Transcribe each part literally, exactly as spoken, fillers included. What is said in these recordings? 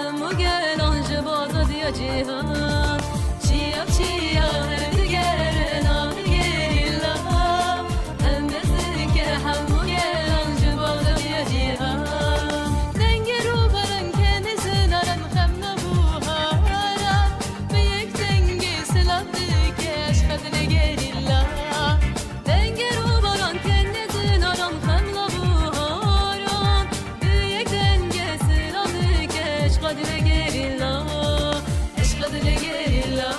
Hemû gelan ji bo azadiya cîhan, çiya bi çiya her digerin a gerîla. Em dest dike hemû gelan ji bo azadiya cîhan. Dengê rûbaran kenê zinaran xem nabû haran, bi yek dengê silav dike eşqa dilê gerîla. Dengê rûbaran kenê zinaran xem nabû haran, bi yek dengê silav dike eşqa dilê gerîla, eşqa dilê gerîla.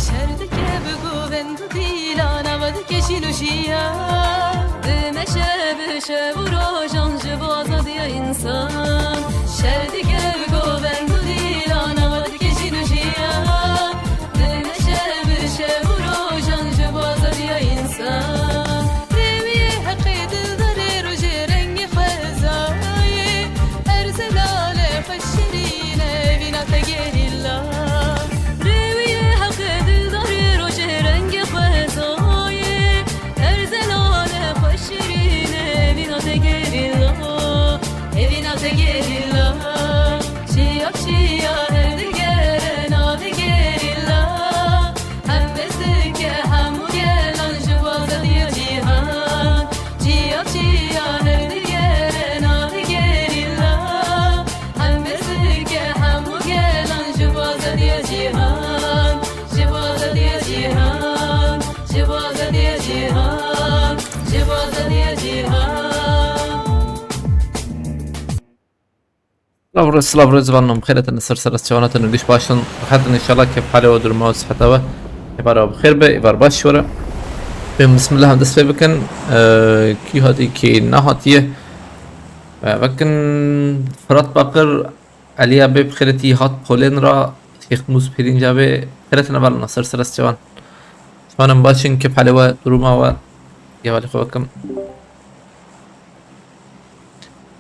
Şer dike bi govend û dîlan, ava dike jîn û jiyan. Dimeşe bi şev û rojan ji bo azadiya însan. Şer dike bi govend û dîlan, ava dike jîn û jiyan. Dimeşe bi şev û rojan ji bo azadiya însan. Rêwiyê heqê dildarê rojê rengê xwezayê. Her zelale xwe şirîne, evîna te gerîla. Rêwiyê heqê dildarê rojê rengê xwezayê. Her zelale xwe şirîne, evîna te gerîla. Evîna te gerîla. Çiya bi çiya her digere navê gerîla. Hem dest dike hemû gelan ji bo azadiya cîhan. Çiya bi çiya her digere navê gerîla. Hem dest dike hemû gelan ji bo azadiya cîhan. Ji bo azadiya cîhan. Ji bo azadiya cîhan. Ji bo azadiya cîhan. Silav re, silav re, zivan nom xêretin, ser ser çewanatın, giş başın, rahatın inşallah, kef hale ve durma ve sıhhata ve. Êvara bi xêr be, êvar baş were. Bê bismillah em dest pê bikin. Ee, kî hatî, kî nehatiye. Ee, vekin Fırat Bakır, Aliya bê bi xêretî hat polên ra, Şêx Mûs Pîrinca bê, xêretin hevalina, ser ser çewan. Çewanım başın, kef hale ve, duruma ve. Êvalî xwe vekim.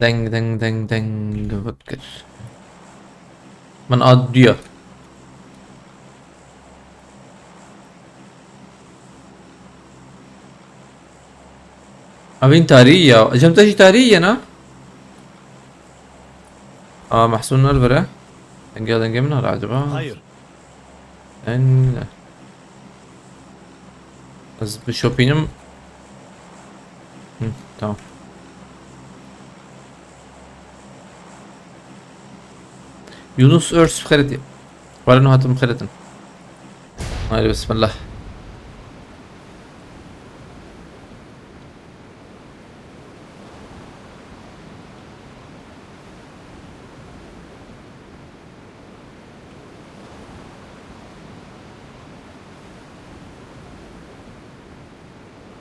Deng, deng, deng, deng, vekir. Min a diya. Evîn tarî ya. Cem te jî tarî ye na? Aa, Mahsun Elvere. Denge, denge min hala acaba? Hayır. En... Ez bişopînim. Hı, tamam. Yunus Örs xeretî. Walen hatim xeretin. Haydi bismillah.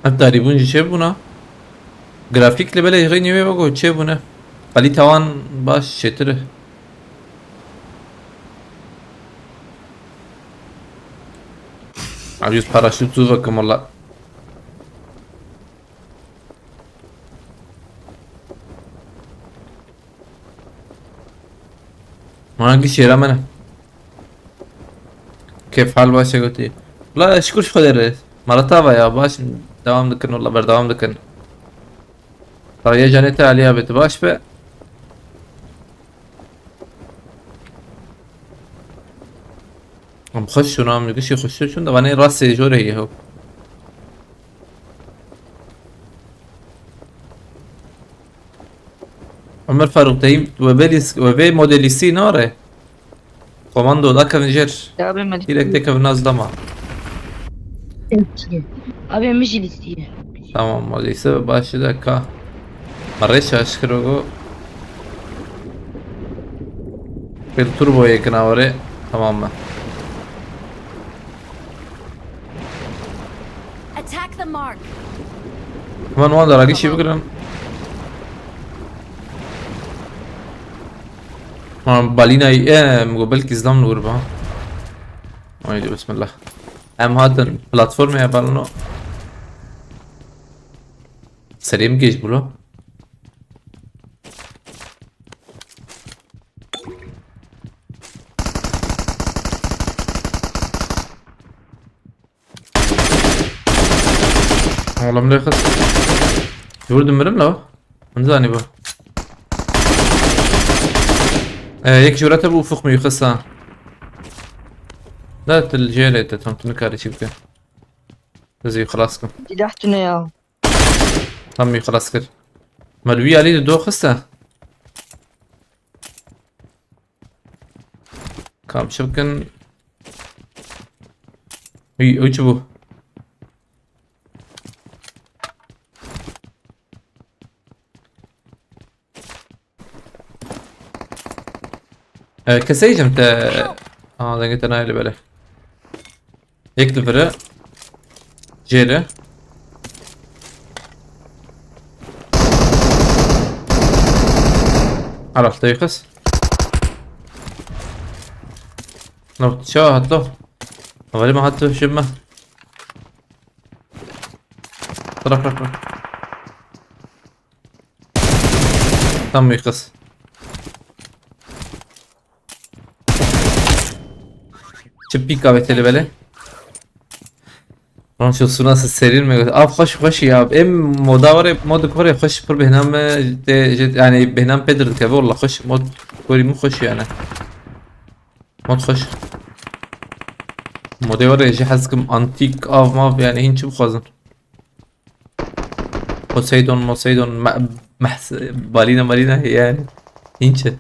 Ev darîbûn jî çêbûna. Grafîk li belê rê nîvê vego çêbûne. Kalîta wan baş çêtir e. Arîz paraşût zû vekim wela. Mana gişêra me ne. Kêf hal baş e gotî. La şikir ji Xwedê re. Mala tava ya, baş in. Devam dikin, wela berdewam dikin. Tawiye canê te aliya bê, tu baş be. Em xweş şûna, em gişî xweş şûn, de vanê rastê jor heye ho. Ömer Faruk deyim, we vê lîs-, we vê modelîsî nare. Komando da kevin jer. Ya be Melih. Direkt de kevin az dama. Abi, min jî lîstiye. Tamam, modelîsî baş e de ka. Me rêça şikiro go. Pêl turbo yekina were. Tamam mı? Attack the Mark. Van wan daragî şî bigirin. Ha, balînayî, e, min got belkî zlam li wir ba. Haydi bismillah. Em hatin platformaya balino. Serê min gêj bû lo. Oğlum ne kız. Vurdum birim la. Bunu da hani bu. Ee, yek jurata bu ufuk mu yıkasa? Da til jere te tam tını kare çıktı. Bizi xelas kir. Silah tune ya. Tam wî xelas kir. Me li wî alî di do xiste. Kam çi bikin? Wî, ew çi bû? E, keseycim te... Aa, denge te nayê li belê. Yek li viri. Jêri. Araf te yıkız. No, çawa hat lo? Havali mi hat tu şimdi? Bırak, bırak, bırak. Tam bir kız. Çi pîka ve telebele? Ronço su nasıl serin mi? Av xweş xweş ya. Em moda var, mod kore xweş pir bêhna me de, yani bêhna me pêdir dikeve, wallah xweş mod korî min xweş yani. Mod xweş. Modê were jî hez dikim, antîk, av mav, yani hîn çi bixwazin. Poseidon, Moseidon, me, mehs, balina, marina, yani. Hîn çi.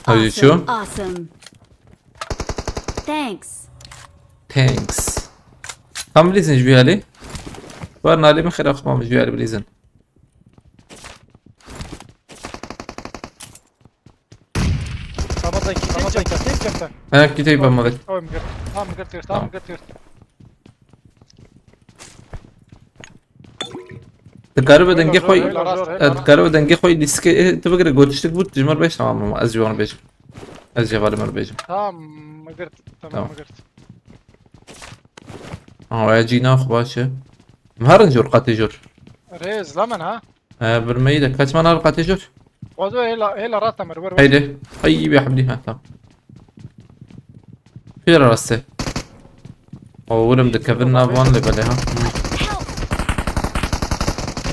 Hadi çu. Awesome. Thanks. Thanks. Tam bilirsin ji vî alî. Var nalê min xêra xwe ji vî alî bilîzin. Ramazan, kitap çekti, kitap çekti. Ha, kiteyî ben mavet. Tamam, gir. Tamam, gir, gir. Tamam, gir, gir. Dikaribe dengê xwe, Hela rast, e, dikaribe dengê xwe lîstikê, e, tu bigire gotiştik bû, ji min re bêj, tamam, ama ez ji wan re bêjim. Ez ji hevalê min re bêjim. Tamam, gir. Tamam, Tamam. Gir. Ha, ya cîna xwe baş e. Em herin jor, qatê jor. Rêz, lamen ha. E, birmeyî de kaç man har qatê jor? Wazo hela, hela rast amir, ver, ver. Heydi. Ay, bi hamdi, ha, tamam. Pir raste. O, wurim dikevin nav wan lê belê, ha.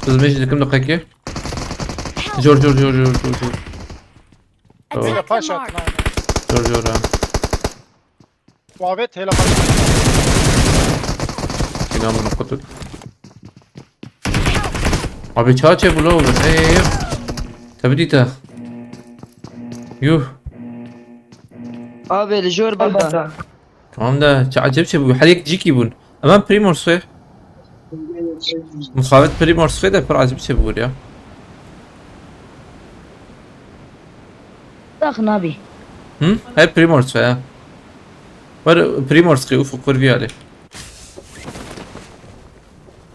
Biz mêj dikim diqekê. Jor, jor, jor, jor, jor, jor. Hela Attack paş the atın mark. ha. Jor, jor, ha. Wavet, hela paş. Sinan bunu kutu. Abi çaçe bu la oğlum. Ey, ey, ey. Tabi dita. Yuh. Abi li jor benda. Tamam da, çi acayip şey bu. Her yek ciki bun. Ama Primorsk'e. Muhabbet Primorsk'e de pir acayip şey bu ya. Dax nabî. Hı? Her Primorsk'e ya. Var Primorsk'e ufuk kur bir hali.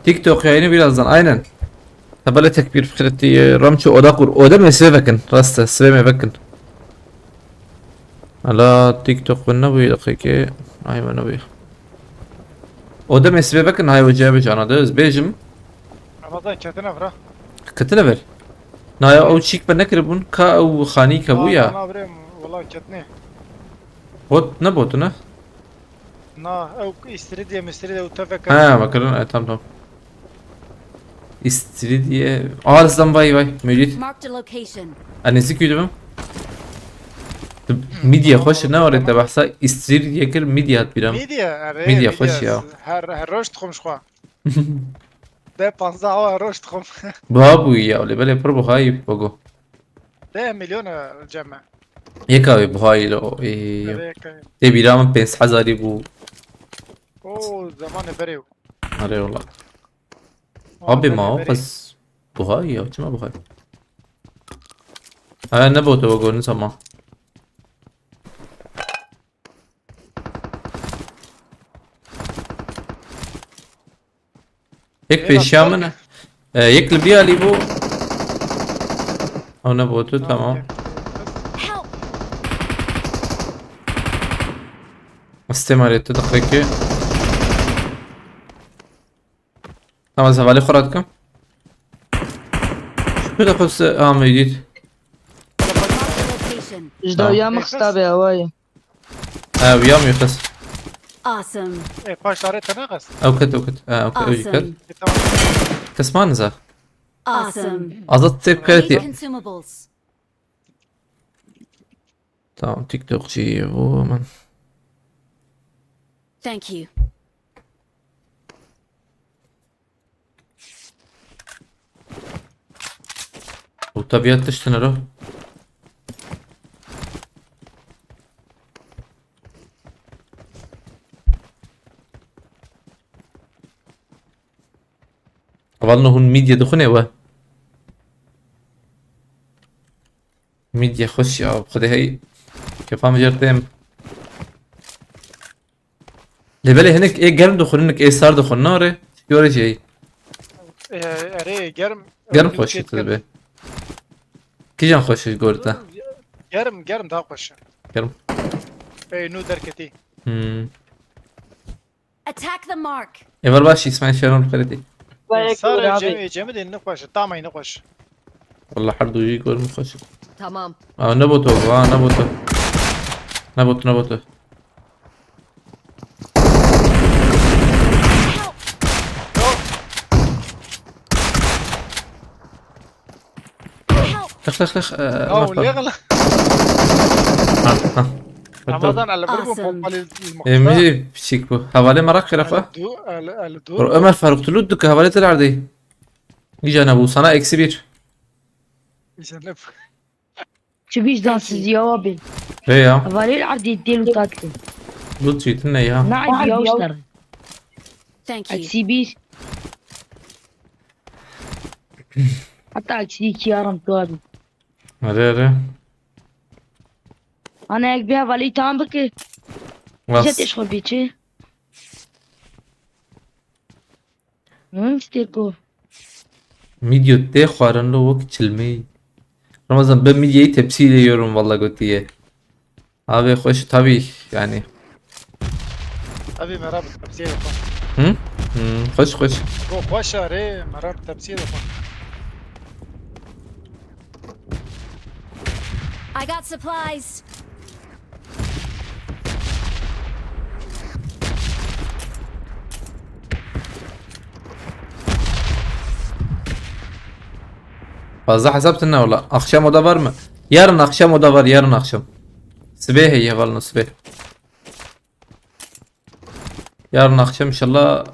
TikTok yayını birazdan, aynen. Tabela tekbir fikretti, Ramço oda kur. Oda me sive vekin. Rasta sive me vekin. Ala TikTok bu ne bu dakika. Ay bana bu. Oda me sive vekin, hay hocaya bir cana da. Bejim. Ramazan, ketine vira. Katına ver. Na ya o çik ben ne kere bun? Ka o khani ka bu ya. Ana birem, valla ketine. Bot ne botu ne? Na, ew istiridye mistiridye ew tevek. Ha, bakalım, e, tamam, tamam. İstiridye. Aa, Arslan, vay vay. Mevlüt. Marked a location. Annesi köydü mü? Midye hoş ne var ete bahsa? İstiridye kir, midye at biram. Midye, are. Midye hoş ya. Her, her roj dixwim ji xwe. De panzdeh awa roj dixwim. Buha bu ya, öyle böyle pır buha yiyip bogo. De milyon e cem e. Yek abi buha ile o. Ee, Ere yakayım. Te biramın pens hazari bu. Oo, zamanı berew. Are ola. Abi ma o pas buha ya, çima buha? Ha, ne botu o golün sama. Yek pêşiya min e. E, yek li vî alî bû. Ew ne bû tu, tamam. Help! Estê marê tu diqekê. Tamam, ez hevalê xwe radikim. Şunu da xwest amê dît. Marked a location. Ji dawiya min xista bê ewayê. Ew ya mîxis. Awesome. Ê, paş darê te neqest. Ew ket, ew ket. Ha, ew ket, ew jî ket. Awesome. Ê, tamam. Kesman za. Awesome. Azat tep Need kereti. Consumables. Tamam, TikTokçu bu hemen. Thank you. Bu tabiat tiştine ro. Hevalno hûn midye dixwine we. Midye xweş ya, xwedê hey. Kefa min jêr têm. Lê belê hinek ê germ dixwin, hinek ê sar dixwin, nare? Yore jî. Ê, erê germ. Germ Ê, xweş ê, e tabi. Kijan xweş e gor te? Germ, germ daha xweş e. Germ. Ey, nû derketî. Hmm. Attack the mark. Êvar baş, Îsmaîl Şeron xeretî. Ê, sar e, cem, ê, cem de ne xweş e. Tam aynı xweş. Wallah her du jî gor min xweş e. Tamam. Aa, ne boto bu, ha, ne boto. Ne boto, ne boto. Help! Lix, lix, lix. Ee, Ya, Ömer o Faruk. legal. Ha, ha. Ramazan, ele bir bu Awesome. pompalı Ee, mi jî piçik bu. Hevalê me raqî refa. Ele du, ele, ele du. Ömer Faruk, tu lut dike, hevalê te erdê. Îca nebû, sana eksi bir. Sen ne? Çi vicdansız ya abi. He ya. Hevalê erdê dêl û tatlî. Lut jî tune ya. Ne erdê ya işte. Thank you. Eksi bir. Hatta eksi iki yarım tu abi. Erê, erê. Ana ek bir hevalê tam bike. Bas. Bize teşxol bir çi? Hı, işte bu. Midye tê xwarin lo wek çilmê. Ramazan, ben midyeyi tepsiyle yiyorum valla, gotiye. Abi hoş tabii yani. Abi merhaba, tepsiye yapalım. Hı? Hı, hoş hoş. Bu hoş are, merhaba, tepsiye yapalım. I got supplies. Fazla hesap tine valla. Akşam oda var mı? Yarın akşam oda var, yarın akşam. Sibê heye valla, sibê. Yarın akşam inşallah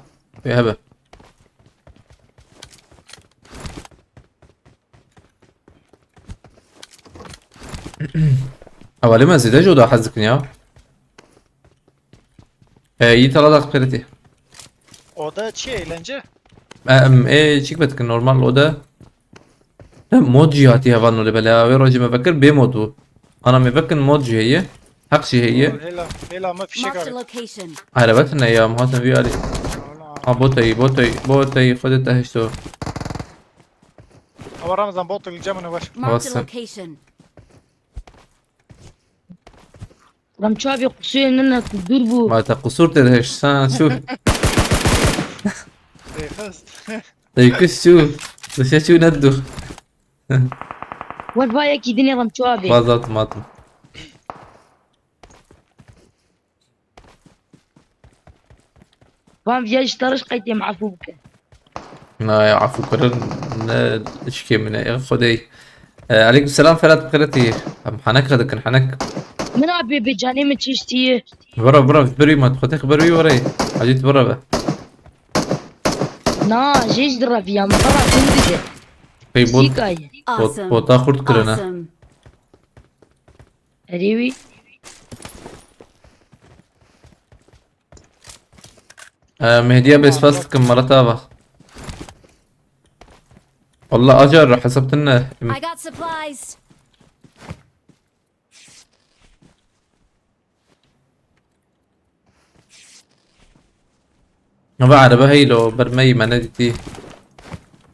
hebe. Hevalê me zêde ji oda hez dikin ya. E, iyi tala da qiriti. Oda çi, eğlence? Em, e, çik betikin normal oda. Ne mod jî hatiye hevalno lê belê. Wê rojê me vekir bê mod bû. Ana me vekin mod jî heye. Heq jî heye. Hela, hela me fişek Marked a abi. Location. Erebet ne ya, mi hatin vî alî. Ha, botayî, botayî, botayî, xwedê te hişto. Ama Ramazan bot li cem ne var. Marked a Awesome. Location. Ramço abi qusuyê nina tu dur bû. Ma te qusur tê de hişt, sen şu. Beyxist. Ey kuş şu. Dışa şu ne du. Wet va yekî dinê Ramço abi. Bazat matim. Van viya ji tarış qeytê me efû bike. Na ya, afû kirin ne işkê min e, ya Xwedê. E, aleyküm selam Ferhat Qireti. Em henek dikin, henek. Min abi bi canê min çiştiye. Bira, bira, birî mat, xwe te xeber wî were. Hacî tu bira be. Na, jê ji diraviya min xera tun dide. Pey bot, Sîkayê. bot, Awesome. bota xurt kirine. Awesome. Erê wî. E, Mehdiye bes fas dikim, Marat Ava. Allah acar hesap tine. I got supplies. Ava erebe heylo, ber me yî me nedîtî.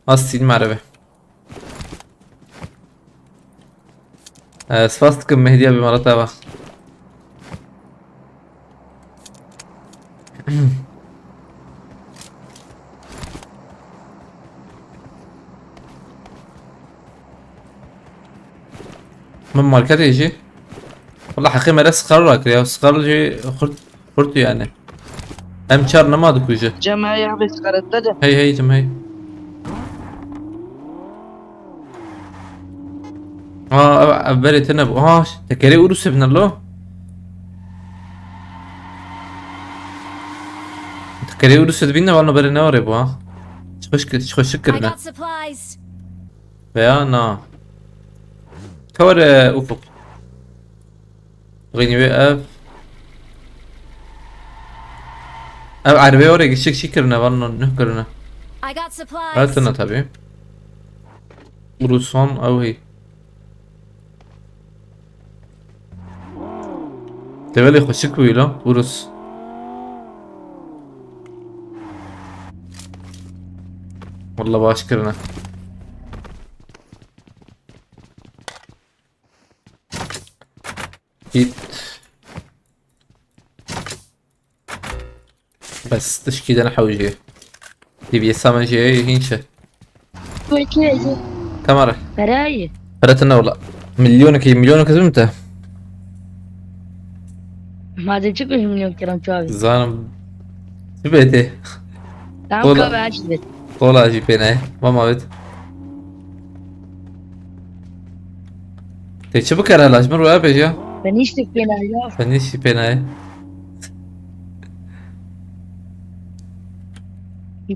Astîn me erebe. Ee, spas dikim Mehdiya bi mala te va. Min marketê jî. Wala heqê me re sixar rakiriya. Sixar jî xurt, xurt yani. Em çar nema dikuje. Cem, hey, abi, sigaret de. Hey, hey, Cem, hey. Aa, ev, ev berê te nebû. Aa, tekerê Urusê bine lo. Tekerê Urusê dibîne, vano berê ne orê bu ha. Çıkış, çıkışık I kirine. Got supplies. Veya na. Kawre Ufuk. Gini ve ev. Ev erbê orê gişik çi kirine, vano nuh kirine. I got supplies. Hatına tabi. Urusan ew hî. Tevelê xweşik bûyî la, Urus. Wallah baş kirine. Git. Bes tişkî de nehewiciye. Dîviyê same jê hîn çi. Wekî. Tamam. Perayî. Pere tine wala. Milyonekî, milyonekî zim te. Ma de çi kuj milyon kiram çavi. Zanim. Çi bê tê? Tamam. Kola. Ka be aç bit. Kola jî pê nayê. Mama bit. Tê çi bikere hela ji min rûya bêje? Ben hiç pê nayê. Ben hiç pê nayê.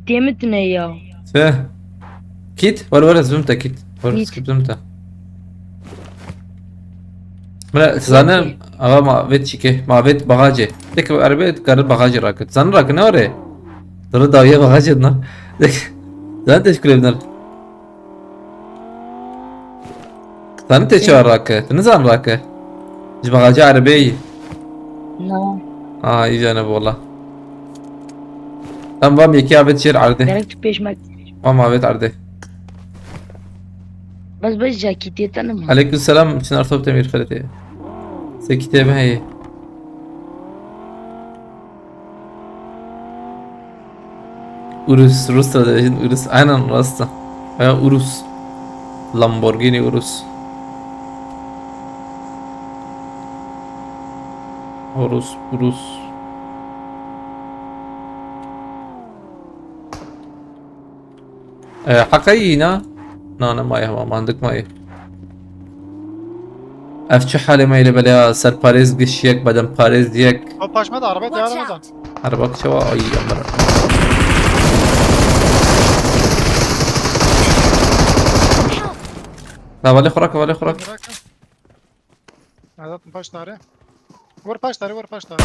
Tê min tine ya. Çi? Kit? Were were zim te kit. Were kit. Kit zim te. Mira, zane, ava ma vet çike, ma vet bagajê. Tek erbe karir bagajê rakit. Zane rakit ne ore? Dırı dawiye bagajê na. Zane teşkil evner. Zanî tê çawa rake? Tu nizan rake? Ji bexaca erebeyî. Na. Aa, îca ne bola. Em vam yekî avêt jêr erdê. Gerek tu pêş me. Vam avêt erdê. Bes bes cakîtê te nima. Aleyküm selam, Çinar Top Demir Xeletê. Sekîtê me heye. Urus, Rus da dibêjin Urus. Aynen rast e. Veya Urus. Lamborghini Urus. Urus, Urus. E, heqe yî na? Na, ne maye hema, mandik maye. Ev çi halê me ile bele ya, serparêz giş yek, bedenparêz yek. O paşma da araba Watch diyarına da. Out! Araba çawa ay amara. Help! La vale xurak, vale xurak. Bırakın. Azat paş tare. Vur paş tare, vur paş tare.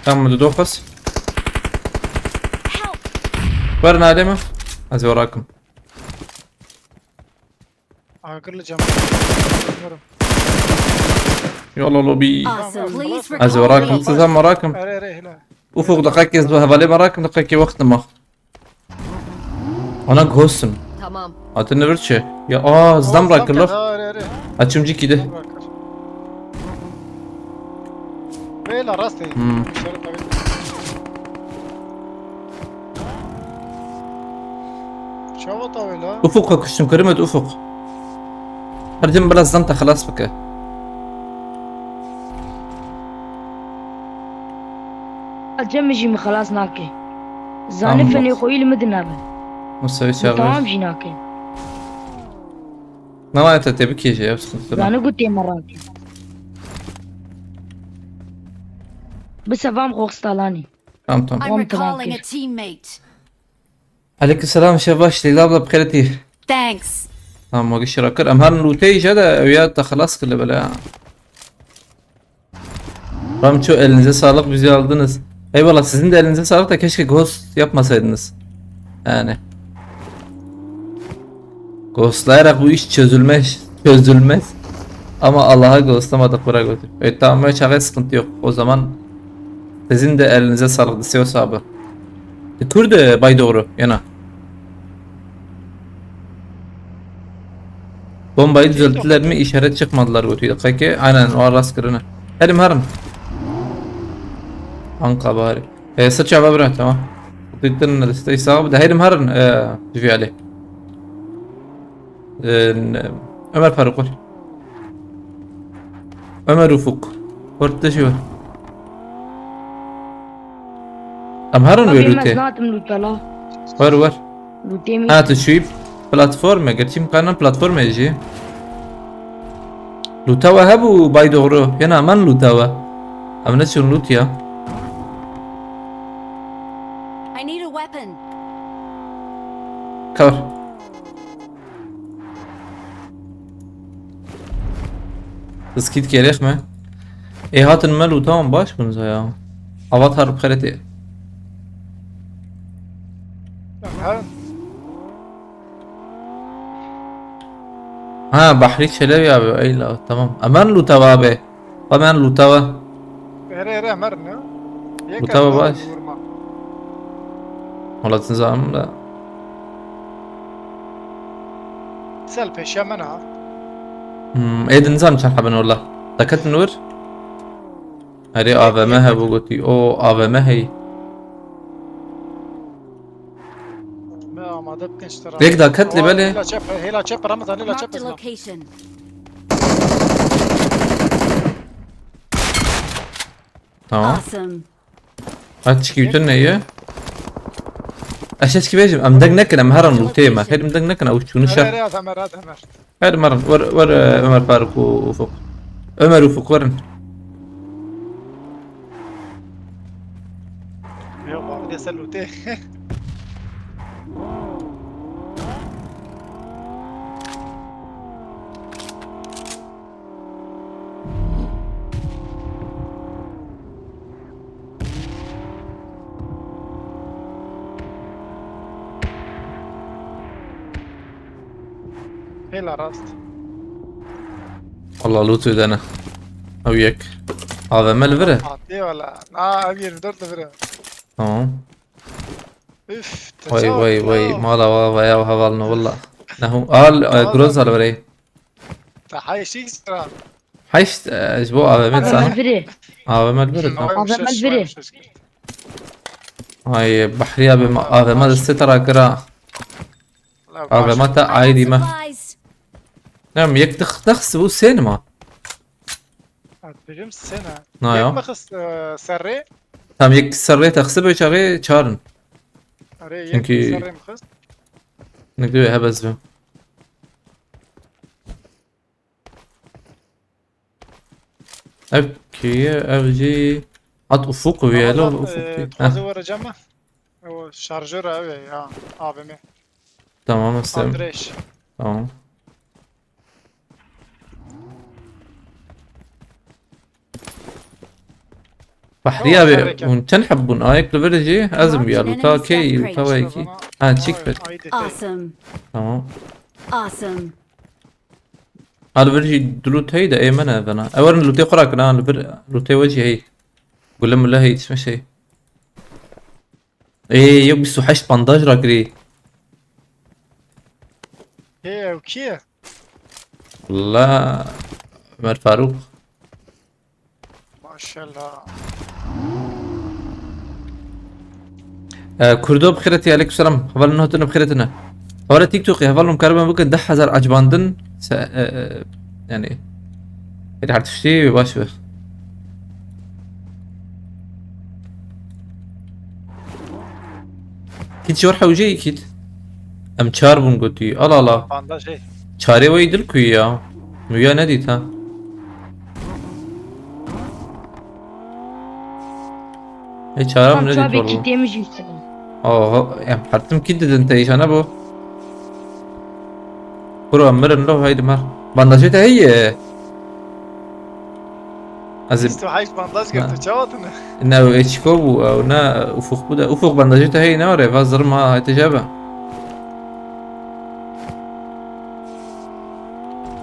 Tamam, du doxas. Help! Ver nade mi? Ez verakim. Agırlı cam. Bilmiyorum. Yalla lobi. Awesome. Please Ez recall verakim, me. Size merakim. Ere, ere, hele. Ufuk, deqekê ez hevalê merakim, deqekê wextim ma. Ana ghostim. Tamam. Hatine vir çi? Ya, aa, zam rakir lo. Ere, ere. Açımcı kidi. Zam rakir. Vela rast ey. Hmm. Dışarı tabii. Çava tavê la. Ufuk, ka kuştum kirimet Ufuk. Her tim biraz zam te xelas bike. Cem jî min xelas nake. Zanî Tamam. Fenê xwe îl min dinebe. Musa Min çağır. Tamam jî nake. Ne var te tebrik ya, sıkıntı yok. Zanî gotê me rake. Bi sevam xwe stalanî. Tamam, tamam. I'm Tamam, tamam, recalling kir. A teammate. Aleyküm selam, şev baş, Leyla abla, bi xêr hatî. Thanks. Tamam, wagî şira kir. Em her lûteyî je de ew ya te xelas kir li bela. Ramço, elinize sağlık, bizi aldınız. Eyvallah, sizin de elinize sağlık da keşke ghost yapmasaydınız. Yani. Ghostlayarak bu iş çözülmez, çözülmez. Ama Allah'a ghostlamadık, bırak götür. Evet, tamam, böyle çağa sıkıntı yok. O zaman Sizin de elinize sağlık, desteğe sabı. Kurd e, bay doğru, yana. Bombayı düzelttiler mi? İşaret çıkmadılar bu tüyde. Kaki, aynen, o rast kırını. Herim harın. Anka bari. E, sıç ava bırak, tamam. Dıktın desteği sağ ol. Da herim harın, e, Jüviyali. E, Ömer Faruk var. Ömer Ufuk. Ortada şey var. Em herin wê lûtê. Nadim lûta la. War war. Lûtê mi? Ha, tu şu platforma, gerçi imkanan platforma jî. Lûta we hebû bay doğru. Yana man lûta we. Em neçûn lût ya. I need a weapon. Kar. Skit gerek mi? Ê hatin me lûta wan baş bûn ya. Avatar bi xeretê. Ha, Bahri Çelebi abi, eyla, tamam. Aman lûta abi. Aman lûta. Here here hemer ne? Lûta baş. Valla zanim da. Sel peşiya min ha. Hmm, ê din zam çend heben wala. Daket nur. Erê A V M hebû gotî. O A V M hey. Me amade bikin ji te re. Yek daket lê belê. Hêla çep, hêla çep, Ramazan, hêla çep. Marked a location. Tamam. Awesome. Ha, çikî wî tune ye. Ez çikî bêjim, em deng nekin, em herin lûtê me. Her em deng nekin, ew çûne şer. Her, her, her, her, her. Her merin, wer, wer, e, Ömer Faruk û Ufuk. Ömer Ufuk, werin. Yok abi, de sen lûtê. Hêla rast. Valla lût wê de ne. Ew yek. A V M li vir e? Hatî wala. Na, ev yirmi dört li vir e. Tamam. Üf, te Vay çawa vay vay, ya? Mala wa vaya hevalno valla. Nehu al, e, Groza li vir e. Te hayşîk sıra. Heşt, e, ji bo A V M A V M sana. Li vir e. A V M li vir e, tamam. A V M li vir e. Ay, Bahriya be ma, A V M de sê tara kira. A V M te aidî me. Supplies. Ne, yek dix, dix bu sê ma. Birim sene. Na ya. Yek mi xist, e, serrê? Tam yek serrê te xist be çaxê çarin. Are, yek Çünkü serrê mi xist? Ne diyor, hebez be. Ev kî ye, ev jî hat Ufuk û Ama yelo lan, Ufuk e, kî. Taze Heh. Vereceğim mi? O şarjör abi ya, A V M. Tamam, Eslem. Adres. Tamam. Bahriye abi, hûn çend heb bûn? Ayek li vir jî, ez im ya, lûta kê, lûta wê kî. Ha, çîk bir. Awesome. Tamam. Awesome. Ha, li vir jî du lût heyî de, ê me ne vena. Ew werin lûtê xwe rakin, ha, li vir lûtê we jî heyî. Gule mule heyî, çişme şey. Ê, yok bîst û heşt bandaj rakirî. Hê, ew kî ye? Wala, Ömer Faruk. Maşallah. E, Kurdo bi xêretî, aleykum selam. Hevalên hatine bi xêretine. Hewara TikTokê hevalên karibe bikin deh hezar acibandin. Se, e, e, yani. Her tiştî baş be. Kit jor hewce kit. Em çar bûn gotî. Ala ala. Bandaj hê. Çarê wê dil ku ya. Muya nedît ha. Ê, çara min nedît. Tam çavê kî têmij îşte. Oho, em her tim kî didin te îşane bu. Kuro em mirin lo, haydi mer. Bandajê te heye. Ez ê Bîst û heşt bandaj girtu, çawa tune? Ne, ew ê çiko bû, ew ne Ufuk bû de. Ufuk bandajê te heye ne were, va zirma hayte jebe.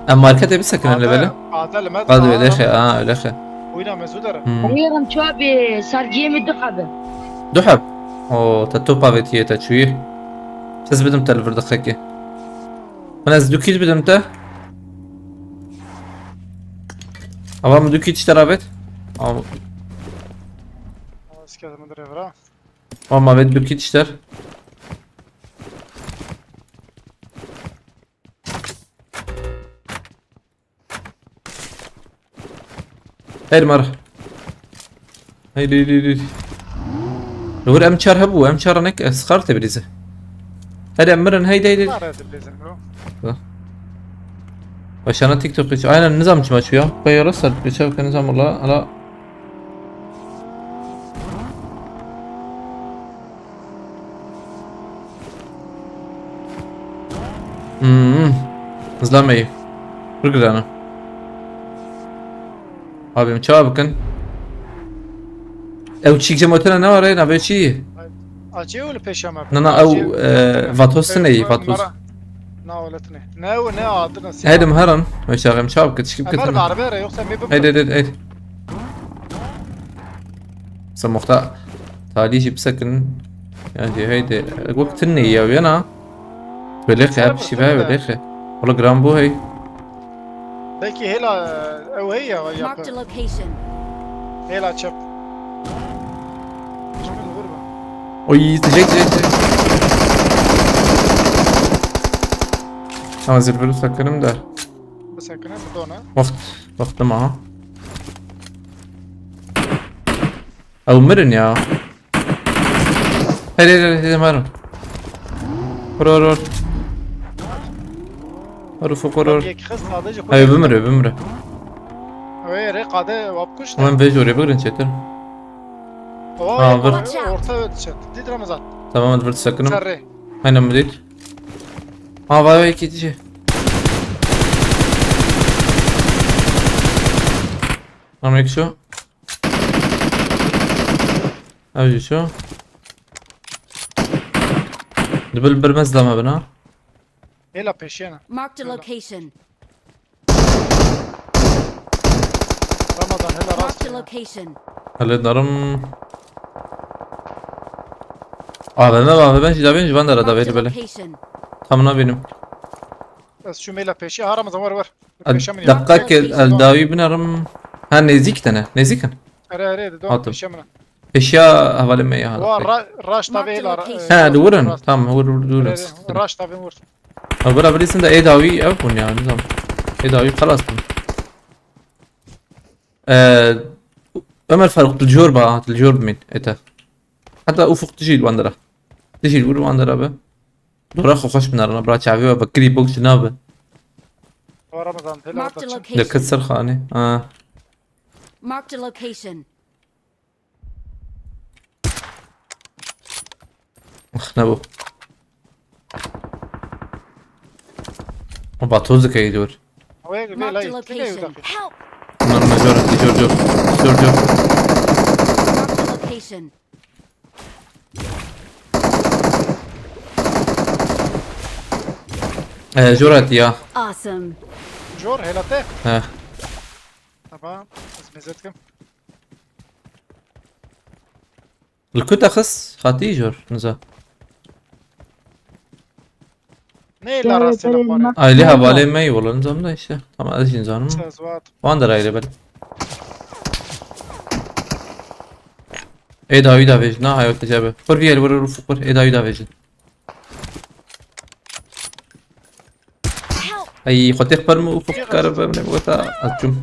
Em marketê bisekine li bele. Qade li me Qad wê dexe, ha, wê dexe. Oyna mezû dere. Hmm. Umiyorum çoğu bir sergiye mi dıkadı? Du heb. O, te top avêtiye te çûyî. Ez bidim te li vir diqekê. Min ez du kît bidim te. Ava min du kît ji te re avêt. Av- Sikerim dirê vira. Ama avêt du kît ji te re. Heyr mer. Heyr heyr heyr. Li wir M çar hebû, M çar nek, e, Scar Tebrizê. Hadi em mirin, heydi heydi. Var hadi bizim bro. Başana TikTok hiç. Aynen nizam çima çû ya. Kaya rasa geçer ki nizam ola. Ala. Hmm. Zlameyî. Pir giran e. Abi em çawa bikin? Ew çîk cem otena ne var ey? Navê çi? Acı öyle peşeme. Na na ew e, Vatos ne iyi Vatos. Na öyle ne. Ne o ne adı nasıl? Heydim herin. Weşa em çawa bikin? Çikip Ömer kitin. Barber yoksa mi bu? Heydi heydi heydi. Sen muhta talî jî bisekin. Yani heydi. Wek tin ne ya yana. Belê ki hep şive belê ki. Wala gram bu hey. Belki hela ew hey ya Marked a yapı. Location. Hela çöp. Şimdi vurma. Oy sıcak sıcak sıcak. Ama zirveli sakınım da. Bu sakın bu da ona. Vaxt, vaxtım aha. Ew mirin ya. Hadi hadi hadi hemen. Vur vur vur. Vur ufuk vur vur. Yek kız sadece Hayır bimri bimri. Öyle rekade vapkuş da. Hemen vej oraya bakın çetin. Oo, Ha, ya, vur. Orta ölçü. Did Ramazan. Tamam hadi vur sakınım. Sarı. Aynen mi değil? Ha vay vay kitici. Tamam şu. Abi şu. Dibil bir mezlama bina. Hela peşiyana. Marked a location. Ramazan hela rast. Marked a location. Hele darım. Abi ben abi ben jidabin jiban da Marked radaveli a böyle. Location. Tam ne benim. Ez şu meyla peşi ha Ramazan var var. Al- Peşe mi ya? Dakika ke al davi binerim. Ha nezik tane. Nezik kan. Are are de don Attım. peşe mi? Eşya havale me ya. Var ra- raş tabi Marked la. location. Ha duran. Tamam vur vur vur. Raş tabi vur. Ha vur abi sen de e davi ev bun ya nizam. E davi kalas bun. Ee, Ömer Faruk dilcor ba, dilcor bin ete. Hatta Ufuk dijil wandara. Dijil vur wandara be. Dora xo xoş binarına bra çavi ve bakri bok şuna be. Var Ramazan hela Marked a orada. location. De kıt sırxani. Ha. Marked a location. Ah ne bu? O batoz da kaydı var. Havaya gibi Marked a lay. Tek ayı location. dakika. Help! Bunlar major, major, jor, jor, jor. Marked a location. Ee, jor at ya. Awesome. Jor helate. He. Tamam. Ez mezetkim. Li ku te xist? Hatî jor, niza. Ne la rastê la pare. Aile havalê me yî wala nizam da işte. Tamam ez jî nizanim. Sezvat. Wan der aile bel. Ê dawî da vêjin, na hayot te cebe. Kur vîyer vur vur vur. Ê dawî da vêjin. Help! Ey xwe têx per min û fik kare be min gota. Ez çûm.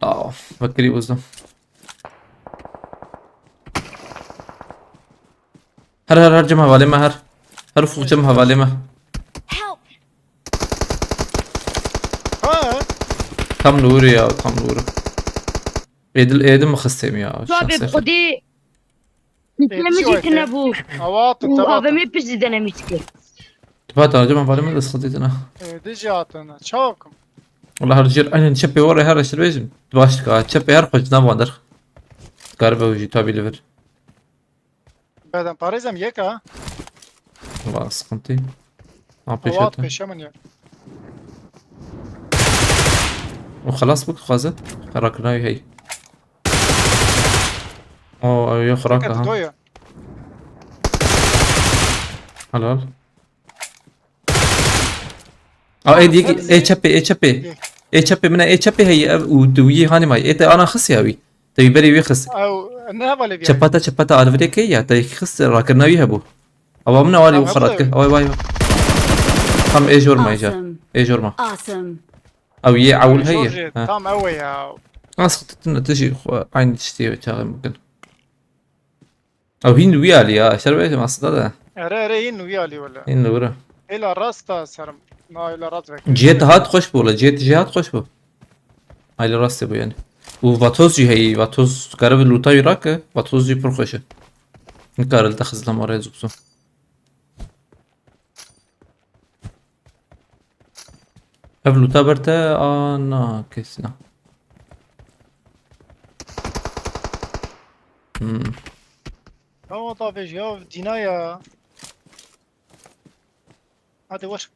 La vekirî uzun. Her her her cem hevalê me her. Her ufuk cem hevalê me. Help! Ha? Tam li wir ya, tam li wir. Êdil êdim xistêm ya. Tu abi şahsen. Xwedê Êdî ne müzik wayte. ne bu? Avat Û tabat. A V M pis denemişti. Tibat aracı ben valime de sıkıntı ha. Êdî jî hatine. Çakim. Wala her jir aynen çepê wara her aşırı bejim. Başka çepê her koç ne vandır. Garbe ucu tabi li vir. Beden parêzem yek ha. Wala sıkıntı. Ha Avat peşete. peşe min ya. O xelas bû, dixwaze. Rakirina wî heyî. O, ew yê xuraka ha. Helal. A, ê diyek, ê çepê, ê çepê. Ê çepê min e, ê çepê heyî, ev û tu yî hanî may. Ê te ana xist ya wî. Te wî berê wî xist. Ew, ne hevalê bî. Çepata, çepata alvirê key ya, te xist rakirina wî hebû. Awa min e, walî xerat kir. Away, way, way. Tam ê jor ma îcar. Awesome. Ê jor ma. Awesome. Ew yê ewil heye. Tam ew e ya. Nas xittin tu jî xwe aynî tiştê çaxê bikin. Ew hîn wî alî ya, şer be, aslında da. Ere, ere, hîn wî alî wele. Hîn li wir e. Êla rast da serim. Na, êla rast vekir. Cihê te hat xweş bû wele, cihê te jî hat xweş bû. Ay, li rastê bû yani. Û vatoz jî heyî, vatoz kare bi lûta wî rake, vatoz jî pir xweş e. Nikare li te xizlema rê zû bizo. Ev lûta ber te a na kesî na. Hmm. Tamam, tabii ya, dîna ya. Hadi baş.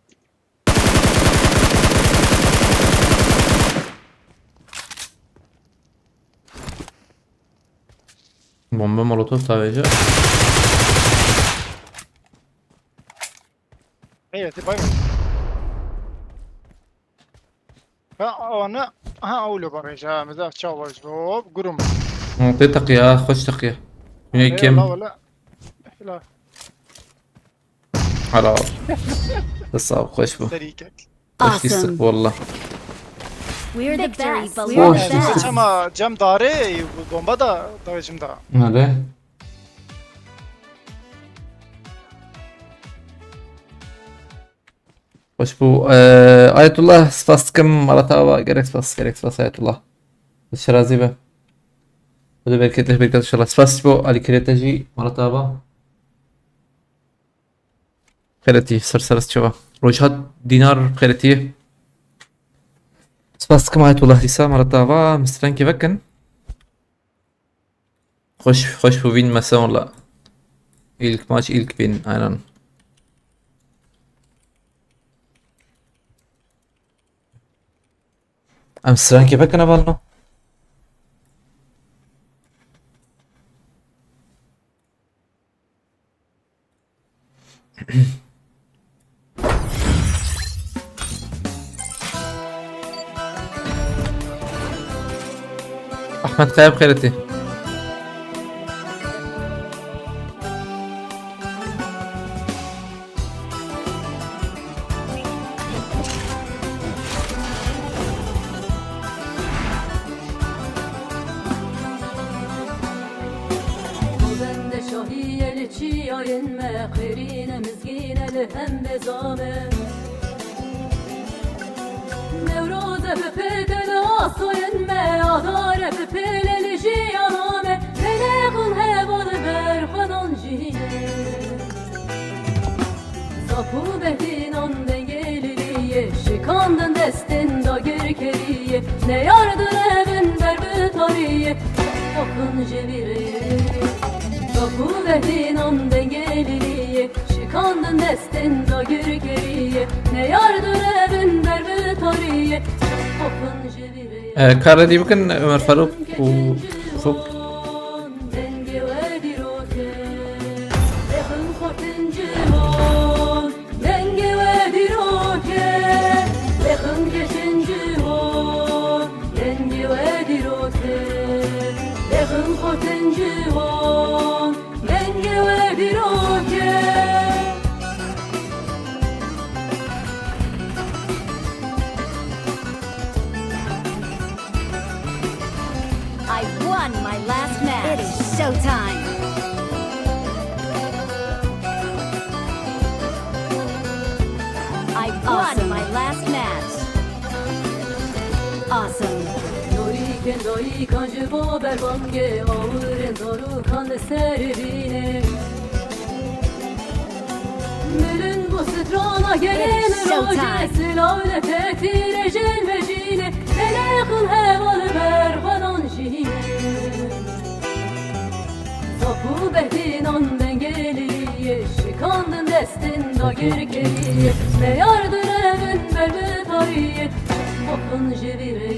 Bomba molotof tavêje. Hey, hadi bay bay. Ha, o ne? Ha, o lo barêje, ha, mizaf çawa ji bo, gurum. Hı, tê teqiya, xweş teqiya. Yine Eyvallah, kem. Valla. Helal. Sağ ol, xweş bû. Serî kek. Xweş dîstik, Awesome. Wallah. We're the best. We're the best. Çema cem dare, bomba da, da cim da. Nade? Xweş bû. Eee, Ayetullah, spas dikim, mala te ava, gerek spas, gerek spas, Ayetullah. Şirazî be. Hadi bereket, bereket inşallah. Spas bo alîkirê te jî, mala te ava. Xêretî, ser ser çawa. Rojhat Dînar xêretî. Spas dikim Ayetullah dîsa, mala te ava, mistrengê vekin. Xweş, xweş bû vîn mesen wala. İlk maç, ilk win, aynen. Em strankê vekine balno. Ahmet Kaya bi xêretî. Bende şahiyê li çiyayên me, xêrîne mizgîne li hembêza me. Newroze bi pête li asoyên me, adare bi pêle li jiyana me, pêlexin heval ber xwe nan jî. Zap û behdînan dengê liliyê, şikandin destên dagirkeriyê, neyar direvin ber bi tariyê, axin ji vî rê. Zap û behdînan dengê liliyê, şikandin destên dagirkeriyê, neyar direvin ber bi tariyê, axin ji vî rê. Ee, kar redî bikin, Ömer Faruk û Ufuk. Dengê we dîrok e, lêxin xortin ciwan. Dengê we dîrok e, lêxin keşên ciwan. Dengê we dîrok e, lêxin xortin ciwan. Dengê we dîrok e. I've won my last match. It is showtime. I've won my last match. Awesome. Norîkên dayikan ji bo berbangê, awirên zarokan li ser vînê. Milin bo strana gelê min rojê, silav li te tîrê jin vejînê, telexin heval ber xwe nan jî. Zap û behdînan dengê liliyê, şikandin destên dagirkeriyê, neyar direvin ber bi tariyê, Ji vî rê.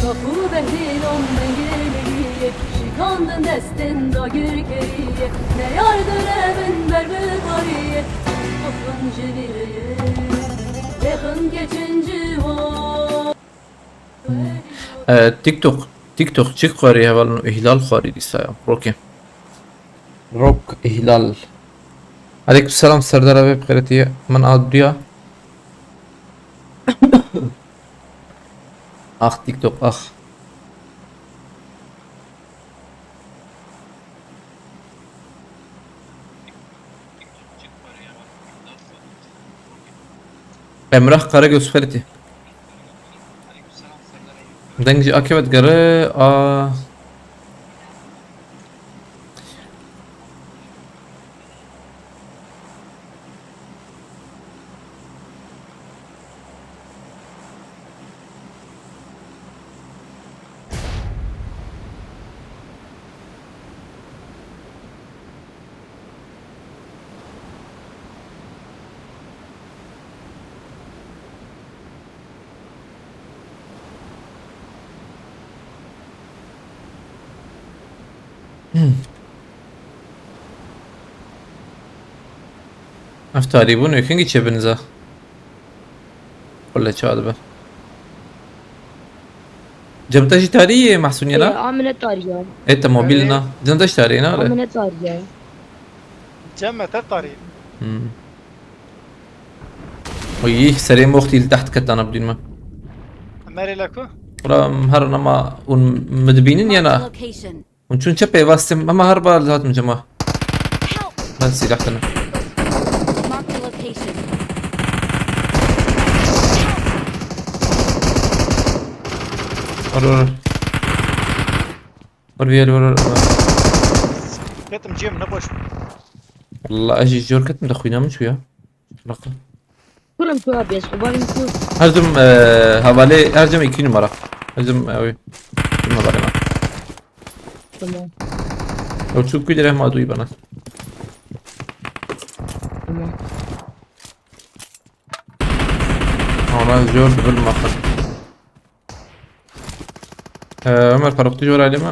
Taxû behdîlan mengê lêliyê, şikandin destên dagirkeriyê, neyar dilevin ber bi tariyê, xwixin ji vî rê. Lêxin keçin ciwan. E, TikTok, TikTok çi xwarî hevalin û îhlal xwarî dîsa ya. Rokê. Rok îhlal. Aleyküm selam Serdar abi, bi xêretî ye. Min a duya. Ax TikTok, ax. Emrah Karagöz xêretî. Deng ji akê ve digere, a. Ev tarî bûn, wê kengî çêbin za. Xule ça dibe. Cem te jî tarî yê Mahsûniyê na? Ê, a min ne tarî ya. Ê te mobil na. Cem te jî tarî na, a re? Min ne tarî ya. Cem me te tarî. Hmm. Oy, serê moxtî li teht ketana bidîn me. Merê le ku? Ula her nama un mi dibînin ya na? Marked a location. Hûn çûn çepê, vastê min, hema her ba li hatim cema. Help! Ben silah tene. Marked a location. Vur, vur. Vur bir el, vur, vur. Ketim cem ne boş. Vallahi ez jî jor ketim de xwîna min çû ya. Bak. Kurum tu abi, ez kubarim tu. Her cem, e, havale, her cem iki numara. Her cem, e, oy. Kim havale lan? Tamam. O çok güzel hem aduyu bana. Tamam. Ama ben zor bir bakın. E, Ömer, paroktu zor aileme.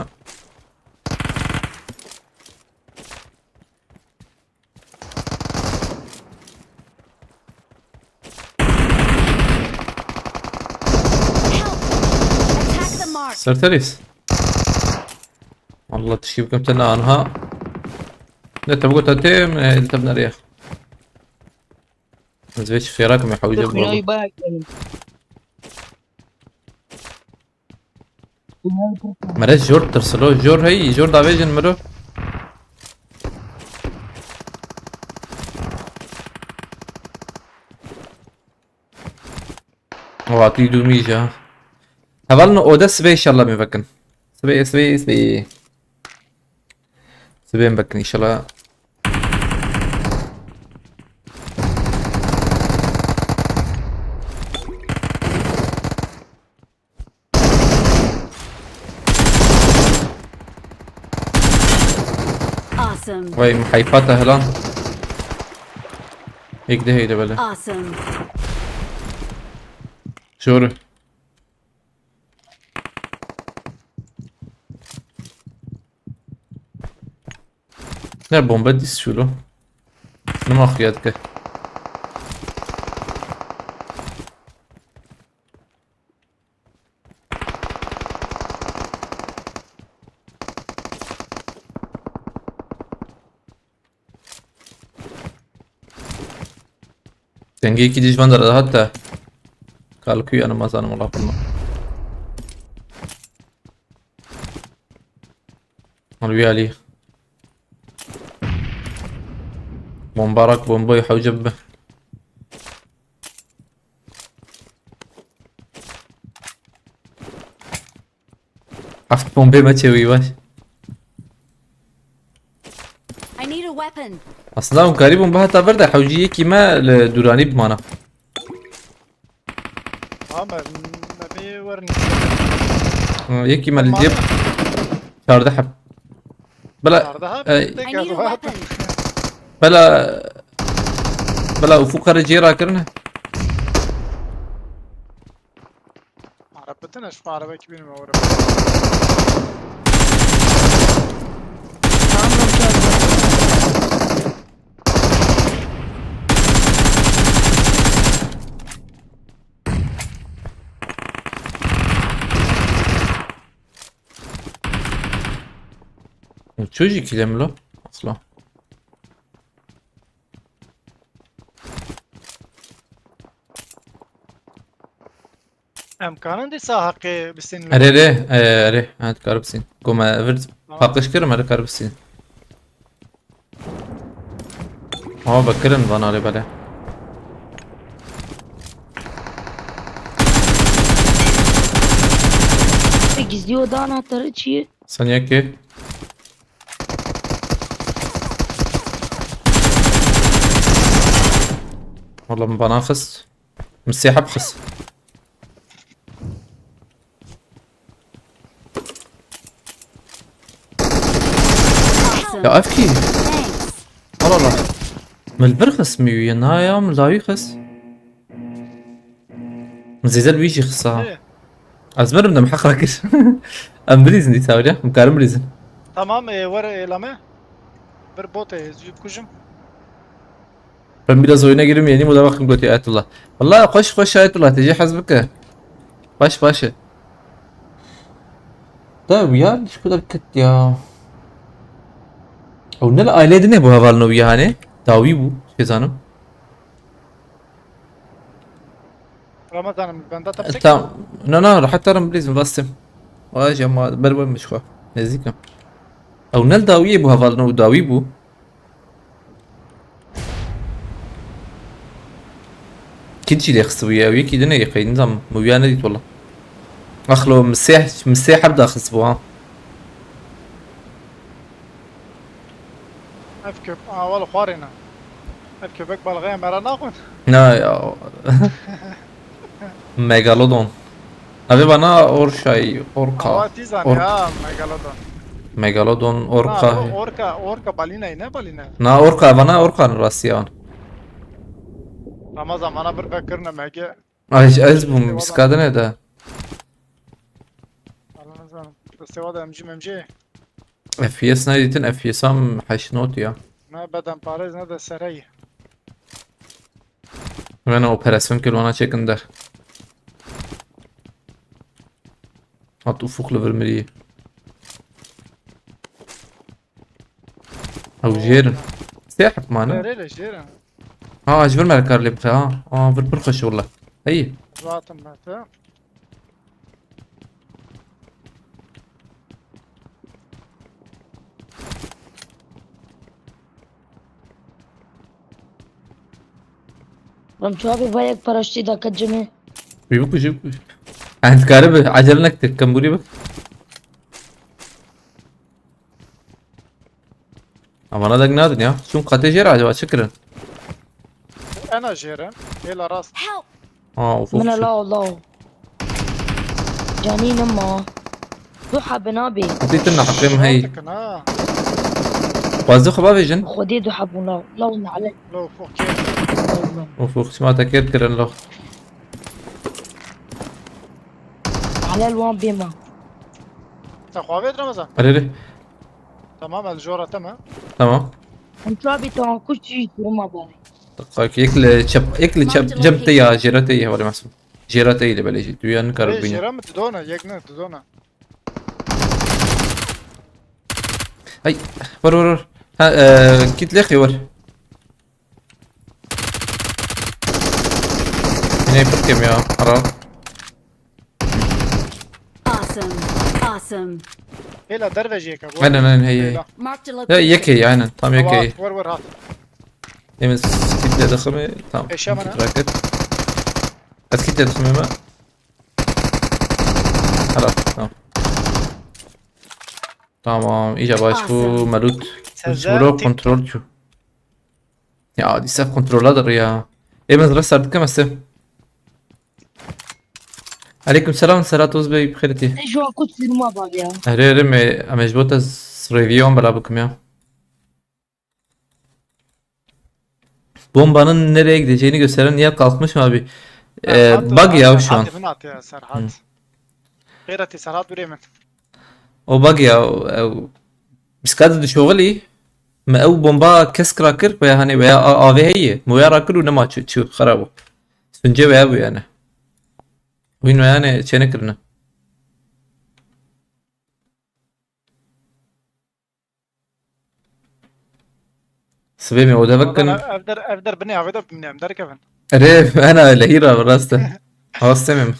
Help! Attack the mark! Serterîs. Allah tişkî bikim te ne anha. Ne te bigota têm, e, te bineriye. Ez vê çi xêra kim hewce bû. Xwînayî bayağı gelin. Mere jor tirsilo, jor hey, jor davêjin miro. Wa tu dûmî ja. Hevalno ode sibê inşallah me vekin. Sibê, sibê, sibê. Sibê me vekin inşallah. Awesome. Vay, mihayfata helan. Yek de heyde bele. Awesome. Şoru. Ne bombe dîs şûlo. Nima xuya dike. Dengê yekî dî ji van de re dihat te. Kalkû yani mazanim wala qulma. Al wî alî. Bomba rak bombayı hewce bibe. Heft bombê me çêwî baş. I need a weapon. Aslında hûn karîbûn bihata vir de hewcî yekî me li dûranî bimana. Ha, me, me bê werin. Ha, yekî me li cêb çardeh heb. Bela, çardeh heb? E, I need a weapon. Bela, bela Ufuk Kara cê rakirine. Bitin ez şu arabekî bînim were. Çocuk ile mi lo? Asla. Em karin dîsa heqê bisîn li Erê rê, e, erê, ha, dikar bisîn. Gome vir Tamam. Paqij kirim, erê kar bisîn. Ha, vekirin van alê bele. Gizli oda anahtarı çi? Sen ya ki? Oğlum bana kız. Misê heb xis. Ya ev kî? Thanks. Allah Allah. Min li vir xist mi wî, na ya min lawî xist. Min zêde li wî jî xist ha. Ê. Ez mirim de min heq rakir. Em bilîzin dîsa weriya. Em karin bilîzin. Tamam, e, were, e, lame. Bir bot, e, ez wî bikujim. Ben biraz oyuna girmeyeyim, o da bakın götü Ayetullah. Vallahi hoş hoş Ayetullah, tecî hez bike. Baş başı. Da ya şu kadar kıt ya. O ne aile edine bu havalno yani? Dawi bu, şey zanım. Ramazanım, ben de E, tapsek. Tamam. Na, na, rahat tarım bilizim, bastım. Vay cema, berber mişko. Nezikim. Ew ne li dawiyê bû hevalno, ew dawî bû. Kî jî lê xistibû ya, ew yekî din ê qey, nizam, min wiya nedît wela. Axlo, misê, misê heb daxistibû ha. Ev köp-, ha, wala xwarê ne. Ev köpek balığaya mera naxwin. Na ya. Megalodon. Ev ê bana orşay, orka. Awa tîzan Ork- ya, Megalodon. Megalodon, orka. Na, o orka, orka balîna ne balîna. Na orka, bana orka rastî ya. Ramazan bana bir vekirine mege. Ay, ez bûm, Eyvallah. Biskadine de. Ramazan, destê wa de M G M G. F P S nedîtin, F P S am heşt not ya. Ne beden parêz ne de sereyî. Wena operasyon kir, wana çekin der. Hat ufuk li vir mirî. Ew jêr in. Sê heb mane. Jêr e, jêr e. Ha, ji vir me kar lê bixe ha. Aa, vir pir xweş e wela. Hey. Zaten ben de. Em çawa bê vayek paraşütê dake cimê? Wî bikujî, wî bikujî. Em dikare bi, ecele nektir, kembûrî bik. Ama ne dek nadin ya. Şun katê jêr acaba çi kirin? Ena jêr e. Hêla rast. Help! Ha, ufuk. Min şu. Law, law. Canî nima. Du hebe nabê. Dîtin ne heqê min heyî. Dikin ha. Xwazî xwe bavêjin. Xwedê du hebûn law. Law nale. Law ufuk kê. Ufuk çima te kêr kirin law. Nale li wan bêma. Te xwe avêt Ramazan? Erê, erê. Tamam, el jora te me. Tamam. Em çawa bê tamam kuş çî duruma bari. Dakika, yek li çep, yek li çep, cem te ya, jêra te ye, hevalê Mesûd. Jêra te ye li belê jî. Tu ya nikare Ê, bibîne. Jêra mi didona, yek ne, didona. Ay, vur, vur, vur. Ha, e, kit lêxê vur. Yine pir kêm ya, ara. Awesome. Awesome. Hêla derve jê ke, bu Aynen, arada. Aynen, hey, hey. Hêla. Marked a Ya, location. Yek heye, aynen. Tam yek Tamam, heye. Vur, vur, hat. Emin kit lê diximê, tamam. Eşya mana. Kit raket. Ez kit lê diximê me. Helal, tamam. Tamam, iyice baş bu Awesome. Melut. Sezer Vuro tik- kontrol çu. Ya, dîsa kontrola dir ya. Ê, min zira ser dikim ez ê. Aleyküm selam, Serhat Oğuz Bey, bixêr tî. Ne ji wan kut sirma bal ya. Erê, erê, me, em ê ji bo te s-, rêviyê wan bela bikim ya. Bombanın nereye gideceğini gösteren yer kalkmış mı abi? Ha, Ee, hat, bug ya hat, şu an. Hat, hat ya, Serhat. Hı. Xêra tê serhat durê min. O bag ya, ew, bisiklet dişoxilî, me ew bomba kesk rakir, veya hani, veya a-, avê heye, moya rakir û nema çi, çi xera bû. Sunce veya bû yani. Wîn veya ne, çênekirine. Sibê me odevekin. Ev der, ev der binê avê de bimîne, em derkevin. Erê, ena lehî ra, rast e. Rast e min.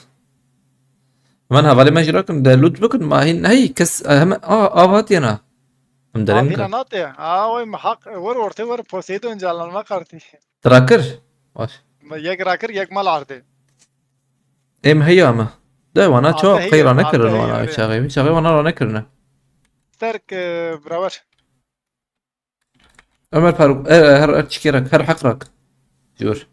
Min hevalê me jî rakin, de lût bikin, ma hîn nehî, kes, e, heme, a, av hatiye na. Em dereng Avîna bikin. Nate. A, oy, mi haq, wer ortê wer Poseidon canlanma kartî. Tira kir? Baş. Mi yek rakir, yek mal ardê. Êm heya me. De wana Ardê çawa heye, qey rane kirin ardê wana heye, ev çaxê. Ev çaxê wana rane kirine. Terk, e, birawer. Ömer Faruk, e, e, her, her çikê rak, her heq rak. Jor.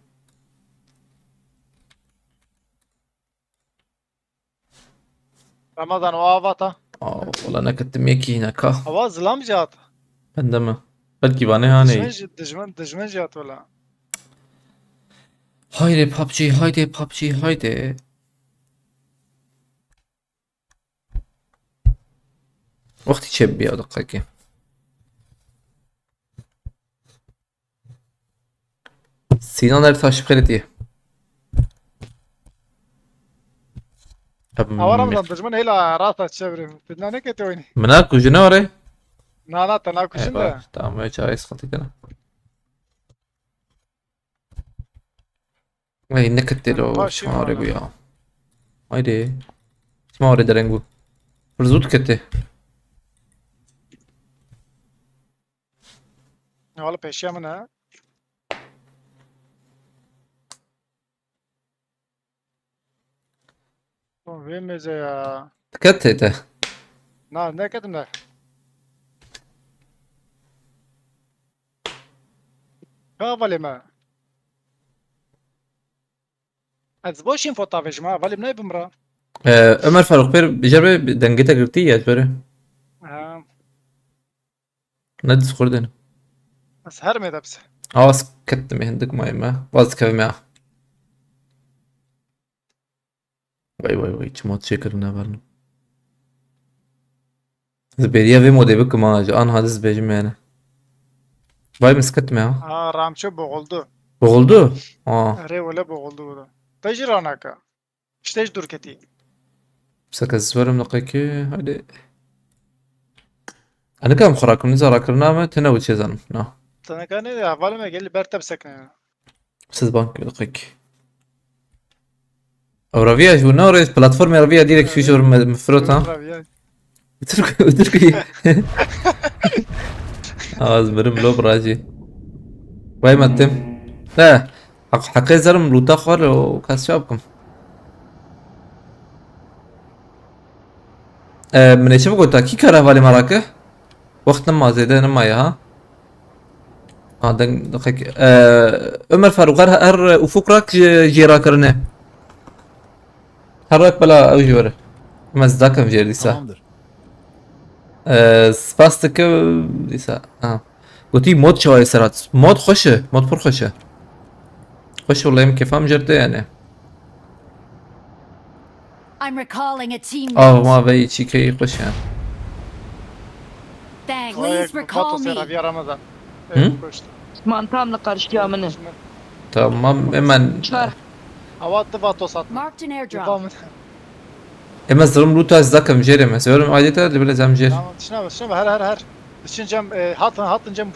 Ramazan o avata. Aa, wala neketim yekî neka. Awa zilam jî hat. Bende mi? Belkî vanê hanê. Dijmin jî, dijmin, dijmin jî hat wala. Haydi PUBG, haydi PUBG, haydi. Wextî çêbibiya deqekê. Sînan her taş xêrê diye. Awa Ramazan, dijmin hêla rasta çevirê. Tu na nekete oynî. Mina kujine ore? Na, na, te na kujin de. Tamam, hiç arayı sıkıntı değil. Ay, ne ketê lo, çima orê bû ya. Haydi. Çima orê dereng bû. Pir zû diketê. Wala pêşiya min e. Vê mêze ya. Diketê te. Na, neketim de. Ka hevalê me. Ez boşîm fota vejim ha, hevalê min nayê bimra. Ee, Ömer Faruk, pêr, jêr bê dengê te girtî ya, ez berê. Ha. Ne Discordê ne? Ez her mêde bise. Awa ez ketim hindik mayê me. Vaz dikevim ya. Vay vay vay, çi mod çêkirine verin. Ez bêriya vê modê bikim ha, ji an hadis bêjim yani. Vay misket me ha. Ha, Ramço boğuldu. Boğuldu? Aa. Erê wele boğuldu bu da. Te jî ranaka. İşte hiç dur ketî. Seke ez werim deqekê, hadi. Anika em xwe rakirin, niza rakirina me, tine û çê zanim. Na. Te neka ne ya, hevalê me gelî ber te bisekine. Siz bank deqek. Ew reviya ji ne orê platformê reviya direkt şu jor me, me firot ha. Reviya. Türk, Türk iyi. Az birim lo bracı. Vay mattim. He. Hak, haqê zerim luta xwar o kasya bikim. E, min ê çi bigota? Kî kare hevalê me rake? Wext nema, zêde nemaye ha. Ha, deng, deqek. E, Ömer Faruk, her, her ufuk rak jê, jê rakirine. Her rak bela ew jî were. Em ez dakim jêr dîsa. Tamamdır. E, spas dikim dîsa. Ha. Gotî mod çawa ye serat? Mod xweş e. Mod pir xweş e. Xweş wele em kêfa min jêr de yani. I'm recalling a teammate. Ah, ma vey çîkeyî xweş e. Thanks. Please recall me. Hı? Mantam li qarşiya min e. Tamam, hemen. Çar. Awa tu vatos at. Marked an airdrop. Em ez dirim loot ez dakim jêrê me. Severim aidiyete de bile zem jêr. Tamam, şuna bak, şuna bak, her, her, her. Düşün cem, e, hatın, hatın cem.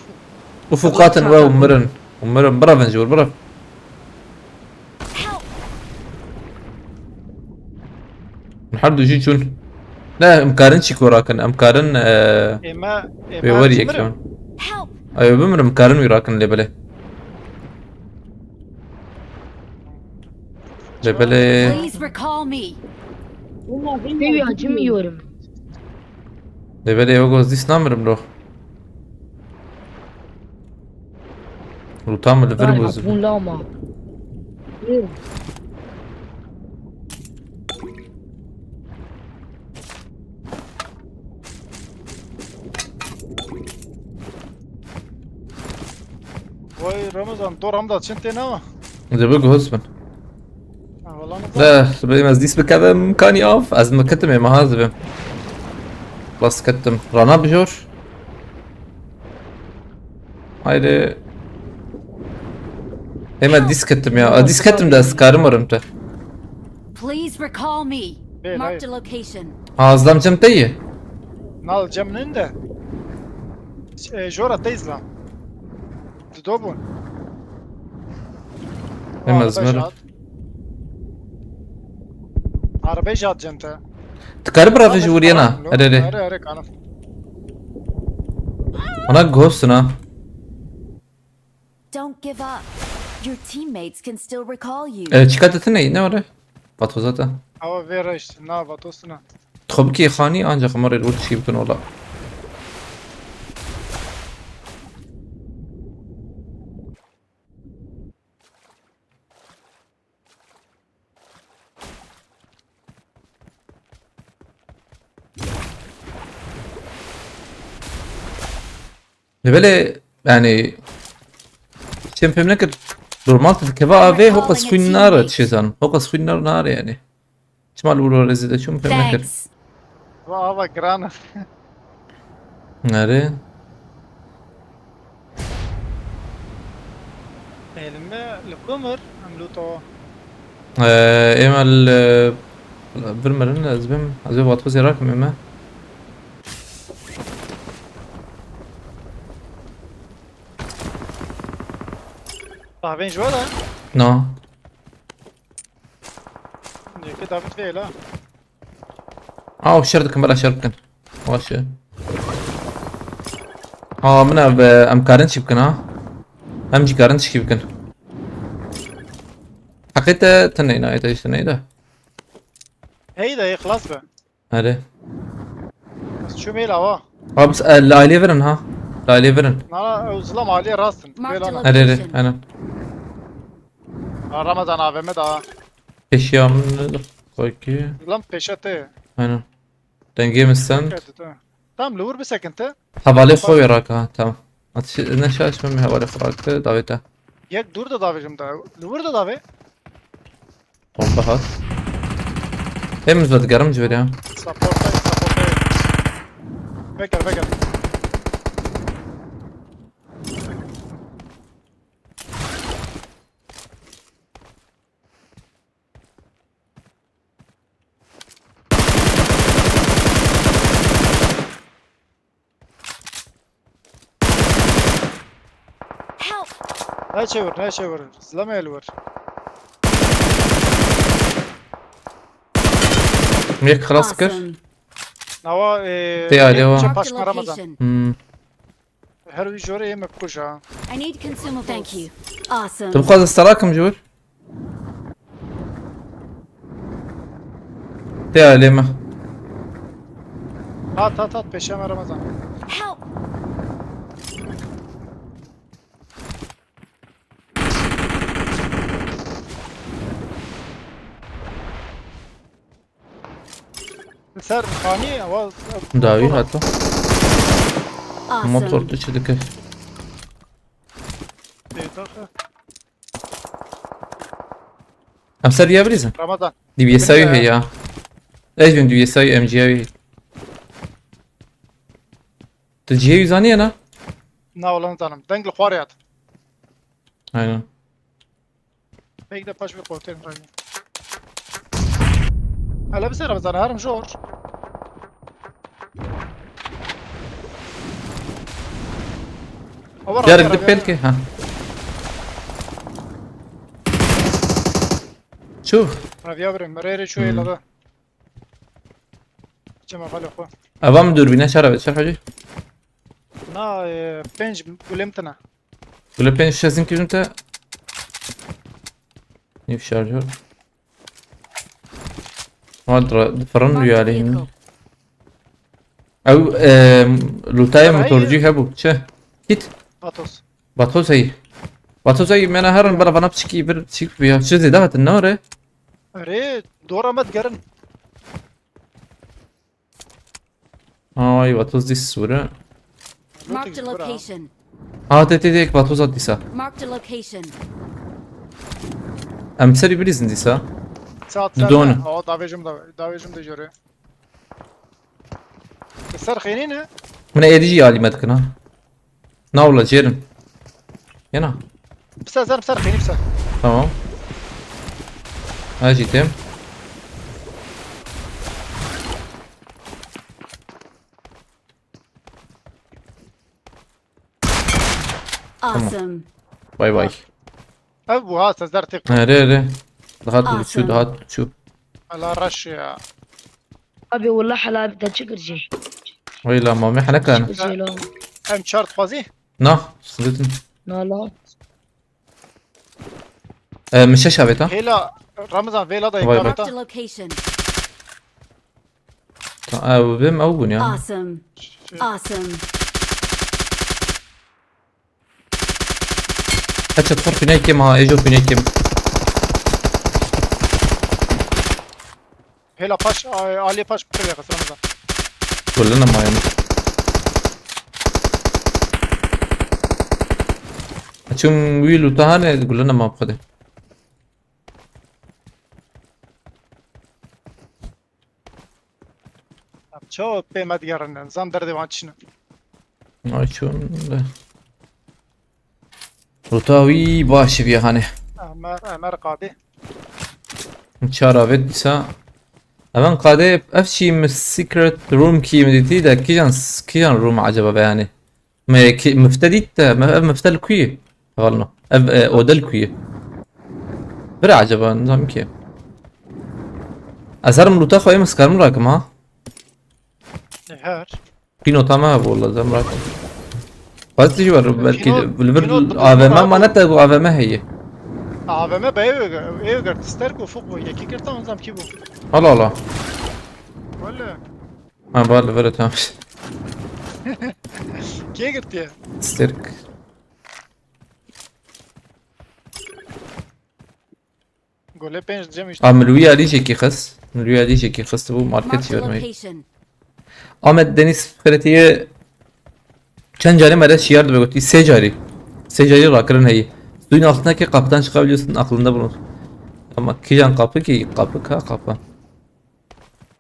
Ufuk hatin we umirin. Umirin, bravin jor, brav. Help! Her du jî çûn. Ne, em karin çî kora kin, em karin, e, Ême, ême wê werî yek çimin. Help! Ay, bimirim, karin wî rakin lê belê. Lê belê. Please recall me. Seviye acımıyorum. Lê belê ew goz dîs namirim lo. Rûta min li vir bû. Apûn lama. Vay Ramazan, dor hem da çin tê ne? Dibi goz bin. Ha, wala De, bêm ez dîs bikevim, kanî av, ez mi kitim ê meha dibim. Bas kitim. Rana bijor. Haydi. Ê me dîs kitim ya. Dîs kitim de ez karim orim te. Please recall me. Bê, Marked a location. Ha, ez lam cem te yî. Nal cem nin de. E, jora te izla. Dido bûn. Ê me Araba ez merim. Jat. Araba jat cem te. Tu karî biravê ji wiriyê na. Erê, erê. Erê, erê, kanif. Ana ghost na. Don't give up. Your teammates can still recall you. E, çika te tine ne ore? Vatoza te. Awa vê reşt, na, vatosina. Tu xwe bikî xanî, ancak hema rê rol tişkî bikin ola. Lê belê, yani, çem pêm nekir. Normal tu dikeva avê, hoqas xwîn nare, çêzan. Hoqas xwîn nare, nare yani. Çima li wir rezî de çûm, pêm nekir. Thanks. Va ava giran e. Nerê? Elime li ku mir em lûto. Ee, ême li vir mirin, ez bim, ez ê vatozê rakim ême. Tahvên ji we de? Na. Yekê David vê la. Aw, şer dikin, bela şer bikin. Baş e. Ha, min ev, e, em karin çi bikin ha? Em jî karin çi bikin? Heqê te, te neyna, te işte neyda. Hey de, ixlas be. Hadi. Ez çûm ê lava. Abi, e, li ailê verin ha. Li ailê verin. Na, na, ew zilam aliyê rast in. Marked a location. Hadi, hadi, aynen. Ha, Ramazan A V M da. Peşiya min koy ki. Lan peşe te. Aynen. Dengê min send. Tam li wir bisekin te. Hevalê xwe wê raka, tamam. At, ne şaş min hevalê xwe rakte, davê te. Yek dûr da davê jim da. Li wir da davê. Bomba hat. Hem zat garim cüveriya. Supportay, supportay. Bekar, bekar. Help! Ne çevir, ne çevir. Zileme el vur. Yek xelas kir. Awesome. Nawa, e, Te ya, yek dewa. Çe Marked a paşma Ramazan. Location. Hmm. Her wî jor ê me kuj ha. I need consumables. Thank you. Awesome. Tu bixwazî starakim ji wir? Te alê me. Hat, hat, hat, peşe me Ramazan. Help! Ser xanî, wa, Dawî motor. Hato. Awesome. Motor tu çi dike? Bêdaxe. Em ser ya birîzin. Ramazan. D B S I Bine. Heye. Ez bin D B S I M G I. Tu cihê wî zanî ya na? Na, wala nizanim. Deng li xwarê hat. Aynen. Pek de paş bir konteyner rayı. Hele bir sene zaten harim jor. Gerek de belki, ha. Çu. Raviya birim, rere şu Hmm. elada. Cema xale xo. Ava min dûrbîne çara ve, çar hacî? Na, e, pênc gulê min tine. Gule pênc şezin kirin te. Nîv şarjör. Wan ra-, difirin Marked a rüyalî. Vehicle. Ew, e, lûtaya Ev motorcî heye. Hebû. Çi? Kit. Vatos. Vatos heyî. Vatos heyî, mena herin bera vana piçikî bir çik biya. Çi zêde hatin, ne ore? Erê, dora me digerin. Ay, vatoz dîs were. Marked a location. Ha, te, te, te, vatoz at dîsa. Marked a location. Em serî bilîzin dîsa. Saat Didon. Serde. Awa davêjim da, davêjim de jore. Ser xênî ne? Min êdî jî alî me dikin ha. Na wala jêrin. Yena. Bise zer, ser xênî bise. Tamam. Ha jî têm. Awesome. Bay bay. Ev bu ha, Sezer tek. Erê, erê. Dihat çû, Awesome. Dihat çû. Ala reş ya. Abi, wallah hala te çi gircî? Weyla, ma me hene kan. Gircî lo. Em çar dixwazî? Na, sıkıntı. Na la. E, min şeş avêt ha. Hêla, Ramazan, vêla da Vay yek be. Marked avêt a ha. Location. Ta, ew bim ew bûn ya. Awesome. Awesome. Headshot xwe pîneyê kêm ha, êjo pîneyê kêm. Hêla paş, a-, aliyê paş bir yakası Ramazan. Gulle nema yani. Çim wî lûta hane gulle nema xwedê. Çawa pê me digerînin, zan derdê wan çi ne. Ay çûn de. Rota wî baş bî hanê. Emer, Emer qadê. Çar avêt dîsa. Evan qadê ev çî mi secret room kî mi dîtî de kîjan, kîjan room acaba be yani? Me ki, mifte dît de, me, ev mifte li ku ye? Hevalno. Ev, e, oda li ku ye? Bira acaba, nizam ki. Ez herim lûta xwe ê min skarim rakim ha. E, her. Pînota me hebû, lazim rakim. Xwest jî wer, belkî Pînot, li vir pînot bi A V M dizman ma hebû. Ne te ku A V M heye. A V M be ev, ev girt, sterk û fuk bû, yekî girta, nizam kî bû. Hala hala. Wele. Ha, bar li vir e, tamam. Kê girtiye? Sterk. Gole pênc cem işte. A, min li wî alî jekî xist. Min li wî alî jekî xist bû market Marked a jî vermeyî. Location. Ahmet Deniz Xiretiye çend carî me re şiyar dibe gotî. Sê carî. Sê carî rakirin heyî. Suyun altındaki kapıdan çıkabiliyorsun, aklında bulunsun. Ama kîjan kapı ki? Kapı ka kapı.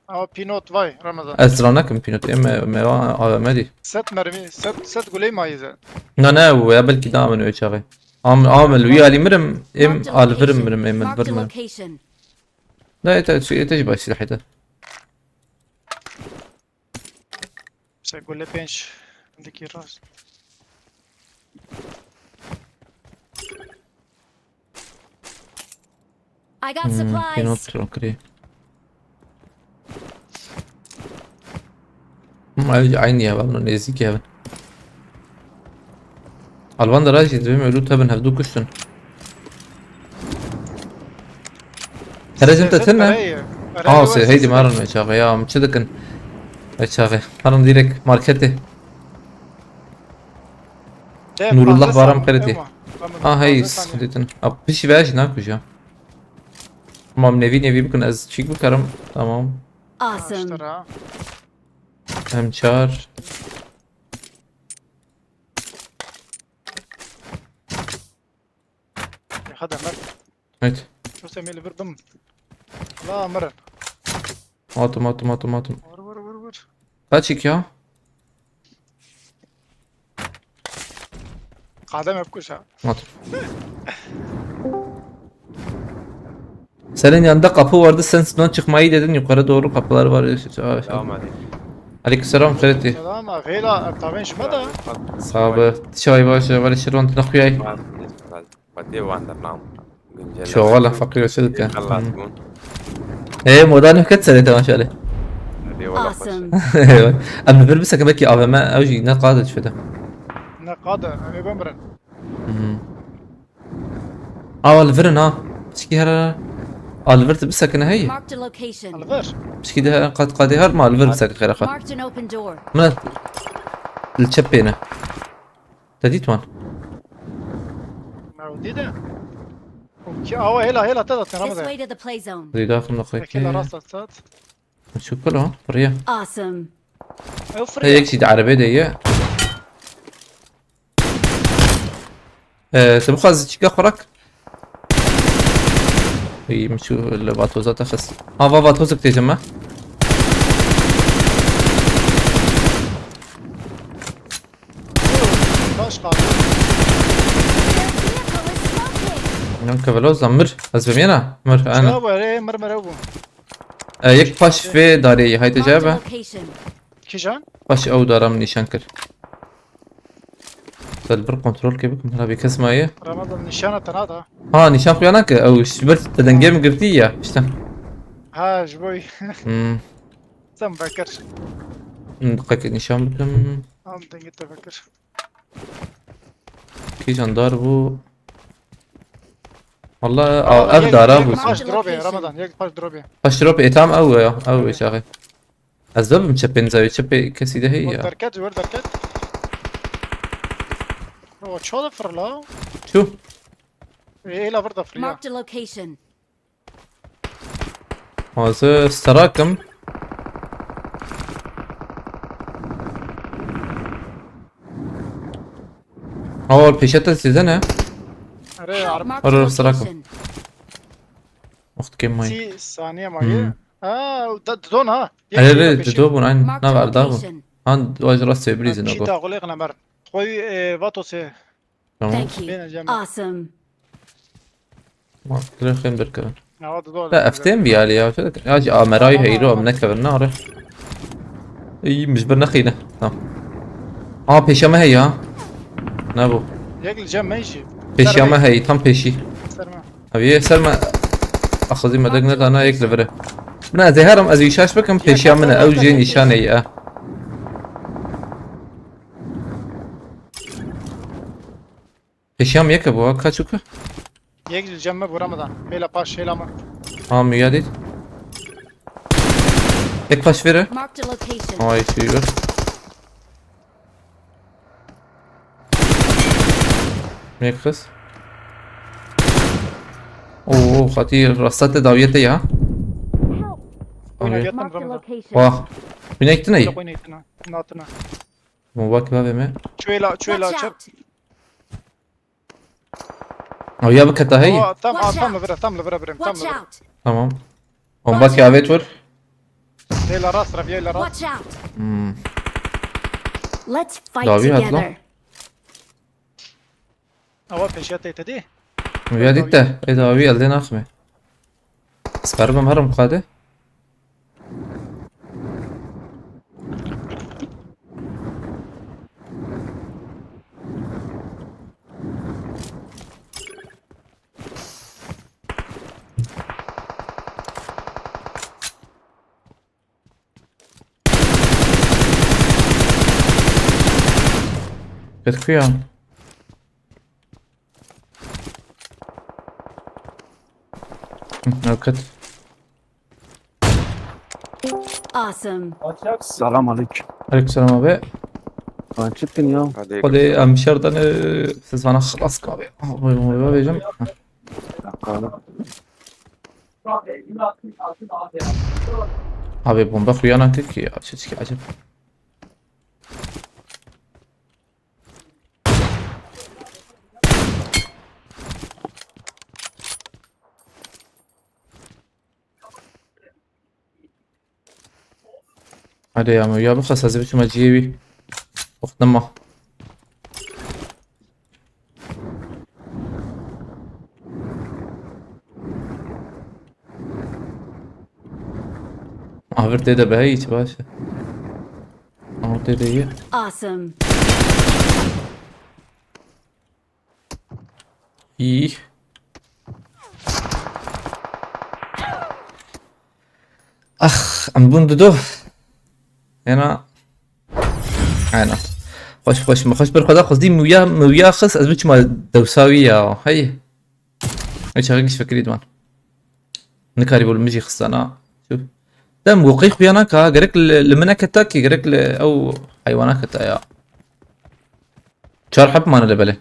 Ama pînot vay Ramazan. Ez zira nakim pînot. Em me, me va A V M dî. Set mermi, set, set guley mayî ze. Na ne, bu ya belkî daha min wê çaxê. Am, am li wî alî mirim, em Marked a alvirim location. Mirim, em Marked a vir mirim. Location. Ne, ete, ete jî baş silahê de. Mesela gule pênc. Dikî rast. I got Hmm, supplies. Pînot tron kirî. Him, ev aynı ya, ben nêzîkî hev in. Alvan da rajî dibêm ölü tebin hevdu kuştin. Herezim te tene. Aa, se heydi marin me çaxê ya, em çi dikin? Me çaxê. Marin direkt marketê. Nurullah Baran Xeretî. Ha, hey, dîtin. Ap, pişî ve jî nakuja. Tamam, nevî nevî bikin, ez çîk bikarim. Tamam. Awesome. Em çar. Hadi Ömer. Evet. Şu semeli bir dım. La Ömer. Atım, atım, atım, atım. Vur, vur, vur, vur. Kaç iki ya? Kadem hep kuşa. At. Senin yanında kapı vardı, sen sudan çıkmayı dedin, yukarı doğru kapılar var. Devam edeyim. Aleykümselam, Xeretî. Selam, Xeyla, tavên şima da. Sağ ol. Çay baş, var şiron nakuyay. Batê wan dernam. Şoxala, feqîr, çi dike? Xelas bûn. Ê, moda nû ket serê te, maşallah. Hadi, wala xweş. Awesome. Em li vir bisekin, belkî A V M ew jî ne qade çi feda. Ne qade, em ê bimirin. Awa li vir in ha. Pişkî here. A, li vir tu bisekine hey. Marked a location. Li vir. Pişkî de qad qadê her ma li vir bisekin xêra xwe. Marked an open door. Min li çep pêne. Te dît wan? Ew dî de. Ki awa hêla hêla te da This Ramazan. Way to the play zone. Zî daxim da xwe Peki la ki. Rast at sat. Çû kilo, piriye. Awesome. Ew Hey, firiye. Yek jî di erebê de ye. Ee, tu bixwazî çîka xwe rak? Ey, min çû li vatoza te xist. Ha, va vatozek têje me. Taş kaldı. Nan keveloza mir. Ez bimiyena. Mir, ana. Çawa re, mir, mir bu. E, yek paş vê darê, hayte Marked a cebe. Location. Kijan? Paş ew dara min nîşan kir. Te li vir kontrol ke bikim, hela bê kes maye. Ramadan nîşana te nada. Ha, nîşan xuya nake, ew ji ber te dengê min girtî ya, işte. Ha, ji bo. Hmm. Sen vekir. Hmm, diqek nîşan bikim. Am dengê te vekir. Kîjan dar bû. Valla, Ramadan, ev yek, dara yek bû. Paş drop e, Ramadan, yek paş drop e. Paş drop e, tam ew e ya, ew e çaxê. Ez bibim çepên zavê, çepê kesî de heye ya. Derket, wer derket. O ço da fırla. Çu? E, ela vir da fırla. Marked a location. Hazır, starakim. Awal peşete size ne? Are, araba. Marked a location. Waxt kêm mayî. Sî saniye mayî. Hmm. Ha, da, didon ha. Yek Erê, erê, dido bûn, aynen. Nav erda bûn. Han, vaj rast sebrîzin o. Çîta xulê qine mer. Xoy, e, vato se. Tamam. Thank you. Bêne cem. Awesome. Ma, dirê xên bir kevin. Ya, dido. Ya, eftên bir hali ya. Ya, ji ameray heyro, em nekevin, ne are. Ey, min ji bir nexîne. Tamam. Aa, pêşiya me heye ha. Ne bu? Yek li cem me jî. Pêşiya me heye, tam pêşî. Ser me. Ev yê ser me. Axizî me deng nedana yek li vir e. Min ez ê herim, ez ê şaş bikim, pêşiya min e, ew jê nîşanê ye. Pêşiya min yek e bu, ha, kaç û ku? Yek li cem me bu Ramadan. Mêla paş, hêla me. Ha, mi ya dît. Yek paş vere. Marked a location. Ay, şey yok. Nexus. Oo, xatî rasta te dawiyê te ya. Oyna Abi. Yetim Marked a Ramadan. Location. Wah. Binektin ey. Oyna yetim ha. Natına. Bomba kila ve mi? Çuela, çuela, Watch çap. Out. Aviya bi keta hey. Aa, tam, aa, Watch tam out. Li vira, tam li vira birim, tam Watch li vira. Out. Tamam. Bomba kâvet vur. Yayla rast, ref, yayla rast. Watch out. Hmm. Let's fight Davi hat lan. Together. Ava peşiya te te dî. Ya dît te. Ê davi elde naxme. Skaribim herim qade. Kırkıyor. Hı, evet. Awesome. Selam aleyküm. Aleykümselam abi. Lan çıktın ya. Hadi. Hadi em şerden, e, siz bana xelas abi. Abi, abi, abi, abi. Abi bomba xuya nakir ki ya. Çeçki acaba. Hadi ya, ya bu xasa zibit ma ciyevi. Wextnama. Avir tê de be hiç baş. Ama tê de iyi. Awesome. İyi. Ax, em bûn dido. Ena. Aynen. Xweş, xweş, min xweş bir xwe da xwezî miwiya, miwiya xist, ez biçima dewsa wî ya. Hey. Ew çaxê giş fikirî diwan. Nikarî bû li min jî xistana. Çû. Dem, wê qey xuya naka, gerek li, li min neketa ki, gerek li ew heywana keta ya. Çar heb mane li belê.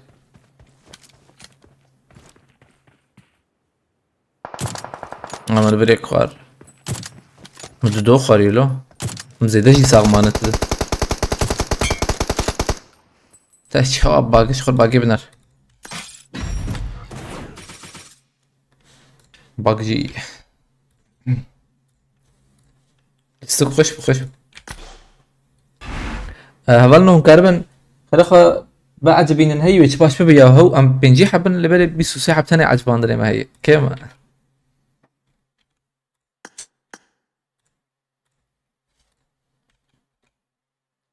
Ama li birêk xwar. Min dido xwarî lo. Min zêde jî sax mane tu. Te çawa bagê ji xwe bagê biner. Bak jî. Lîstik xweş bû, xweş bû. E, hevalno hûn karibin xwedê xwe biecibînin, hey wê çi baş bibe ya, hew em pêncî heb in, lê belê bîst û sê heb tenê ecibandinê me heye. Kêm e.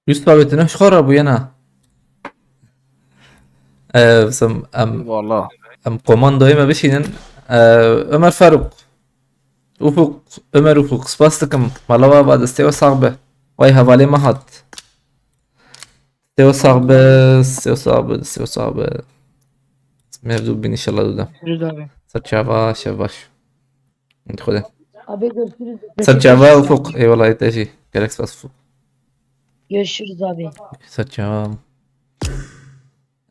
Yusuf abi, tu ne ji xwe re bûye na? Ee, em, em, Valla. Em komandoyê me bişînin. Ee, Ömer Faruk. Ufuk, Ömer Ufuk, spas dikim. Mala we ava, destê we sax be. Vay hevalê me hat. Destê we sax be, destê we sax be, destê we sax be. Mevzu bin inşallah duda. Görüşürüz abi. Ser çava, şev baş. Hadi Xwedê. Abi görüşürüz. Ser çava Ufuk. Eyvallah, te jî. Gelek spas Ufuk. Görüşürüz abi. Ser çava.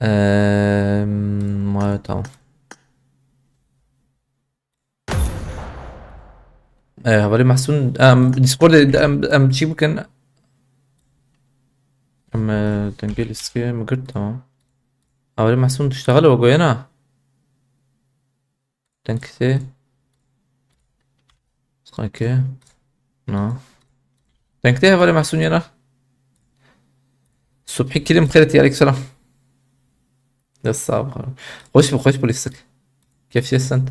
Eee, ma-, tamam. Eee, hevalê Mahsûn, em, Discordê, em, em çi bikin? Em, eee, dengê lîstikê min girt, tamam. Hevalê Mahsûn diştexile we goyena? Denkê. Sanki. Na. Denkê hevalê Mahsûn yena. Subhi Kilim xêret, aleykum selam. Dest sağ ol. Xweş bû, xweş bû lîstik. Kefşê send.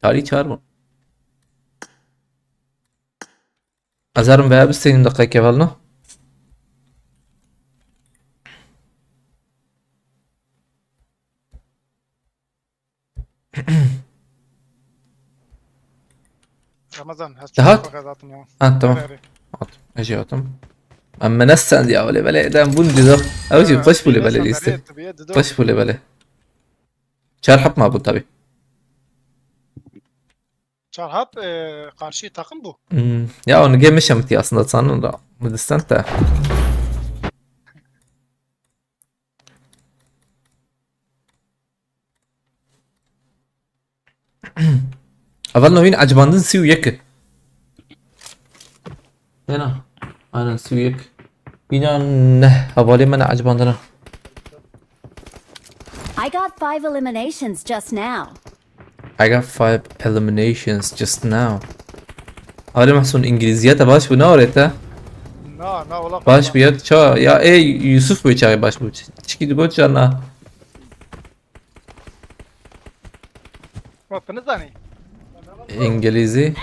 Tarî çar bûn. Ez herim veya bisteynim deqeyke hevalno. Ramazan, ez Te hat? Çok fakat zaten ya. Ha, tamam. Erê, erê. Hat. Ez jî hatim. Em me nestend ya, wele belê, dem bûn dido. Ew jî Ha, xweş bû lê belê lîstik. Erê, tabii, dido. Xweş bû lê belê. Çar hep ma bû tabii. Çar hep, e, karşı takım bu. Hmm. Ya onu gelmiş em aslında sanın da. Bu distante. Hevalno hîn ecibandin sî û yek e. Hena. Aynen sî û yek. Bîna neh hevalê me ne ecibandina. I got five eliminations just now. I got five eliminations just now. Hevalê Mahsûn, îngilîziya te baş bû, ne orê te? Na, na, wala Baş bû ya, ça, ya, ê, Yusuf bû çaxê baş bû. Çikî digot carna. Ma tu nizanî? Îngilîzî.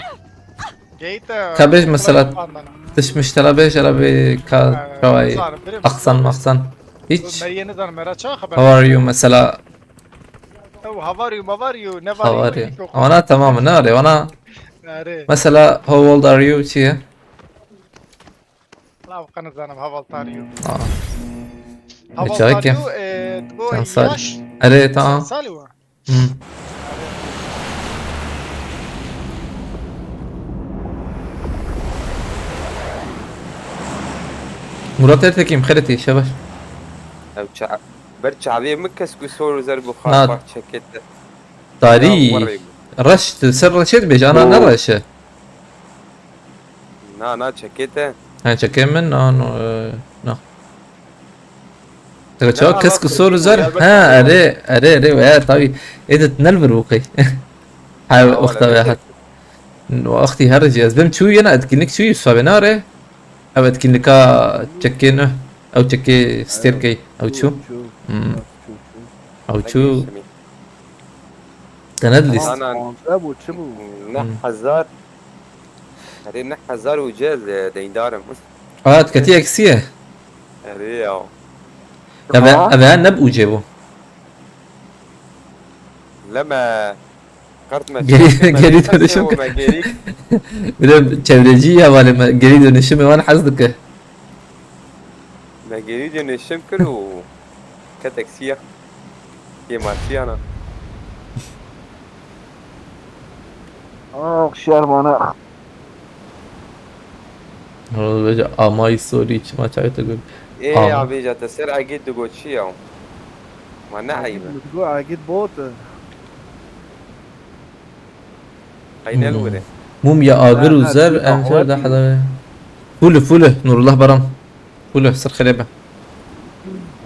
Geyte, Ka bêj mesela, qulak bandana. Tişt miştela bêj, era bê ka, Ee, kawayî. Nizanî, birim. Aksan maksan. Hiç. Meriye nizanî, mera ça xeber? How are you mesela? Ew, how are you, how are you? Ne var How are you? Çok Ama na tamam, ne arê? Ona Erê. Mesela, how old are you çi ye? La, bu kanı zanim, how old are you? Aa. How old are you? E, bu Çend sal? Yaş. Erê, tamam. Çend sal bu? Hmm. Murat Ertekin, xêretî, şebaş. Ev ça-, ber çavê min kesk û sor û zer bû Na. Xarpa çekete. Tarî. Ya, warê. Reş, tu ser reşê dibêje, ana ne reş e? Na, na, çekê te. Ha, çekê min, na, no, e, na. Te çawa kesk û sor û zer? Ha, erê, erê, erê, we, tabii. Ê de tunel bir bu qey. Ha, wexta we hat. Wextî her jî ez bim çû yena etkinlik çû, Yusuf abi nare. Ev etkinlika çekê ne? Ew çekê stêrkey. Ew çû? Hmm. Ew çû? Te nedilîst? Ana. Panzdeh bû, çi bû? Neh hezar. Erê, neh hezar ucê ez, e, deyndar im. Aa, tu ketî eksî ye? Erê ya. Ev, ev ne bi ucê bû? Leme. Kart me Geri, geri dönüşüm. Me geri. Bir de çevrecî ya, vale me, geri dönüşümê wan hez dike. Me geri dönüşüm kir û ket eksiya. Kêmasiyana. Ah, şermana. Hol veja amay sorî çima çayê te got. Ê, Am- ya veja te ser egê digo çi ya? Ma ne eyb e. Digo egê bot. Ay ne Hmm. Were. Mum ya agir Ha, û ha, zer, tu em ser da hawatî. Hada. Fûle, fûle, Nurullah Baran. Fûle, ser xirê be.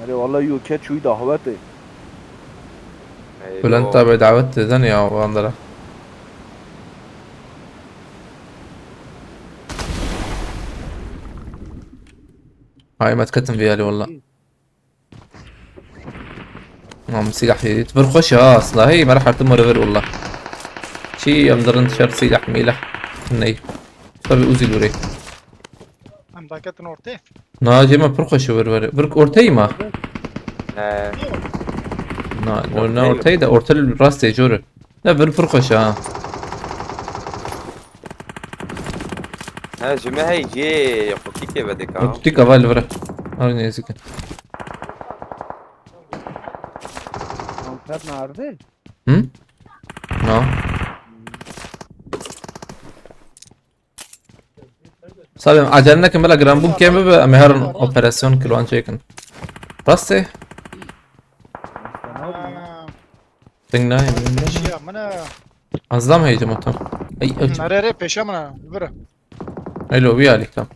Erê, wala yo ke çûyî dahwetê. Bülent abi davet eden ya, o andara. Hay, me diketim vê alî, walla. Mam, silah yedît. Vir xweş e ha, silahê me re hertim were vir, walla. Çi em dirin şer silah mîlah. Ney. Tabii Uzi lûrê. Em daketin ortê. Na, cê me pir xweş e vir vir. Vir orteyî ma? He. Na, no, ne orteyî de orta li rastê jor e. Ne, vir pir xweş e ha. He, ji me hey cê xwekîkê vedika. Xwekîka va li vir e. Ar nêzik e. Anter nerede? Hı? Na. Sabê, acele nekin, bila giranbûn kêm bibe, em ê herin operasyon kilwan çêkin. Rast e? Ha, Ding nayê, ding nayê. Peşiya min e. Ez dam heydim otam. Ey, ey. Nere re, peşa min e. Bira. Ey, lo, wî alî tam.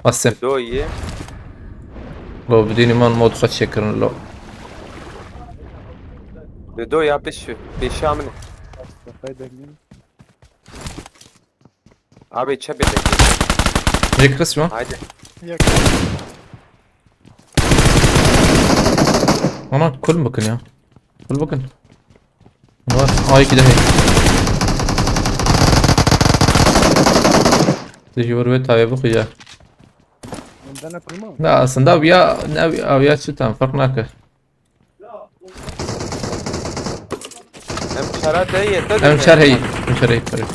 Basim. Do ye. Lo, bidînî man mod xwe çêkirin, lo. Do, do ya peş, peşa min e. Abi çepê de. Yek kısmı. Haydi. Yek. Ana kul bakın ya. Kul bakın. Var. Ay, iki de hey. Tecrübe ve tabi bu kıya. Bunda ne kulma? Da aslında abi ya, ne abi ya, çi tam fark nake. Em çara te ye, te Em de çar hey, em çar hey, pardon.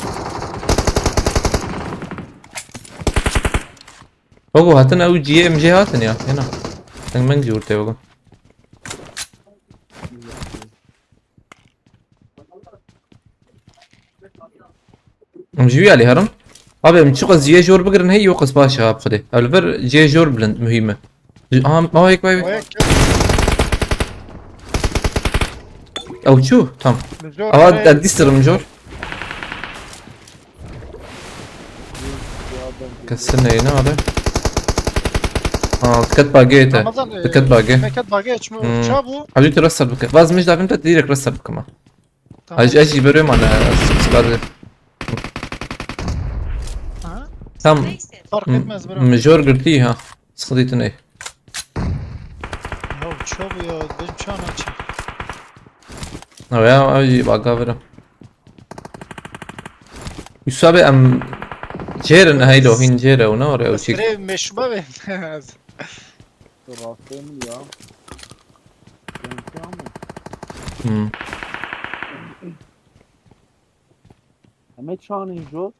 Bak, o hatin ew G M G hatin ya, hena. Sen ben jurte bakın. Em ji wî alî herin. Abi, em çiqas cihê jor bigirin hey, yoqas baş e ha bi Xwedê. Ev li vir cihê jor bilind muhîm e. Aha, aha, yek vay. Ew çû? Tam. Aha, ez dîstirim jor. Kesin neyine abi. Ha, diket bagê te. Ramazan, e, diket bagê. Diket bagê, çi, hmm, çabû. Abi, tu rest ser bike. Vaz mij davin te direkt rest ser bikima. Tamam. Aj, aj, bere mane, skade. Ha? Tam. Fark etmez, bro. M-, mijor girtî ha. Sıkıntı ne? Ya çabuk ya, benim çağım açık. Ha ya, ay, baga bere. Yusuf abi, em jêrin, heylo, hîn jêre, o ne var ya, o çik. Sire meşruba ve. Rastlayın ya. Benziyor mu? Hmm. Em ê çanî jor?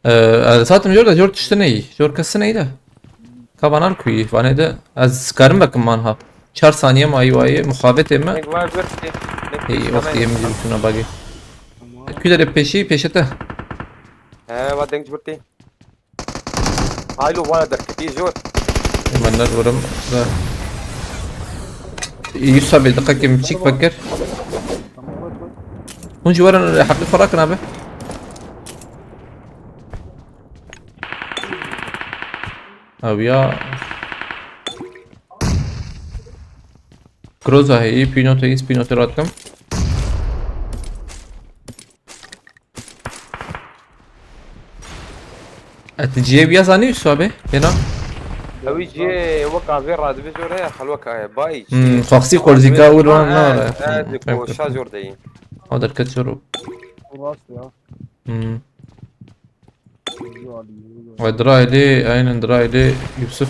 Ee, e, zaten jor da jor tiştine iyi. Jor kesine iyi de. Kabanar kuyi. Vane de ez karim bakım man ha. Çar saniye ma iyi vayi muhabbet eme. Nek var bir şey. İyi, wextî yê min jî bû çûna bagê. Tamam. Kû derê pêşî, pêşe te. He, va deng ji birtî. Haylo, wala derketî jor. Min ne dibirim. Yusuf abi, diqekê min çîk vekir. Hûn jî werin heqî xwe rakin abi. Ew ya. Groza heyî, pînotê hî, pînotê radikim. E, tu cihê wî ya zanî Yusuf abi? Hêna? Ew jî wek avê radibê zor heye, xelwek heye. Bay Hmm, çi? Xaxsî Korzîka Radibê wir wan ha, nare. E, Hmm, di fem koşa kir. Zor deyî. O derket zor o. Rast ya. Hmm. Yürü abi, yürü. Vay, dira ailê, aynen dira ailê Yusuf.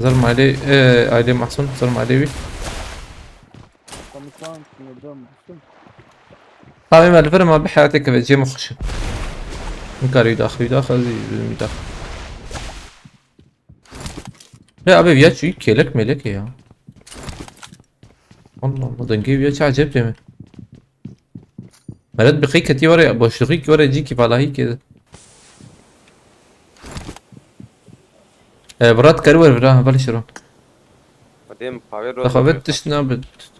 Zerm ailê, e, ailê Mahsun, zerm ailê wî. Tamam, tamam, sinirden bıktım. Abi, me li vir ma bi heyatê keve cê min xweş e. Nikarî daxilî dax, ez ê dax. Lê abi, viya çûyî kêlek mêlek e ya. Allah Allah, dengê viya çi ecêb tê min. Meret bi qey ketî were, boşluğî ki were cî ki valahî ki. E, Murat, kar wer vira, vali şiro. Xwedê min pavê roz Xwe bibê. Tişt nabe,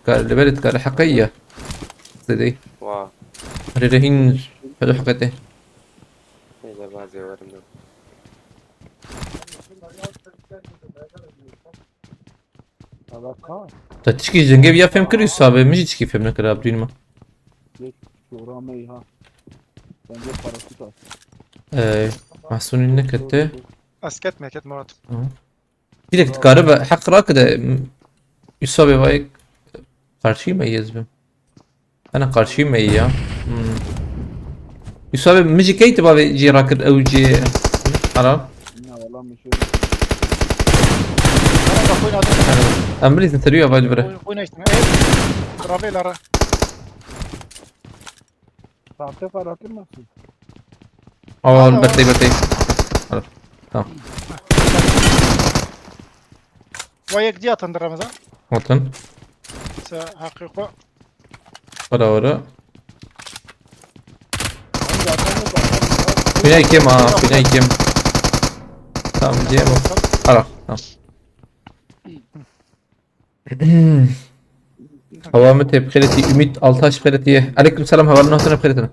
kar, li berê dikare heqe ye. Zêdeyî. Wa. Rê re hîn pelo heqe tê. Neyse, bazı yerim yok. Alaka. Te tişkî ji dengê viya fêm kir, Yusuf abi, min jî tişkî fêm nekir, abdûn ma. Geç, şora meyha. Bence paraşüt at. Ee, Mahsuni ne kete? Asket meket Murat. Hı. Direkt dikaribe heq rakide. Üsa be vay karşı mı yezbim? Ana karşı mı ya? Hmm. Üsa be müzik eğitim abi ci rakir ev ci. Ara. Na valla mi şey. Ana da koyun adı. Em bilîzin seriyo vay vire. Koyun koyun açtım. Ey. Rabelara. Sahte faratın nasıl? Aa, bertey bertey. Wa yek diye atındı Ramazan. Atın. Se hakkı ko. Ora ora. Kuyna kim ha? Kuyna kim? Tamam diye bak. Ara. Tamam. Hava mı tep xeyreti, Ümit Altaş xeyreti. Aleyküm selam, hava nasıl xeyreti?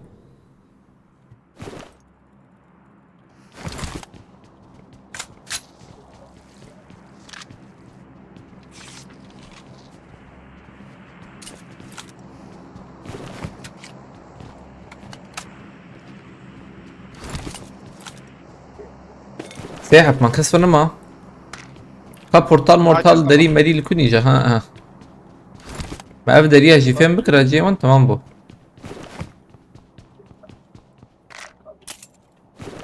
Sê heft man kes fena ma. Ka portal mortal derî merî li kunî je ha ha. Me ev derî ya jî fêm bikira cê wan tamam bû.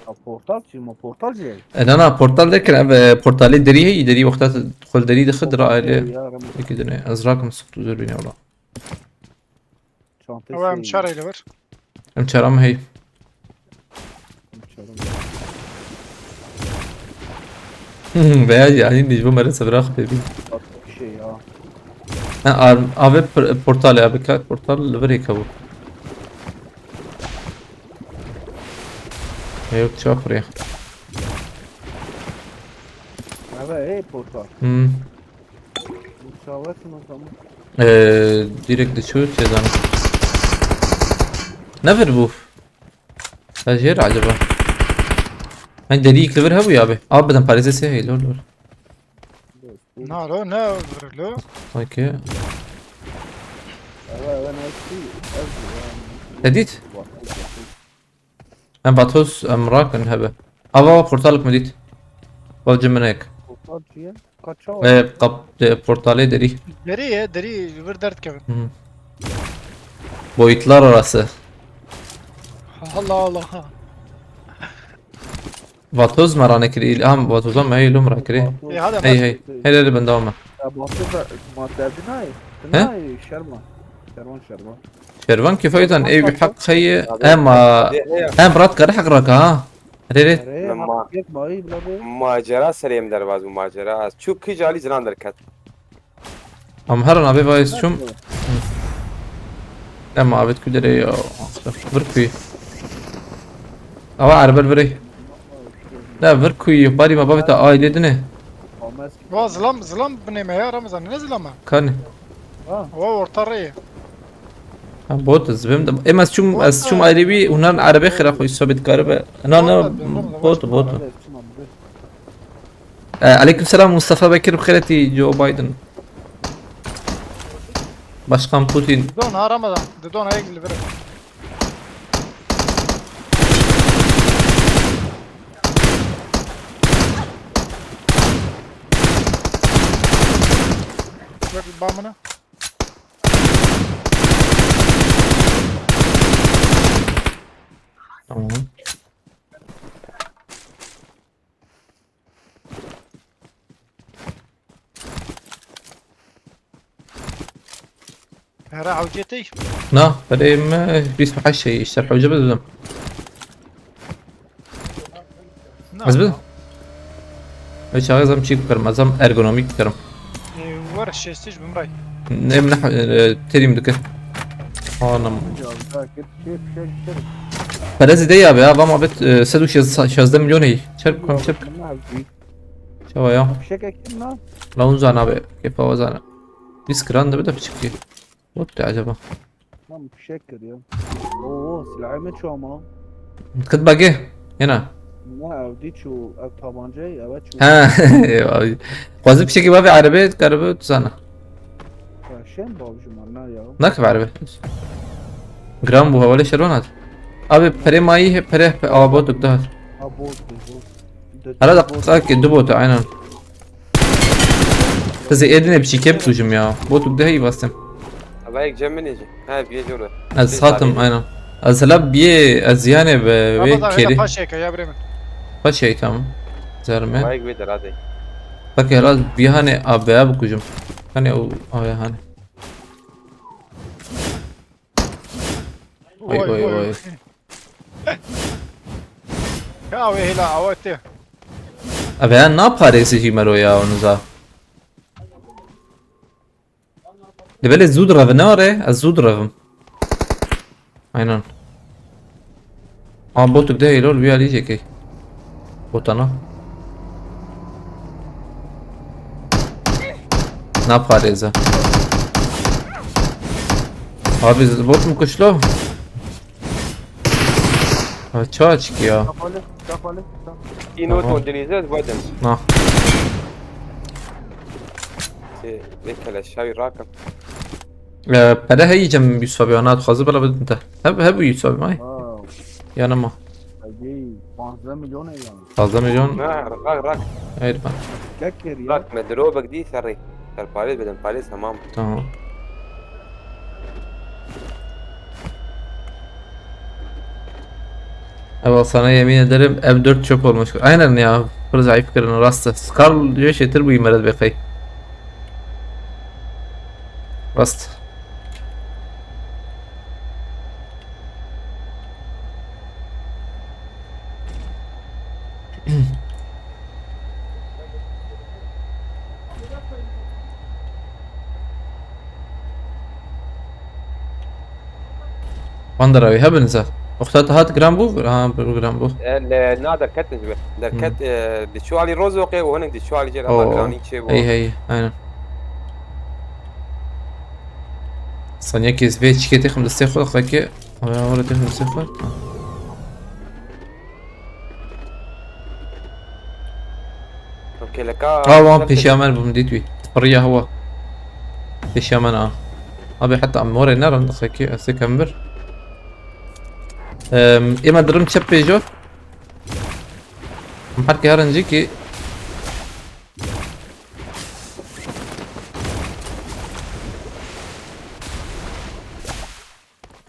Ya portal çi? Ma portal çi? E, na na portal derken ev e, portalê derî heyî derî wexta xwe derî dixid ra aile. Ya, Ramazan. Peki dene ez rakim sıktı zor bine ola. Çantayı Ama em seveyim. çarayla ver. Em çaram hey. Çarım. Veya yani bu meret sebra xwe pê bî. Bak bir şey ya. Ha, ar- ave pr- portal ya, bir kat portal li virê kabû. Yok çok buraya. Eve hey portal. Hmm. Çavet mi tamam? Ee, direkt de şu cezanı. Ne ver bu? Stajyer acaba? Hani deri yıkılır ha bu ya abi. Abi ben Paris'e şey hey lor lor. Na lo ne vurlu? Okey. Eve eve ne ki? Ev yani. Edit. Em batos em rakin hebe. Ava portal mı dit? Bavcı minek. Portal çi ya? Kaça? Ve kap de portale deri. Deri ye deri vur dert kevin. Hı. Boyutlar arası. Allah Allah. Vatoz me ranekiri ilham vatoza me ilum rakiri. E hadi Hey hadi. Hey. Hele hele ben devam. Ya Batur da ma derdi nay. He? Nay Şerman. Şerman Şerman. Şervan kifaytan ev hak xeyê ema em rat kare hak raka ha. Rere. Re Ma- hak yek mayi bla bu. Macera serê em derbaz bû macera. Ez çû kî calî zinan derket. Am her an abi vayız çum. Ema abi kudere ya. Vır kuyu. Ama arabel vire. Ne vır kuyu bari ma babita aile dine. Olmaz. Wa zilam zilam binê me ya Ramazan ne zilama? Kani. Ha. Wa orta rê. Ha bot ez bim de. Em ez çum ez çum aile bir unan arabe xira xo isabet karibe. Na na bot bot. Evet, tamam. Ee, aleyküm selam Mustafa Bekir bixêreti Joe Biden. Başkan Putin. Didon ha Ramazan. Didon ha yek li vir. Ver bamına. Tamam. Hera hewcê tey. Na, berê me bîst û heşt şey, işte hewce bidim. Na. Ez bidim. Ve çağı zam çîk bikirim, ez zam ergonomik bikirim. E, War şêstî ji bimray. Ne min e, terim dike. Anam. Ya bir daha git şey bir şey bir şey. Perezi de ya be, ya, vam abet e, sed û şazdeh milyon hey. Çerp kam çerp. Bunlar büyük. Çava ya. Bir şey ektim lan. La un zana be, kefa zana. Biz kıran da bir de çıktı. What de acaba? Lan bir şey kırıyor. Oo silahımı çoğma. Kıt bagi. Yena. Ne evdi çu ev tabancayı eve çu. Ha. Abi. Quasi bir şey gibi abi araba, araba sana. Ya şey mi babacım onlar ya? Ne kadar araba? Gram bu havale şervan at. Abi pere mayi hep pere pe- ava botuk daha. Ha bot bu. Arada kısa ki du botu aynen. Qizê êdinê biçîkê bikujim ya. Botuk de heyî vastim. Ava yek cem min êce. Ha, biyê jor. Ez hatim, aynen. Ez hela biyê, ez yanê bi wê Ramazan, hela kerî. Paşê ke ya birê min. Paşê, tamam. Zerme. Ava yek wê deradê. Bak hela biyê hanê A B A bikujim. Hanê o A B A hanê. Oy, oy, oy. Ya wê hela awa te. Eve ya naparêzî jî mero ya niza. Li belê zû direvin, ne re? Ez zû direvim. Aynen. Aa, botuk de hêlol bir alî jekê. Botana. Naparêze. Abi bot mu kuşlo? Ha, çağa çıkıyor. Kapalı, kapalı. Tamam. Ino to denize, zaten. Na. Şey, ne keleş, şavi rakam. Ee, pere heyî cem Yusuf abi, ana dixwaze bela bidin te. Heb, heb Yusuf abi, ay. Wow. Yanıma. Hadi, panzdeh milyon euro. Panzdeh milyon. Ha, rak, rak. Hayır ben. Rak, me diro bekdî serrî. Ser parêz bidin, parêz tamam. Tamam. Ama sana yemin ederim M dört çöp olmuş. Aynen ya. Pir zayıf kirin, rast e. Scar diyor, çetir bu imaret be kay. Rast. Wan dera wî hebin zaf. Wexta te hat giran bû? Ha, bir giran bû. E, le, na derket ji we. Derket, e, di çuwalî Rozoqê û hinek di çuwalî jê re, ama giranî çê bû. Hey, hey, aynen. Saniyekê vê çikê têxim destê xwe, xwekê. Wala, wala têxim destê xwe. Ha. Okey, leka. Ha, wan pêşiya me bû, min dît wî. Piriya hewa. Pêşiya me na. Abi heta em morê nerin, xekî ez ê kem vir. Em, ê me dirim çep pêjo. Em her ke herin jî ki.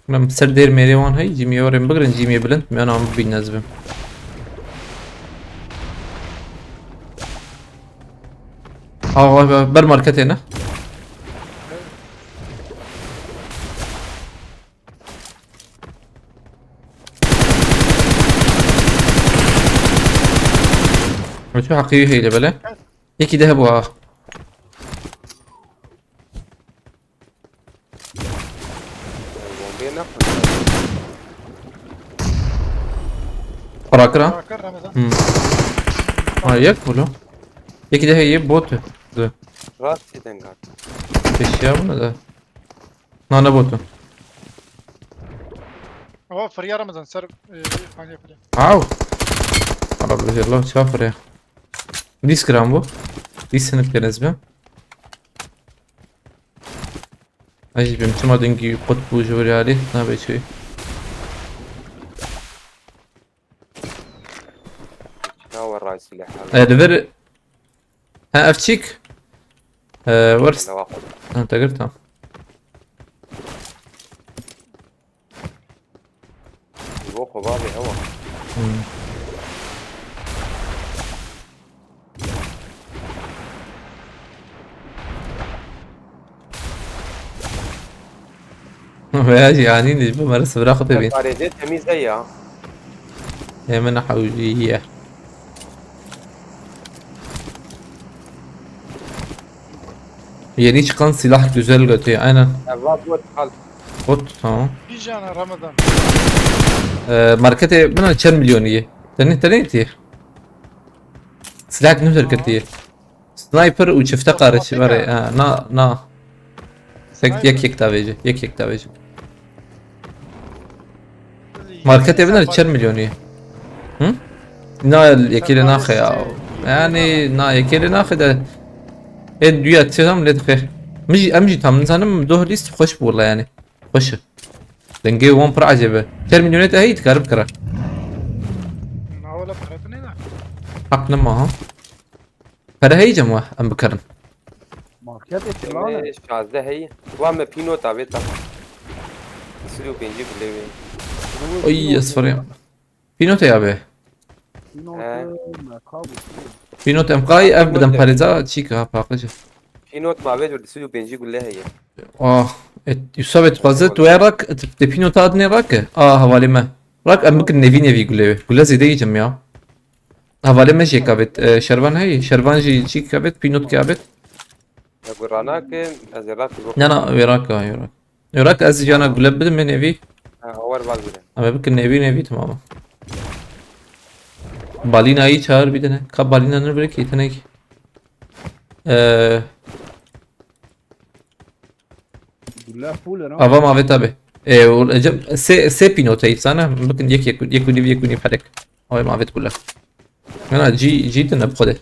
Em ser dêr mêrê wan hey, cîmiyê warên bigirin, cîmiyê bilind, me anam bîn ez bim. Aa, vay, vay, ber marketê ne? Şu hakkı heyle böyle. Yekî de hebû ha. Bombê nexwe. Xura kira. Bırakır Ramazan. Hmm. Ha, yek bulu. Yekî de heye bot. Rast eden gat. Pêşiya bû ne de. Na, ne botu. Ama fırya Ramazan ser, e, İrfan yapıyor. Au. Arabı Allah çafır ya. Dîs kiram bû. Dîs hinik deniz bi. Ez jî bim çima dingî qut bû ji vir yarî nabe çi. Çawa ray silahlar. E, li vir. Ha, ev çîk. E, wers. Dewa xwe. Ha, te girtam. Ji bo xwe bavê hewa. Hmm. Veya jî anîn ji bo me re sibira xwe tê bîn. Parêzê temîz e ya. Ê min hewcî ye. Yeni çıkan silah güzel götü, aynen. Ev va bot hal. Bot, tamam. Bir cana Ramazan. Ee, markete buna çend milyon iyi. Tenê, tenê ti. Silah ne derketiye. Sniper û çifte qarişî var. Ha, na, na. Tek yek yek davêje, yek yek davêje. Marketê biner çend milyonî. Hı? Na, yekê lê naxe ya. Yani na, yekê lê naxe de. Ê duya çi tam lê dixê. Min jî, em jî tam nizanim, doh lîst xweş bû wala yani. Xweş e. Dengê wan pir ecêb e. Çar milyonê te heyî dikare bikire. Na wala para tu nêda. Haq nema ha. Pere heyî cem we em bikarin. Marketê çilan e. Şazdeh heye. Wa me pînota vê ta. Sî û pêncî gulê wê. Oy, ez firîm. Pînotê ya be. Pînotê me kabû. Pînot em qay ev bidim parêza çîka paqij. Pînot ma vê cûr sî û pêncî gule heye. Ah, et, Yusuf et xwazit tu rak te pînota adnê rak. Ah, hevalê me. Rak em bikin nevî nevî gule wê. Gule zêde yicim ya. Hevalê me jê kavêt. E, şervan heye. Şervan jî çî kavêt. Pînot kavêt. Ya ku ranake ez ê rak. Na na, wê rak ha, wê rak. Wê rak ez jana gule bidim me nevî. Ha, awar bal bile. Em bikin nevî nevî tamam. Balîna yî çağır bir tane. Ka balîna ne bir ki tenek. Eee Gule full era. Ava ma ve tabi. E, o, ecem, se, se pînoteyî sana. Bakın yek, yek, yek, yek, yek, yek, yek, herek. Ava ma ve gule. Yana, cî, cî de ne bu kadar.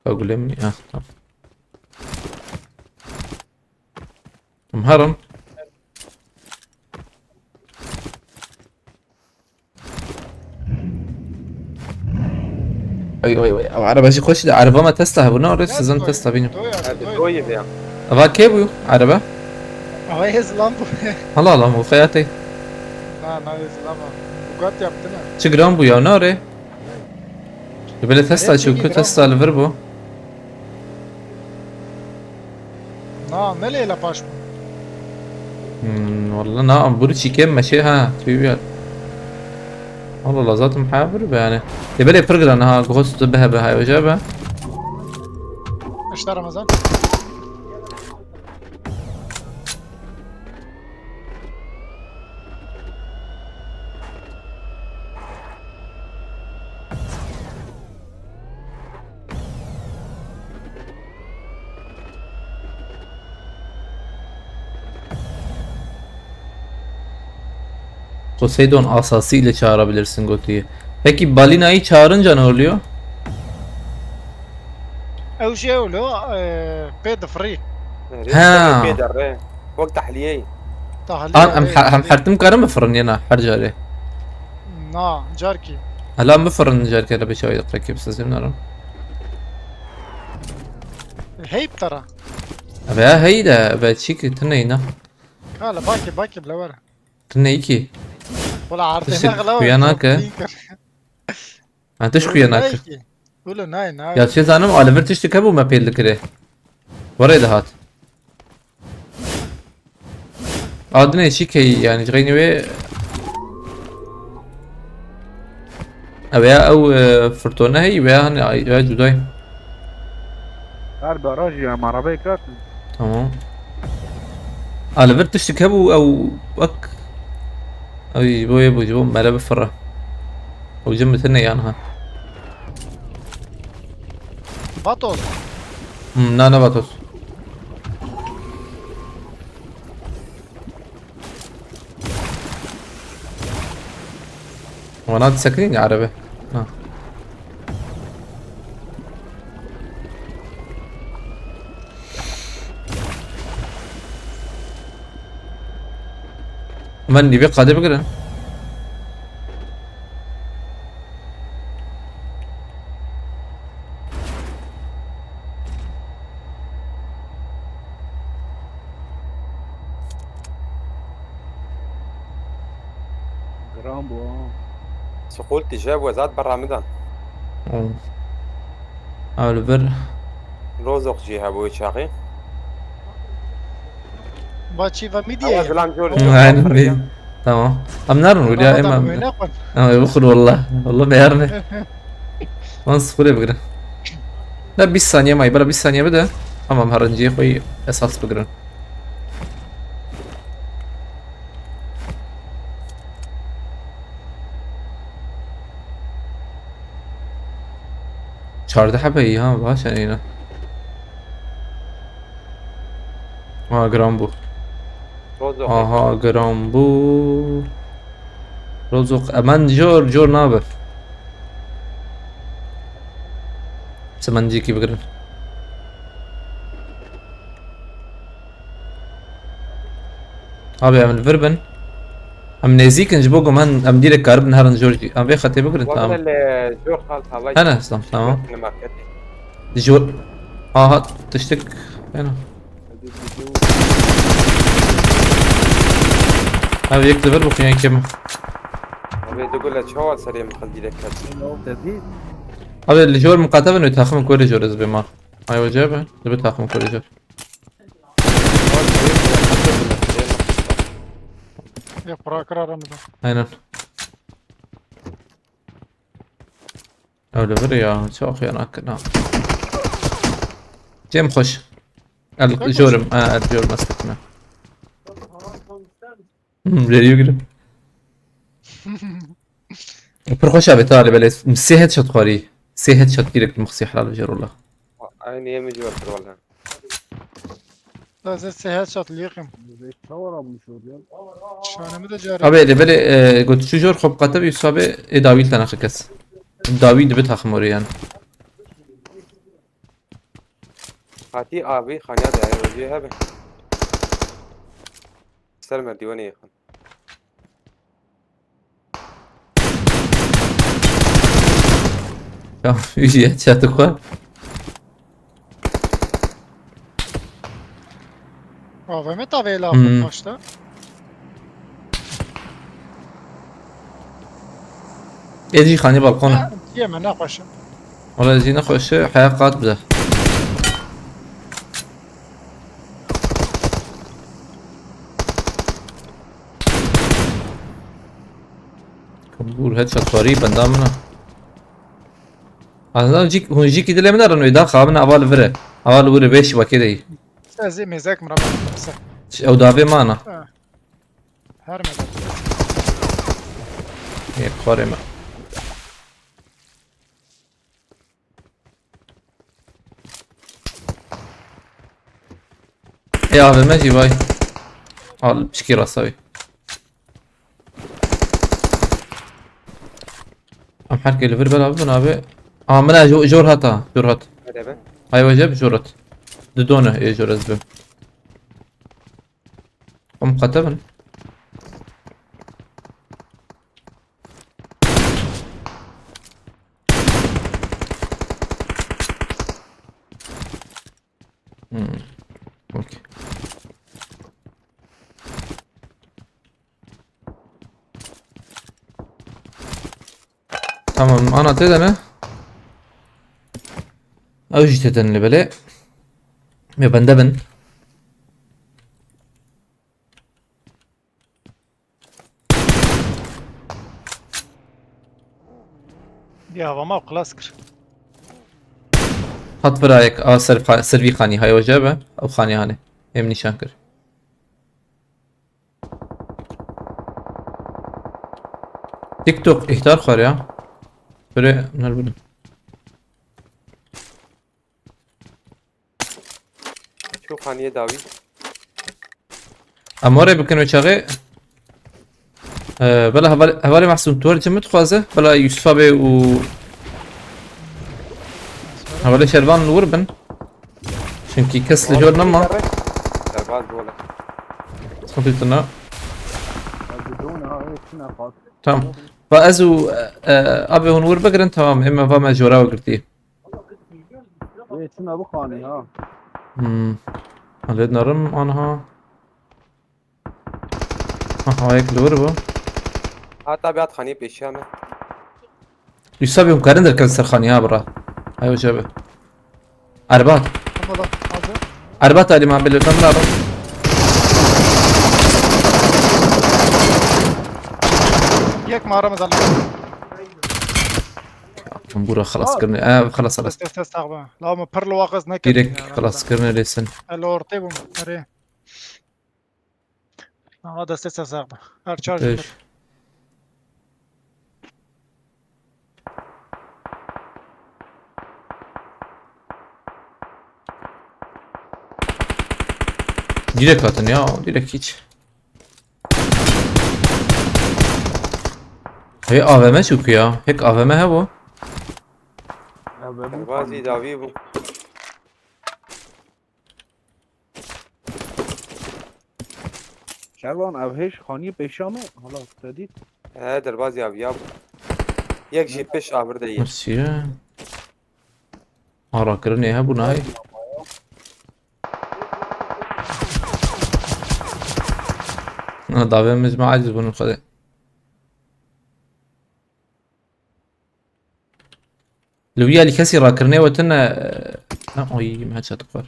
Ka gule min, ah, tamam. Em herin. Ay, ay, ay, ev araba jî xweş de, araba me testa hebû, ne, orê sizin testa bînim. Hadi doyê be ya. Eva kê bû, araba? Ava hêzlan bû. Allah Allah, bu xeyatê. Na, na hêzlan bû. Bugatti yaptı ne? Çi giran bû ya, ne orê? Böyle testa Hep çi, bir ku giran. Testa li vir bû. Na, ne leyla paş mı? Hmm, والله na, em buru çîkê meşê ha, tu ya. Allah Allah, zaten ha bir be yani. E, böyle pir giran ha, gost be be ha, hoca be. İşte Ramazan. Poseidon asası ile çağırabilirsin Goti'yi. Peki balinayı çağırınca ne oluyor? Ew jî ew lo, e, pê difirî. Ha. Pê derre. Wek tahliyeyê. Tahlîl. An em ha- hem hertim karim bifirin yena her carê. Na, carkî. Hela bifirin carkê de bir şey yok rakip sizin arın. Heyp tara. Veya hey de ve çik tine ina. Hala baki baki bile var. Tine iki. Wala Tiştek ardına gala. kuyanaka. Ha, tiş kuyanak. Wala nay nay. Ya şey zanim Oliver tiştek bu me pêl dikire. Varê de hat. Adine çi key yani, cixeyni wê. Ev ya ew, e, fırtona hey veya hani ay, veya cudayım. Her barajî em arabayê katin. Tamam. Oliver tiştek hebû ew wek. Ew ji bo yê bû, ji bo mere bifire. Ew cim bitine yan ha. Batos. Hmm, na, na, Batos. Wana disekirî ne arebe? Ha. Hemen dibe qadê bigirin. Giran bû ha. Siqûl tije wezat berra min de. Oh. Ew li vir. Rozok jî hebû wê çaxê. Baçî ve Ewa midye. zilam jor. Aynen değil. Tamam. Em narin wî ya, ema. Em bixwin wallah. Wallah me yarine. Lan sıfırê bigirin. Da bîst saniye may, bira bîst saniye bide. Tamam, herinciyê xwe esas bigirin. Çardeh hebe iyi ha, baş yani yine. Ha, giran bû. Rozok. Aha, giran bû. Rozok, emen jor, jor nabe. Çimencîkî bigirin. Abi, em li vir bin. Em nêzîk in, ji bo guman em dîrek karibin herin jor jî. Em vê xetê bigirin, tamam. Wabine li jor xal tavay. Hene, tamam, tamam. Li marketê. Jor. Aha, tiştik. Hene. Ev yek li vir bixuyen kim. Abi du gule çawa serê min xil dîrek ket. Abi li jor min qate bin û taxim ku li jor ez bê ma. Ay hoca be, li bir taxim ku li jor. Yê qurakir aramızda. Aynen. Öyle bir ya, çok yanak. Cem hoş. El, jorim, ha, el jor mesletine. Hmm, veriyor gülüm. Pir xweş abi, talê belê. Sê headshot xwarî. Sê headshot direkt mixsî helal bijar wala. Aynı yemi cevaptır valla. Ez ê sê headshot lîqim. Çawa almış o ya? Şanemi de carê. Abi, lê belê, e, got şu jor xwe biqate bi Yusuf abi, ê dawî li te naxe kes. Dawî dibe taxim orê yani. Hatî abi xaniya de yani, hebe. Ser me diwanê yexin. Ya, ücret çatı koy. A V M ta vê lafı Hmm. Başta. Ê jî xanî balkona. Ha, yeme, ne xweşe. Wala jî nexweşe, heya qat bide. Kabûr, headshot xwarî benda min e. Aslında jî, hûn jî kî dilê min e, rinwê da xabin ava li vir e. Ava li wir e, beş vakê de yî. Ez ê mêzek min re ben. Ew davê man e. Ha. Her mêzek. Ê, xwarê me. Ê, A V M jî vay. Al, pişkî rasa wî. Em her kê li vir bela bibin abi. A, min e jo-, jor hata, jor hat. Hadi be. Hay weceb jor hat. Didone, ê jor ez bim. Em qate bin. Hmm. Okey. Tamam, ana tê de ne? Ew jî tê de ne belê. Me bende bin. Ya, hava me xilas kir. Hat birayek a ser, ser vî xanî, hay hoca be, ew xanî hanê. Em nîşan kir. TikTok ihtar xwar ya. Bire ner bidin. Çû xaniyê dawî. Em were bikin wê çaxê. Ee, bela heval-, hevalê Mahsûm, tu her çi min dixwaze? Bela Yusuf abi û hevalê Şervan li wir bin. Çünkü kes li jor nema. Derbaz bole. Sıkıntı yok, ne? Tamam. Va ez û, e, e, abi hûn wir bigirin, tamam. Eme va me jora girtî. Ê, çima bixanî ha? Hmm. Halê narim anha. Ha, ha, yek li wir bû. Hata bi hat xanî pêşiya me. Yusuf abi, hûn karin derkevin ser xanî ha, bira. Hay hoca be. Erbat. Tamam, aldı. Erbat Ali ma belirten lazım. Yek mağaramız aldı. Bura xelas kirin. Ev xelas, xelas. Deste, deste sax be. La me pir li waqas nekirin. Direkt ya, xelas kirin lêsin. El ortê bûm. Erê. Ama deste sax be. Her çar. Beş. Direkt atın ya, direkt hiç. Hey, A V M çok ya. Hek A V M he bu. Ya, ben bu Bazı davi bu. Şervan, ev hêj xaniyê pêşa me. Hala te dît. He, derbazî aviya bû. Yek jî pêş avir de ye. Mersiye. Arakirinê hebû nayê. Na davê min ji me aciz bûn xwedê. Li wî alî kesî rakirinê we tune, ha, oy, me headshot xwar.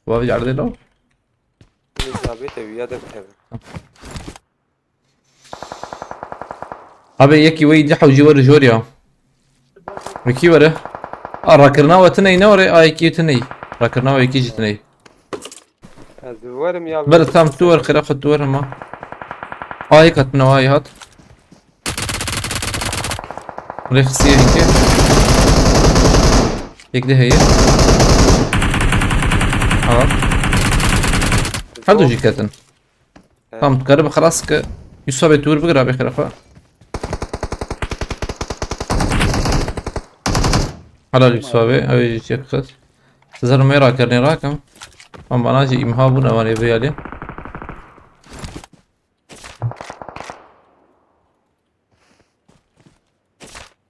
Wa vî erdê lo? Elizabeth ev ya derkeve. Abi yekî wê dih û jî were jor ya. Wekî were. A rakirina we tune ne were, a yekî tune. Rakirina we yekî jî tune. Ez werim ya. Ber tam tu wer xira xwe tu wer hema. A yek hatine, a yek hat. Rê xistiye yekê. Yek de heye. Tamam. Her du jî ketin. Evet. Tamam, tu kare bi xelas ke. Yusuf abi tu bigir abi xira xwe. Helal Yusuf abi. Abi çek kız. Sizler mera karnı rakam. Ama bana şey imha bu ne var ya böyle.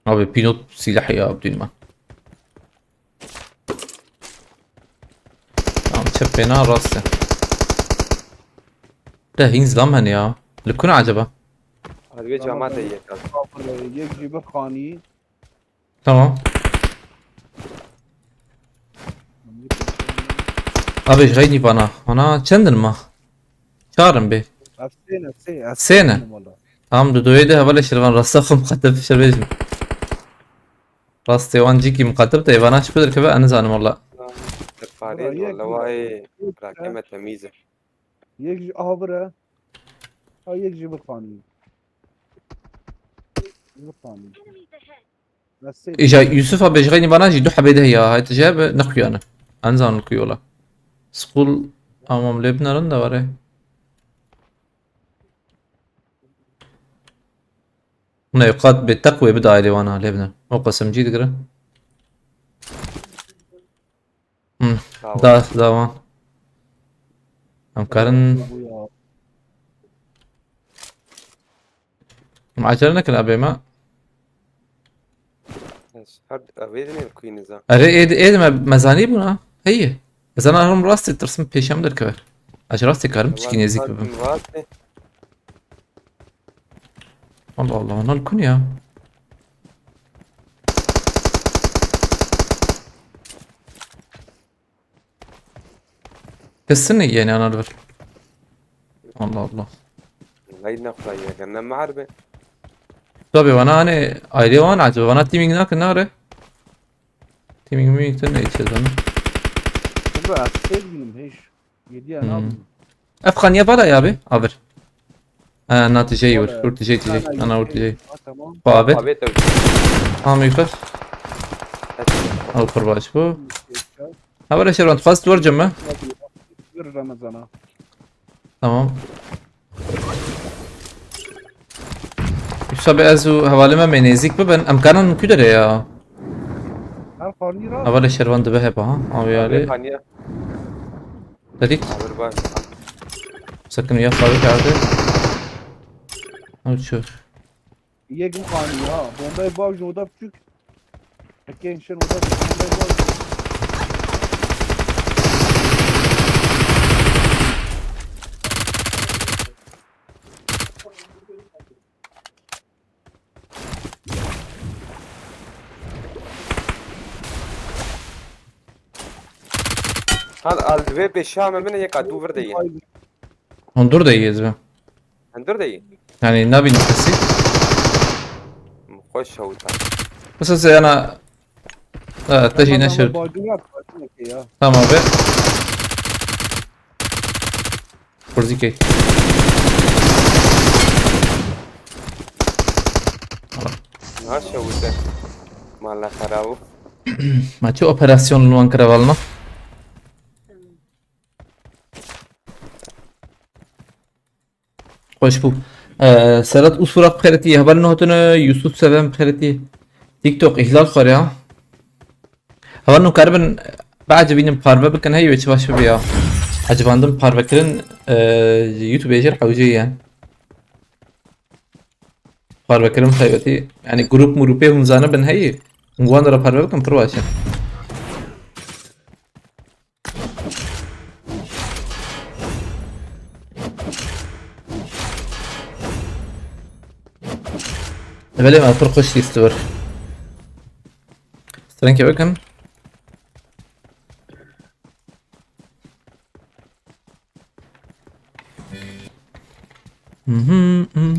Abi pilot silah ya Abdülman. Tamam, çep fena rast e. De hîn zam hene ya. Li ku ne acaba? Hadi bir cama da yek abi. Yek jî bir xanî. Tamam. Abi ji xeynî vana. Vana çendin ma? Çar in bê. Ev sê ne, sê, ev Sê ne? sê ne valla. Tamam, di doyê de hevalê şirvan rasta xwe miqetib şebêjim. Rastê wan cîkî miqetib de êvana çi kudir keve, ez nizanim valla. Parê Valla yek walla vay yek rakeme temiz e. Yek jî aha vire. Ha yek jî bir xanî. Bir xanî. Îja Yusuf a bêjixeynî vana jî du hebê de ya, hayt je bi nixuyane. Enzanin ku yola. School amam lê binarin de were. Ne qat bi teqwê bi dairê wana lê bine. O qesim cî digire. Hmm. Bravo. Da, devam. Em karin. Bu ya. Em acele nekin abê me. Ez her evê dinê kuyî niza. Erê êd, êd me mezanî bûna. Heye. Ez ana herim rastê tirsim pêşem derkeve. Ez rastê karim piçkî nêzik bibim. Allah Allah, lan kun ya. Kesin yani ana ver. Allah Allah. Lay ne xwayı ya, ne merbe. Tabii bana hani ayrı wan acaba bana teaming nakin nare. Teaming miming ne içeceğiz onu? Bro, atsaydım hiç. Yedi ya, ne Hmm. yapayım? Ev xaniye bala ya abi. Abir. Ha, na tijey vur. Vur tijey tijey. Ha, ha, vur tijey. Ha, tamam. Xwe abi. Abi tabii. Tamam yukarı. Hadi. Al kurbaş bu. Ha, böyle şey var. Fast vur cemme. Vur Ramazan'a. Tamam. Yusuf abi ez û hevalê me me nêzîk bibin. Em karin ku derê ya? Her xanî ra. Hevalê şervan dibe heba ha. Abi Abi yarê. Xaniye. Dedik. Abi bak. Sakın ya fabrika abi. Al şu. Yek û xanî ha. Bombayê bav ji oda biçûk. Heke înşên oda biçûk, bombayê bav. Hal al divê pêşiya me bine yeka dû vir de ye. Hundur de ye ez be. Hundur de ye. Yani nabînim kesî. Xweş hewta. Mesela yana, ha, te jî neşir. Tamam be. Kurzî key. Naşewite. Mala xerabo. Ma çi operasyon li wan kire valna? Xweş bû. Ee, Sedat Usura bi xêretî, hevalên hatine, Yusuf Seven bi xêretî. TikTok îhlal xwar ya. Hevalên karibin biacibînin parve bikin hey wê çi baş bibe ya. Ecibandim parvekirin, e, YouTube jêr hewcê yen. Parvekirin taybetî. Yani grup murupê hûn zanibin heyî. Hûn wan re parve bikin pir baş e. Belê me pir xweş lîst bir. Strengê bikin. Mhm, mhm.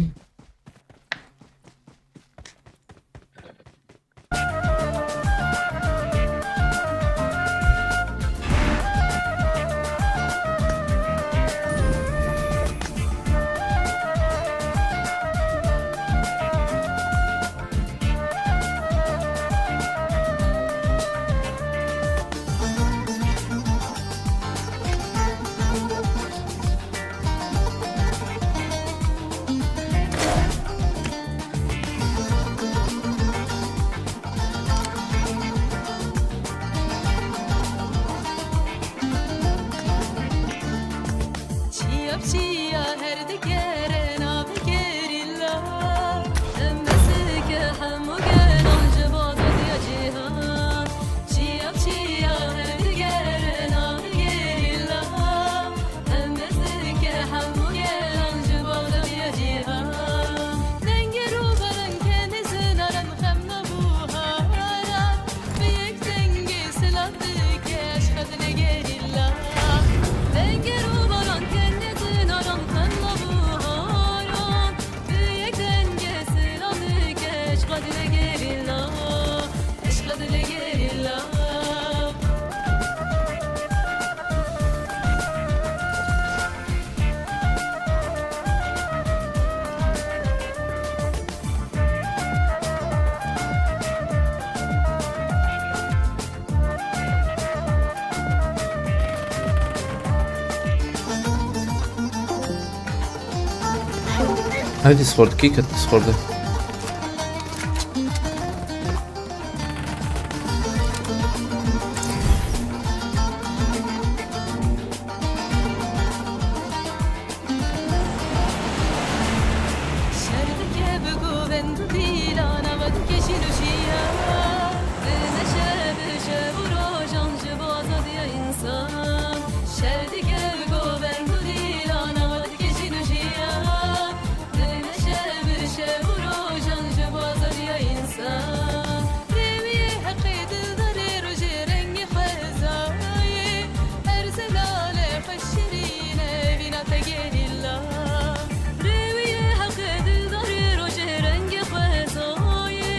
Çiya bi çiya her digere navê gerîla. Em bes dike hemû gelan ji bo azadiya cîhan. Çiya bi çiya her digere navê gerîla. Em bes dike hemû gelan ji bo azadiya cîhan. Dengê rûbaran kenê zinaran xem nabûharan. Bi yek dengê silav dike eşqa dilê gerîla. Dengê rûbaran kenê zinaran xem nabûharan. Bi yek dengê silav dike eşqa dilê gerîla. Eşqa dilê gerîla. Ev Discord, kî ket Discordê? Şer dike bi govend û dîlan, ava dike jîn û jiyan. Dimeşe bi şev û rojan ji bo azadiya însan. Şer dike bi govend û dîlan, ava dike jîn û jiyan. Dimeşe bi şev û rojan ji bo azadiya însan. Rêwiyê heqê dildarê rojê rengê xwe zayê. Her zelale xwe şirîne vîna te gerîla. Rêwiyê heqê dildarê rojê rengê xwe zayê.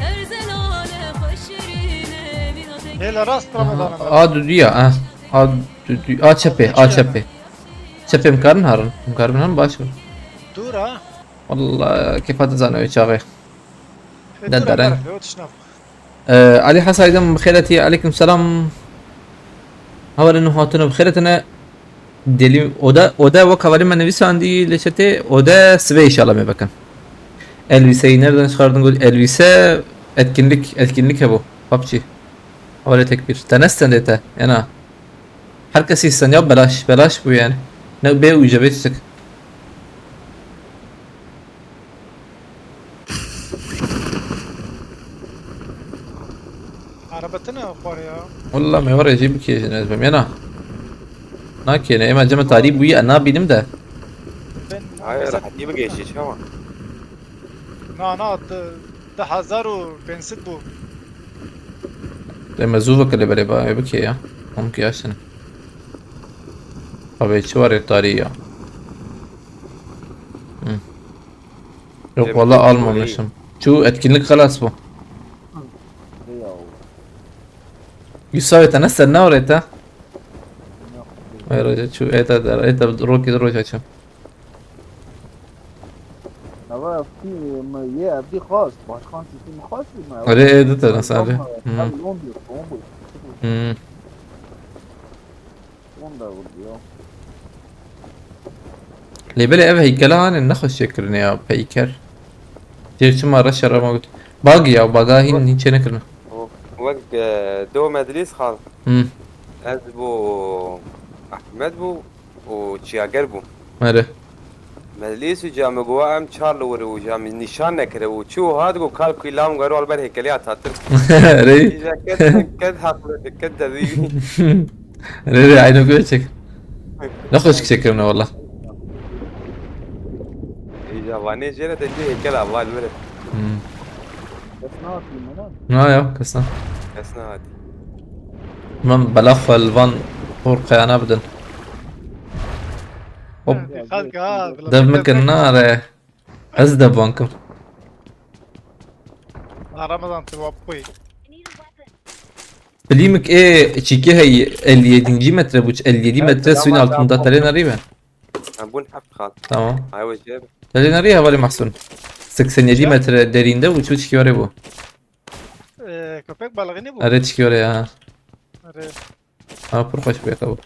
Her zelale xwe şirîne vîna te Hê li rast Aha, Ramadan. A dudû ya, a. A dudû, a çepê, a çepê. Çepê em karin harin. Em karibin harin baş e. Dûr a. Wallah, kêfa dizane wê çaxê. Hê Ne dûr a, dere? Berf, ew tişt nav. Ee, Ali Hasaydın bi xêr etî. Aleyküm selam. Havalê nû hatine bi xêr etine. Delî, oda, oda wek havalê me nivîsandî li chatê, oda sibê inşallah me bikin. Elviseyi nereden çıkardın? Gol Elvise etkinlik, etkinlik hebo. PUBG. Havalê tekbir. Te ne stendê te, ena. Her kesî stend ya belaş, belaş bû yani. Ne bê û cebê tiştik. Araba tine xwar ya. Wallah me were jî bikêjin ez bim yena. Nakêne, ema cem tarî bûyî, ez nabînim de. Ben Hayır, mesela rahatî bigêjî, çawa? Na, na, di, di hezar û pênc sed bû. Deme zû vekile berê ba, ê bikê ya. Hom ki yaştene. Abi çi var tarî ya. Hı. Yok, Demek vallahi ki almamışım. Şu etkinlik halas bu. Eyvallah. Yusuf abi, te ne ser ne oraya ta? Yok. Hayır hoca, şu eta der, eta roki roja çam. Nava fi me ye evdî xwast, başkan tiştî min xwast me. Öyle evde de nasıl abi? Hı. Hı. Onda vurdu ya. Lê belê ev heykela hanê ne xweş çêkirine ya, peyker. Jêr çima reşa re ma got. Bag ya, baga hîn, hîn çê nekirine. Wek, e, do medlîs xal. Hı. Ez bo Ahmed bû û Çiyager bû. Erê. Meclîs û ca min got, "Em çar li wir û ca min nîşan nekire û çû hat got, kal kuy lam gero alber hêkelê Atatürk." Erê. Îca ket, ket haqli, ket devî. Erê, erê, eyno göçek. Ne xweşik çekirine valla. Îca vanê jê re te cî hêkel aval wir. Hmm. Kes nehatî mi lan? Na ya, kes ne. Kes nehatî. Min bela xwe li van hor qeyana bidin. Hop. Xelk ha, bila Dev te mikin def nare. Ez de bankim. Ha, Ramazan, tu wap koy. Filmik ê çîkê hey elli yedinci metre bu, elli yedi metre suyun altında, telê nerî be. Ha, bun heft xal. Tamam. Ay, wecê. Telê nerî hevalê Mahsun. Seksen yedi metre derinde bu, çiçki were bu. Ee, köpek balığı ne bu? Erê, çiçki were ya. Erê. Ha, pir xweş bûye bu.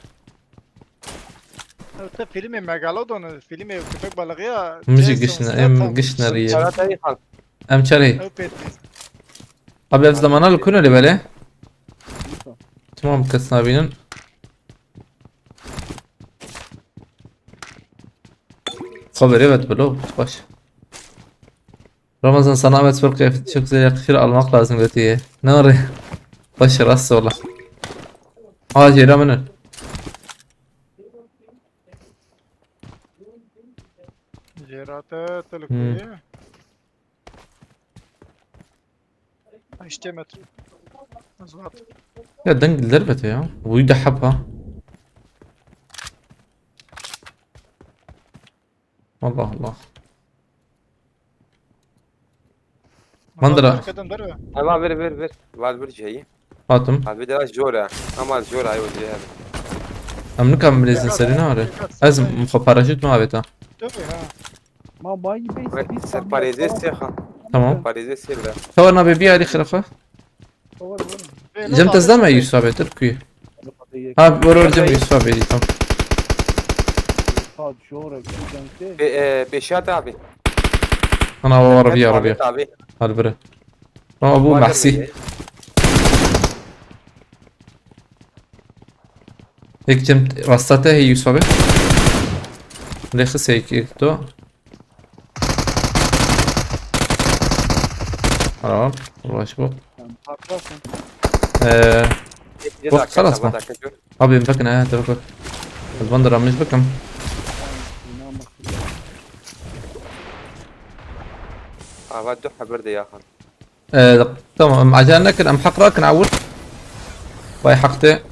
Ew te filmê Megalodon, filmê köpek balığı ya, Min jî Jason gişne, Statham. Em gişne riye. Serhat Eyhan. Em çerê. Ew pêt. Abi ev zamana li ku ne li belê? Tamam, kes nabînin. Xwe berê ve dibilo, baş. Ramazan, sana Ahmet Spor kıyafeti çok güzel yakışır, almak lazım götüye. Ne oraya? Baş rast ola. Aa, Ceylan benim. Jêrate Hmm. Tilkuye. Heştê metre. Zvat. Ya deng li derve te ya. Wî de heb ha. Allah Allah. Mandra. Ketin derve. Ema vir, vir, vir. Val vir ciheyî. Hatim. Abi de jora. Ama jora ayo diye. Em nikan bilêzin serî nare. Ez xwe paraşût me avêta. Tabii ha. Ma bayî bê Ve sen parêzê sê xan. Tamam. Parêzê sê bira. Xewa nabe bir ayrı xirafa. Cem tezda me Yusuf abi, Türk kuyu. Ha, vur vur Cem Yusuf abi, tamam. Saat jora kudente. Be, e, beşat abi. Ana, o arabiya, arabiya. Abi. Hadi bire. Ama bu Var Mahsi. Tabii. Ek Cem rasta te hey Yusuf abi. Lexi seyki to. Tamam. Uğraş bu. Sen patlasın. Ee, Bir Bak, dakika, xelas tamam, mı? Dakika, dur. Abi, em vekin, he, dur, dur. Ez van de ramij bikim. Ava du hebir de yaxin. Ee, tamam, em acele nekin, em heq rakin, awir. Vay heq te.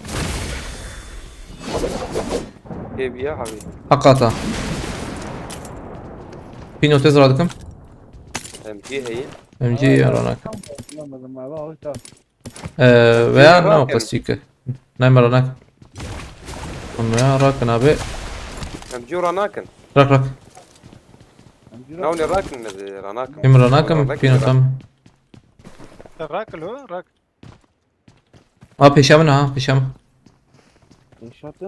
Hêviya abi. Heq ata. Pîno tez radikim. M G heye. M G ya ranak. Anlamadım abi, abi, tamam. Ee, veya ne rakin. O qasî ki. Ne me ranak. Onu ya rakin abi. Em cû ranakin. Rak, rak. Navne rakin ne de ranakin. Kim ranakim, Ranak pîno rak. Tam. Rak lo, rak. Ha, pêşa min ha, pêşa min. Pêşa te?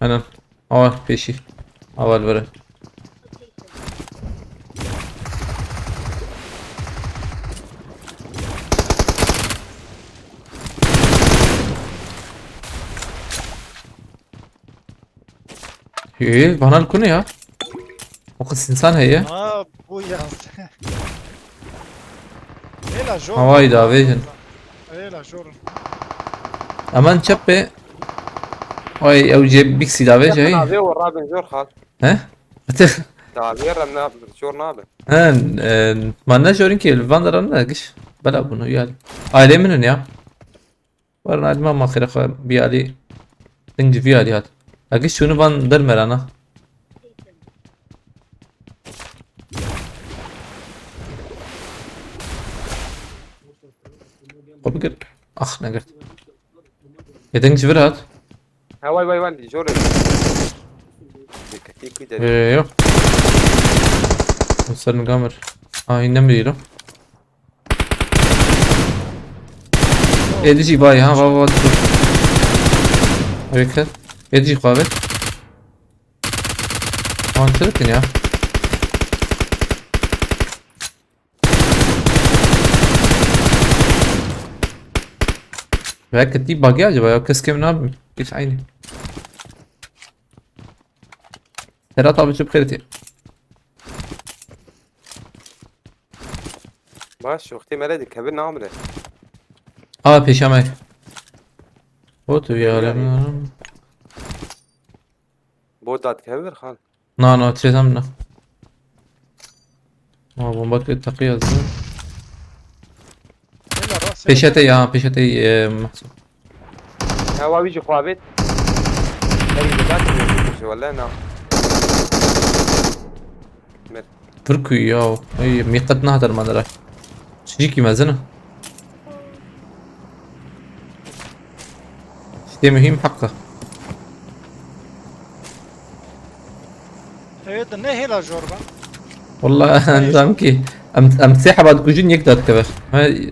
Aynen. Awa pêşî. Awa li vir e. Hê, bana li ku ne ya? O qas insan heye. Ha, bu yaz. Êla jor. Havayî davêjin. Êla jor. Eman çepê. Ay, ew cê biksî davêje. Çepin avê û rabin jor xal. He? Davê rem ne, jor nabe. He, e, ma ne jorin ki, li van de rem ne, giş. Bela bunu yani. Aile minin ya. Werin alî me, ma xêra xwe bî alî. Ding ji vî alî hat. Eke şûnî van dermerana. Xwe bigir. Ax, negirt. Yê ding ji vir hat. Ha, vay, vay, vay, jor e. Dikkat, iyi ki Ee, dedim. Yok. Sen gamir. Ay, ne mi diyor? Êdî jî vay ha, va, va, va. Bekle. Êdî jî xwe avêt. Wan çi dikin ya? Belki tî bug'î acaba ya, kes kêm nabim. Geç aynı. Serhat abi çi bixêr tê. Baş, wextê me re dikevir namire. Ha, pêşa me. Bot ya. Yani. Bot da dikevir xal. Na, na, çêzem ne. Ha, bomba ke teqiya zin. Hela rast. Pêşete ya, pêşete e, Mahsun. Ewa wî jî xwe avêt. Herî bi dakir wê bikir ji wele na. Mir. Pir ku ya. Ey, miqet nah derman dere. Çicikî mezin e. Ştê muhîm heq e. Ew ê di ne hêla jor be. Wallah, nizam ki. Em, em sê heba dikujin, yek da dikeve. He.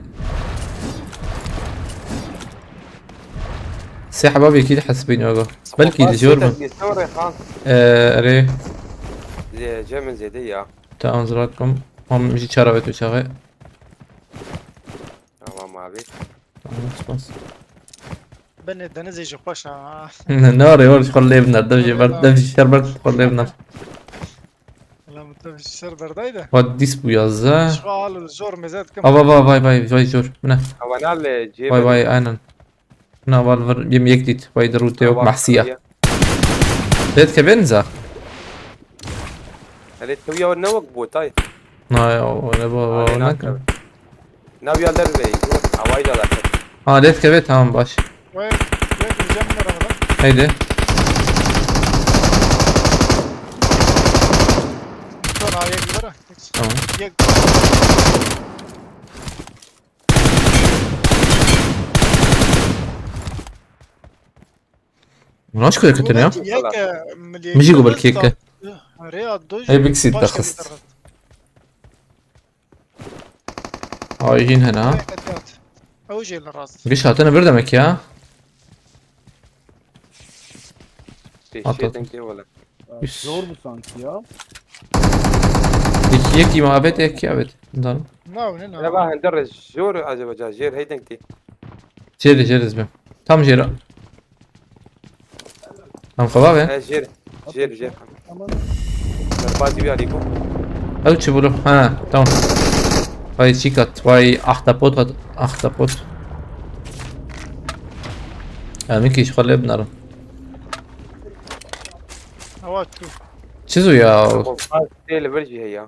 Sê heba vekî de hesibîn aga. Belkî li jor bin. Sor Rêhan. Ee, erê. Zê-, cem min zêde ya. Tamam, zirakom. Hom jî çara ve tu çaxê. Tamam abi. Tamam, spas. Binê denizê jî xweş ha. Ne, ne arê, or xwe lê biner. Dev jî ber, dev jî şer ber xwe lê biner. Lan bu tabii şer berdaydı. Wat dîs bû yazde. Şu al zor mezet kim. Ava va vay vay vay jor. Ne? Ewa nal cê. Vay vay aynen. Na val vir yem yek dît. Vay de rûtê yok mahsiya. Red ke ben za. Hele tu ya ne wek botay. Na ya, o ne bu, o ne ki? Nav ya der ve. Havayı da da. Ha, red ke be, tamam, baş. Ve ve gideceğim bunlara lan. Haydi. Sonra abiye gider ha. Tamam. Gel. Naş koy kötü ne ya? Yek, e, Mijî go belkî yek. Araya doji. Ey, big seat başka daxist. Bir taraf. Ay, hîn hena. Ew jê li rast. Giş hatine bir demek ya. Teşekkür ederim ki valla. Üst. Zor bu sanki ya. Yek, yek ima evet, yek ya evet. Dal. Ne o ne ne? Ne var hende re zor acaba ca jêr hey denkti. Jêr, jêr izbe. Tam jêr. Tam xwe bavê. He jêr. Jêr jêr. Aman. Merpazî bir alî ku. Ew çi bû? Ha, tamam. Vay çîk hat. Vay ahtapot hat. Ahtapot. Ya min kî ji xwe lê binarim. Hava tu. Çi zû ya? Merpazî tê li vir jî heye.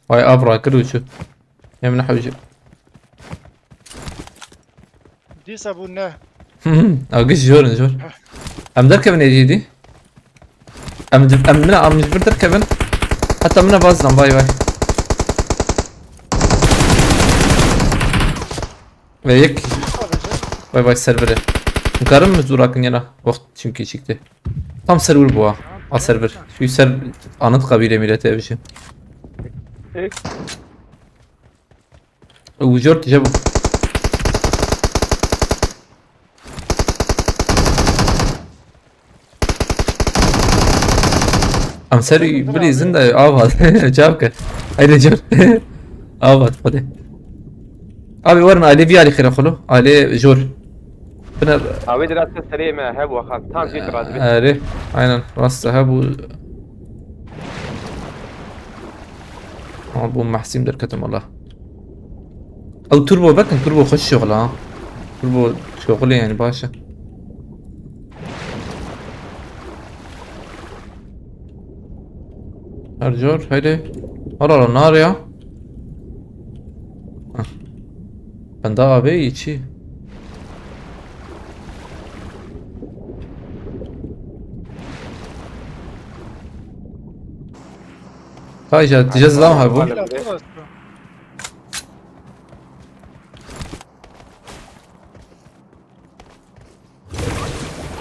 Vay av rakir û çû. Em ne hewce. Dîsa bû ne. Ew giş jor in jor. Em derkevin êdî dî. Em di- em mina em ji vir derkevin. Heta mina vazdan vay vay. Ve yek. Vay vay servere. Karim mi zûrakin yana? Wext çünkü çıktı. Tam server bu ha. A server. Şu ser anıt kabile millete ev şey. Ucur tije bu. Em ser bilî zin de av hat. Çav ke. Haydi jor. Av hat hadi. Abi werin aile bir ali xire xulu. Aile jor. Biner. Abi de rastı serê me hev waxa. Tam jêt razı bit. Erê. Aynen. Rast he bu. Ama bu mahsim derketim Allah. Ew turbo bekin, turbo xweş şoxla ha. Turbo şoxlê yani baş e. Her cor, haydi. Ara ara nar ya. Heh. Ben daha abi iyi çi? Hay ya, tije zam ha bu. Vallahi.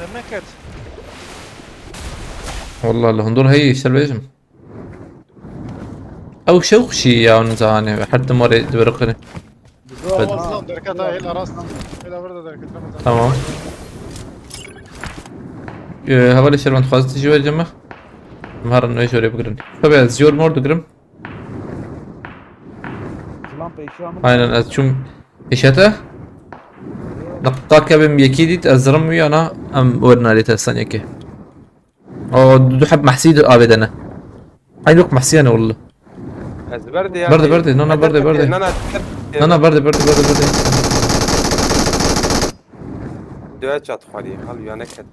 Demek et. Wallah li hundur heyî ser bêjim. Ew şewq şî ya nizane her tim warê dibiriqine. Tamam, tamam, derket ha, hela rast. Hela burada derket, tamam, tamam. Tamam. Ee, hevalê şervan dixwazit ji wê ceme. Em herin wê ji wê bigirin. Tabii ez jor mor digirim. Zilan pêşiya min. Aynen ez çûm pêşete. Niqqa kevim yekî dît ez zirim wî ana em werin alî te saniyekê. O du heb mehsî di avê de ne. Ay yok mehsî ne wille. Ez berdê ya. Berdê, berdê, na, na, berdê, berdê. Na, na, na, na, berdê, berdê, berdê, berdê. Dua çat xwalî, hal ya neket.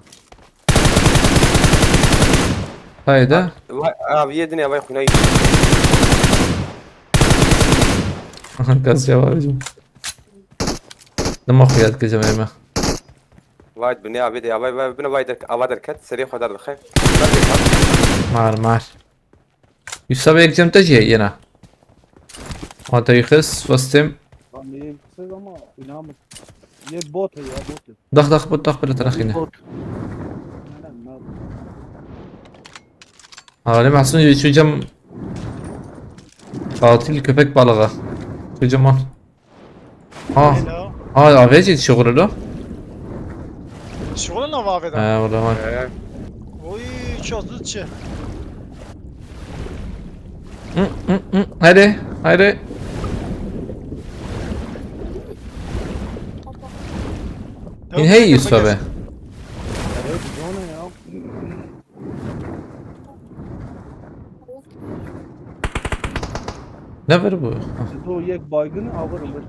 Hayda. Vay, abi yedin ya, vay xunay. Gaz cevabı. Dema xuya dikecem ême. Vay, binê abi de ya, vay, vay, binê vay der, ava derket, serê xwe derdixe. Mar, mar. Yusuf abi yek cem te jî ye, yena. Ata yixis, westim. Lan yek siz ama inanmıyorum. Yek bot ya, bot. Dax, dax, bot, dax, bile tarafine. Bot. Lan, lan. Alem Hasan şu cem katil köpek balığı. Şu cem al. Ha. Hello. Ha, avê jî dişuxulin o. Dişuxulin nav avê de. He, wala var. He. Oy, çok zıt çi. Hı, hı, hı. Haydi, haydi. Min hey Yusuf abi. Evet, bu ne ya? Ne ver bu? Ah. Tu yek baygın, a vur, vur.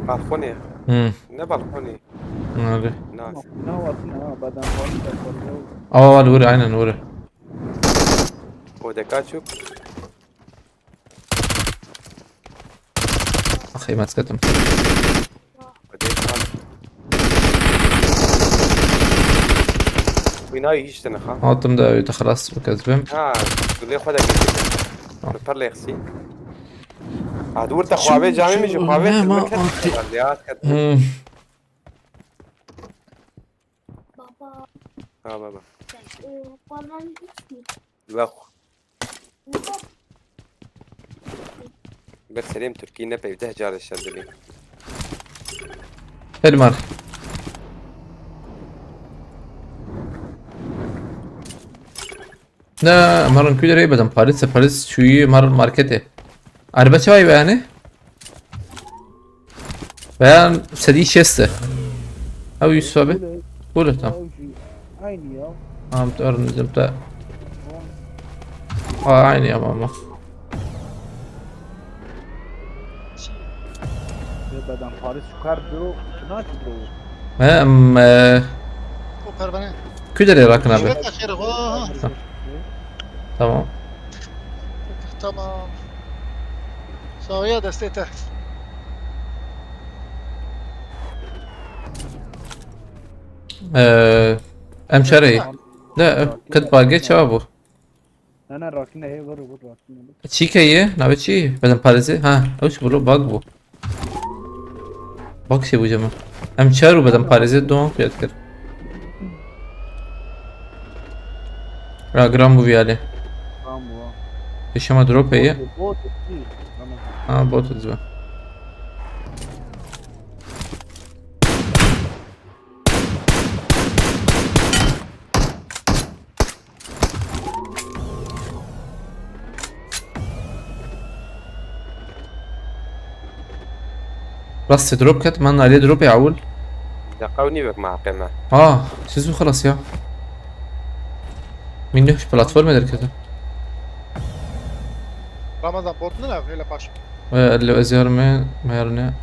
Balkonê. Hmm. Ne balkonê? Öyle. Nas. Ne var, ne var? Beden var, ne var? Ava var, vur, aynen vur. O deka çok. Ah, yemez katım. Wîna hiç tane ha. Altım da öyle, xelas, bu kezbim. Ha, gulê xwe de geçti. Tamam. Perlexi. Ha, dur ta xwavê camî mi ji xwavê ne, ma, artık. Ya, hmm. Baba. Ha, baba. Sen, e, falan hiç mi? Bak. Ber serê min Tirkî ne peyv deh carê şer dibî. Hadi mar. Ne, marin kuyları bedem Paris, Paris şu mar markete. Araba çay be yani? Veya sedî şêst e. Ew Yusuf abi. Böyle. Böyle, tamam. Ew jî aynı ya. Tamam, doğru, bizim de. Tamam. Aa, aynı ya, ama. Beden Paris şu kadar dro, ne ki dro? He, em, e, O pervane. Küdere rakın abi. Şöyle taşıyalım. Oo. Tamam. Tamam. Sağ ol ya, desteğe. Ee, em şerê. Ha. De, kit bagê çawa bû? Ne, ne, rakine, hey, vur, vur, rakine, vur. Çî ke ye? Navê çi? Bedem parêzê? Ha, ew çi bû? Bak bû. Bak şey bû cema. Em çar û bedem parêzê don fiyat kir. Ya, gram bû viyalê. Gram bû, ha. Pêşema drop heye. Bot, bot, bot. Ha, bot dibe. Rastê drop ket, man aliyê dropê ewil. Deqa û nîvek me heqê me. Ah, siz mi xelas ya? Min ne platformê derkete. Ramazan bot ne la, hele baş. Ve elle ez yarım me, me yarım ne.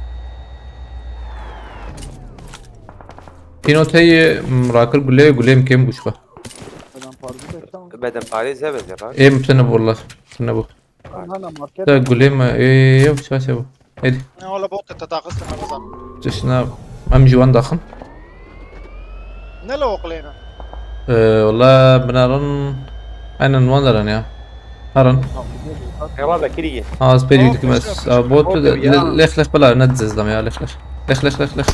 Pînoteyê, m, rakir gulê, gulê em kêm bû. Bedem parêz hebe zêra. Ê, tune bû, Allah, tune bû. Ana market. Te gulê me, ê, ê, ê, çaşe bû. Hadi. Ne ola bot te taxiste Ramazan. Tişna, em ji wan daxin. Ne lo oqlêne? Ee, wala binarin, aynen wan derin ya. Herin. Heval de kiriye. Ha, ez pêdî dikim ez. Bot de, lêx, lêx, bila, ne dizezlem ya, lêx, lêx. Lêx, lêx, lêx, lêx.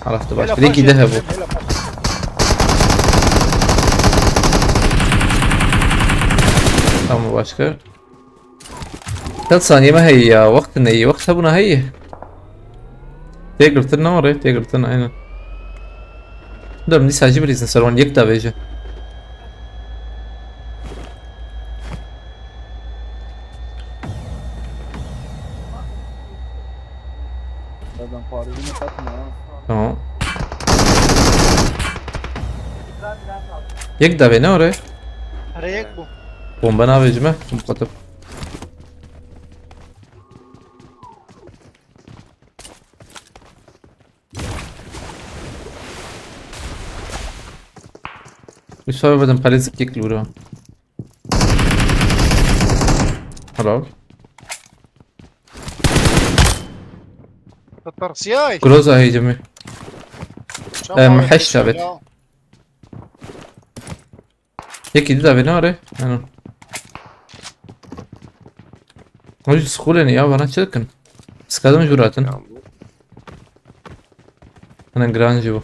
Ha, arafte baş. Lêkî de hebû. Tamam, başka. Çend saniye me heye ya? Wext neyê? Wext hebûna heye. Tê girtin ne orê? Tê girtin, aynen. Dur, dîsa jî bilîzin ser wan yek davêje. Tamam. Biraz daha fazla yine satma ya. Tamam. Biraz, biraz fazla. Yek davê ne orê? Here yek bû. Bombe navêjime. Hûn qatıp. Wî sobe bidim, pelê zik yek li wira. Helal. Tersiyay. Groza heycimi. Em, heşt abet. Yekî dî davê ne are? Ano. Hocam skuleni ya, bana çi dikin? Skadim juratin. Ya bu. Ana gran jî bu.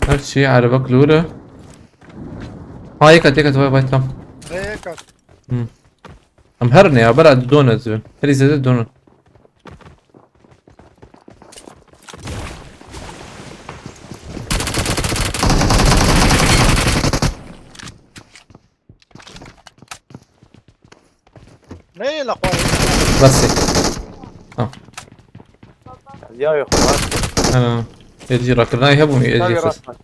Her şey araba klura. Ha, yek at, yek at, vay, vay, tam. Re yek at. Hı. Em her ne ya, bera done zibin. Her izledi done. Ne la xwe? Bes e. Ha. Ya yok lan. Ha. Êdî rakirina hebû mi? Êdî Tabii xist. Rakma.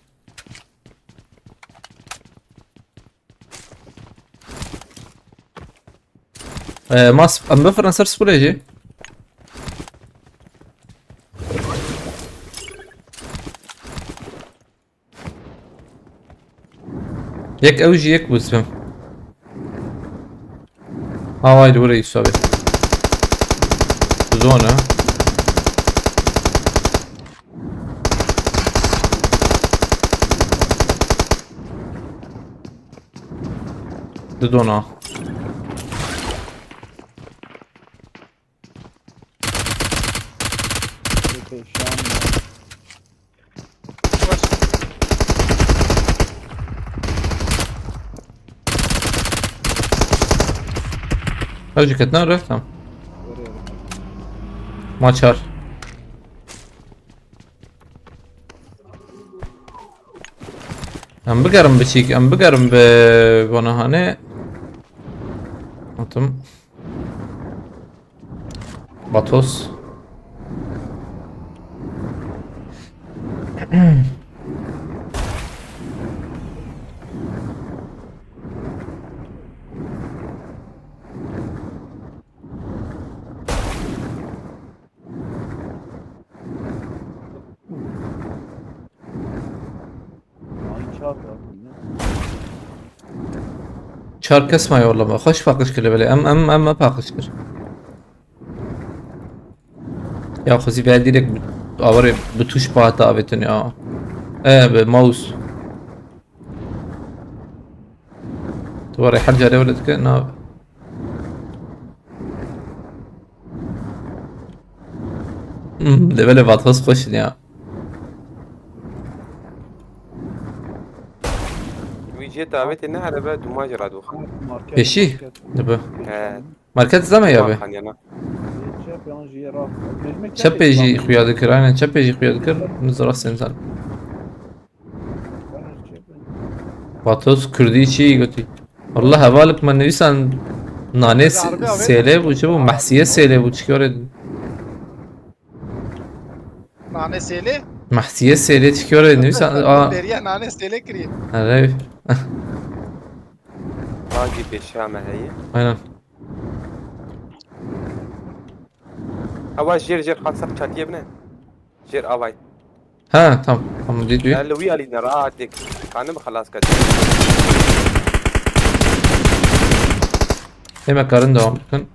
Ee, mas, em bifirin ser spolê jî. Yek ew jî yek bû sibim. Away li were Yusuf abi. Zone. Di dona. Pêşan. Ew jî ketine rê, tamam. Were, were. Ma çar. Em bigerin biçîk, em bigerin bi vana hanê. Atim. Batos. Çar kes ma yollama. Xweş paqij kir belê. Em, em, em, em paqij kir. Ya xwezî ver direkt bi, awarê bi tuş pahata avêtin ya. E, bi mouse. Tu warê her carê were dike, na. Hmm, levelê Vatfos xweş in ya. Wî cihê tavêtê ne erebe dûma jî radûxan. Market, Pêşî? Market. Dibe. He. Market zame ya be. Markan yana. Çep yan jî ra. Çepê jî xuya dikir, aynen çepê jî xuya dikir. Min zira senzan. Vatos Kurdî çi gotî? Wallah hevalek me nivîsan nane s-, Harbi abi. Sêlê bû, çi bû? Mehsiye sêlê bû, çi kore? Nane sêlê? Mehsiye sêlê, çi kore nivîsan? Aa. Beriye nane sêlê kiriye. Erê. Bagî pêşa me heye. Aynen. Ewa jêr jêr xaksaq çatiye bine. Jêr avay. Ha, tamam. Tamam, dît wî. Li wî alî ne rahat yek. Kanim xelas ket. Ê me karin devam bikin.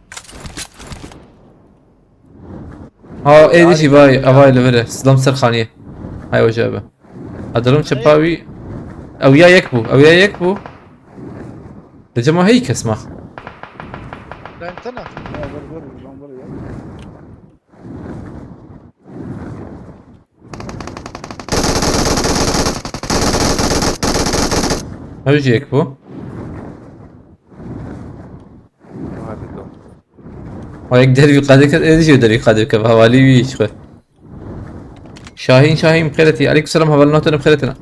Ha, êdî jî vay, avay li vir e. Sidam ser xaniyê. Hay oca be. Adirim çepa wî. Ew ya yek bû. Ew ya yek bû. Li cema hey kes ma. Bentena. Ya, vur, vur, vur, vur ya. Ew jî yek bû. Hadi do. O yek dervî qedê ket, êdî jî dervî qedê ket. Hevalî wî ji xwe. Şahîn, Şahîn, bi xêr hatî. Eleykum selam, hevalî notene bi xêr hatine.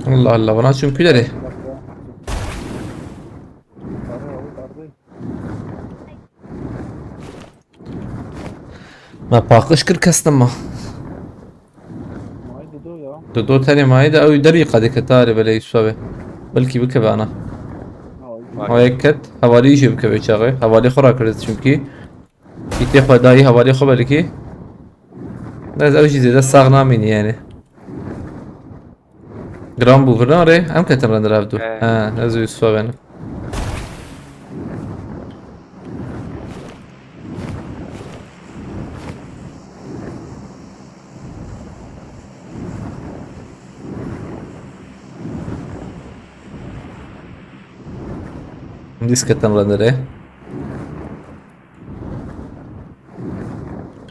Allah Allah, bana çimkî derê. Me paqij kir, kes nema. Dido tenê mayî de ew derî qedê kete arê belê Yusuf abi. Belkî bikeve ana. Awa yek ket, hevalî jî bikeve çaxê. Hevalî xwe rakirdi çimkî. Îtê xwe dayî hevalê xwe belkî. Ez ew jî zêde sax namînî yani. Giran bû vira rê, em ketin render hevdu. He. He, ez û Yusuf ben. Dîs ketin render e.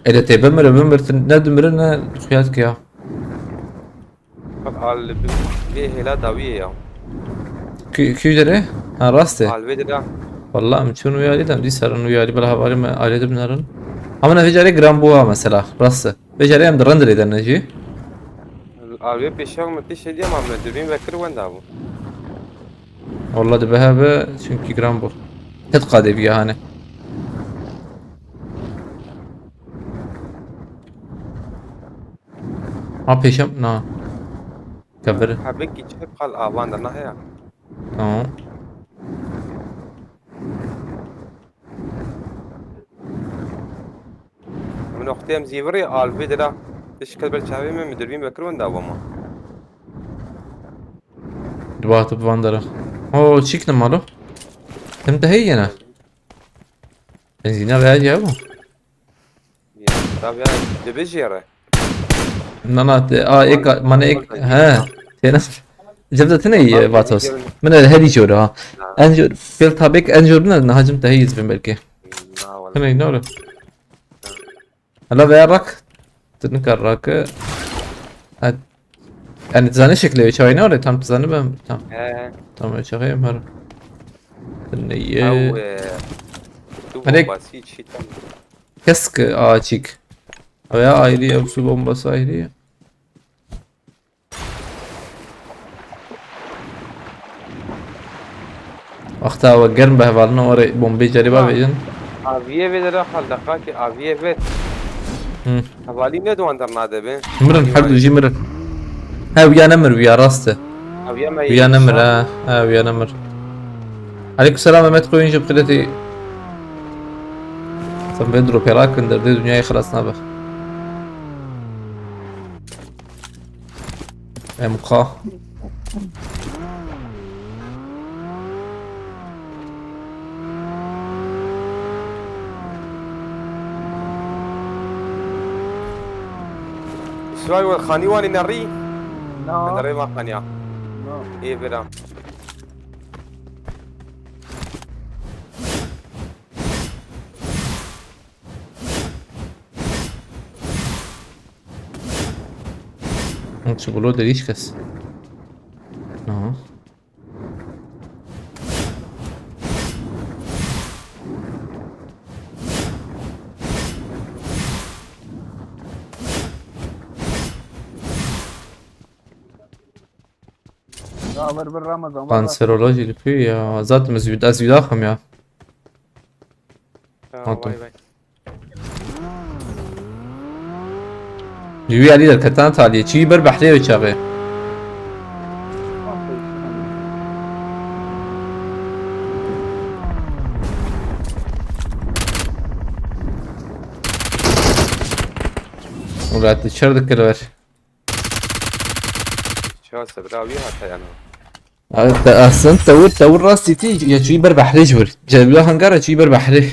Ele te bimire, bimir, ne dimire ne xuya dikiya. Al vê hêla dawiyê ya. Kü-, kü dere? Ha, rast e. Al vê dere. Vallahi em çûn wî alî de, em dîsa rin wî alî, bela hevalê me alê de binarin. Ama ne vê carê giran bû ha mesela, rast e. Vê carê em di rendirê de ne jî. Al vê pêşiya me tê şey diyem, me dibîn vekir wenda bû. Vallahi dibe hebe, çünkü giran bû. Tet qadê biya hani. Ha, pêşem, na. Kevir. Hebekî çi qal avan de naheya. Tamam. Min wextê em zîvirê alvê dira. Tişkel ber çavê min, min dirbîn vekir wenda bama. Duwa tu bi van dera. O, çîk ne malo? Tim te heye yene. Benzîna veya ya bu. Ya, tabii ya, dibijêre. Na, na, te, a, ek, mane ek, he. Têne. Cem de tine iyi, Vatos. Min de hedi jor ha. En jor, fil tabek en jor ne, na hacim te hiyiz bin belki. Na, wala. Tine iyi, ne olur? Hala veya rak. Tine kar rak. Ha. Yani, tu zanî şeklê wê çawa ye, ne tam tu zanî ben, tam. He. Tam wê çawa ye, her. Tine iyi. Ew, e, tu Hani bombasî çî tam. Kesk, a, çîk. Veya ayrı, ev su bombası ayrı. Wexta we germ be hevalino, orê bombê cerîba Ha. bêjin. Aviye vê dere xal deqakê aviye vê. Hı. Hevalî ne duwan dernade be? Mirin, her du jî mirin. He, wiya nemir, wiya rast e. Aviye me Wiya nemir, ha. He, wiya nemir. Aleyküm selam, Mehmet Koyuncu, Xileti. Sen bê dropê rakin, derdê dünyayê xilas nabe. M K. Şivay wal xanî wanî nerî? Na. Nerî ma xaniya. Na. Ê bira. Hım, çi bulu de hiç kes. Aha. Ya, ver, ver, Ramazan, ver, ver. Kanseroloji li pî ya. Zaten ez wî-, ez wî daxim ya. Ya, Anladım. Vay vay. Ji wî alî derketan taliyê. Çî ber behrê wê çaxê. Wela tu çer dikir ver. Çase bira wî hata yana. Abi, te, aslında tewir, tewir rastî tî ya çûyî ber behrê ji vir. Cevla hangara çûyî ber behrê.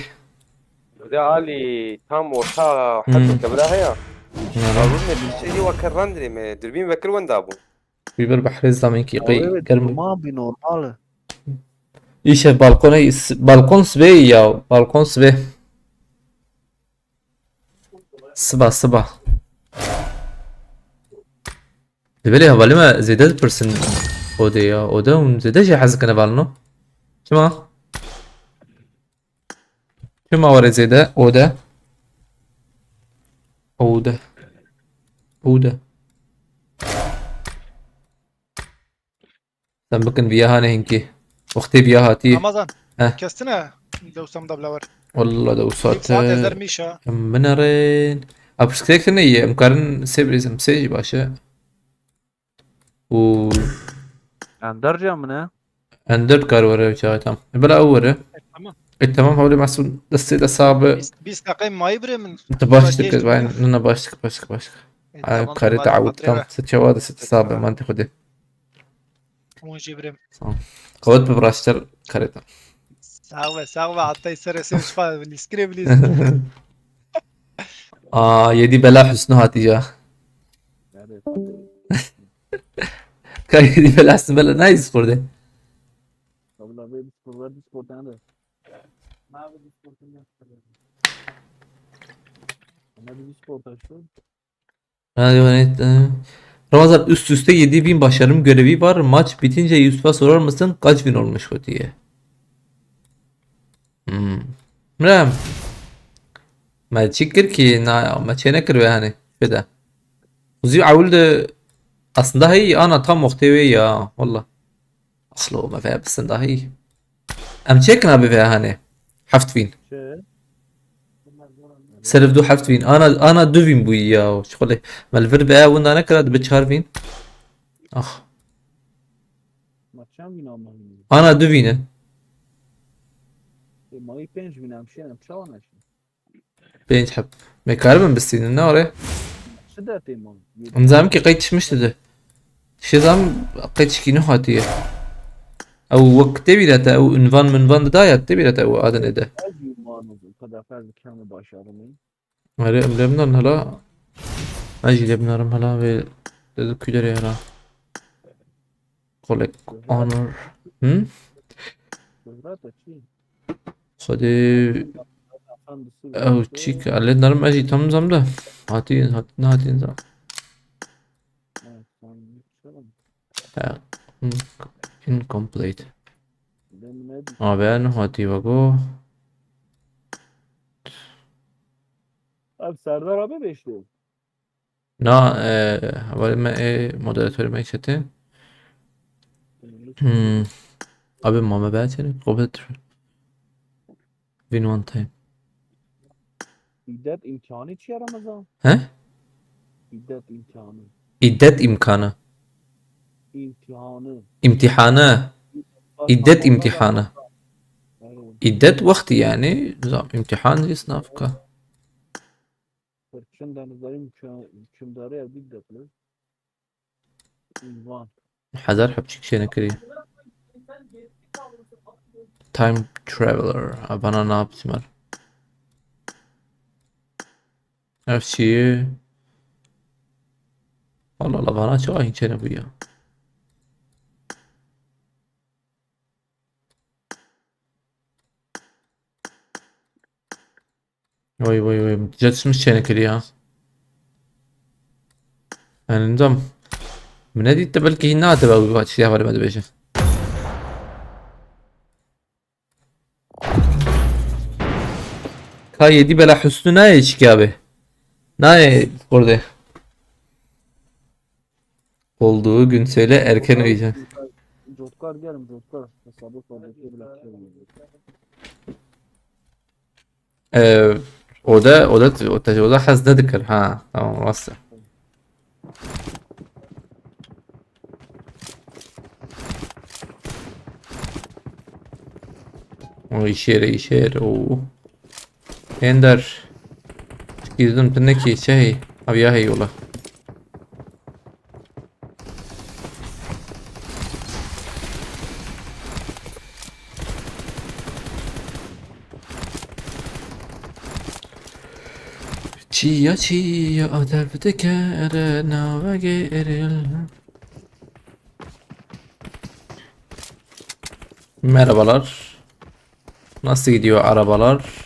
De alî tam orta Hmm. heta kevra heya. Hı. Abi ne bir şey yok, kerran dirê me. Dürbün vekir wenda bu. Çûyî ber behrê zamenkî qey Abi, germ. Tamam, bir normal. Îşev balkonê, balkon sibê ya, balkon sibê. Siba, siba. Li belê hevalê me zêde dipirsin odê ya. Ode hûn zêde jê hez dikin hevalino. Çima? Çima were zêde ode? Ode. Ode. Em bikin viya hanê hinkî. Wextê viya hatiye. Ramazan, Heh. Kestine dewsam da bila wer. Wallah da wisa Saat te. Ezer mişa. Em binerin. A pirsgirêk tune ye. Em karin sê birêz em sê jî baş e. Û Ender ca min e? Ender kar were çaxê tam. E, bela ew were. Tamam. E, tamam, hewlê Mesûd destê de sabe. Bîst, bîst deqe mayî birê min. Te baş Geç dikir, dikir. Vay, nina baş dikir, baş dikir, baş dikir. Ay, karê te awit tam. Se çawa de se te sabe, man te xwedê. Hûn jî birê min. Sağ ol. Qewet bi raşter karê te. Sağ ve, sağ ve. Hatta ister esen şfa bilîskire bilîz. Aa, yedî bela Hüsnü hatî ya. Ka yedî bela Hüsnü bela nice kurdê. Kabul abi Discord var, Discord nerede? Nerede Discord açtı? Radyo Net, e, Ramazan, üst üste yedi bin başarım görevi var. Maç bitince Yusuf'a sorar mısın kaç bin olmuş o diye. Hmm. Mira. Me çi kir ki na me çê nekir ve hani. Şöyle. Uzi awul de aslında hey ana tam wextê wê ya. Wallah. Aslo me ve aslında hey. Em çêkin abi ve hani. Heft bin. Şey. Serif du heft bin. Ana, ana du bin bûyî ya. Şixulê. Me li vir be winda nekira dibe çar bin. Ah. Ma çend bin ama? Ana du bin e. E, ma pênc bin em şên em çawa neşin? Pênc heb. Me karibin bistînin ne orê? Çi dertê ma? Em zanim ki qey tişmişti de. Şêzam qey tişkî nehatiye. Ew wek tê bîre te, ew unvan minvan dida ya, tê bîre te ew adinê de. Her gün var mı? Bu kadar fazla kendi başarımı. Erê, em lê binarin hela. Ez jî lê binarim hela vê, ez ê kû derê hela. Collect honor. Hı? Şöhret de çi? Xwedê ew çî ke lê narim ez jî tam zam de. Hatî, hat-, nehatî zam. Evet, tamam. Ha, in-, incomplete. Ben ne Abi, ne hatî wego. Abi Serdar abi beşli. Na, e, hevalê me ê moderatörê me çetin. Hmm. Abi mame ben seni. Win one time. İddet imtihanı çiye Ramazan? He? İddet imtihanı. İddet imkanı. İmtihanı. İmtihanı. İddet imtihanı. Evet. İddet vakti yani. Zam imtihan jî snafka. Çend denizlerin hükümdarı ya biddetli. Ünvan. Hezar hepçik şey nekirî. Time Traveler. Ha, bana ne yapayım var? Her şeyi. Allah Allah, bana çok aynı şey bu ya. Vay vay vay. Jet Smith çêne kiriye ha. Yani nizam. Min nedît te belkî hîn nate be wî çi hevalê me dibêje. Ka yedî bela Hüsnü nayê çikî abi. Nayê kurdê. Olduğu gün söyle erken uyuyacağım. Cotkar gelin Cotkar. Hesabı sohbeti bile. Ee, o da, o da, o da, o da hez nedikir. Ha, tamam, rast e. O işer, işer, o. Ender. Girdim, tu ne ki şey, abi ya hey ola. Çiya çiya adev dikere navegê eril. Merhabalar. Nasıl gidiyor arabalar?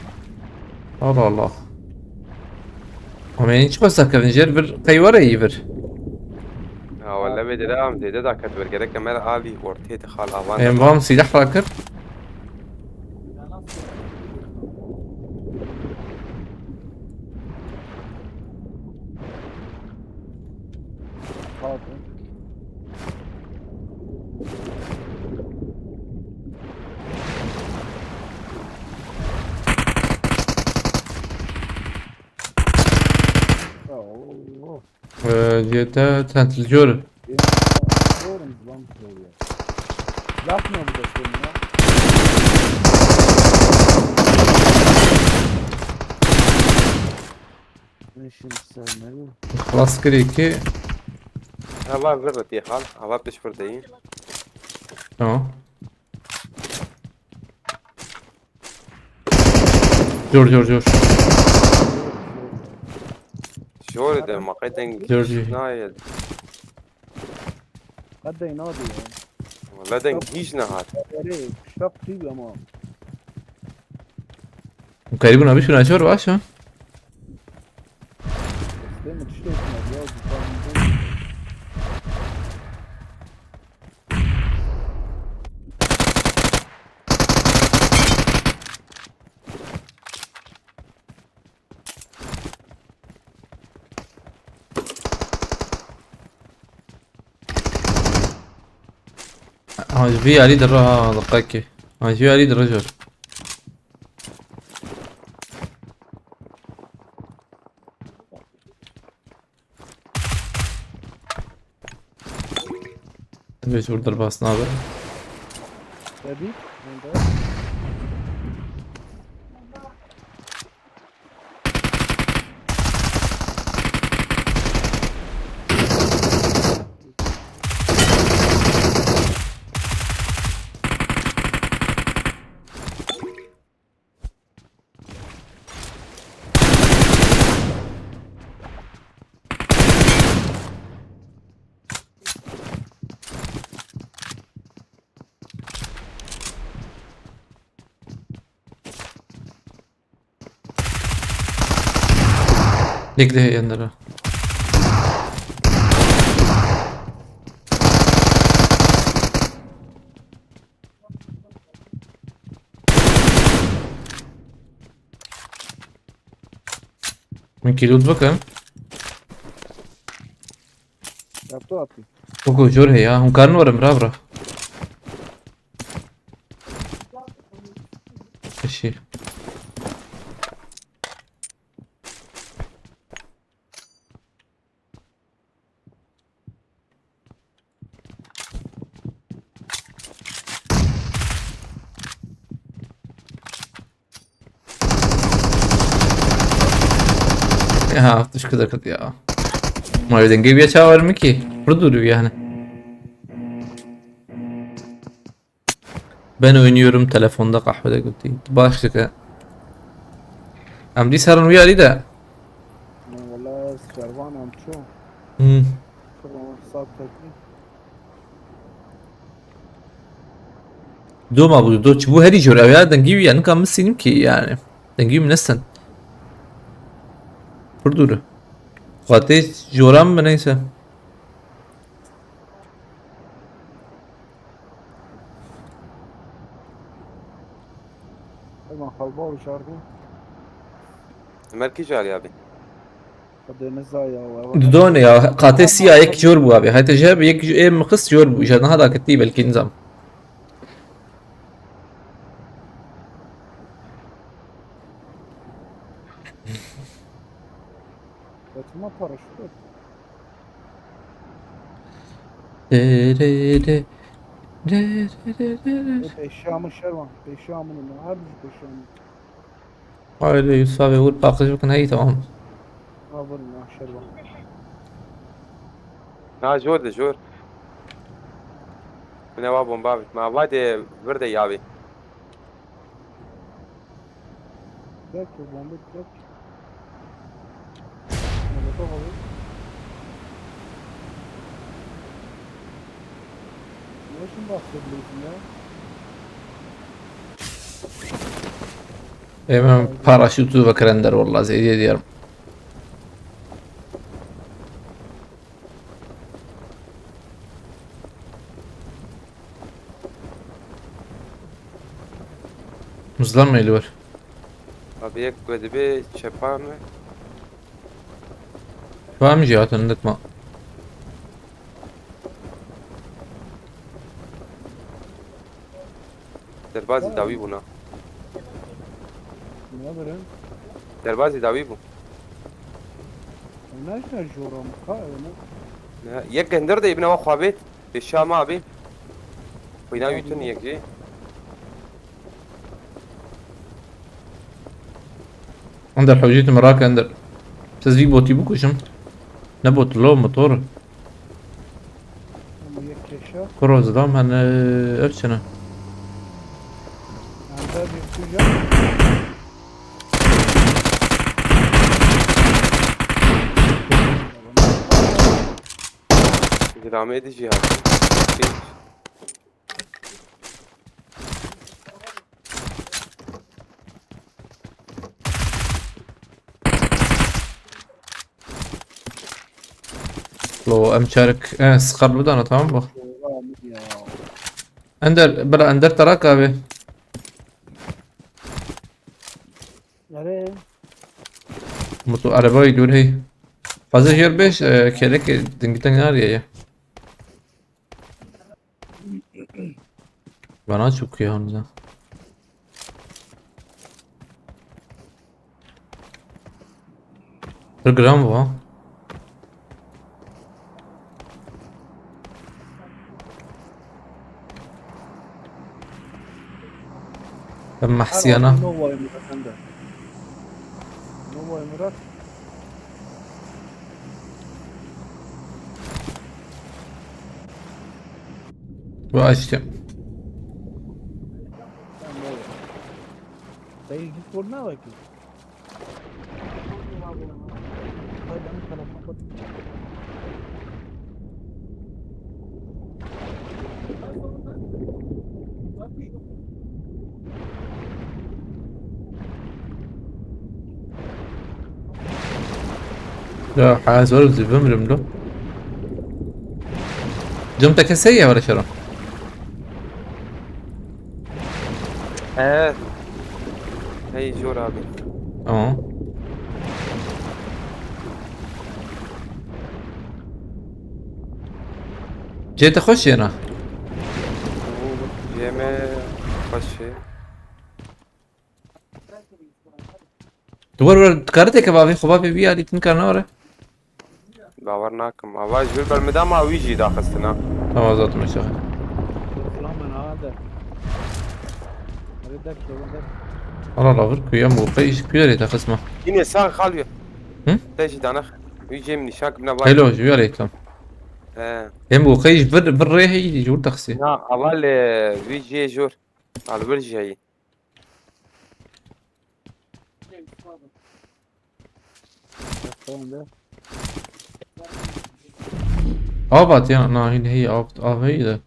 Allah Allah. Ama hiç basak evin jer bir kayvara iyi bir. Ya wele vê dere am zêde daket ver gerek em her alî ortê de xal avan. Em vam silah rakir. Ee, Cete, sen jor. Yapma bu da seni ya. Ben şimdi sevmedim. Xlas kir iki. Hava vir de hal, hava piş vir de. Tamam. Jor, jor, jor. Jor de ma qey deng Jor, jor. Nayê. Qey deng nade ya. Wala deng hiç nehat. Erê, şap tî ama. Karîbû nabî şuna jor baş ha. Destê min tiştê etmez ya, dîsa min. Ha, ji vî alî dire ha, diqekê. Ha, ji vî alî dire jor. Mecbur derbas nabe. Tabii. Onda. Yek de yanlara. Min kî loot bikin. Ya tu atî. Oku jor heye ya. Hûn karin werin bira bira. Eşî. Ya, tişkı da kıt ya. Ma dengê wî ya çawa min kî? Pir dûr bû yani. Ben oynuyorum telefonda, kahvede gotî. Baş dike. Em dî serin wî alî de. Wala ez şervan em çû. Hmm. Şervan saat tekî. Do ma bû, do çi bû herî jor ew ya dengî wî ya nika min sînim kî yani. Dengî wî min nesten. Pir dûr. Xwatê joran bi neyse. Heman xalba û şarkî. Mer kî carî abi? Xwedê niza ya, we, we. Didone ya, qatê sî ya yek jor bû abi. Hete jeb yek ê mixist jor bû. Jeb niha daketî belkî nizam. Betuma paraşüt. Re, re, re. Re, re, re, re, re. Peşamı şervan. Peşamı ne? Her bir peşamı. Haydi Yusuf abi vur, paqij bikin, hey, tamam. Ha, vurun ya, şervan. Ha, jor de, jor. Bine wa bomba bit. Ma va de vir de yavi. Direkt bomba direkt. Molotof alayım. Niye şimdi bahsediyorsun ya? Hemen paraşütü ve krender vallahi zeyde diyorum. Muzlan mı eli var? Abi yek ve dibe çepa mı? Var mı cihat, anlatma. Derbazî dawî bûna. Ne bire? Derbazî dawî bû. Ew ne ji jora min ka ew ne? Ne, yek ginder de îbine wa xwabê. Pêşa ma bê. Xwîna wî tun yek jî. Ender hewcî tu mirake ender. Siz vî botî bikujim. Ne bot lo motor. Ama yek keşa. Kuro zidam hene ev çene. Ender bir kuja. Zilamê dijî hate. Lo, em çarik, e, sqar bidana, tamam mı? Ender, bira, Ender tarak abi. Nereye? Mutlu arabayı dur hey. Fazla yer beş, e, kelek, e, dingiten nar ya ya. Bana çok iyi anca. Bir gram bu ha. Ben mahsiyana. Her altında o var Murat, sen de. Ne var Murat? Bu açtım. Sen ne var? Sen ilginç sorun ne var ki? Ya, ha, zor, zor, bimrim lo. Cem, te kesey ya, wala şero. He. Hey, jor abi. Tamam. Cê te xweş yena? Cê me xweş e. Tu wer wer, dikare têke bavê xwe, bavê wî alî, tu nikare newere? Bawer nakim. Ava ji vir bermida ma wî jî daxistina. Tamam, zaten meşe. Lan ben ha der. Hadi der, çevir der. Allah Allah, vur, kuyam bu, kayış, kuyar ya, daxisma. Yine sağ kalıyor. Hı? Te jî danex. Wî cêm nîşan kirine bak. Hello, ji wî aleykum. He. Em bu qey ji vir, vir rê heyî, ji wir taxsî. Na, aval, e, wî cê jor. Al vir jeyî. Av hat ya, na, hîn heyî av, av heyî de.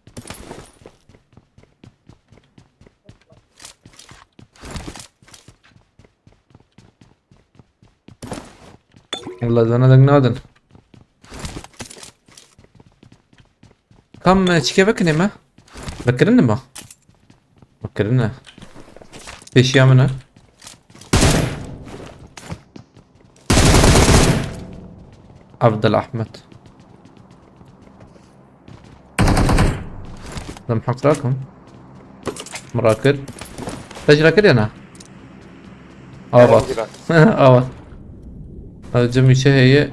Wala dana deng nadin. Kam, e, çike vekinê me? Vekirin mi? Vekirin e. Pêşiya min e. Abdul Ahmet. Dem haq rakim. Min rakir. Te jî rakir ya ne? Avat. Avat. Ev cem wî çi heye?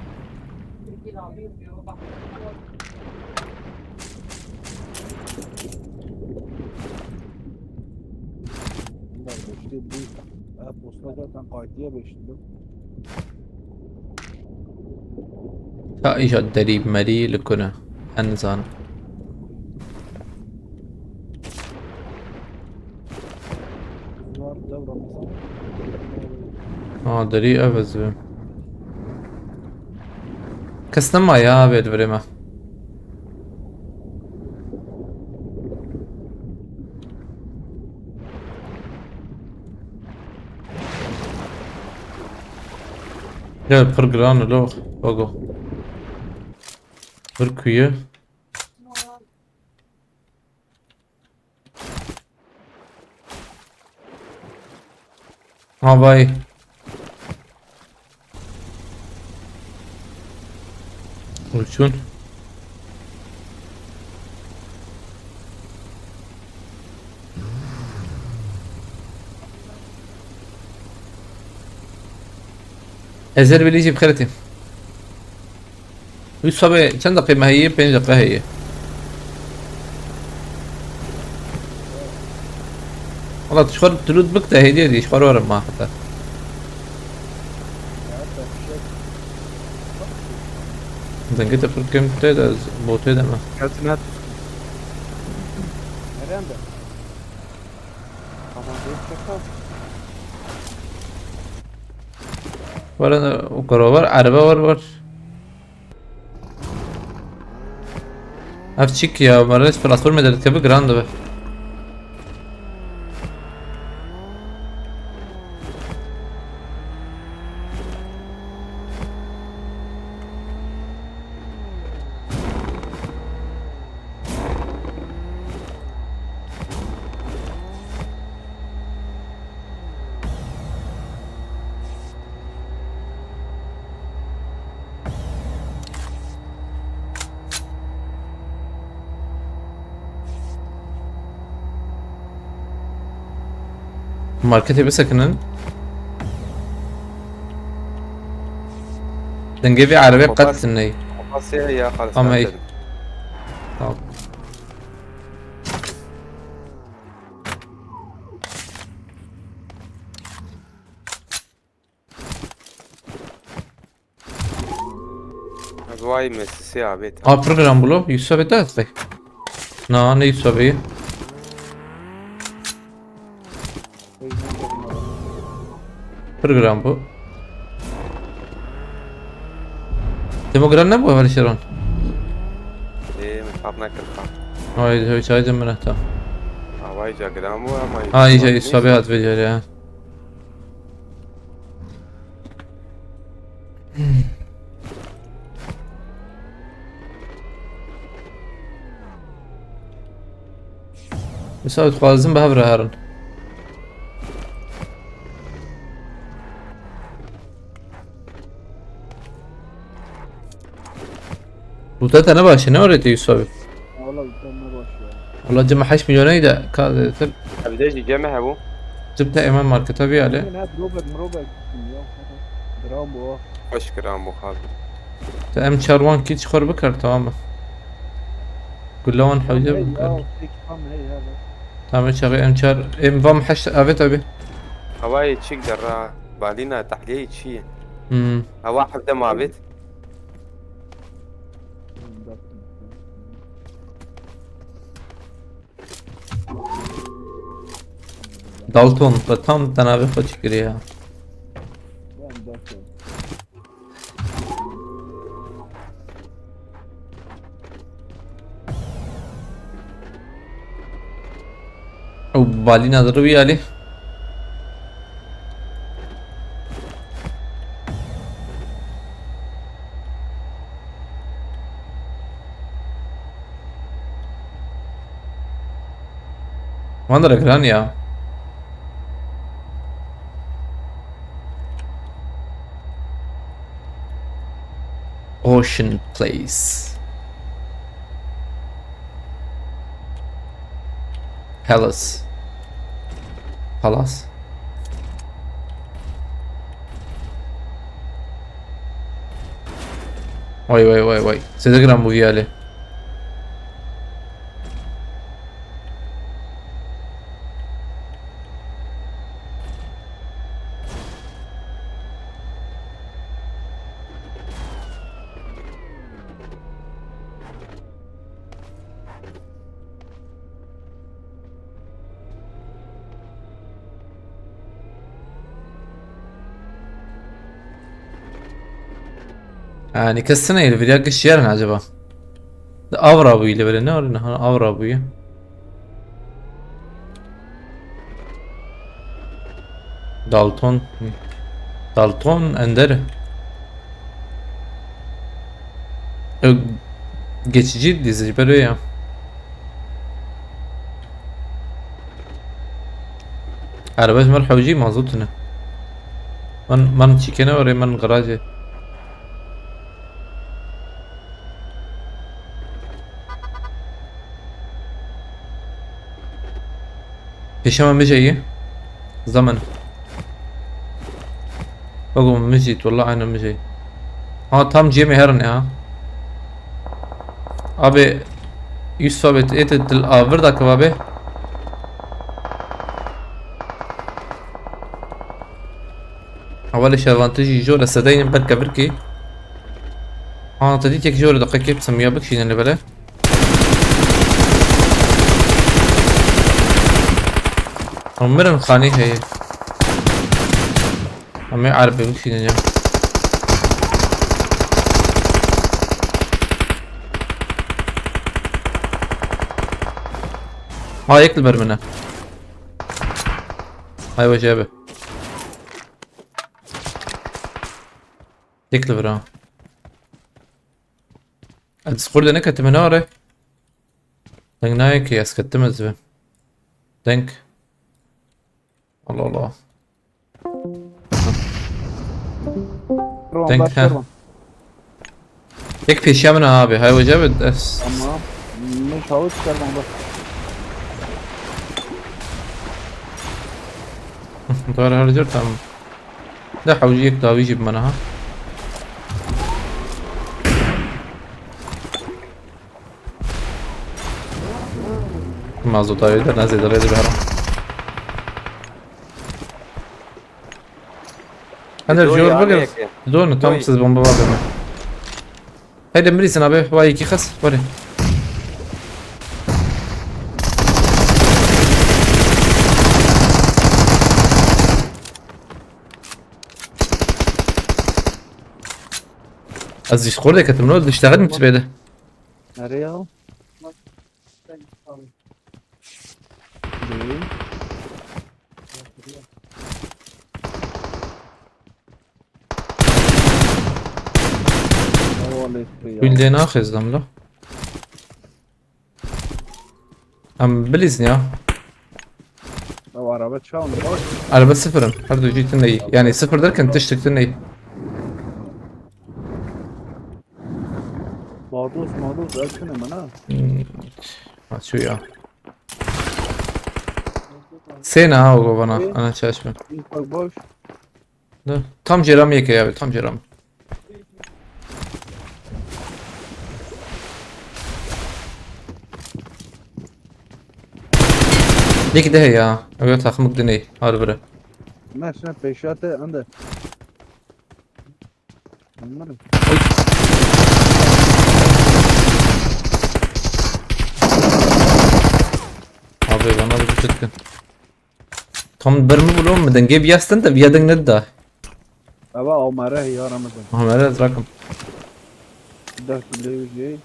Bunlar beşte bu. Ha, posta zaten qaytiye beşte. Ta îja derî merî li ku ne? Ez nizanim. Bunlar dev Ramazan. Ha, derî ev ez bim. Kes nema ya, bê li virê me. Ya pir giran e lo, bago. Pir kuye. Ha vay. Uçun. Ezer bilî jî bi xêr tî. Wî sabê çend deqê me heye? Pênc deqe heye. Wala tu ji xwe tu lût bik te hêdî hêdî ji xwe re were ma heta. Dengê te pir kêm tê de, ez botê de me. Gelsin her. Nereden de? Tamam, bir çakal. Were o karo var, araba var, var. Ev çik ya, merdiç platformê de dikeve giran dibe. Marketê bisekinin. Dengê vê erebê qet ney. Papasya ya xalis. Ama ey. Tamam. Ez vay mesisi abê. A program bulo, Yusuf abi de hastay. Na, ne Yusuf abi? Program bu. Demogram ne bu, Haber Şeron? Ee, min hesap nekir ha. Ay, ay, çay demine, tamam. Avay ca giran bu ama. Ha, iyice Yusuf abi hat verir ya. Mesela dixwazin bi hev re herin. Lûta te ne baş e, ne orê te Yusuf abi? Valla lûta ne baş ya. Valla cem heşt milyon de ka zêdetir. Evde jî cem hebû. Cem te êman marketa bî ale. Ne, ne, mirobek, mirobek. Giran bû. Xweş giran bû xal. Te em çar wan kî çixwer bikar, tamam e. Gula wan hewce bikar. Tamam, çaxê em çar, em vam heşt avêt abi. Hewayê çik derra, balîna tehliyeyê çi ye? Hmm. Hewa hevde mavêt. Dalton, te tam tenavê xwe çi kiriye ya. Ew balîna di rûyê alî. Van dere giran ya. Ocean Place. Palace. Palace. Vay vay vay vay. Zêde giran bû vî alî. Yani kesine li vîrya giş yerin acaba? Di av rabûyî li vere ne orine ha av rabûyî. Dalton. Dalton Ender. E, geçici dizi ji ber wê ya. Erebe ji me re hewcî mazot tune. Min, min çîkene orê min garajê. Pêşema min jî ye. Zaman. Bak o min jî, wallah aynı min jî. Ha tam ciyê me herin ya. Abi Yusuf abi ete til avir da kebabê. Awalê şervantijî jor e sedeynin ber kevirkî. Ha te dî tek jor e deqekê bi semiya bikişînin li bele. Hûn mirin xanî heye. Em ê erbê bikişînin ya. Ha yek li ber min e. Hay we jê be. Yek li vir ha. Ez xwirde neketime ne are. Deng nayê ki ez ketime ez ve. Deng. Allah Allah. Ron, Denk, baş he. Ver lan. Tek peşiya min abi. Hay hoca be. Es- Tamam. Ne çağı çıkar lan bak. Doğru harcır tamam. Da hawcı yek davi jib bana ha. Mazot abi de ne zêde rêde bihara. Hadi Doy jor abi bugün. Yeke. Donu tam Doy. Siz bomba var deme. Haydi Mirisin abi. Vay iki kız. Var ya. Aziz kurdek ettim ne oldu? İşte hadi mi beyde? Nereye al? Değil. Bildiğin ah ezdim lo. Em bilîzin ya. Ya araba çawn boş. Araba sıfırım. Her du jî tune yî. Yani sıfır derken tiştik tune yî. Mados, mados, erkene mana. Hmm. Açıyor ya. Sena ha o bana. Ana çalışma. Bak boş. Ne? Tam ceram yeke ya, tam ceram. Yek de ya. Evet, takımlık deney. Hadi bire. Mer şuna peşate ande. Anlarım. Abi bana bir çıktı. Tam bir mi bû, min dengê biyastin de biya deng nedida. Eva Omere ya Ramazan. Omere ez rakim. Deh kilo jê.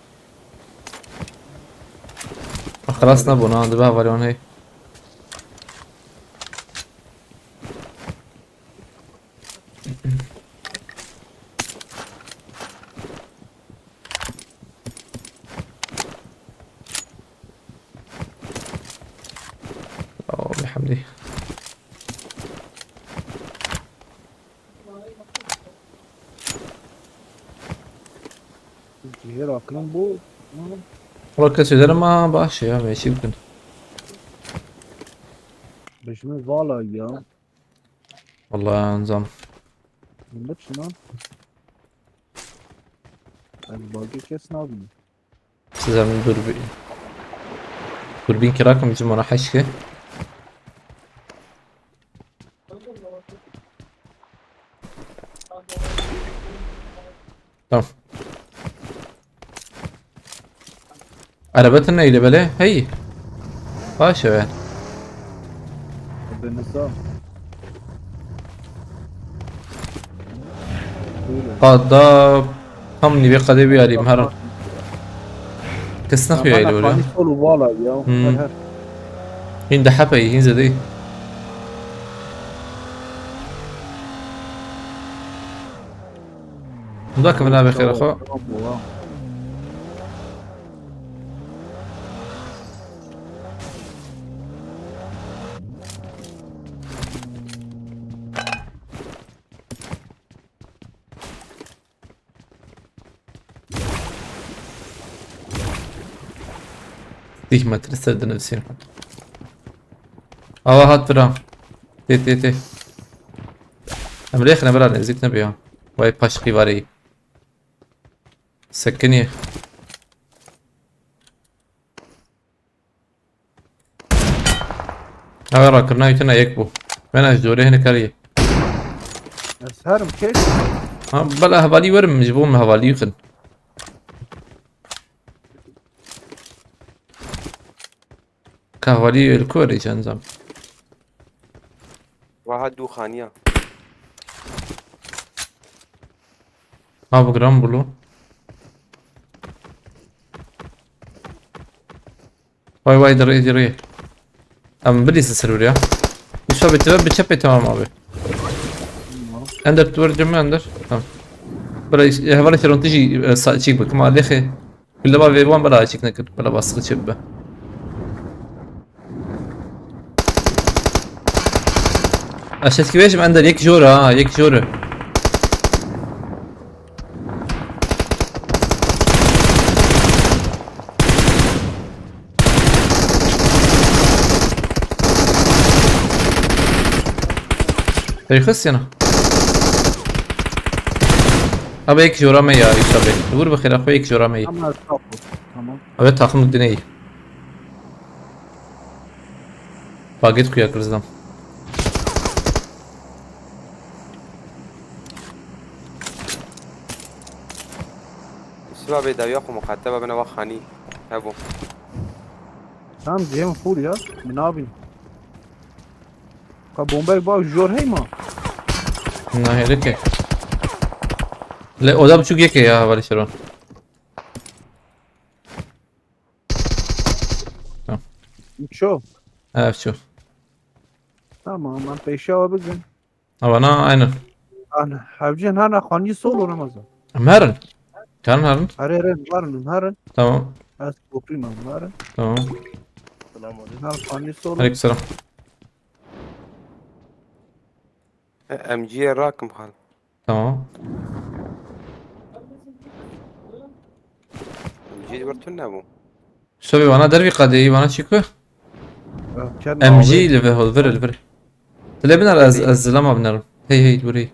Xelas nebû, na, dibe hevalê wan hey. Oh, bihamdî. Cihê rakirin bû. Wala kes öderim ama baş ya, meşi bikin. Bejme vala ya. Vallahi anzam. Bunda çi lan? Ez bagê kes nabînim. Size min dur bir... Dur bin kira kim bizim ona haşkı. Tamam. Araba tine ile böyle. Hey. Baş evet. Deniz sağ. Buyurun. Qada tam nive qadê bir arayayım her. Kes ne Ama kuyaydı bana oraya? Panik solu vala ya. Hmm. Her her. Hinde hepey, hinze değil. Bunda kımına bir kere xo. Tamam, bu ha. Dich metre ser dinivsîn. Ava hat vira. Tê tê tê. Em rêxine bira, nêzîk nebiya. Vay paşqî varî. Sekiniye. Ew rakirina wî tune yek bû. Wena ji dorê hinek herî. Ez herim kes. Ha, bela hevalî werim, ji bo me hevalî xin. Ka hevalî li ku werê çend zam. Waha du xaniya. Ha, bu gram bulu. Vay vay, dirê dirê. Em bilîsin server ya. Yusuf abi, tebe bi çepê tamam abi. Ender, tu ver cemre Ender. Tamam. Bira, e, hevalê şerontî jî, e, sa-, çîk bik. Ma lêxê. Kulde ba vê wan bela çîk nekir. Bela ba sıkı çep be. Aşağıdaki beşim Ender, yek jora ha, yek jora. Teyxis yana. Abi, yek jora me ya, Yusuf abi. Vur bi xêra xwe, yek jora me. Ama sağ ol. Tamam. Evet, takım diney. Paget kuya kırızdan. Siba bê dawiya xwe muqate be bine ve xanî. Hebû. Tamam, cihê min full ya. Min nabîn. Ka bombek ba jor hey ma. Na, herike. Le, oda buçuk yeke ya, hevalê şeron. Ço. Evet, şu. Tamam, ben peşe abi gün. Ama na, aynen. An hevcin hana xanî solo Ramazan. Em herin. Karin herin. Hare re varın hare. Tamam. Ez kopî me hare. Tamam. Hana xanî solo. Aleykümselam. E, M G'ye rakim xal. Tamam. M G bir tune bu. Şobi bana dervi kadeyi, bana çıkıyor. M G li ve hol, vir, vir. Dile biner, ez, ez zilama binerim. Hey, hey, dur hey.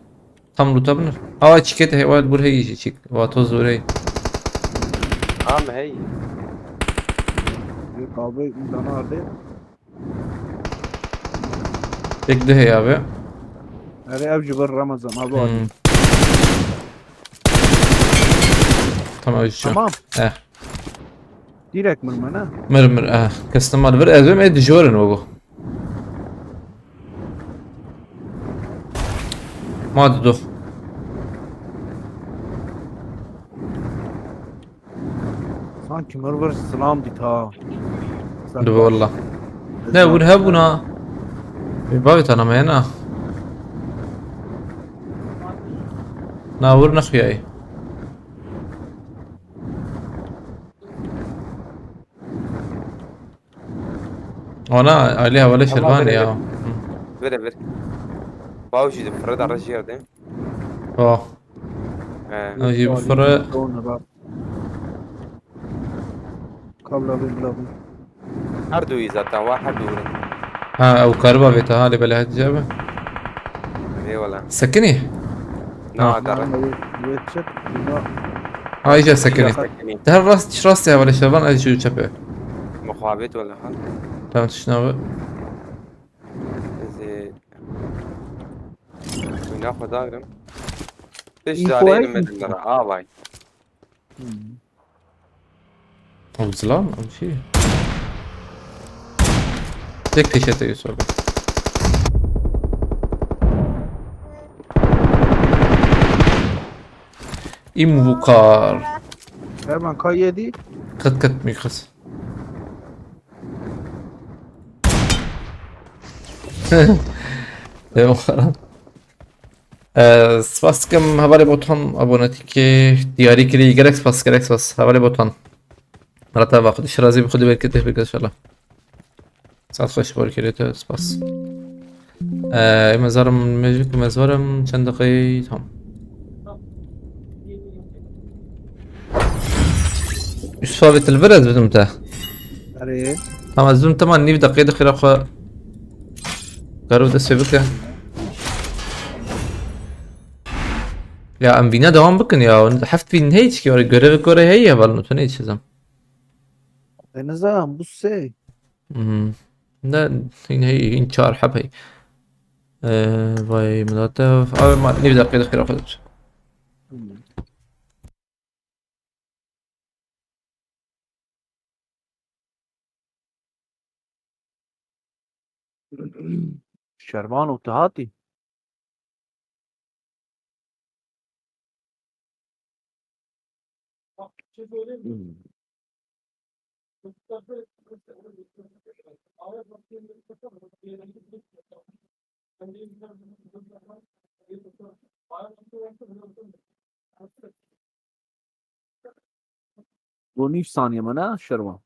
Tam luta biner. Awa çiket hey, wa dur hey, çik. Wa toz dur hey. Am hey. Yok abi, dana arde. Tek de hey abi. Hare ev ji bir Ramazan abi. Hmm. Tamam, ölçüyorum. Tamam. Eh. Direkt mirmene. Mir, mir, eh. Custom var. Bir ezbem e dijorin o bu. Ma dido. Sanki mir vir silam dît ha. Dibe wallah. Ne, wir hebûna. Bavê te nameye na. Na, wir nexuyayî. Ana, Ali hevalê Şervan ya. Vire vir. Baw jî di fire de re jêr de. Oh. He. Ew jî bifire. Kabla bin bila bin. Her du yî zaten var, her du. Ha, ew kariba vê te ha, lê belê hatice be. Eyvallah. Sekinî? Na, Ha. dara. Wê çek. Ha, îca sekinî. Sekinî. Te her rast, rast ya, belê Şervan, ez jî çepê. Muxabet wala ha. Tamam, tişt nabe. Ez ê wîna xwe dagrim. Pişt Info zarê hek nimedin dara. Avay. Ew zilam, ew çi? Tek teşete Yusuf abi. Imvukar. Hemen K yedi. Kıt kıt mı kız? Eyvallah. Ee, spas dikim hevalê Botan abonetî kê diyarî kirî, gerek spas, gerek spas hevalê Botan. Mira te va xwedî şirazî bi xwedî berketê bike inşallah. Saet xweş bor kirê te, spas. Ee, em ez zarim mejik, em ez varim çend deqeyê tam. Yusuf abi, tu li vir, ez bidim te. Erê. Tamam, ez bidim te, ma nîv deqeyê dixîra xwe. Karo dest pê bike. Ya em vîna devam bikin ya. Heft vîn heye çikî, were görev gore heye ya, balno tu ne çizim. E, nizanim, bu sê. Mhm. Ne, hîn heye, hîn çar heb heye. Ee, vay, min da te, abi, ma nîv deqeyê dixîra xwe. Şervan û tu hatî? Bu nîv saniye me ne Şervan?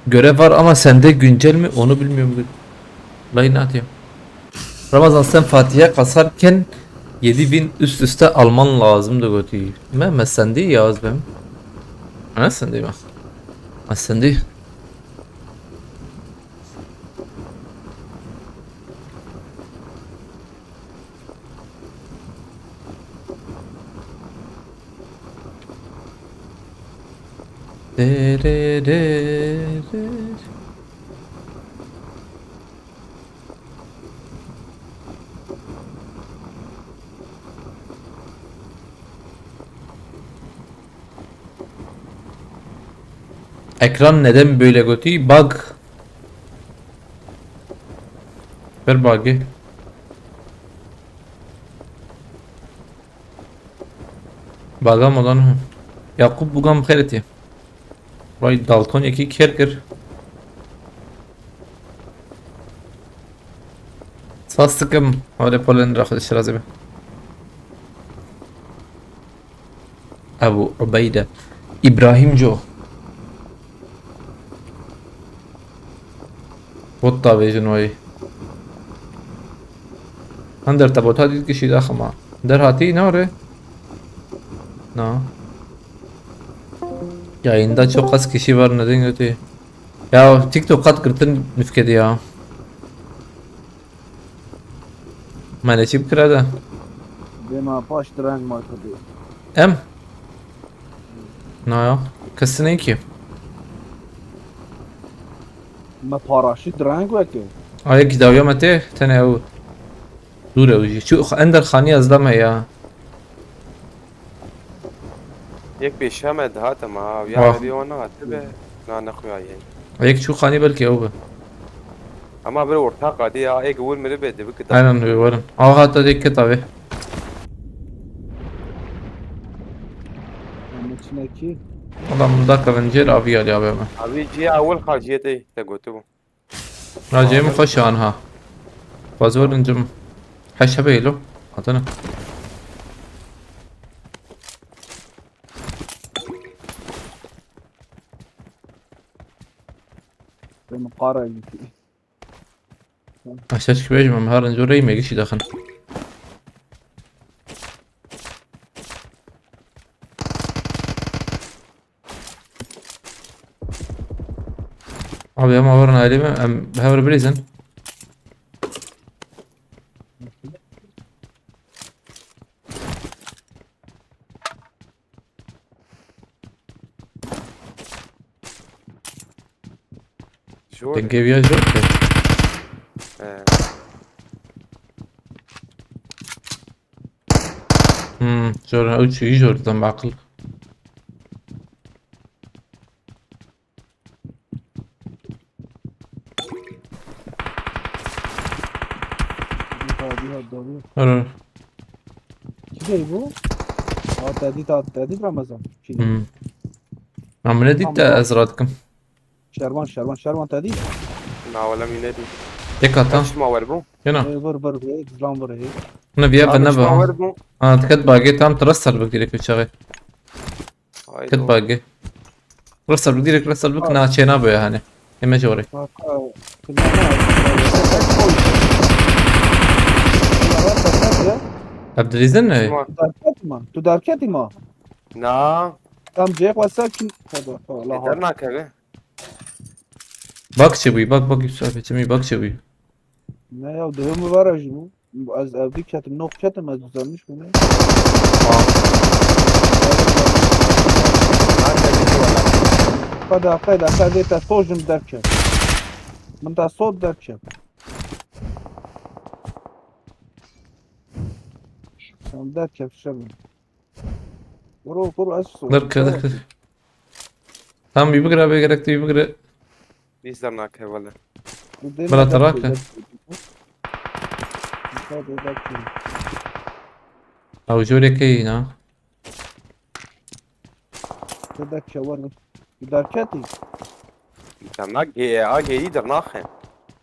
Görev var ama sende güncel mi? Onu bilmiyorum. Vallahi ne atayım. Ramazan, sen Fatih'e kasarken yedi bin üst üste alman lazımdı götü. Me, me sende ya az benim. Ha, sende mi? Ha, sende. Ekran neden böyle götü? Bug. Ver bug'ı. Bug'a mı lan? Yakup, bug'a mı xeyreti? Vay, dalton yekî kêr kir. Spas dikim. Hewlê polên re Xwedê şirazê be. Ebu Ubeyde. Îbrahîm Co. Bot da bêjin wayî. Hender te bota dît kişî daxima. Derhatî ne re? Na. Yayında çok az kişi var, neden kötü? Ya TikTok qat girtin nifkedi ya. Meleçî bikira de. Dema paş direng ma kurdî. Em? Na ya. Kesin ki. Me paraşüt direng weke. Aye ki dawiya me tê, tenê ew. Dûr ew jî. Çu ender xaniya ez dame ya. Yek pêşiya me dihate ma, ya Wah. Hebî wan nehatibe, na nexuyaye. Yek çû xanî belkî ew be. Ama bir orta qadî ya, êk wir miribe, dibike da. Aynen, wê werin. Aw hata dê keta vê. Em çinekî. Adam burada kavincêr avî alî abi me. Abi cî ewil xal cî te, te gotibû. Racê min xweş e anha. Xwez werin cim. Heş hebe êlo. Hatine. Min qara yîtî. Aşağı çıkıp bejim, em her önce orayı mı kişi daxin. Abi, em awarin alî me, em hev re birîzin. Jor. Dengê viya jor ke. He. Hmm, jor, ew çi jor tam aqil. Hadi, hadi, hadi. Hadi. Kî dey bu? Ha, te dît, ha, te dît Ramazan. Kî dey? Hmm. Ha, min nedît de ez radikim. Şervan, Şervan, Şervan te dît? Na, wele min nedît. Tek hata. Kaçma wer bu? Yena. Ê, vur, vur, vur, zlan vur, ê. Ne viya. Abi, bana şima bak. Wer bu? Ha, dikkat bagê tam teras ser bak direkt uçağı. Haydi. Ket bagê. Rasa bik, direkt rasa bik, na çêna boya hani. Eme jore. Kaka, kaka, kaka. Ev dilîzin ne? Tu derketî ma? Tu derketî ma? Na. Tam cêk wesa kin. Yeter nakeve. Bak çi bûyî, bak, bak, Yusuf abi, çi bûyî, bak çi bûyî. Ne ya, dihê min vere jî bû. Ez evdî ketim, nok ketim, ez düzelmiş bûne. Qeda, qeda, qedê te sojim derket. Min te sot derket. Tamam, derket, şer. Kuro, kuro, ez sojim. Derket, derket. Tamam, bir bigire, bir gerek, bir bigire. Dîsa nake wele. Bela te rake. Ew jûrê keyî na. Te derke were. Tu derketî? Tam na ge-, a geyî dernaxe.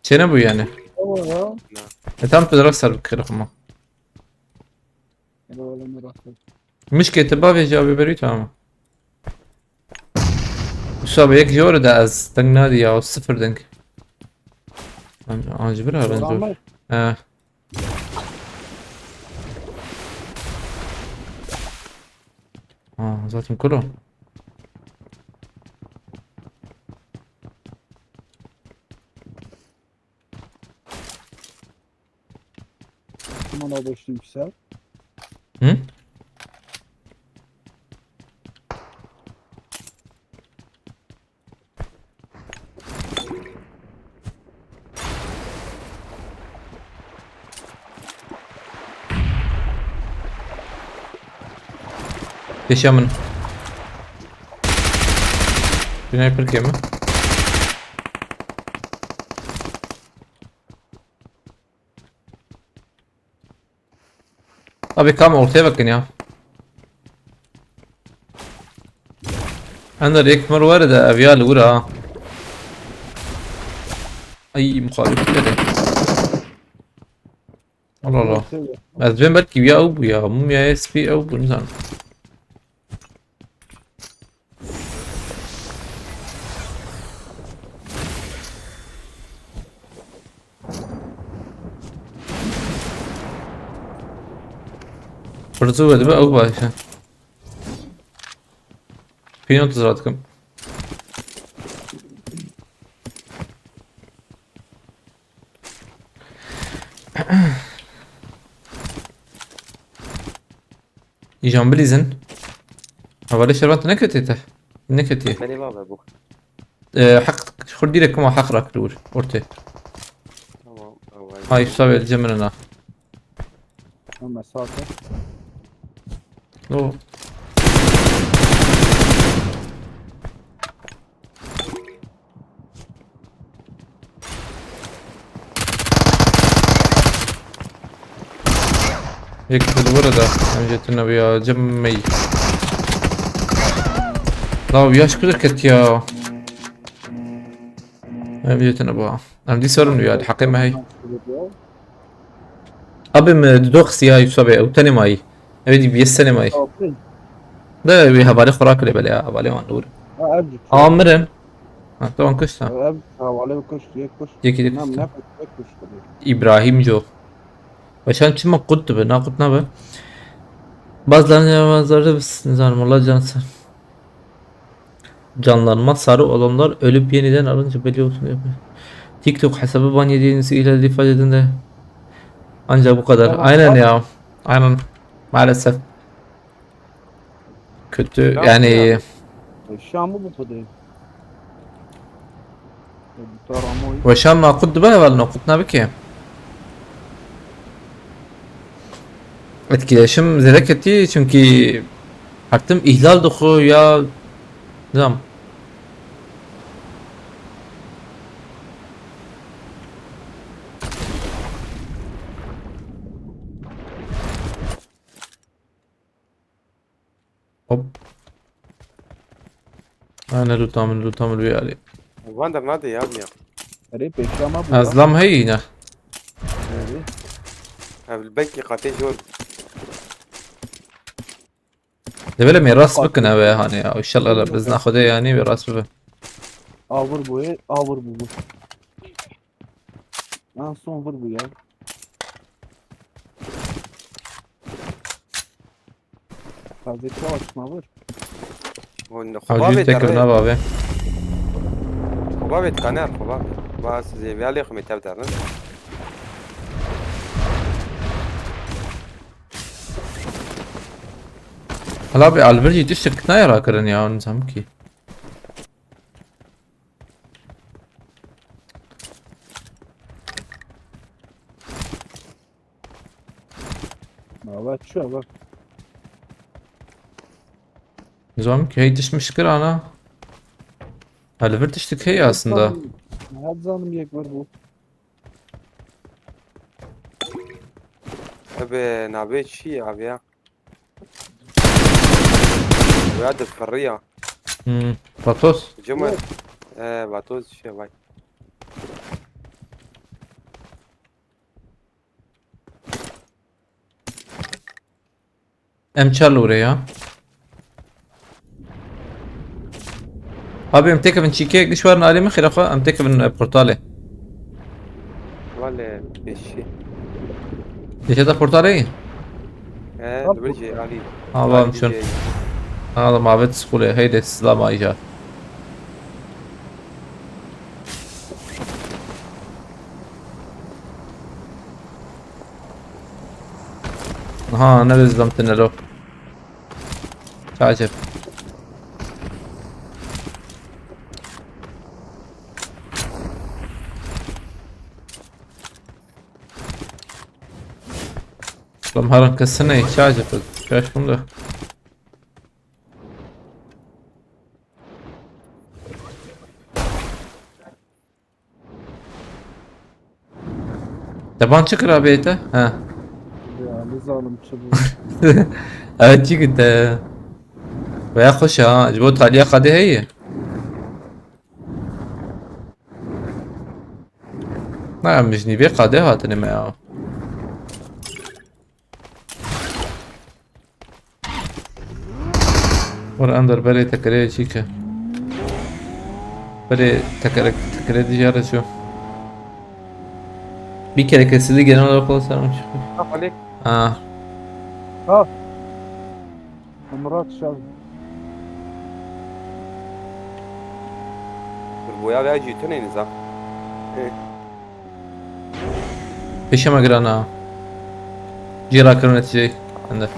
Çêne bû yani. Ewa ya. Na. E tam tu direkt ser bikir xuma. Ewa, wele me rake. Mişkê te bavê ji avê berî tamam. Şabe yek jor de ez deng nadi ya, sıfır deng. An, an ji bir ha ben zor. He. Ha, zaten kuro. Aman abi, işte yüksel. Hı? Pêşiya min. Binayê pirkê min. Abi kam ortaya bakın ya. Ender yek mir var da ev ya li wir ha. Ay muxalif dedi. Allah Allah. Ez ben belki ya ew bû ya. Mumya S P ew bû, nizanim. Fırtı ve değil mi? Ew baş e. Pînot zira dikim. Îjan bilîzin. Hevalê şervan tu neketiye te. Neketiye. Belê baba bu. Ee, heq, xur direk kuma heq rakir ûr. Ortê. Tamam. Ay, sabe cemrena. Ama sağ ol. No. Yek bi li wir e de, em jê tune ya, cem mey. La, ya ji ku derket ya? Em jê tune ba. Em dî serim ya, di heqê me hey. Abi min di dox ya Yusuf abi, ew tenê mayî. Ew dî biyê senê mayî. Tamam. De wî hevalê xwe rakirê belê ya, hevalê wan dûr. Ha, ev jî. Aa, mirin. Ha, tamam, kuş, ha. Ev, ev hevalê kuş, yek kuş. Yek, yek kuş, ne, ha. Ne kuş, yek kuş. İbrahim Cok. Weşan çima qut dibe, na qut nabe. Bazılarını yaramazları biz, nizanim, Allah canı sağ. Canlanma, sarı olanlar ölüp yeniden alınca belli olsun diye. TikTok hesabı ban yediğiniz ihlal ifade edin de. Ancak bu kadar. Tamam, aynen bak. Ya. Aynen. Maalesef. Kötü ya, yani. Ya. Şamı bu kadar. Weşan naqut dibe heval naqut nabike. Etkileşim zêde ketî çünkü haktim ihlal dixu ya zam. Hop. Ha, ne lûta min, lûta min wê alî. Van der nade ya, ya. Erê, pêşiya me bû. Ez ya. Lam heyî ne. Erê. Ev belkî qatê jor. Debele me rast bikin ev, hani ya. İnşallah la bizna Xwedê yani bir rast bibe. Avur bu, avur bu bu. En son vur bu ya. Taze çawa çıkma vur. Hûn Hacî xwe bavê tekir derê. Ne bavê. Xwe bavê taner, xwe bavê. Va siz ê viya lê xwe mê tev derin. Hala bi alvircî tiştek nayê rakirin ya, nizam ki. Valla çi ya bak. Nizam ki hey tişmiş kir ana. Alvir tiştek hey aslında. Her zanım yek var bu. Abi nabê çi abi ya? Ya difiriya. Hmm. Vatos. Cuma. Yok. Ee, Vatos şey vay. Em çar li wire ya. Abi em têkevin çîkê, giş werin alî min xêra xwe, em têkevin, e, portalê. Wale pêşî. Pêşe de portalê yî? He, li vir jî alî. Ava em çûn. Ava mavet squlê, heyde silam ayja. Aha, ne bezlam tunelo. Çacep. Lan her kesine ihtiyacı var. Şaşkın da. Te ban çi kira bê te? Ha. Ya ne zalim çi bu. Evet, çi gitti. Veya hoş ha. Ji bo taliya qadê heye. Na, em ji nîvê qadê hatine me ya. Were Ender berê tekerê çî ke. Berê tekerek, tekerê dijare çû. Bir kere kesildi, genel olarak o sanırım çıkıyor. Ha, Halil. Ha. Ha. Murat Şahin. Turboya veya jî tuneyniz ha. Pêşe me girana. Cî rakirin netîceyê. Ender.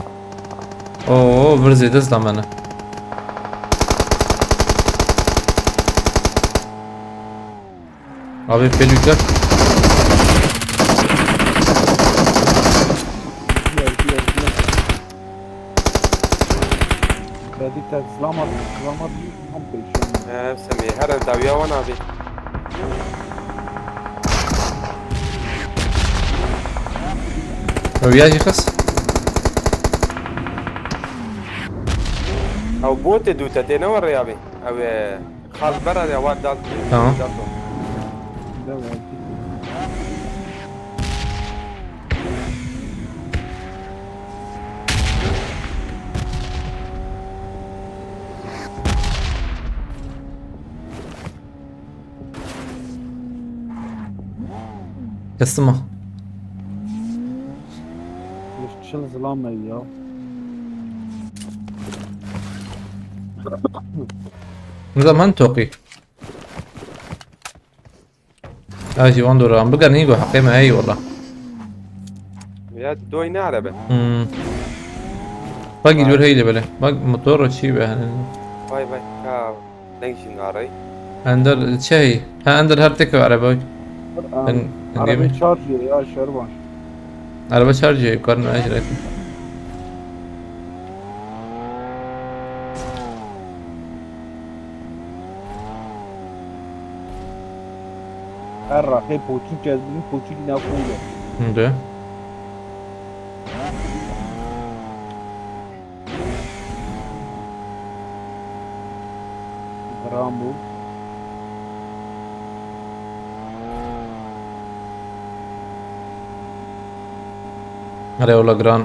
Oo, vir zêde zlamene. Abi pêlû ker. Diğer, diğer, diğer. Kredite zlamat, zlamat tam pêşan. He, Semî, her ev dawiya wan abi. Ew ya jî xist. Ew botê dû te tê ne werê abi. Ew e, xal bera ya wan dal. Tamam. Dal to. Devam. Kestim ha. Yeşil zılam ya. Nizam han toqî. Ya jî wan dora em bigerin hî go heqê me heyî wala. Ya doy ne arebe. Hmm. Bak gidiyor heyle böyle. Bak motor çî be hani. Vay vay. Ya ne işin arayı? Ender şey. Ha, Ender her tek araba. Arabayı charge ya şerbaş. Araba charge ya, yukarı ne acele etme. Her rakê poçîk ez bin poçîk ne koyuyor. Şimdi. Gram bu. Arê ola giran.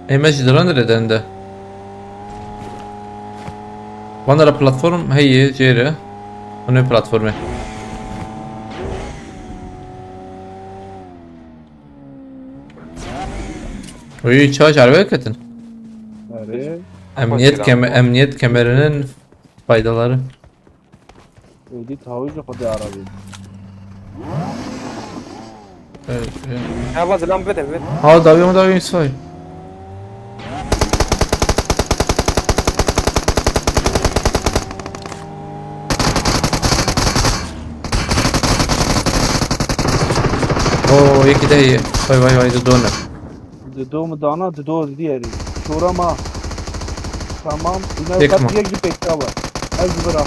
Ê me jî diran dire dende. Van ra platform heye jêre. Hune platformê. Uy, çaş arabaya ketin. Arê. Emniyet keme- emniyet kemerinin faydaları. Êdî tawîjê xwe dê arabî. Evet, evet. Ya baz lan bide bide. Ha, dawî ama dawî say. Oo, yekî de heye. Vay vay vay, de done. Dido mi dana, dido diğeri. Şora ma. Tamam. Ina Yek kat mi? yek bir pekka var. Ez bira.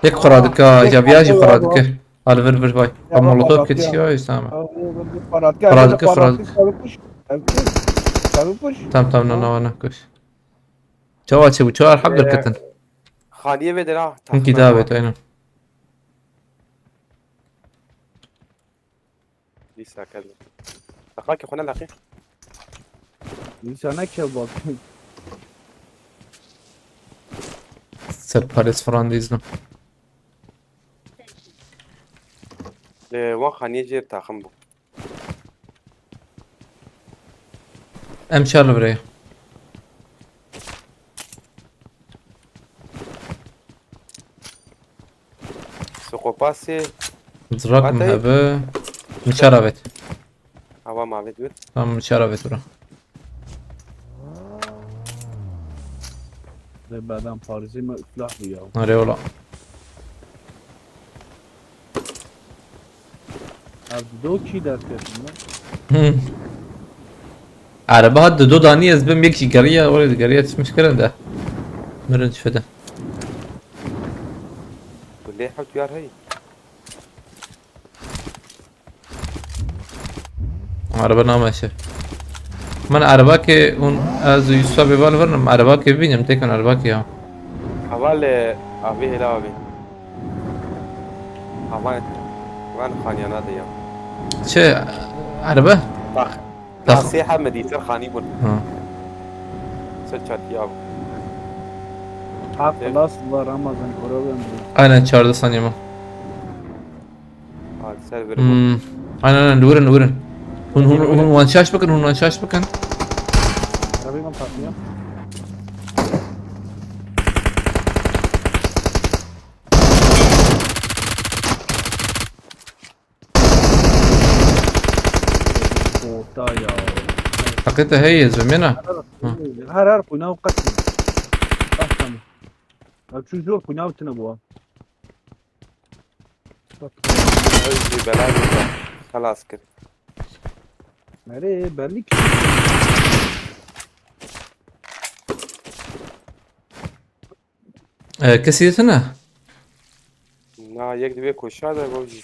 Yek xura dike, Yek ya viya jî xura xura var. Dike. Al vir vir vay. Ya Ama bak, molotof bak, ketiş ya. Ya işte ama. Paradike, Paradike, paradike, paradike. Savi puş. Savi puş. Savi puş. Tamam tamam, no no no, koş. Çawa çe bu, çawa harp Ee, derketin. Xaniye ve dera. Hinki davet, aynen. Dîsa ked. Laqakê xwe ne laqî. Dîsa ne kebab. Serparêz Firan dîzdim. Lê wan xaniyê jêr taxim bû. Em çar li virê. Sokopasê. Zrak mi hebe. Min çar avêt. Awa mavê diwit. Tamam, min çar avêt bira. Lê badam Parisê me iflah bû ya. Erê wala. Ev do kî derketin lan? Hı. Araba hat dido danî ez bim yek jî geriya, oraya geriya tişmiş kirin de. Mirin tişfede. Tu lê hewt yar heyî. Araba nameşe. Min arabakê hûn ez û Yusuf abi val vernim, arabakê bînim, têkan arabakê ya. Heval e, abi hele abi. Heval van xaniyana de ya. Çi araba? Bak. Nasî hem dîtir xanî bûn. Ha. Ser çatiya bû. Ha, plus var Ramazan, koro ben bu. Aynen, çardeh saniye mi? Hadi ser verin. Hmm. Aynen, aynen, li wir in, li wir in. Hûn, hûn, hûn wan şaş bikin, hûn wan şaş bikin. Tabii ben patlıyorum. Orta ya. Heqê te heye, ez bimêna. Her her, her, her, bu ne o kaç mı? Bak tamam. Ya şu zor, bu ne o tine bu? Bak. Öz bir bela bir xelas kir. Nereye? Belli ki. Ee, kesî tine? Na, yek divê koşa da gol jî.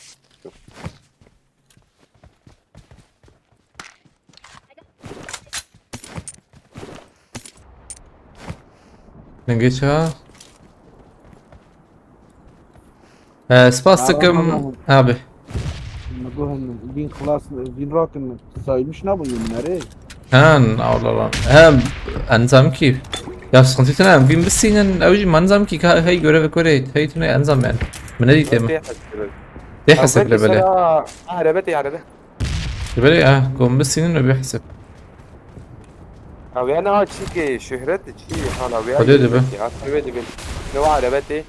Dengê çi ha? Ee, spas dikim abi. Min gotin vîn xilas, vîn rakin saymış nabû yemin erê. Hen, Allah Allah. Hem, encam ki. Ya sıkıntı tane, bin bisinin, ew jî encam ki, ka-, hey görev kore, hey tune encam yani. Min ne diyeyim? Dê hesap le bele. Arebe te arebe. Bele ya, kom bisinin ve bir hesap. Abi yani ha, çi ki şöhret, çi hala abi. Hadi de be. Ya, arebe de bil. Ne var arebe te?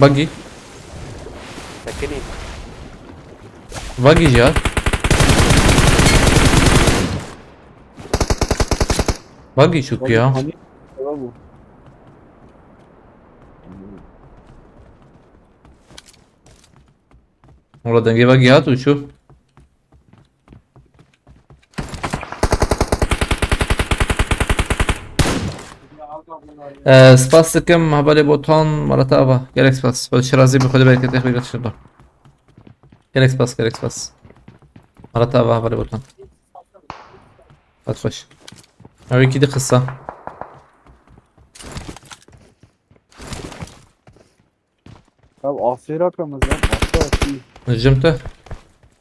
Buggy. Sekinî. Buggy ya. Buggy çok ya. Hani, tamam mı? Orada denge buggy hat uçu. Ee, spas dikim, hevalê Botan, Marat Ava. Gelek spas. Xwedê şirazî bi, Xwedê bereketê xwe bîne şirdo. Gelek spas, gelek spas. Marat Ava, hevalê Botan. Hat xweş. Ew yekî di qisa. Ev asêra ke mezin, asta çî. Jim te.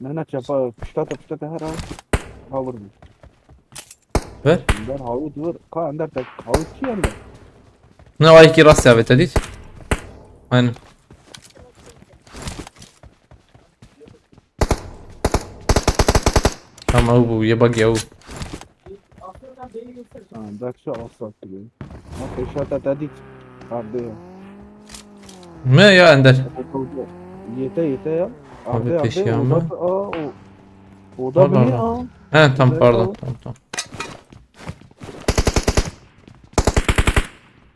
Ne, ne, çepa, pişta te, pişta te her an. Ha, vur. Ver. Ender hawit vur. Ka ender te, hawit çi ender? Ne, o ayki rast ya, te dît? Aynen. Tamam, bu ya bak ya. Ha, bak şu asfalt gibi. Bak, eşya ta dedik. Abi. Ne ya Ender? Yete, yete ya. Abi, abi, peşi abi, ama. Oda, o, oda. Allah Allah. He, tam, pardon, tamam, tamam.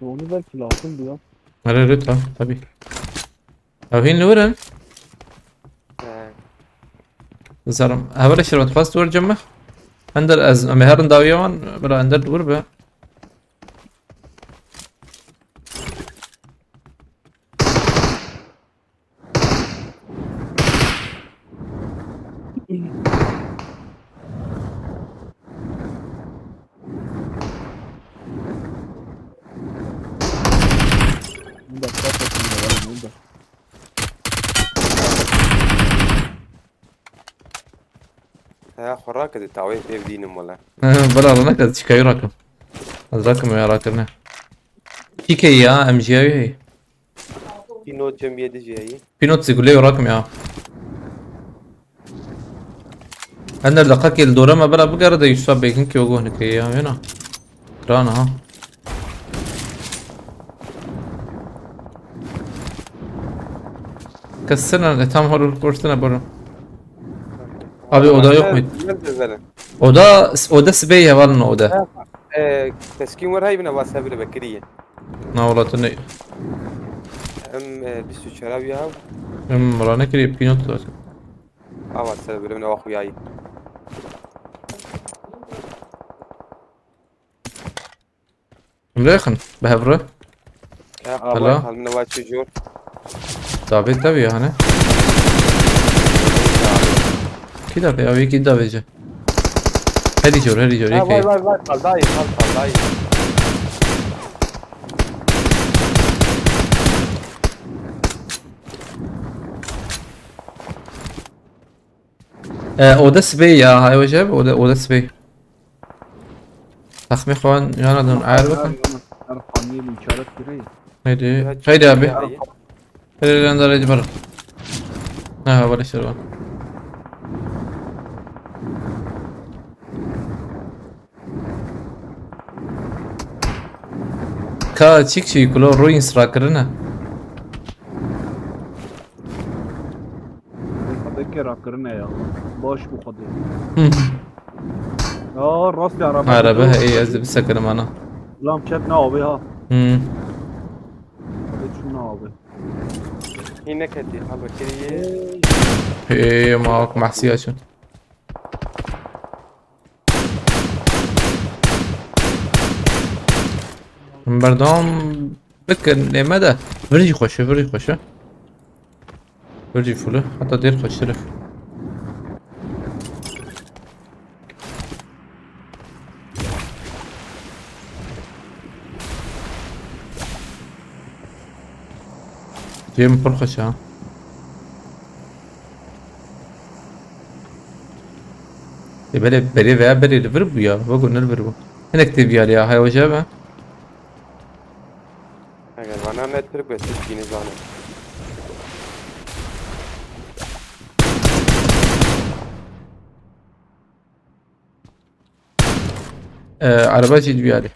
Onu belki lazım diyor. Öyle, öyle, tamam, tabii. Ew hîn li wir in? He. Zarim. Hevalê Şerwet, xwest wir cem me. Ender ez, em ê herin dawiya wan, bira Ender dûr be. He, xwe rakirî, tawê pê bidînim wele. Bela, rana ke çikayî rakim. Ez rakim ya rakirine. Çîkeyî ya, M G A yî. Pînot cem yedi jî heyî. Pînot zî gulê rakim ya. Ender deqekê li dore me bela bigere de Yusuf Begin ki o goh nikê ya, wêna. Rana ha. Kesine, e, tam horul kursuna bora. Abi, oda yok muydu? Nerede, nerede? Oda, oda sibê hevalin oda. Ha, e, teskin var, hay bine wasa bile bekiriye. Na, wala tu ne? Em, e, bîst û çar ya. Em, rane kiriye pînot zaten. Awa, ser bile bine wa xuyayî. Em rêxin, bi hev re. Ya, Hala. Awa, hal min wa çi jor. Davê te ya, hane? Kî davê? Ew yekî davê ce. Herî jor, herî jor, Ha, yekê. Vay, vay, vay, kaldayî, kal, kaldayî. E, oda sibê ya, hay wece, oda, oda sibê. Texmî xwan yana dön ayar bakın. Her xanî bin çarek kirey. Haydi. Ya, Haydi abi. Ya, ya. Hele lan da redi bar. Ha, böyle şey var. Ka çik çik lo ruins rakirine. Xwedê kê rakirine ya. Baş bû Xwedê. Hı. Ya, rastî araba Araba, gidiyor. Hey, ez de bir sekirim ana. Lan çet ne abi ha? Hı. Abi çun ne abi? Yine kedi, abi kedi. Hey, ma, mahsiya çun. Berdewam bikin, nême de. Vir jî xweş e, vir jî xweş e. Vir jî full e. Heta dêr xweştir e. Cem pir xweş e ha. Ê, belê, berê veya berê li vir bû ya. Wego ne li vir bû. Hinek tê biyar ya. Hay hoca be. Eger vana me Türk ve Türk dini zane. Ee, araba jî dibiyarî.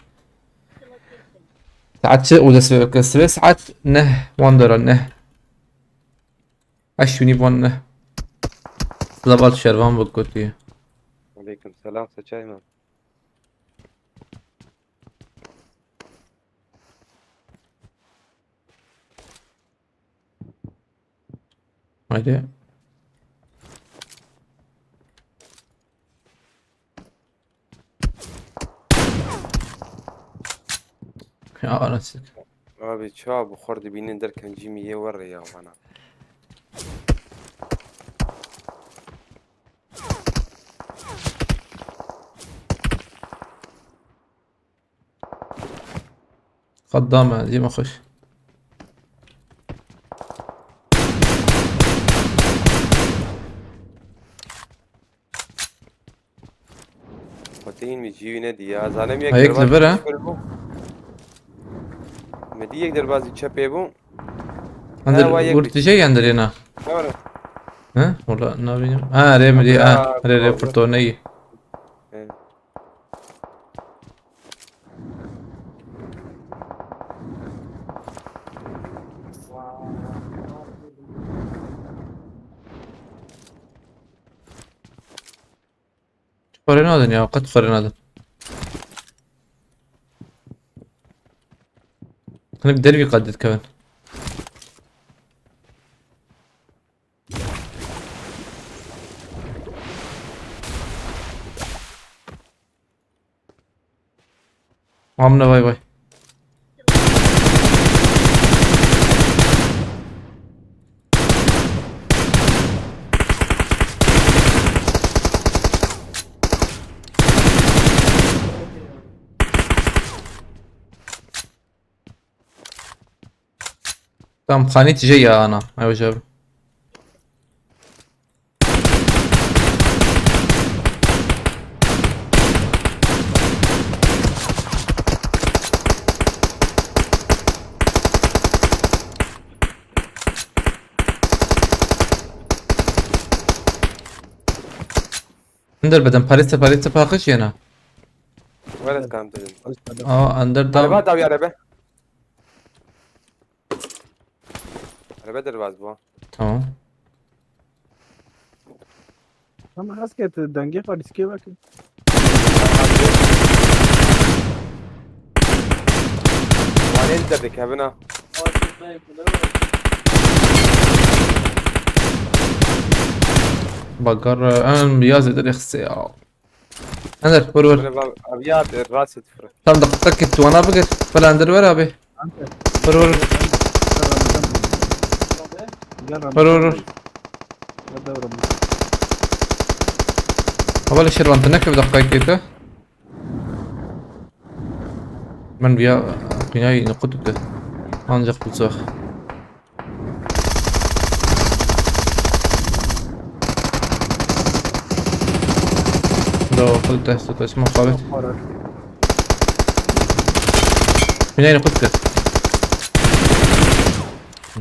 Saet çi û dest pê bike? Sibê saet neh wan dora neh. Eş winî wan neh. Silav al şervan bi gotiye. Aleyküm selam, seçay mı? Haydi. Ya anasını. Abi çawa bi xwe dibînin derkencî min yê werê ya vana. Xedda me, dîme xweş. Xwetîn min cî wî nedî ya. Zanim yek Ha, yek derbas li vir, ha? Kuştir bû. Me dî yek derbazî çepê bû. Andir Ha, wa yek wurt bî. Tije yendir yena. Ne var? Ha? Wala nabînim. Ha, rê mi dî, ha. Ya, Rê, rê Allah. Furtoneyî. Evet. Xwere nadin ya, qet xwere nadin. Hinek dervî qet dikevin. Amine vay vay. Tam xanî tije ya ana. Ew jab. Ender beden parêste parêste paqij yena. Were kam dedim. Aa, ender dam. Araba dawi araba. Araba derbaz bu. Tamam. Ama hes ket dengê xwe dîskê vekir. Wanê li derdikevin ha. Bagar em ya zêde rêxisê ya. Ender, vur, vur. Böyle bak, abi ya, bir rahatsız et, fırı. Tam da tak et, wana bigir. Falan der ver abi. Vur, vur. Vur, vur, vur. Hava le şervan, tu nekir dakika kete. Ben bir ya, binayı nukut etti. Ancak bu zor. Lo, xil te, tu te, çima xalet. Binayê xwe dikir.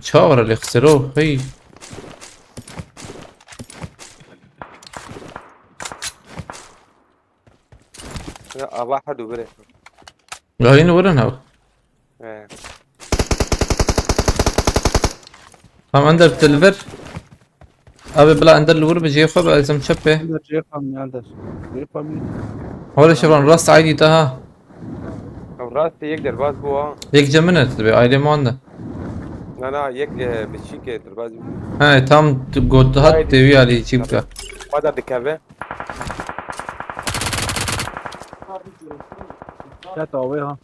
Çawa lê xisero, hey. Ya, ava hadu bire. Ya, yine vurun ha. He. Tamam, Ender, te li vir. Abi, bila Ender li vir bi cihê xwe bi, ez em çep pê. Ender cihê xwe min, Ender. Cihê xwe min. Hole şevran, rast aydî te ha. Ev rast yek derbas bû ha. Yek cem min e, tu dibê, ailê wan de. Na, na, yek, e, biçîk e, derbas bû. He, tam tu got hat, aydî. Têwî alî çî bike. Xwe de dikeve. Ket avê ha.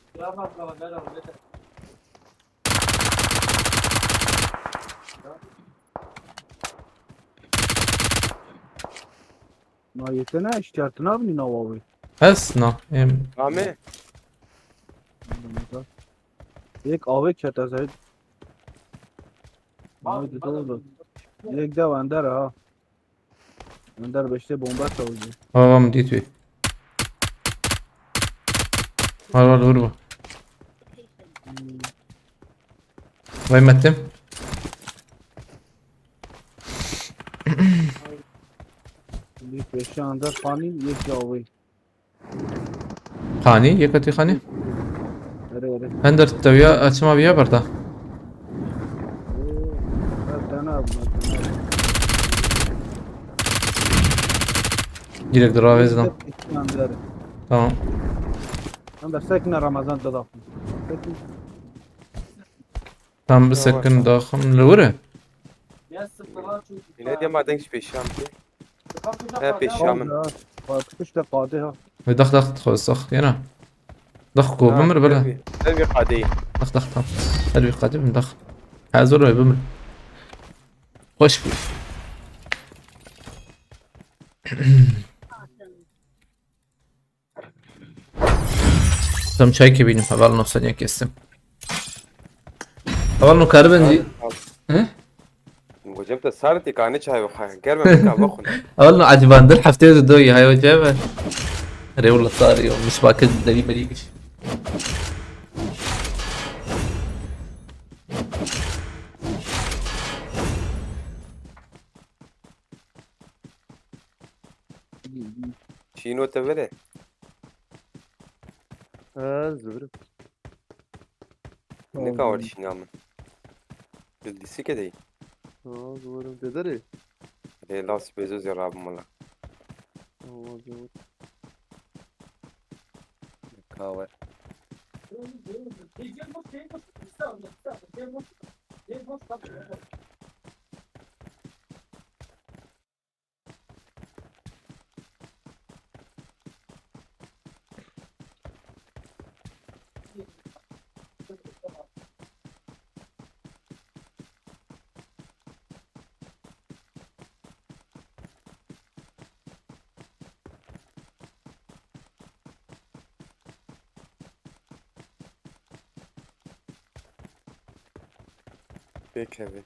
Na yetene işkert nabînî nawa wê. Hes na, em. Amê. Yek avê kete zey. Yek de wender ha. Ender beşte bomba çaldı. Tamam, dit wî. Var, var, vur bu. Vay Metin. Bir beşe anda panik, yek yavê. Xanî, yek hatî xanî. Erê, erê. Hender tewiya, açma viya berda. Ee, ben tane abi, ben tane abi. Direkt dur, abi, ezdan. Tamam. Ben de sekine Ramazan da. Peki. Tam bi sekin daxim li wir e. Yine de maden hiç peşan ki. He, pêşiya min tê. Piştê qadê ha. Wê dax, dax, xwe sax, yena. Dax ku bimir bile. Her bir, her bir qadê. Dax, dax, tam. Her bir qadê bin dax. Hazir wê bimir. Xweş bû. Tam çay ki bînim, heval no seniye kestim. Heval no karibin. He? Gocem te sar tê kanê çay bixwe. Germe min ka bixwin. Heval no ecibandin heftê de doyî, hay wece be. Rê wala sarî yo, misvakê derî merî giş. Şîno te vere. Ez divirim. Nika war şîna min. Dil dîsike dey. Ha, divirim te derê. Lê las bêzo zê rabim wala. Nika war. Pêkeve.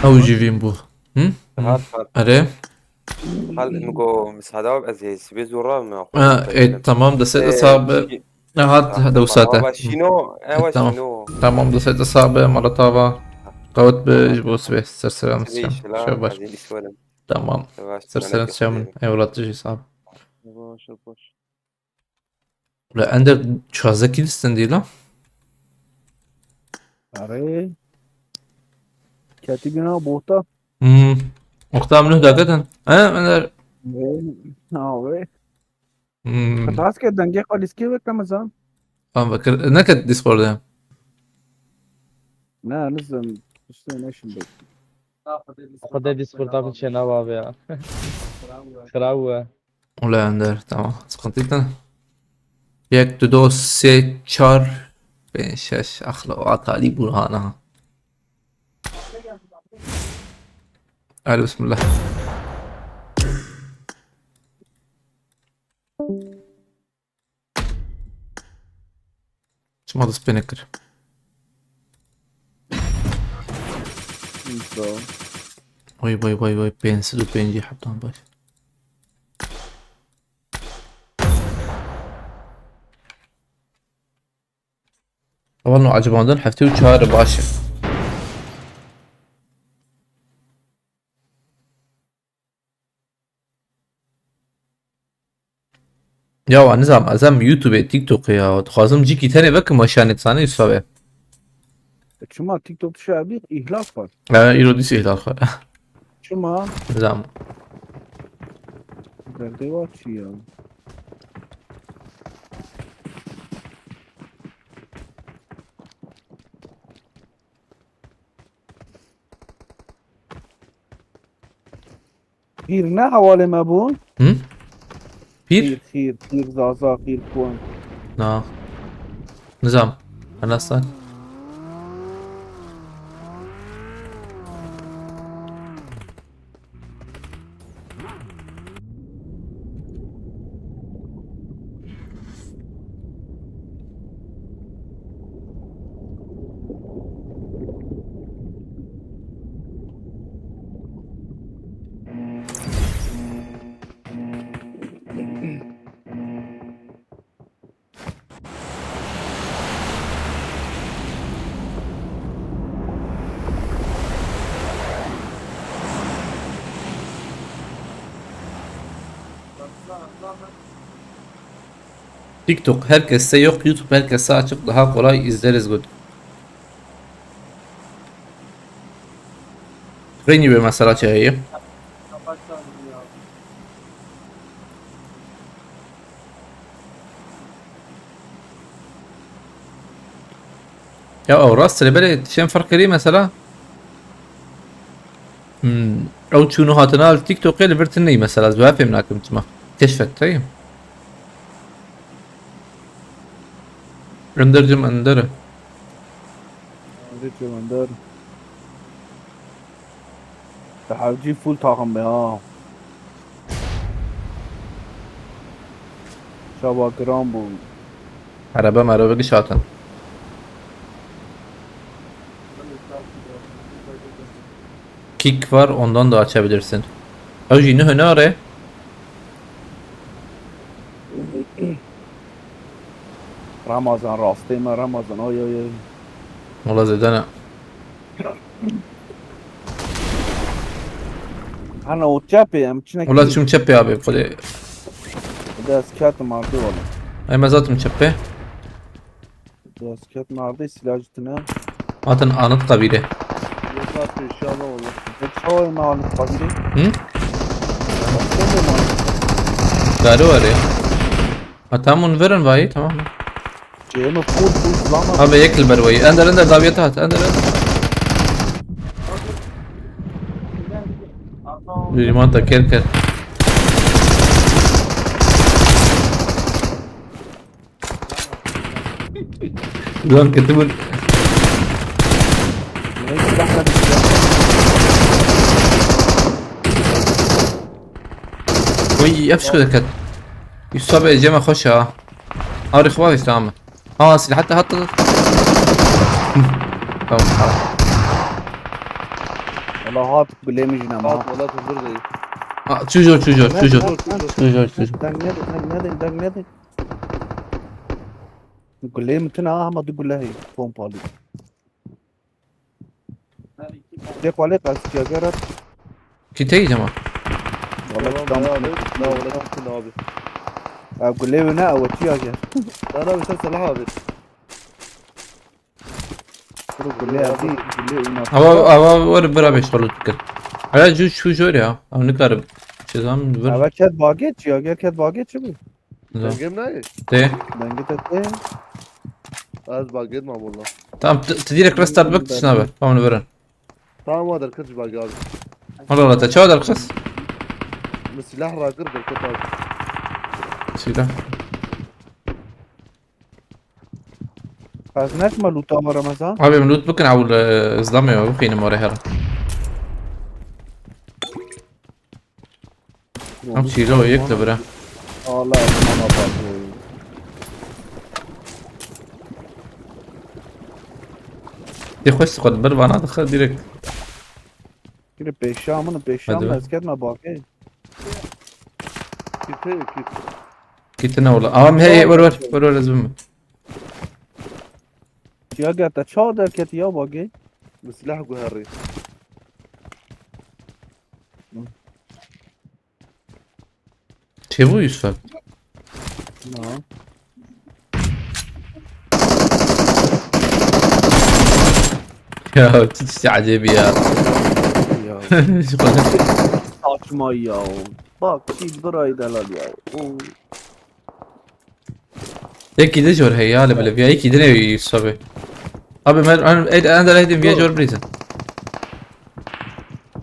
Ew jî vîn bû. Hı? Hat, hat. Erê. Hal, min got, misada ez ê sibê zû re me xwe Ha, e, tamam, destê te sax be. Şî-, ha, hat, ha, dew tamam, sate. Ava şîno, e, ava tamam. Şîno. Tamam, destê te sax be, mala te ava. Qewet be, tamam. Ji bo sibê, ser selam, sibê selam. Şev baş. Ez ê dîs werim. Tamam. Şev baş, ser selam, selam. Eyvallah, tu jî sax be. Şev baş, şev baş. Ula Ender çazdeh kill stendî la. Arê. Ketî bîna bota. Hmm. Wexta em nuh daketin. He, Ender. Wê, ha, wê. Hmm. Xetas ke dengê xwe lîskê wek Remezan. Fan vekir, neket Discord'e. Ne, nizim, işte ne şimdi. Xwedê Discord'a min çênava be ya. Xirab e. Ula Ender, tamam. Sıkıntı yok. Yek, du, do, sê, çar, pênc, şeş. Axla o atalî Burhan ha. Hadi bismillah. Çima dest pê nekir? Îsa. Vay, vay, vay, vay, pênc sed û pêncî hebdan baş. Ewan û ecibandin heftê û çar baş e. Ya, wa nizam, ez em YouTubeê, TikTokê ya, dixwazim cîkî tenê vekim, ma şanê dizanê wisa be. E, çima TikTok dişa bî îhlal xwe? E, îro dîs îhlal xwe. Çima? Nizam. Derdê wa çi ya? Xîr ne hevalê me bû? Hı? Pîr? Xîr, xîr, xîr, zaza, xîr, kuwan. Na. Nizam. Anastan. TikTok herkeste yok, YouTube herkese açık, daha kolay izleriz, good. Xeynî wê mesela çi heye? Ya ew rast e, lê belê tiştên ferq kirî mesela. Hmm, ew çûn û hatina li TikTokê li vir tune yî mesela, ez wiha fêm nakim çima. Keşfet teyê. Ender cim ender. Ender cim ender. Te hevcî full taxim be ha. Çawa giran bû. Erebe merebe giş hatin. Kick var, ondan da açabilirsin. Ew jî ne hüner e? Ramazan rastê me, Ramazan, ay, ay, ay. Wala zêde ne. Hana o çepê em çine Wala kî? Çim çepê abi, xwedê. Dest ketim ardı wala. Ay, me zatim çepê. Dest ketim ardı, silajı tine. Hatin anıt kabîrê. Yok abi, inşallah olur. Peki, çawa me anıt kabîrê? Hı? Sen de mi anıt? Gari var ya. Ha, tamam, onu verin vayî, tamam mı? Ceyhun full full lan. Abi, yek li ber wayî. Ender, ender, daviyete hat. Ender, ender. Dûrîman te ker ker. Ulan kötü bu. Oy, yap şu dikkat. Yusuf abi, Cem'e hoş ha. Arif var işte ama. Ha, silah hatta, hatta. Tamam, tamam. La hat gulê min jî nema. Hat wela tu vir de. Ha, çû jor, çû jor, çû jor. Çû jor, çû jor. Deng nedin, deng nedin, deng nedin. Gulê min tune ha, hema du gule heye. Pompalî. Tê xwalê qas çiya gera. Kî teyî cema? Wala Tamam, kitam. ya abi. La wala tutun abi. Ev gulê wê ne, ew çiya ger. Lan abi sen Salah abi. Kuru gulê ev dî, gulê wî ne. Ava, ava, wer bira beş xalut bikir. Hala jû şu jor ya. Ew nikarim. Çizam bir. Eve ket bagê çiya ger, ket bagê çi bû? Zor. Dengim ne? Te. Dengê te tê. Az bagêt ma valla. Tamam, tu direkt restart bik tişna be. Tamam, verin. Tamam, wa derkir ji bagê abi. Hala la te çawa derxist? Min silah rakir derkir abi. Silah. Ez nekme lûta me Remezan. Abi, em loot bikin, ew li zlamê me bixînim orê herin. Em çîlo yek li bira. Allah, Allah, Allah. Tê xweş xwe bir vana dixe direkt. Kiri pêşa min, pêşa Hadi min be. Ez ketme bagê. Kit heye kit. Kitine wala. Am hey, hey, wer wer. Wer wer, ez bim. Ya gel te çawa derketî ya bagê? Min silah guherî. Çêbû Yusuf abi. Na. Ya, tu tiştî ecêbî ya. Ya. Ji xwe Saçma ya. Bak, kî birayî delal ya. Oo. Yekî de jor heye ya, li bilê. Ya yekî de ne Yusuf abi. Abi, mer, en, en, en de lehdin viya jor brizin.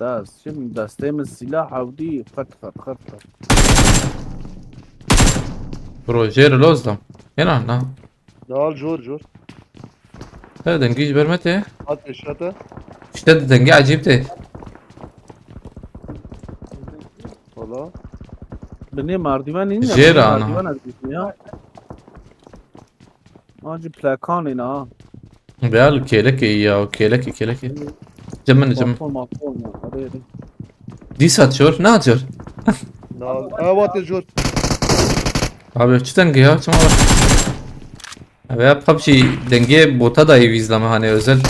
Das, şimdi destê min silah hewdî, xet, xet, xet, xet. Bro, jêr lozdam. Yena, na. Dal jor jor. He, dengî ji ber me tê. Hat pêşe te. İşte dengî acîb tê. Valla. Binê merdiven nîne. Jêr Binê ana. Merdiven ez dîtim ya. Acî plakanê ne ha. Beal kêlekê ya, kêlekê, kêlekê. Cem min, cem. Makol, makol, makol. Hadi, hadi. Dîsa çor, ne atıyor? Dal. Ha, wat jor. Abi, çi dengê ya, çima bak. Abi ya, PUBG dengê bota da iyi izleme hani özel.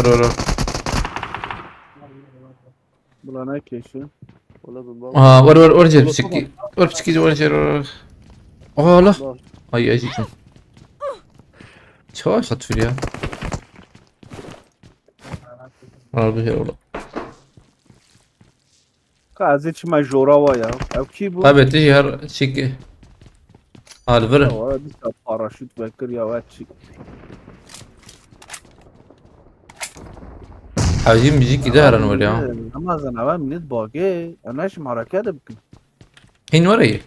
Ro, ro. Bula ne keşi? Valla bin bak. Aa, wer, wer, wer, cer piçikî. Wer piçikî, wer, cer, wer. Aa, la. Ay, acıcım. Çawa satır ya? Abi, ya oğlum. Ka ez ê çima jora wa ya. Ev kî bû? Tabii, tu her çiki. Alvir. Ya, wa dîsa paraşüt vekir ya, we çi? Hacı müzik gider herin var ya. Ama zanawa minnet bagê. Ana şimdi hareket de bikin. Hin var iyi.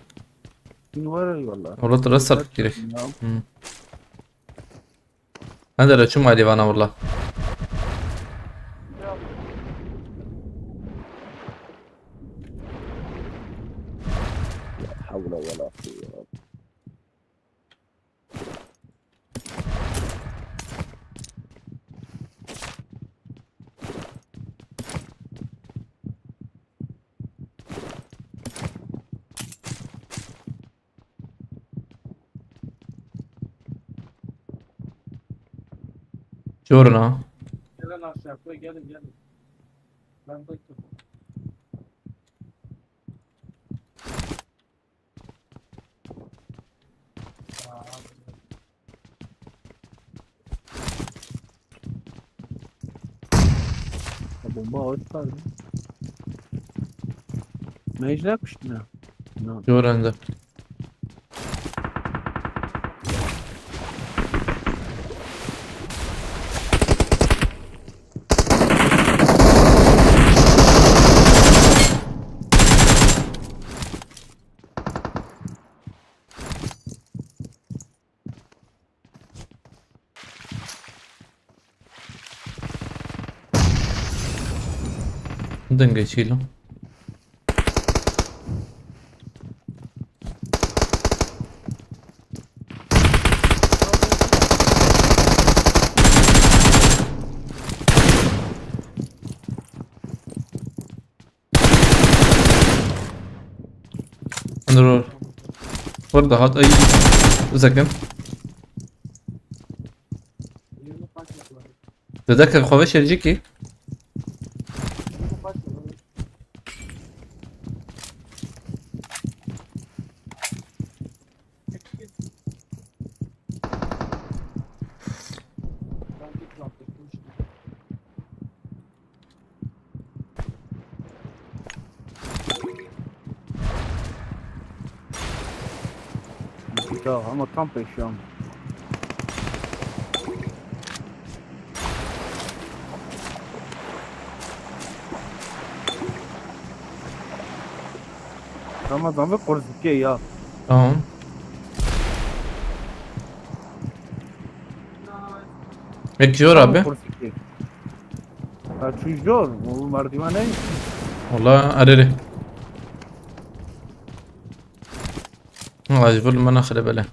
Bin var ya valla. Orada da sert direkt. Ya. Hı. Hadi la, çum hadi bana valla. La havle ve la kuvvete. Corna. Gel lan aşağı koy, gelin, gelin. Ben bıktım. Bomba alıp kaldı. Mecra kuştuna. No. Corende. Dengê çîlo. Dur. Burada hat ay. Zekin. Dedek xwe veşer ciki. Ya ama tam peşiyan. Ramazan ve Korzike ya. Tamam. Peki, jor abi. Korzike. Ha, çu jor, o merdiven ne? Valla arere. Valla ji vir li me naxile bele.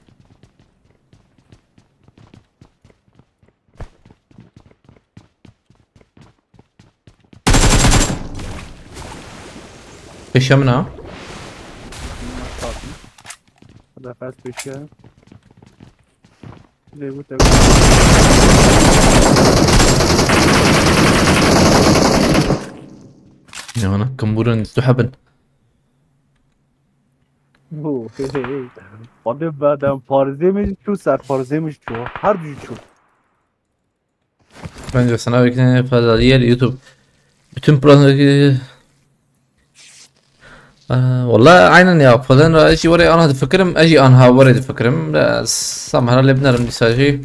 Pêşe min a. Nefes pêşe. Lê got ew. Ya ana, kim bûrin, du hebin. Bu, hey, hey. Xwedê bedem parizê min jî çû, ser parizê min jî çû. Her du jî çû. Bence sana bekleyen fazla diğer YouTube. Bütün programdaki. Ee, Vallahi aynen ya. Falan ra eşi var ya, ana difikirim, eşi anha var ya difikirim. Sam herhalde binerim bir sadece.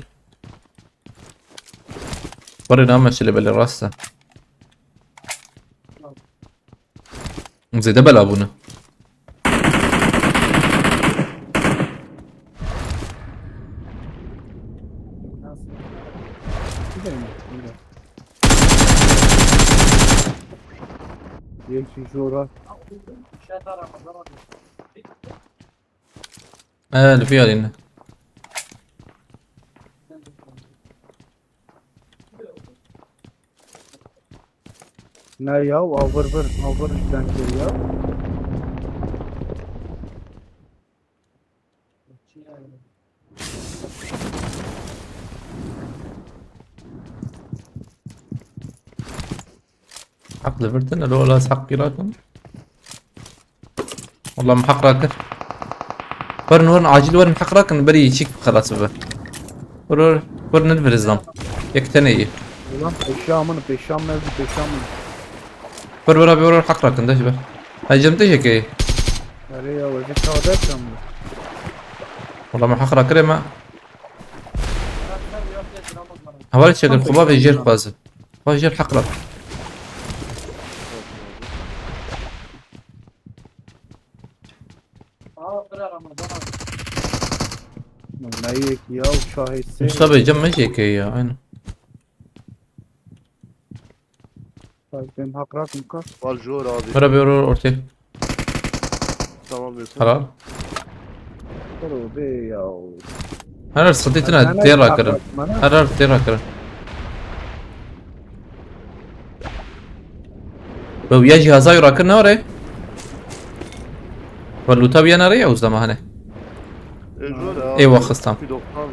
Var ya, ne mesele böyle rasta. Zêde bela bûne. Yek kişi ora. Ee, li vî alî ne. Ne ya, aw vir vir, aw vir ji dengê ya. Heq li vir tune, lo laz heq pîra kin. Wallah min heq rakir. Werin, werin, acil werin, heq rakin, berî çîk xelas bibe. Wer, wer, wer, ne divirizdan. Yek tenê yî. Ulan pêşa min, pêşa min, pêşa min. Wer, wer, abi, wer, wer, heq rakin, de ji ber. Hey, cem te jekê. Erê ya, wezî çawa derkam min. Wallah min heq rakirê me. Hevalê çekir, xwe bavê jêr xwazin. Xwe jêr heq rakin. Neyek ya, şahê sê. Mustafa cem me jekê ya, aynen. Bak, ben hak rakim ka. Var jor abi. Bera bir or ortaya. Tamam diyorsun. Helal. Kuro be ya. Her her sıkıntı içine Sen tera hak kırın. Rakma, ne? Her her tera kırın. Ve ya cihaza yorakır ne var e? Ve luta bir yana ya uzlama hani. Ê, jor abi. Eyvah, xistam. P doksan,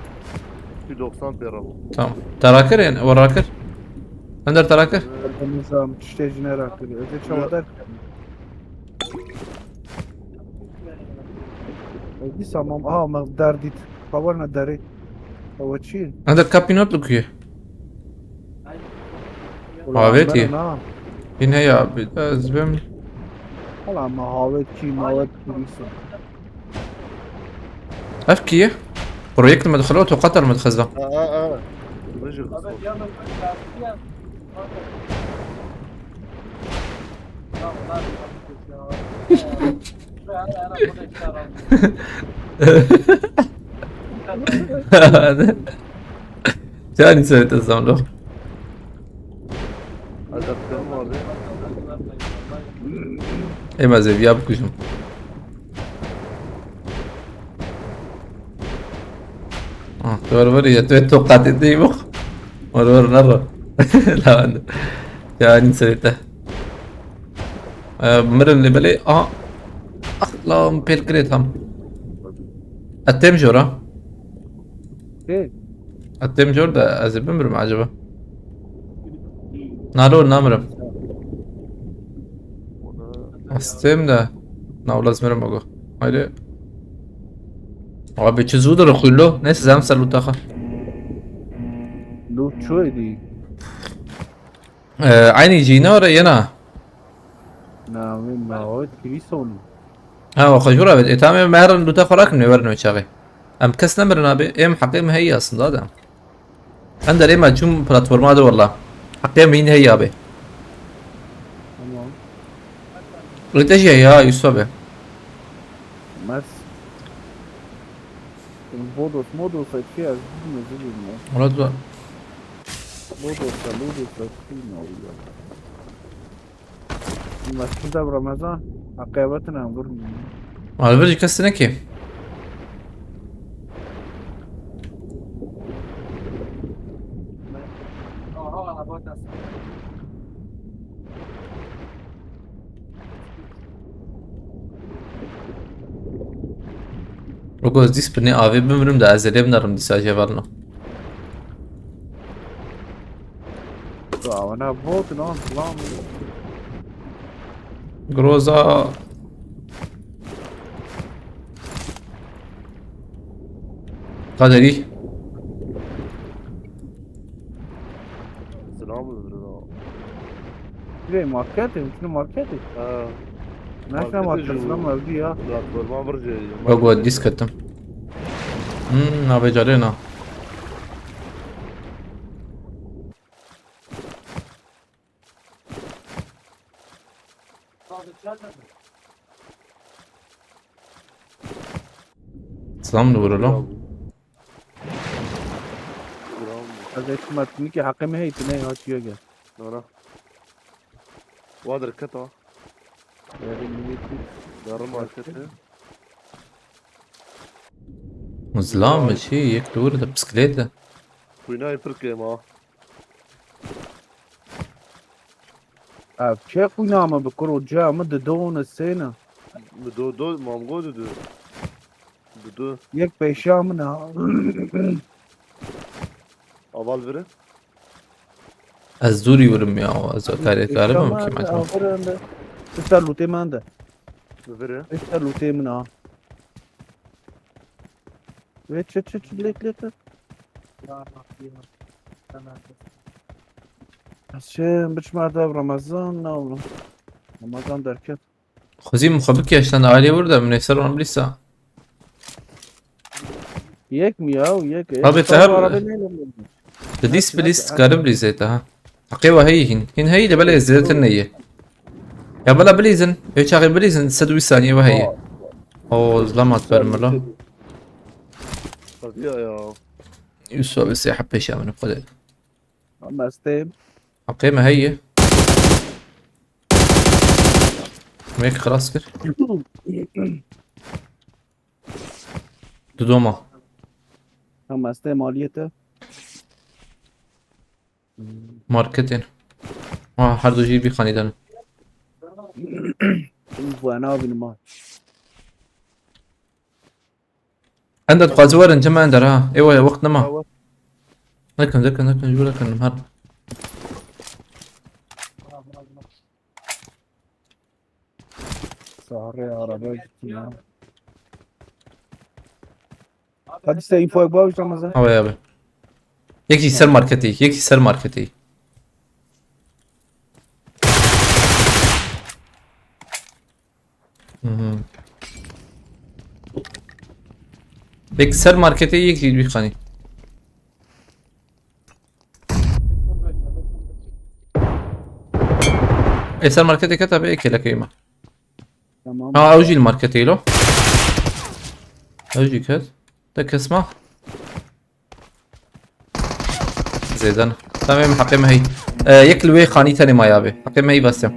P doksan pê re bû. Tamam. Te rakir yani, we rakir. Ender te rakir. Nizam, tiştê jî ne rakir. Ez ê çawa derkim. Ez dîsa mam, aha, me derdît. Xeber ne derê. Ew çi? Ender kapî not lukiye. Ulan Avêt bera ye. Na. Yine ya, bir de ez bim. Hala ma havet ki, mavet ki, neyse. Ev kî ye? Proyekt me dixilo, toqata li me dixizda. Ha, ha, ha. Bijim. Yani söyle tam lo. Adaptörüm abi. Ê, ez ê viya bikujim. Ah, tu wer wer ya, tu ê toqatê te bix. Wer wer nero. Lawend. Ya, nî serê te. Ee, mirin lê belê. Aha. Ah, La min pêl kirê tam. Ez têm jora. Ê, Ez têm jor de ez ê bimirim acaba. Nalo namirim. Ez têm de. Na wala ez mirim ogo. Haydi. Abi çi zû de rixwîn lo. Neyse zem ser lûta xwe. Lût ço êdî? Ee, aynı cîna re yena. Na, min ma o kirî sonî. Ha, o xwe jûra bit. E, tamam, em herin lûta xwe rakin, werin o çaxê. Em kes nemirin abi. Em heqê me heye aslında da. Em derê me çûm platforma de walla. Heqê me yine heye abi. Tamam. Rite jî ya Yusuf abi. Mas. Bodos, modos, şey, ez bilmiyorum, bilmiyorum. Murat da. Bodos, Bodos, bilmiyorum ya. Mescid Ramazan, akıbetin anvurmuyor. Alvir kes ne ki? Rogo ez dîs binê avê bimirim de ez ê lê binerim dîsa jê verna. Ya, wana bot lan, lan. Groza. Kaderî. Selam aleyküm. Dirê marketê, şunu marketê. Ha. Naşna marketê market, şu selam evdî ya. Platforma vurce. Bak, bu disk ettim. Hmm, abi, carê na. Selam da vuralım. Bravo. Ez ê çima tu nikî heqê me heyî, tu neyê hatiye gel. Nara. Wa derket ha. Yarın milletî. Yarın markete. Zilam mı şey, yek doğru da bisiklet de. Kuyna pir kêm ha. Ev çi xwîna me bi kuro ca min di do ne sê ne? Bi do do, mam go di do. Di do. Yek pêşa min ha. Aval vire. Ez zûrî wirim ya, ez o tarih tarih mi kim acaba? Pêşa min de. Pişta lûtê min de. Vire. Pişta lûtê min ha. Ve çi çi çi lek lek. Şey, biçim arda Ramazan ne oğlum? Ramazan derken. Xwezî min xwe bikiştin ailê wir de min ê ser wan bilîsa. Yek mi ya? Yek. Abi, te her, te dîs bilîs, karim bilîzê te ha. Heqê we heyî hîn. Hîn heyî de belê zêdetir neyê. Ya bela bilîzin. Ê çaxê bilîzin. Sed û bîst saniye we heye. O, zilamat ber mila. Tabii ya, ya. Yusuf abi sê hep pêşiya min xwedê. Ama ez têm. Heqê me heye. Mek xilas kir. Didoma. Ama ez têm aliyê te. Marketên. Ha, her du jî vî xanî de ne. Û bu ena bînima. Ender dixwaze werin cem ender ha. Ê waya wext nema. Ha, wext. Nekin, nekin, nekin, jû nekin, her. Sarê araba gitti ya. Hadi sen info bak Ramazan. Havaya abi. Yekî ser marketê, yekî ser marketê. Hı hı. Yek ser marketê, yek jî dî xanî. Ê ser marketê ket abi, ê kêlekeyê me. Tamam. Ha, ew jî li marketê lo. Ew jî ket. Te kes ma? Zêde ne. Tamam, heqê me hey. Ee, yek li wê xanî tenê maye abi. Heqê me hey bas ya.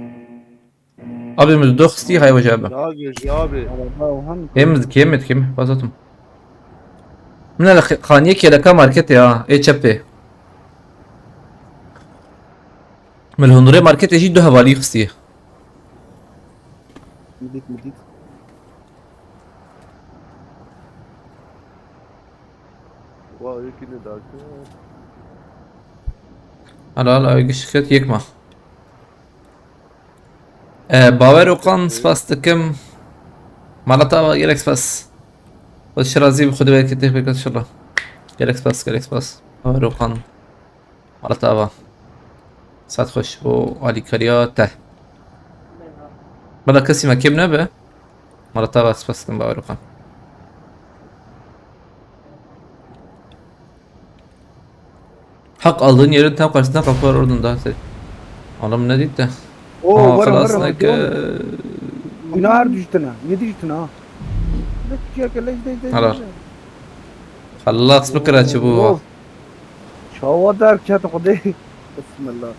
Abi, min doxistî, hay wece abi. Ya, gece abi. Araba o hem. Kêm, kêm, kêm. Basatum. Min le xaniyê kêleka marketê ha. Ê çepê. Min li hundirê marketê jî du hevalî xistiye. Midît, midît. Wa yekî ne dakir. Hala hala ew gişt ket yek ma. E, Bawer Okan, spas dikim. Mala te ava, gelek spas. Xwedê şirazî bi xwedê belkî têx bêkat inşallah. Gelek spas, gelek spas. Bawer Okan. Mala te ava. Saet xweş bo alîkariya te. Bila kesî me kêm nebe. Mala te ava, spas dikim Bawer Okan. Hak aldığın yerin tam karşısında kapı var, oradan daha ses. Adam ne dedi de? Oo, Aa, var, var, خلاص var, ne var. ki? Bina her düştüne. Yedi düştüne ha. Leş çiye ke leş leş leş. Helal. Leş. خلاص بكرة çi bu? Oo. Çawa derket xwedê. Bismillah.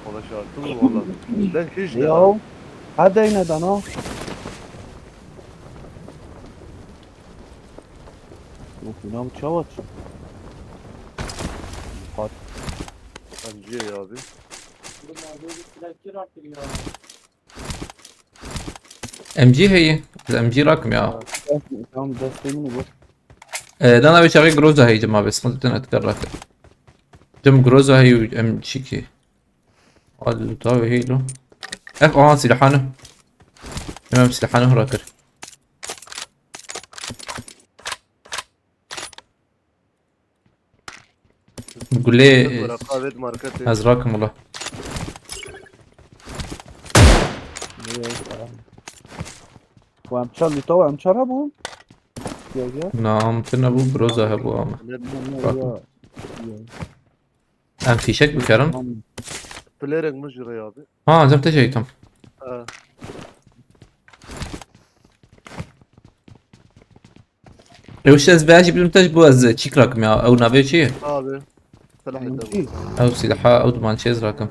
Valla şartım valla. Ben hiç ne. Ya. Hadi yine dana. Yok, inan çawa çi. Pat. Bence ya abi. M G heye. Ez M G rakim ya. Tamam, desteğimi bu. E, dana ve çağı Groza heye cem abi. Sıkıntı tane atkar rakim. Cem Groza heye M G ki. Hadi tabi heylo. F, aha, silahını. Hemen silahını rakir. Gule Bırak abi markete. Ez rakim ula. Bu emçar lüta o emçar ha bu. Ya ya. Na, em tine bu Groza he bu ama. Ne Ya ya. Ya. Em fişek bikerim. Tamam. Player mı jüre abi? Ha, zem te şeytan. Ha. Ew şey ez beşi bizim teş bu ez çik rakim ya. Ew navê çi? Abi. Silah edin. İyi. Ew silaha, ew duman çi ez rakim.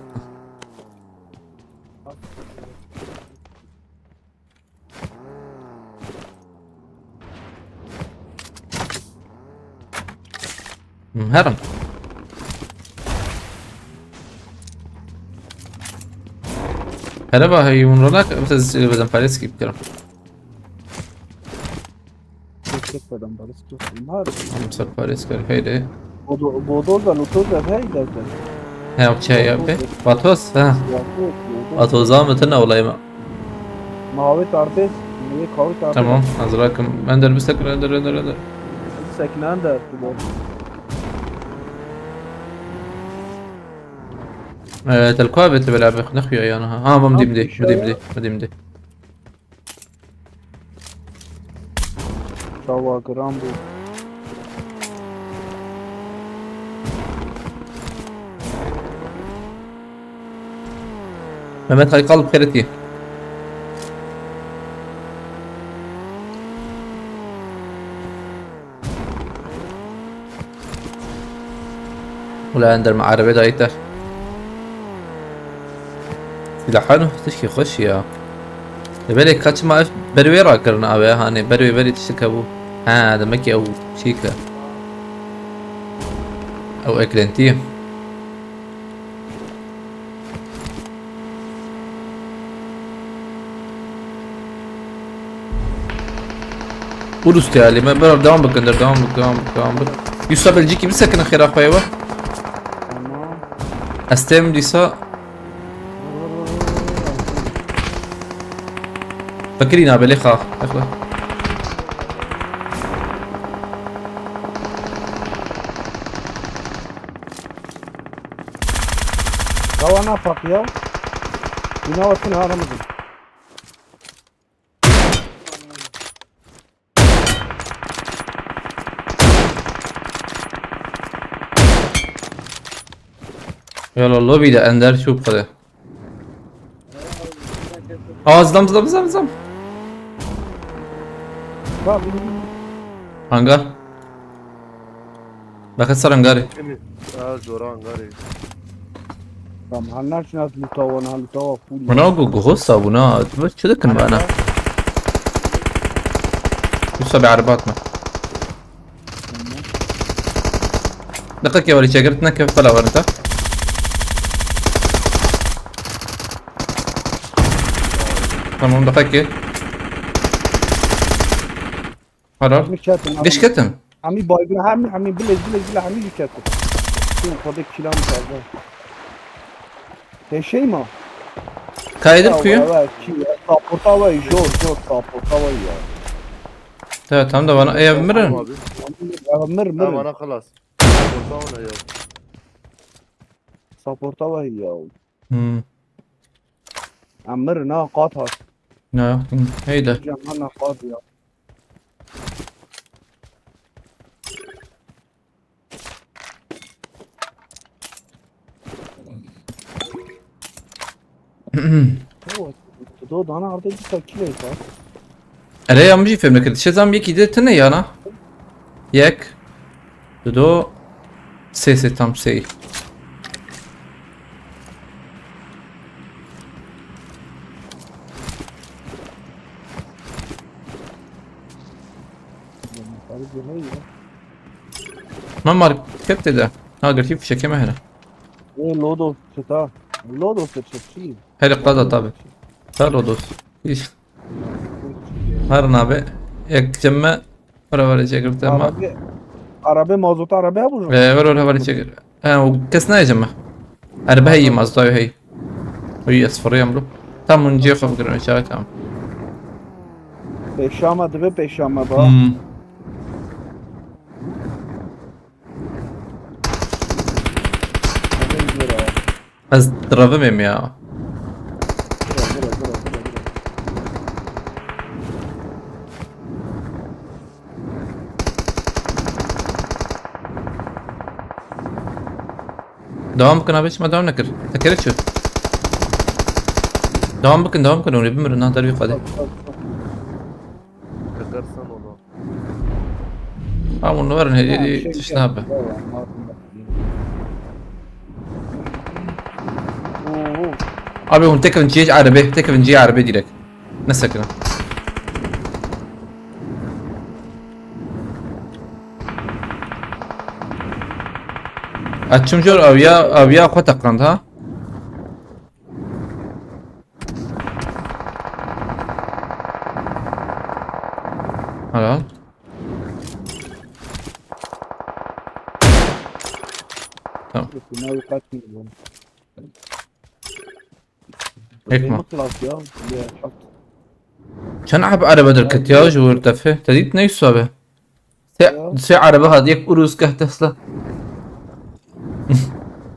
Hmm, herim. Hele bak, hey, bunu rak, mesela, e, ben parası gibi kirim. Çok çok adam barış çok. Bunlar Em ser parası kar, heydi. Bodo- Bodol da Lotos da hey derken. He, okey, okey. Vatos, ha. Yok yok. Vatos ama tına olayım. Mavi kardeş. Niye kavi kardeş? Tamam, hazır rakım. Önder bir sakın, önder, önder, önder. Sekinen de etti bu. Evet, el kuabeti bela bih, ne xuya yani ha. Ha, mam Tam dimdi, bir şey dimdi, ya. dimdi. Çawa gram bu. Mehmet Haykal Pereti. Ula Ender, me arebe dayî te. Silahano tişkî xweş ya. Belê kaçma ev berwê rakirin ave, hani berwê berê tiştik hebû. Ha, demek ki ew çîke. Ew eklentî. Urus ya, lê me bera devam bikin der, devam bik, devam bik, devam bik. Yusa Belcîkî bisekine xêra xwe ye we. Tamam. Ez têm dîsa. Fikirî nabe lê xa. Exla. Kawana pak ya. Bina watın ha Ramazan. Yala lobby de Ender çû bi xwe de. Aa, zidam, zidam, zidam, zidam. Bak, bini, bini. Hangar. Bexet ser hangarê. Kimi? Ha, zora hangarê. Tamam, hanlar şuna lutawa, na lutawa full. Buna gu guhosa buna. Tu çi dikin bana? Wisa bi erebat me. Deqekê warî çegirt neke bela warî te. Tamam, deqekê. Helal. Mik çatın. Geç ketim. Hemî baygın, hemî, hemî bilez, bilez, bilez, hemî jî ketin. Şunu xwedê kîlan taze. Te şey ma? Kaydır kuyu. Ewe, kî, saporta ve, jor, jor, saporta ve ya. Evet, tam da bana ev mirin. Abi. Ya, mir, mir. Ha, bana kalas. Orta ona ya. Saporta ve ya. Hmm. Em mir, na, qat hat. Ne? Heyde. Cem, ha, na, qat ya. O, do dana arda bir takile var. Ere ya mijî fêm nekir. Dişe zam yekî de tine yana. Yek. Dudo. Sê sê tam sê. Ma market de. Ha, girtî fişekê me hene. E, Lodos çeta. Lodos çetçi. Hele qada tabi. Ta Lodos. Her nabe. Yek cemme. Ora var çekir tema. Arabe, arabe mazot arabe bu. Ee, ora ora var çekir. Ha, o kes ne cemme? Araba hey mazot hey. Oy, ez fırıyam lo. Tam unciye xwe bigirin, çağı tamam. Peşama dibe peşama ba. Hmm. Ez diravimêm ya. Devam bikin abi, çima devam nekir? Tekere çi? Devam bikin, devam bikin, onu bilmiyorum lan, darbe kadar. Tekersen oğlum. Ha, bunu verin, hediye değil, işte abi. Abi, hûn tekevin cihê erebê, tekevin cihê erebê direkt. Nesekine. Açım jor aviya, aviya xwe teqand ha. Helal. Tamam. Ekma. Mıklas ya. Ya, çok. Çend ab araba derket ya ji wir tefê? Te dît ne Yusuf abi? Se, se araba hat, yek Urus geh Tesla.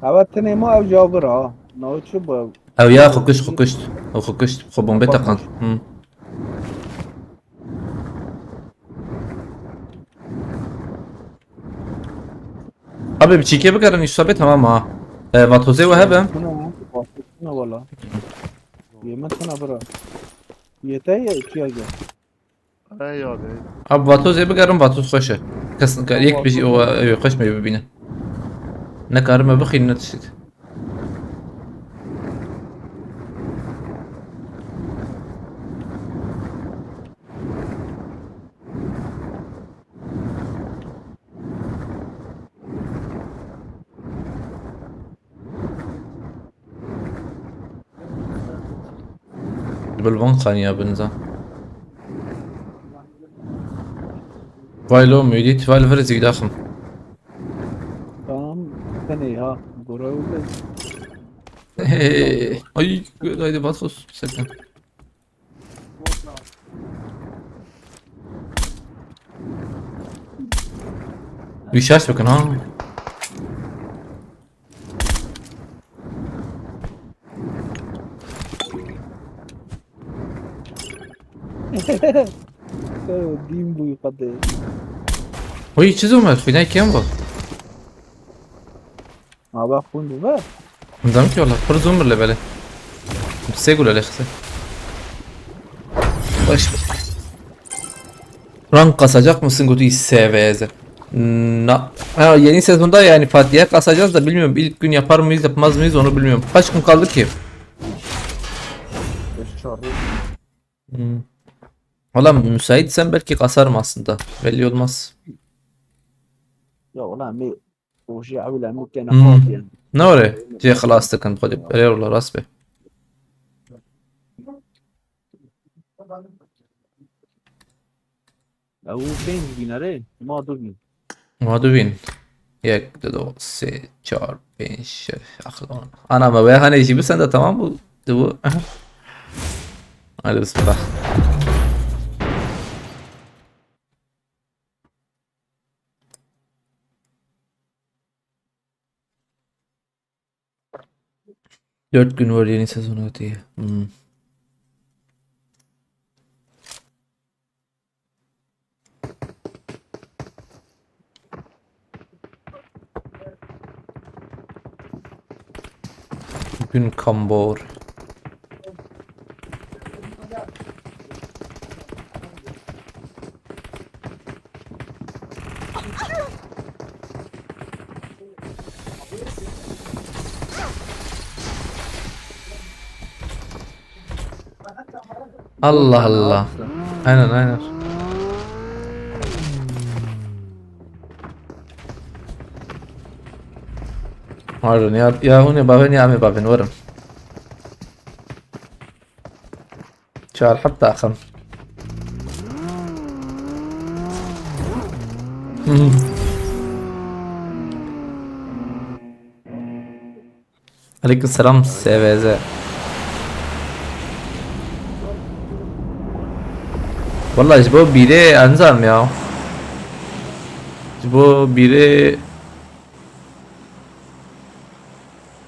Ava tenê ma ev cavir ha. Nav çi bu? Ew ya xwe kuşt, xwe kuşt. Ew xwe kuşt, xwe bombe teqand. Hı. Abi, biçîkê bigerin, Yusuf abi, tamam ha. E, vatozê we hebe. Tuna, tuna valla. Yemek tuna bira. Yete ye, ikiye gel. Hey abi. Abi, vatozê bigerin, vatoz xweş e. Kes, yek bir o, e, xweş me bibîne. Ne karime bixîn, ne tişt. Bil van qaniya bin za. Vay lo, müdit, vay li vir zî daxim. Tamam. Tenê ha. Gora öyle. Hey, ay, haydi Vatos, sakın. Bir şaş bakın ha. Dîn bû qedê. Oy, çi zû me? Xwînay kêm bû. Ma ba xwîn bû be. Nizam ki valla. Pir zû mir lê belê. Sê gule lê xise. Baş. Rank kasacak mısın, Guti? S V Z. Na. Ha, yeni sezonda yani Fatih'e kasacağız da bilmiyorum. İlk gün yapar mıyız, yapmaz mıyız, onu bilmiyorum. Kaç gün kaldı ki? Beş çarpı. Hmm. Valla müsaitsen belki kasarım aslında. Belli olmaz. Ya ulan bir proje evlen mutlaka Hmm. Fatih yani. Ne var? Cê xelas dikin, xwedê erê wala rast be. Ya bu ben binare. Ma dur. Ma dibîn. Yek, du, do, sê, çar, pênc, şeş, axir on. Ana me wê hanê jî bisenda, tamam bû. Dibû. Hadi bismillah. Dört gün var yeni sezon ortaya. Hmm. Gün kambor. Allah Allah. Aynen, aynen. Pardon ya, ya hûn ê bavên ya em ê bavên, werin. Çar heb taxim. Aleyküm selam S V Z. Valla ji bo bîrê enzam ya. Ji bo bîrê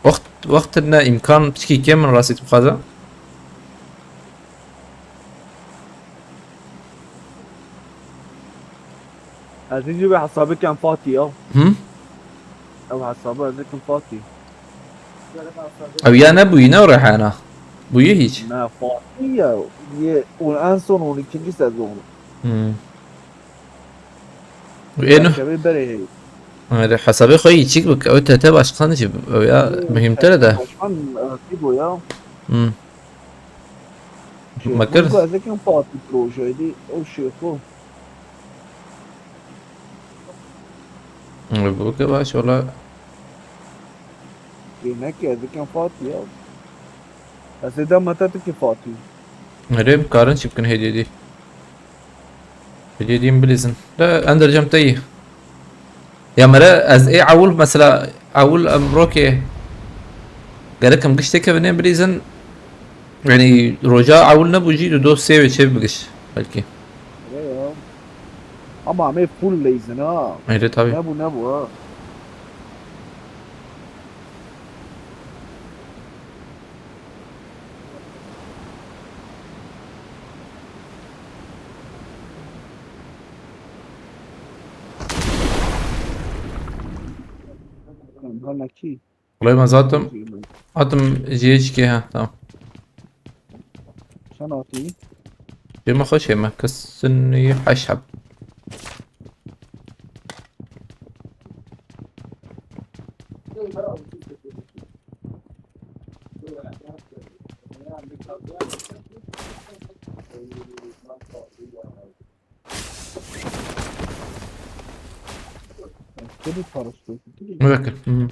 wext, wext ne îmkan piçkî kêm in rastî dixwaze. Ez hîn jî wê hesabê kem Fatî ya. Hı? Ew hesabê ez ê kim Fatî. Ew ya nebûyî, ne rehana. Bûyî hiç. Ne, Fatî ya. Yê, û en son on ikinci sezon. Hı. Êno. Çerçeve berê heye. Hesabê xwe yî çîk bik, ew T T başkan jî, ew ya mühimtir de. Başkan, e, Figo ya. Hı. Şey, Me kir. Figo ez ê kim Fatî projeydi, ew Şêxo. Hı, bu ke baş, wala. Şey, ne ki ez ê kim Fatî ya. Ez ê dema te tu ki Fatî. Erê, karin çî bikin hêdî dî. Hêdî dî bilîzin. De, Ender cem te yî. Ya mere ez ê ewil mesela, ewil em rokê gerek em giş têkevin ê bilîzin. Yani roja ewil nebû jî, du do sê wê çê bigiş belkî. Erê ya. Ama em ê full leyzin ha. Erê tabii. Nebû, nebû ha. Lan, lan, lan, ki? Kolay mı zaten? Atım G H K ha, tamam. Sen atayım. Cema hoş yeme. Kısın iyi haşap. Kedi parası. Müvekkil. Hı hı.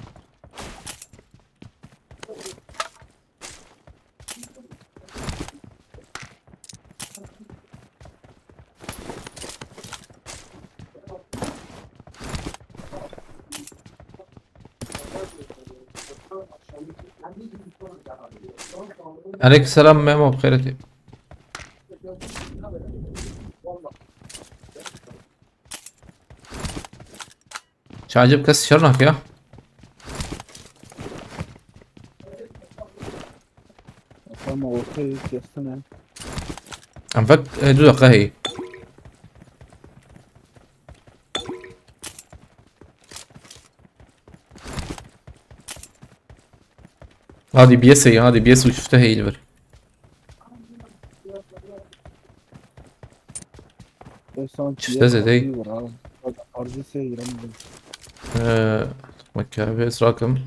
Aleyküm selam Memo, xêretê. Çi acib kes şer nake ya. Tamam, ortaya kestin ha. Em vek, e, du deqa heye. Hadi B S heye, hadi B S û çifte heye li vir. Çifte zêde. Arzê sê heyran bû. Ee, Mekkabe ez rakim.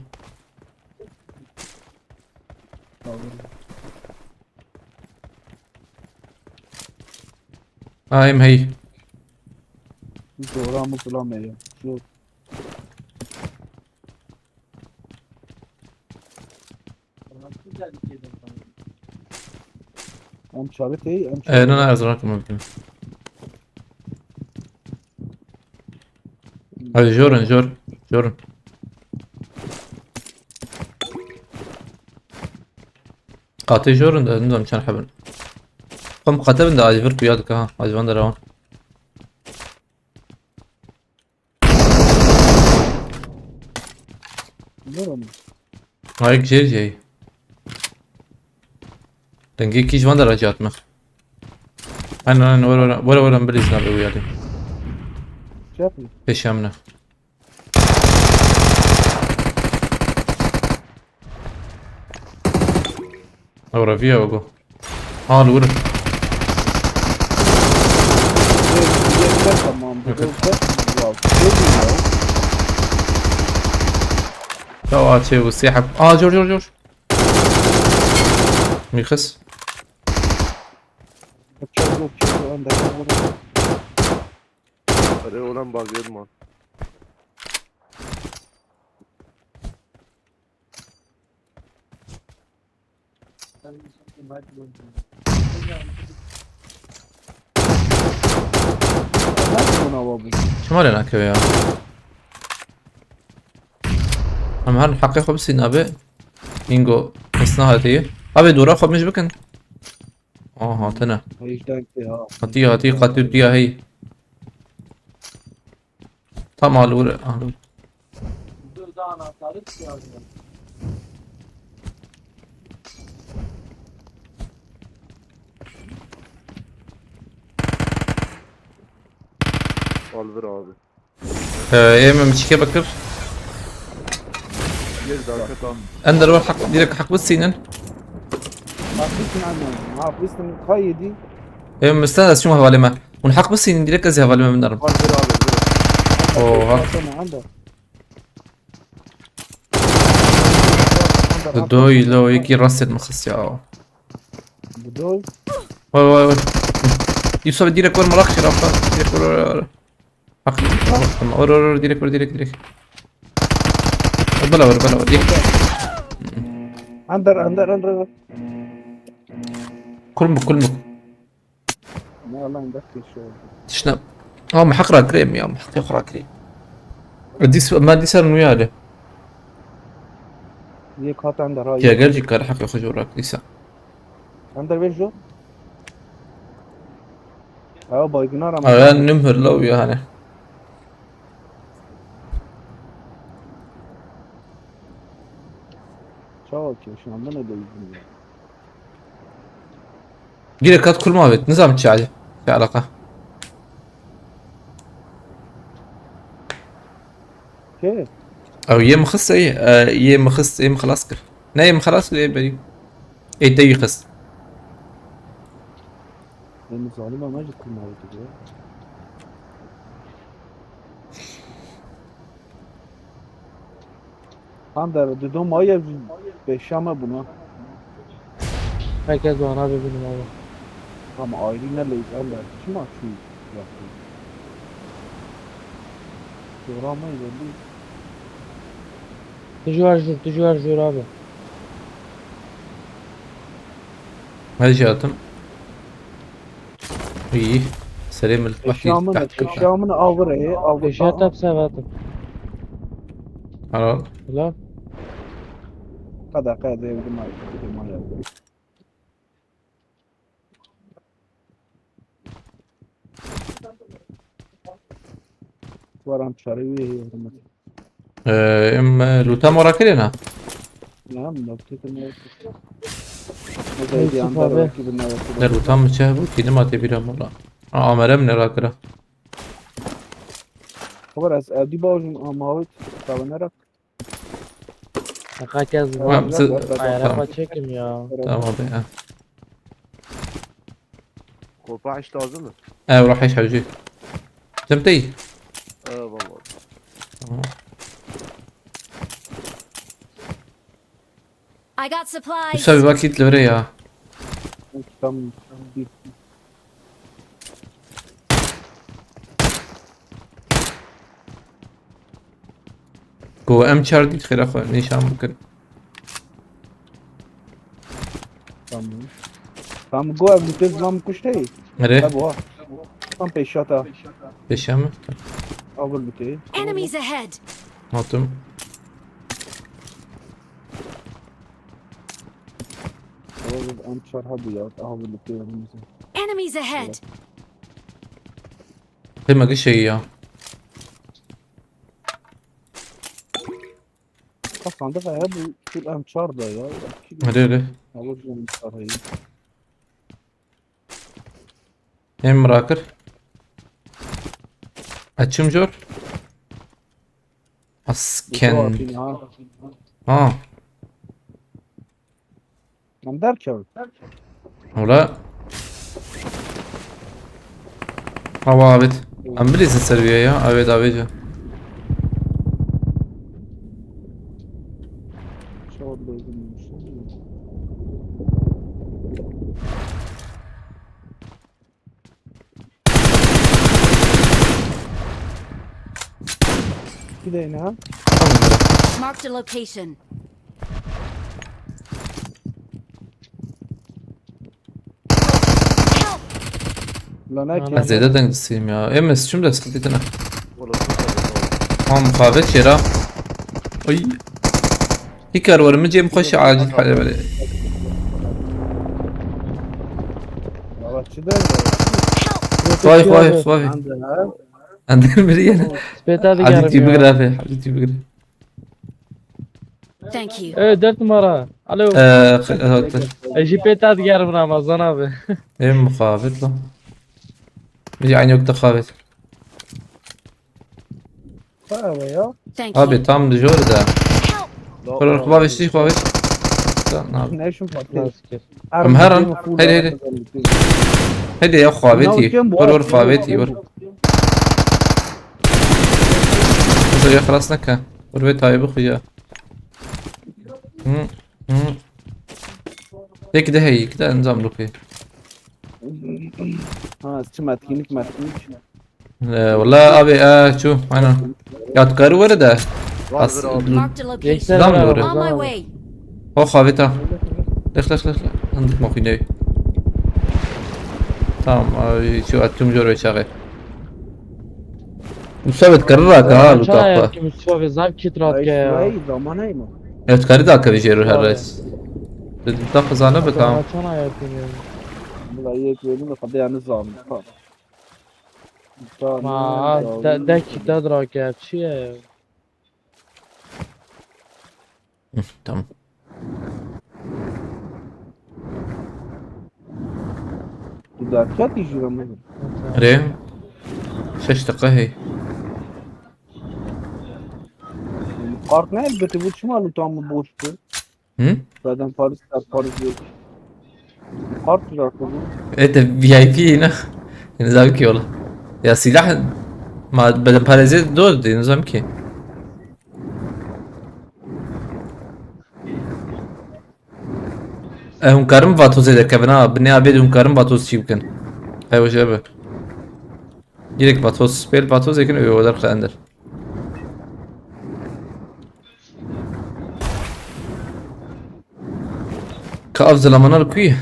Ha, em hey. Zora mı zula me ya. Şu Em çare tey, em çare. E, na, na, ez rakim mümkün. Hadi jorin, jor. Jorin. Qatê jorin de, nizam çend hebin. Kom qate bin de acı vir kuya dika ha. Acı van de rawan. Bilmiyorum. Hayır, şey, şey. Dengê kî ji van de re cihat me. Aynen, aynen, were, were, were, were, bilîz nabe wî yadê. Şey yapayım. Pêşiya min e. Ewra viya wego. Ha, li wir. Tamam, bu Yok, da yok. Wow, çok iyi ya. Ya, çê û sê heb. Aa, cor, cor, cor. Mîxis. Yapacak yok, çünkü ön dakika. Erê, olan bak, Edman. Nasıl buna bu? Çima lê nakeve ya? Em her heqê xwe bisîn abi. Bingo. Hesna hatiye. Abi dora xwe mij bikin. Aa, hatine. Heyşten ki ha. Hatiye, hatiye, qatî diya hey. Tam alur, alur. Alvir abi. Ee, ê min çike bikir. Gel daha kötü. Ender var hak, direkt hak bisînin. Haklısın anne. Haklısın. Kayedi. Ê min misten ez çûm hevalê me. Hûn heq bisînin, direkt ez ê hevalê me binerim. Var bir abi, bir. Oha. Baksana, anda. Anda, Doy lo, yekî rastê min xist ya. Bu doy. Vay, vay, vay. Yusuf direkt var, merak şerafta. Direkt var, var, var. Bak. Tamam, or, or, or, direkt var, direkt, direkt. Bela var, bela var, direkt. Anda, anda, anda. Kulmuk, kulmuk. Ne Allah'ın da bir şey oldu. Tişna. Ama heq rakirê em ya, heqê xwe rakirê. Dîs, me dîsa nûya li. Yê katan de ra. Ya gel jî kar heqê xwe jor rak dîsa. Ender ver jor. Ha, baygına rağmen. Ha, ben nüm hırla uya hani. Çawa ki, şu anda ne de izin ya. Gire kat kulma vet. Nizam çi hali? Çi alaka? Ke? Ew yê min xist ey, e, yê min xist, yê min xelas kir. Ne yê min xelas kir, yê berî. Ê te wî xist. Yê min zalim ama ji kulma vet ya. Ander, di do maye pêşiya me bûna. Herkes bana bibînim abi. Tam ayrı ne leyk Ander. Çima çû yaptı? Zora me geldi. Tu ji war jûr, tu ji war jûr abi. Her şey atım. İyi. Selam. Eşya min, eşya min avir e, avir. Eşya tap sevatim. Helal. Helal. Kada kada evdim ay, evdim ay. Waram çare wê heye hurmet. Ee, em, e, lûta me rakirê ne? Ne, em lûta te me rakirê. Neyse, Ender abi. Belki bir ne rakirê. Ne lûta min çi hebû? Kî nima tê bîra min re. A, amere min ne rakira. Xeber ez evdî bajim, ama wit, tabe ne rak. Fakat yaz. Tamam, ayara tamam. Çekim ya. Tamam abi ya. Kopa işte lazım mı? Ev rahiş hevcî. Cem tey. Eyvallah. Tamam. I got supplies. Musa bir vakit lore ya. Tamam. Ku em çar dît xêra xwe nîşan bikin. Tamam. Tamam, go ev lûtê zilam kuşteyî. Nerê? Tabi ha. Tam pêşata. Pêşiya min? Avul bike. Enemies ahead! Hatim. Avul em çar hadi ya. Avul bike yanımıza. Enemies ahead! Deme ki şey ya. Ka sandık ya bu full em çar da ya. Hadi hadi. Avul em çar hadi. Hem bırakır. Açım jor. Asken. Ha. Em derkevin. Ola. Hava abit. Em bilîzin ser wî ya. Evet abi. Çar da. Gideyim ha. Marked a location. Help! Lan ne Ez zêde deng disîm ya. Em ez çim dest xitîtine. Tam muxabet jêra. Ay. Hikar were min cêm xweş acil hale bere. Valla çi der? Xway xway xway. Ende ha. Ender mirî yene. Spêta Hadi tî digerim bigir ya. abi. Hadi tî bigir. Thank you. Evet, dört numara. Alo. Eee, xi- xi- E, jî pêta digerim Ramazan abi. Em muxabet lan. Bir aynı yok da xabet. Bravo ya. Thank you. Abi tam dijor da. Help! Kur xwavê ştî xwavê. Da, na. Ne işin patlı? Nasıl ki? Em her an. Hadi, hadi. Hadi ya xwavê tî. Kur xwavê tî. Kur. Mesela ya xelas neke. Kur vê tayê bixwe ya. Hı, hı. Tek de hey, iki de enzam lokê. Ha, çi metkinlik metkinlik. Ee, Wala abi, ee, çu, aynen. Yadgarî were de. As- Marked a location. Yeter Zam bravo, doğru. On my Zam. Way. Ho xavê ta. Lex lex lex lex. Hindik maxî ney. Tamam abi, çu, ettim jor ve çaxê. Musa bet karı raka ha, lu Çana tapa. ya ki Mustafa abi, zam kit rahat ke ya. Ay zaman ay mı? Evet, karı da akavî jêr her res. Dedim ta xizane be, tamam. Çana ya ki. Bula yek verin de tabi yani zaman. Ma de de kit de rahat ke, çi ya? Hı, tamam. Derket işi mi? Re. Şeş dakika hey. Kart ne elbette bu çima lu tam boştu. Hı? Zaten Paris Paris yok. Kart bıraktı bu. Evet, V I P ne? Nizam ki ola. Ya silah ma beden pareze dor de, nizam ki. E, hûn karin vatozê derkevin ha. Binê abê de hûn karin vatoz çî bikin. Ew jê be. Direkt vatoz, spêl vatoz ekin, ew wer xeender. Ka ev zilamana li ku ye?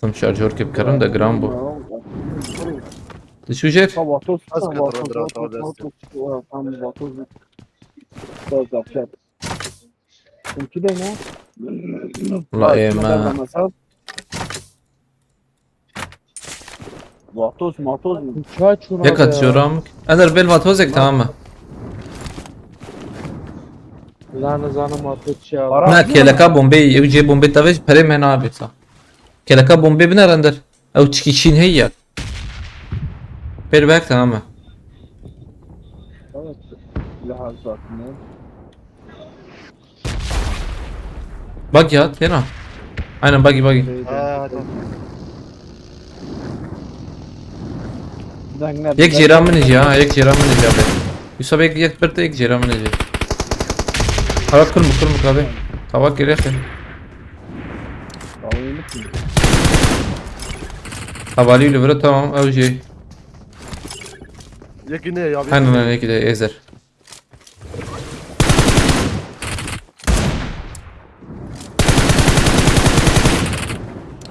Tam şarjör kê bikarim de giran bû. Li çû jêr? Tamam, vatoz, Az tamam, kadar vatoz, rahat vatoz, alacağız. vatoz, tamam, vatoz. Tamam, tamam. Mümkün değil mi? La ê me. Vatoz, matoz mu? Çay çuna. Yek at joram. Eder bel vatozek, tamam mı? Lan zanim vatoz çi ya. Para- Na, kêleka bombeyî, ew cihê bombê tavê jî perê me nabê sa. Kêleka bombê biner ender. Ew çikî çîn heye ya. Pêr bek, tamam mı? Evet. Silahı satmıyor. Bak ya, tena. Aynen, buggy, buggy. Ha, tamam. Dengler. Yek cêra min jî ha, yek cêra min jî abi. Yusuf, yek, yek bir de yek cêra min jî. Hava kurmuk, kurmuk abi. Hava kirek. Havali li vira, tamam, ew jî. Yekî ne ya? Hemen, hemen, yek de ezer.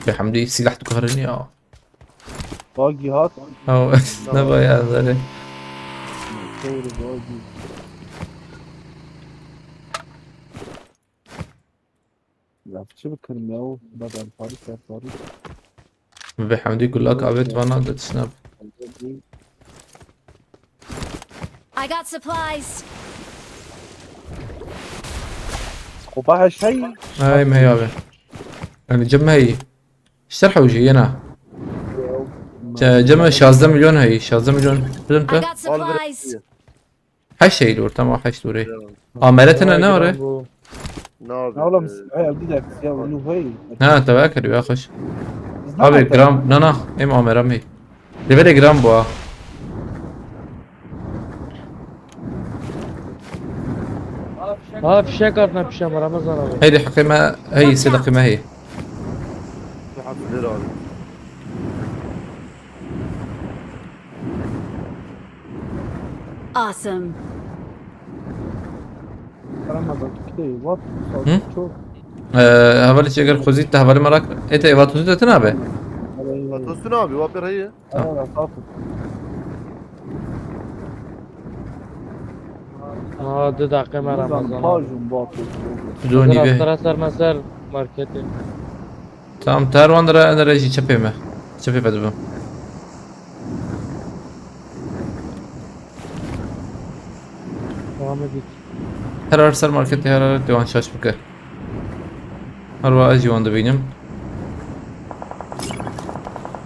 Be Hemdî, silah dikarin ya. Bagî hat. Ew, ne bayağı zerê. Doğru bagî. Ya çi bikirim ya, o da ben Paris, ben Paris. Be Hemdî, gulak avêt vana de tişna. I got supplies. Kopa her şey. Ay me abi. Yani cem hey. İşte hewji yena. Ce- Cem şazdeh milyon hey. Şazdeh milyon. Bilim I te. Got supplies. Heşt şey dur, tamam, heşt dur. Amerete ne ne var? Bu Ne oğlum, hey, bir dakika ya, bunu hey. Ha, tevekir ya, hoş. Biz ne Abi yapalım? gram, na na, em ameram hey. Devre gram bu ha. Ha, fişek atına pişe var Ramazan abi. Heydi hakkı me, hey, sedaqı me hey. Ver abi. Awesome. Ramazan, okay, what? Hı? Çok. Ee, Havali çeker kuzit de havali marak. Ete evat kuzit etin abi. Atılsın abi, vapir hayır. Ara, ara, sağ ol. Ha, du dakika me Ramazan abi. Pajım bu atıyor. Zoni Biraz be. Sara ser me ser marketê. Tamam, terwan dere, dere jî çepê me. Çepê ve dibim. Devam edin. Her her ser marketê her her dewan şaş bike. Her wa ez jî wan dibînim.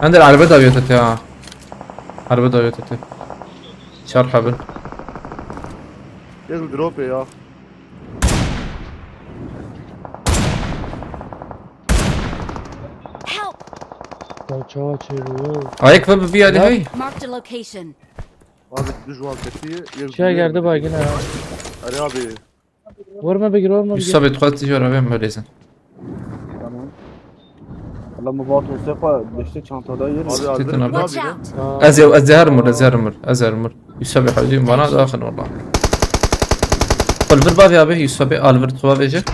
Ender araba da yötete ha. Araba da yötete. Çar habin. Gel drop ya. Help! Ya çava çeviriyor. Ayek ve bir hadi Ya. Hey. Marked a location. Abi düz muhabbeti. Şey geldi baygın ha. Ali abi. Vurma bir gir, vurma bir Yusuf gir. abi, dikkat et, arabaya mı öyleysen? Tamam. Allah mübarek olsa, beşte çantada yeriz. Abi Siktir aldırın lan. abi. Watch out! Aa, Ez ya, ez ya mur, ez ya mur, ez ya mur. Yusuf abi, hadi bana da akın valla. Alvir bavi abi, Yusuf abi, Alvir tuva verecek.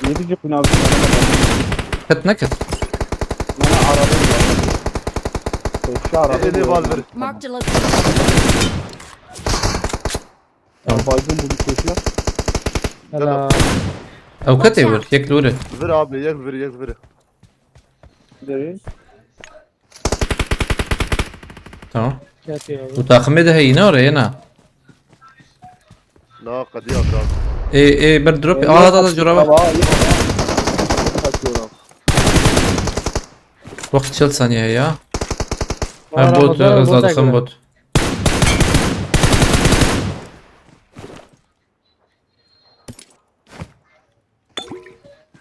Yedi cep bina abi. Ket ne ket? Bana araba. Şu araba. Eli Valvir. Marked a location. Ya baygın bunu koşuyor. Helal. Ew ket ê wir, yek li wir e. Vir abi, yek vir, yek vir. Nereye? Tamam. Ket ya. Bu takımı da heyine oraya na. Na qediya bra. E, e, bir drop. Aa, da, da, curaba. Tamam, iyi. Kaçıyorum. Waqt çil saniye ya. Var Ha, bot, ama ya, bot zaten ekle. Bot.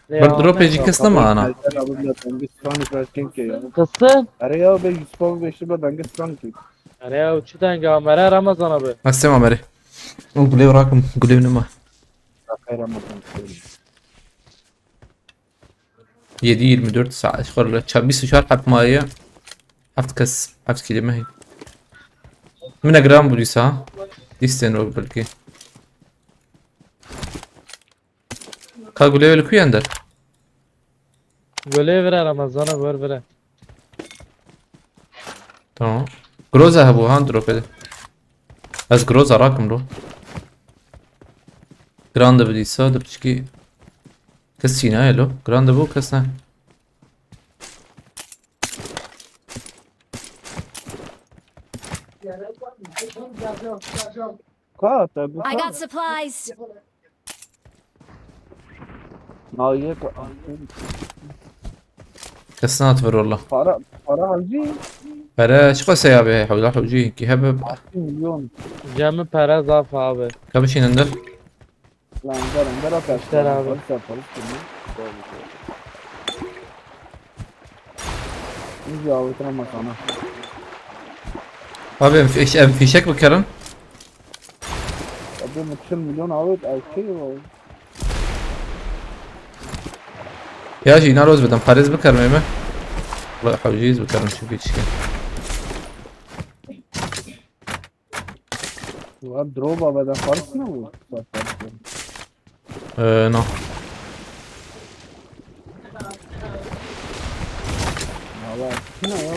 Ne Bir ya, drop ne ecik ya? kısmı mı ana? Abi bir dakika, bir saniye, ben kim ki ya? Kıstı. Araya abi, Yusuf abi beşi ben ben kim ki? Araya uçudan gamere Ramazan abi. Nasıl ameri? O gule rakım, gule numa. Kayramazım. Yedi yirmi dört saat. Xorla ça, bîst û çar heb maye. Heft kes, heft kelime hey. Min e gram bû dîsa. Dîstên wek belkî. Ka gulê wê li ku yen der? Gulê vire Ramazan abi, vur vire. Tamam. Groza hebû han dropê de. Ez Groza rakim lo. Grande bi dîsa de piçkî. Kes çî nayê lo. Grande bû kes ne. Ka te bu. I got supplies. Naye ka. Kes nat vir valla. Para, para harcı. Pere çi qasey abi, hewla hewcî ki hebe. Milyon. Cemî pere zaf abi. Ka biçînin der. Lan der der at. İşler abi. Polis yap, polis kim? İyice avutma masana. Abi em fiş-, em fişek bikerin. Abi mutsuz milyon avut, erkek o. Ya jî îna roz bidim, parêz bikerim ê me. Wala hewcî ez bikerim çünkü çikin. Var drop abi, ben karışmıyor mu? Bak, bak, bak. Ee, no. Valla ne ya?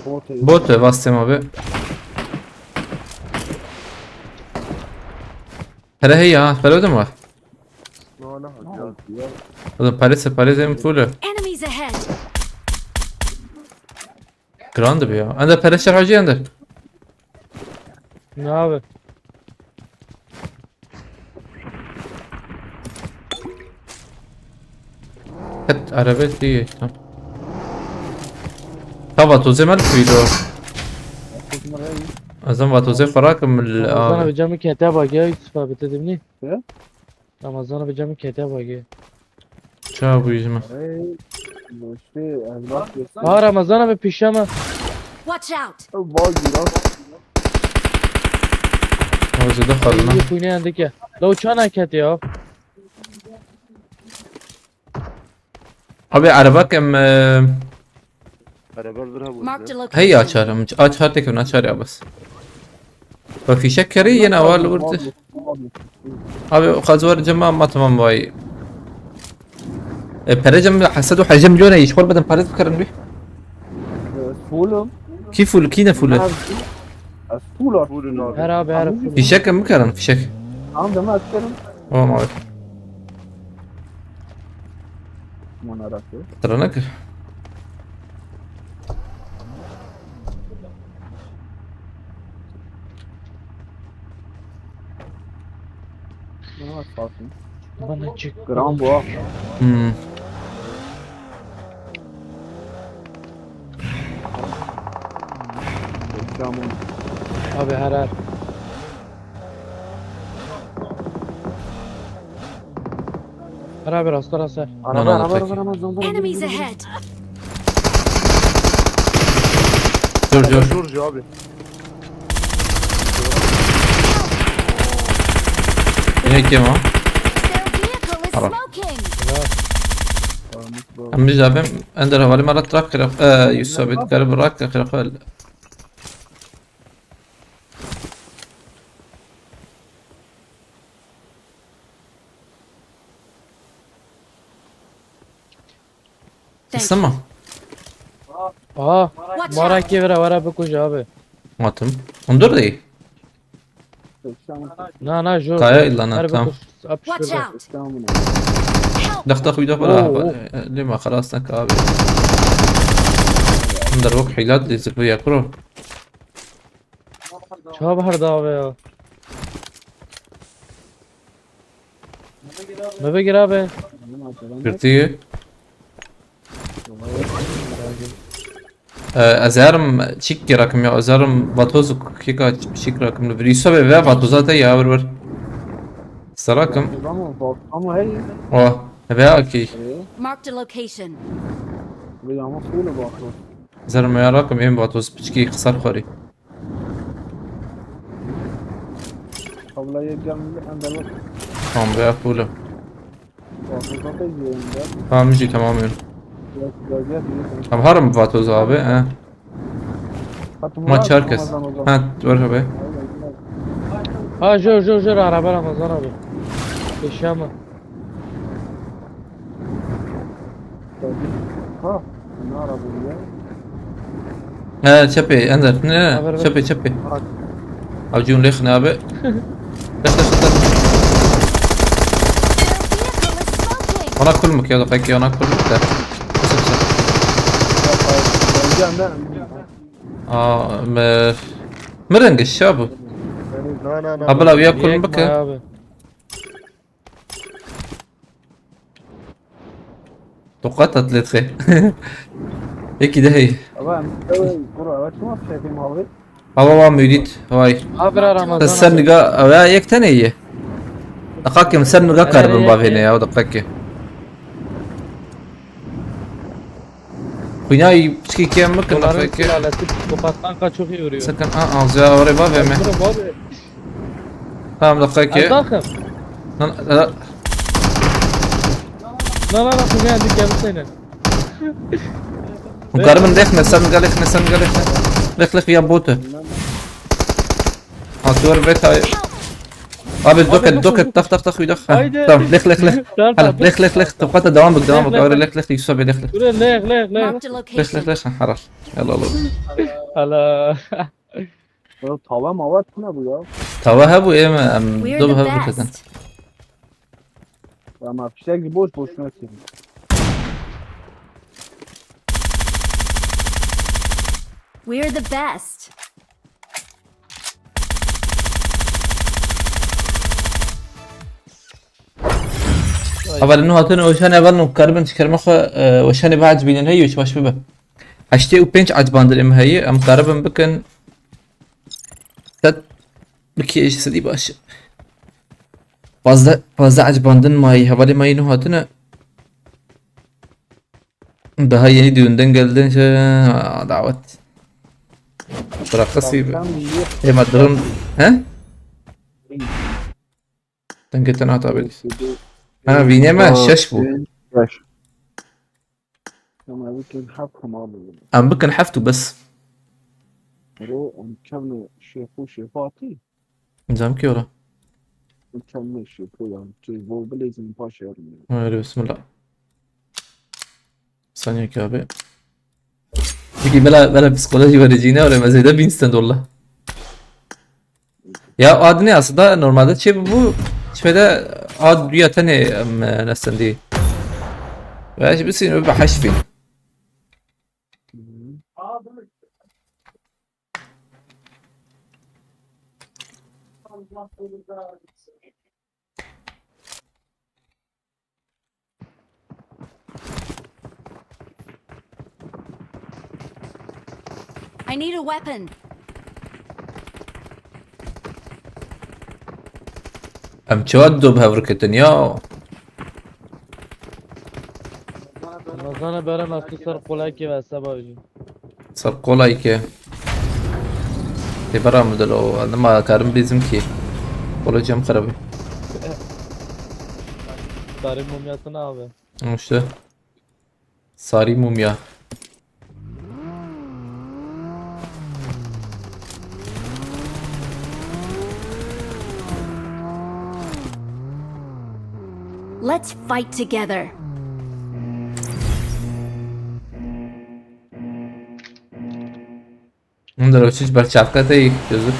Bot herif. Bot ve bastım abi. Hele hey ya, hele ödüm var. No, no, ya. Ya, Oğlum parası parası hem full. Enemies ahead! Grande bir ya. Ende parası hacı ende. Ne abi? Hep araba değil. Tamam. Tamam, vatozê me li ku îro. Kızım oraya iyi. Ez em vatozê xwe rakim li Ramazan a. Abi camı kete bak ya Yusuf abi, dedim ne? Ne? Ramazan Abi camı kete bak ya. Ça bûyî ji me. Hey, bu işte evlat göster. Ha, Ramazan Abi pişe mi? Watch out! Bal biraz. Hozê de xwelina. İyi kuyne yandık ya. La uçağına kete ya. Abi araba kem e, Beraber bir ha bu. Marked a hey location. açarım. Aç her tekim açar ya bas. Ve fişek kerî yine awal vurdu. Abi o kadar cema ama tamam vay. E, pere cem hesed û hecem liyona iş xor bedem parez bikarin bi. Fulum. Ki full, ki ne full? Full. Full. Buyurun abi. Her abi her full. Fişek mi karan fişek? Tamam, ben açarım. Tamam abi. Manarası. Tırnak. Ne var kalsın? Bana çık. Gram bu ha. Hmm. Reklamın. Abi her her. Her abi rasta rasta. Bana Araba, da araba, peki. araba, araba, zomba. Enemies ahead! Dur dur. Dur abi. Yine kim o? Their vehicle is Tamam. smoking! Em biz abim ender havali mara trak kıraf. Eee Yusuf abi garip bırak kıraf. Thank Isınma. Aha. Watch Mara out! kevra vara bikuj abi. Matım. Ondur değil. Na na jo. Kaya ilana, Her tamam. bikuj. Ap Watch şurada. Out! Reklamın. Daqta xwî de xwe Oo, ra oo. Lê me xelas neke abi. Min der wek hîlat lê zikriya kuro. Çawa her dawe ya. Me vegir abi. Girtiye. Ee, ez herim çîk kirakim ya, ez herim vatoz û kika çîk rakim li vir. Yusuf abi ve vatoza te ya vir vir. Serakim. Ama bak ama hey. O, ve akî. Marked a location. Ve ama full bak. Ez herim ya rakim êm vatoz piçkî xisar xwarî. Kabla yek gelmedi, hem de bak. Tamam, veya full. Bak, zaten yerinde. Tamam, jî tamam ön. Yok, yok, yok, yok. Tamam, herim vatoz abi, he. Hatun Ma var, çar kes. Ramazan o zaman. Ha, dur abi. Ha jo jo jo araba Ramazan abi. Eşya mı? Ha, ne ara bu ya? He, çepê, Ender, ne, ne, Haber ver. Çepê, çepê. Bak. Avcûn lêx ne abi. Def, def, def. Their vehicle is smoking! Ona kul mı ki, ya da peki ona kul mı ki? Kısa kısa. Geleceğim ben. Aa, me, mirengiş ya bu. Na na na. Abla, ya kul Yek mı ki? Abi. Tokat atlet xê. Eki de hey. Ama ben, evet, kuru, evet, nasıl şey yapayım abi? Hava var müdit. Vay. Abi Ramazan Sen abi. niga, ya yek tane ye. Daqakim ser niga Hele karbin ye- bavêne ya, o daqaki. Xwînayî piçkî kêm bikin, Bunların daqaki. sülalesi psikopattan kaç çok iyi vuruyor. Sakın, ha, az ya, oraya bavê me. Bunu var ya. Tamam, daqaki. Ay bakın. Lan, lan, Lan lan lan, bu geldi, geldi seni. Hûn karibin lêxne, sen ga lêxne, sen ga lêxne. Lêx, lêx ya bote. Ha, tu wer vê tayê. Abi, doket, doket, tax, tax, tax, wî dax. Ha, tamam, lêx, lêx, lêx. Hala, lêx, lêx, lêx. Topkata devam bik, devam bik. Abi, lêx, lêx, Yusuf abi, lêx, lêx. Dur, lêx, lêx, lêx. Marked a location. Lêx, lêx, lêx. Ha, haral. Helal olsun. Hala. Ya, tava mava tune bu ya. Tava hebu, em, em, We're the best. Ama fişek boş boşuna sürüyor. We're the best. Hevalê nû hatine weşanê heval nû karibin çikerme xwe, e, weşanê biha cibînin heyî, çi baş bibe. Heştê û pênc ecbandin em heyî, em karibin bikin. Sed bikê ji sedî baş. Pazdeh, pazdeh ecbandin mayî, hevalê mayî nû hatine. Daha yeni düğünden geldin, şey, ha, davet. Bırakası gibi. Tamam, sen bir Ema durum, he? Dengê te nehata belî. Ha, vînê me şeş bû. Şeş. Em bikin heft hema bû. Em bikin heft û bes. Ro, em kevne şêx û şêxatî. Nizam ki ola. Em kevne şêx û yan. Tu bo bilêzin paşê herin. Öyle bismillah. Saniye ki abi. Peki bela, bela psikoloji vericine öyle mezede bin stand oldu. Ya ad ne aslında normalde çi bu? Çi de ad duya tane, em, nesendi. Ve bir sinu bir haşfin. I need a weapon. Em çawa dido bi hev riketin ya? Ramazana berem ez tu ser qolekê ve seba jî. Ser qolekê. Tê bera min dilo, nema karim bizim ki. Qolo cem xirabî. Sarî mumyasını abi. İşte. Sarî mumya. Let's fight together. Hûn derewçî ji ber çavka te yî, gözük.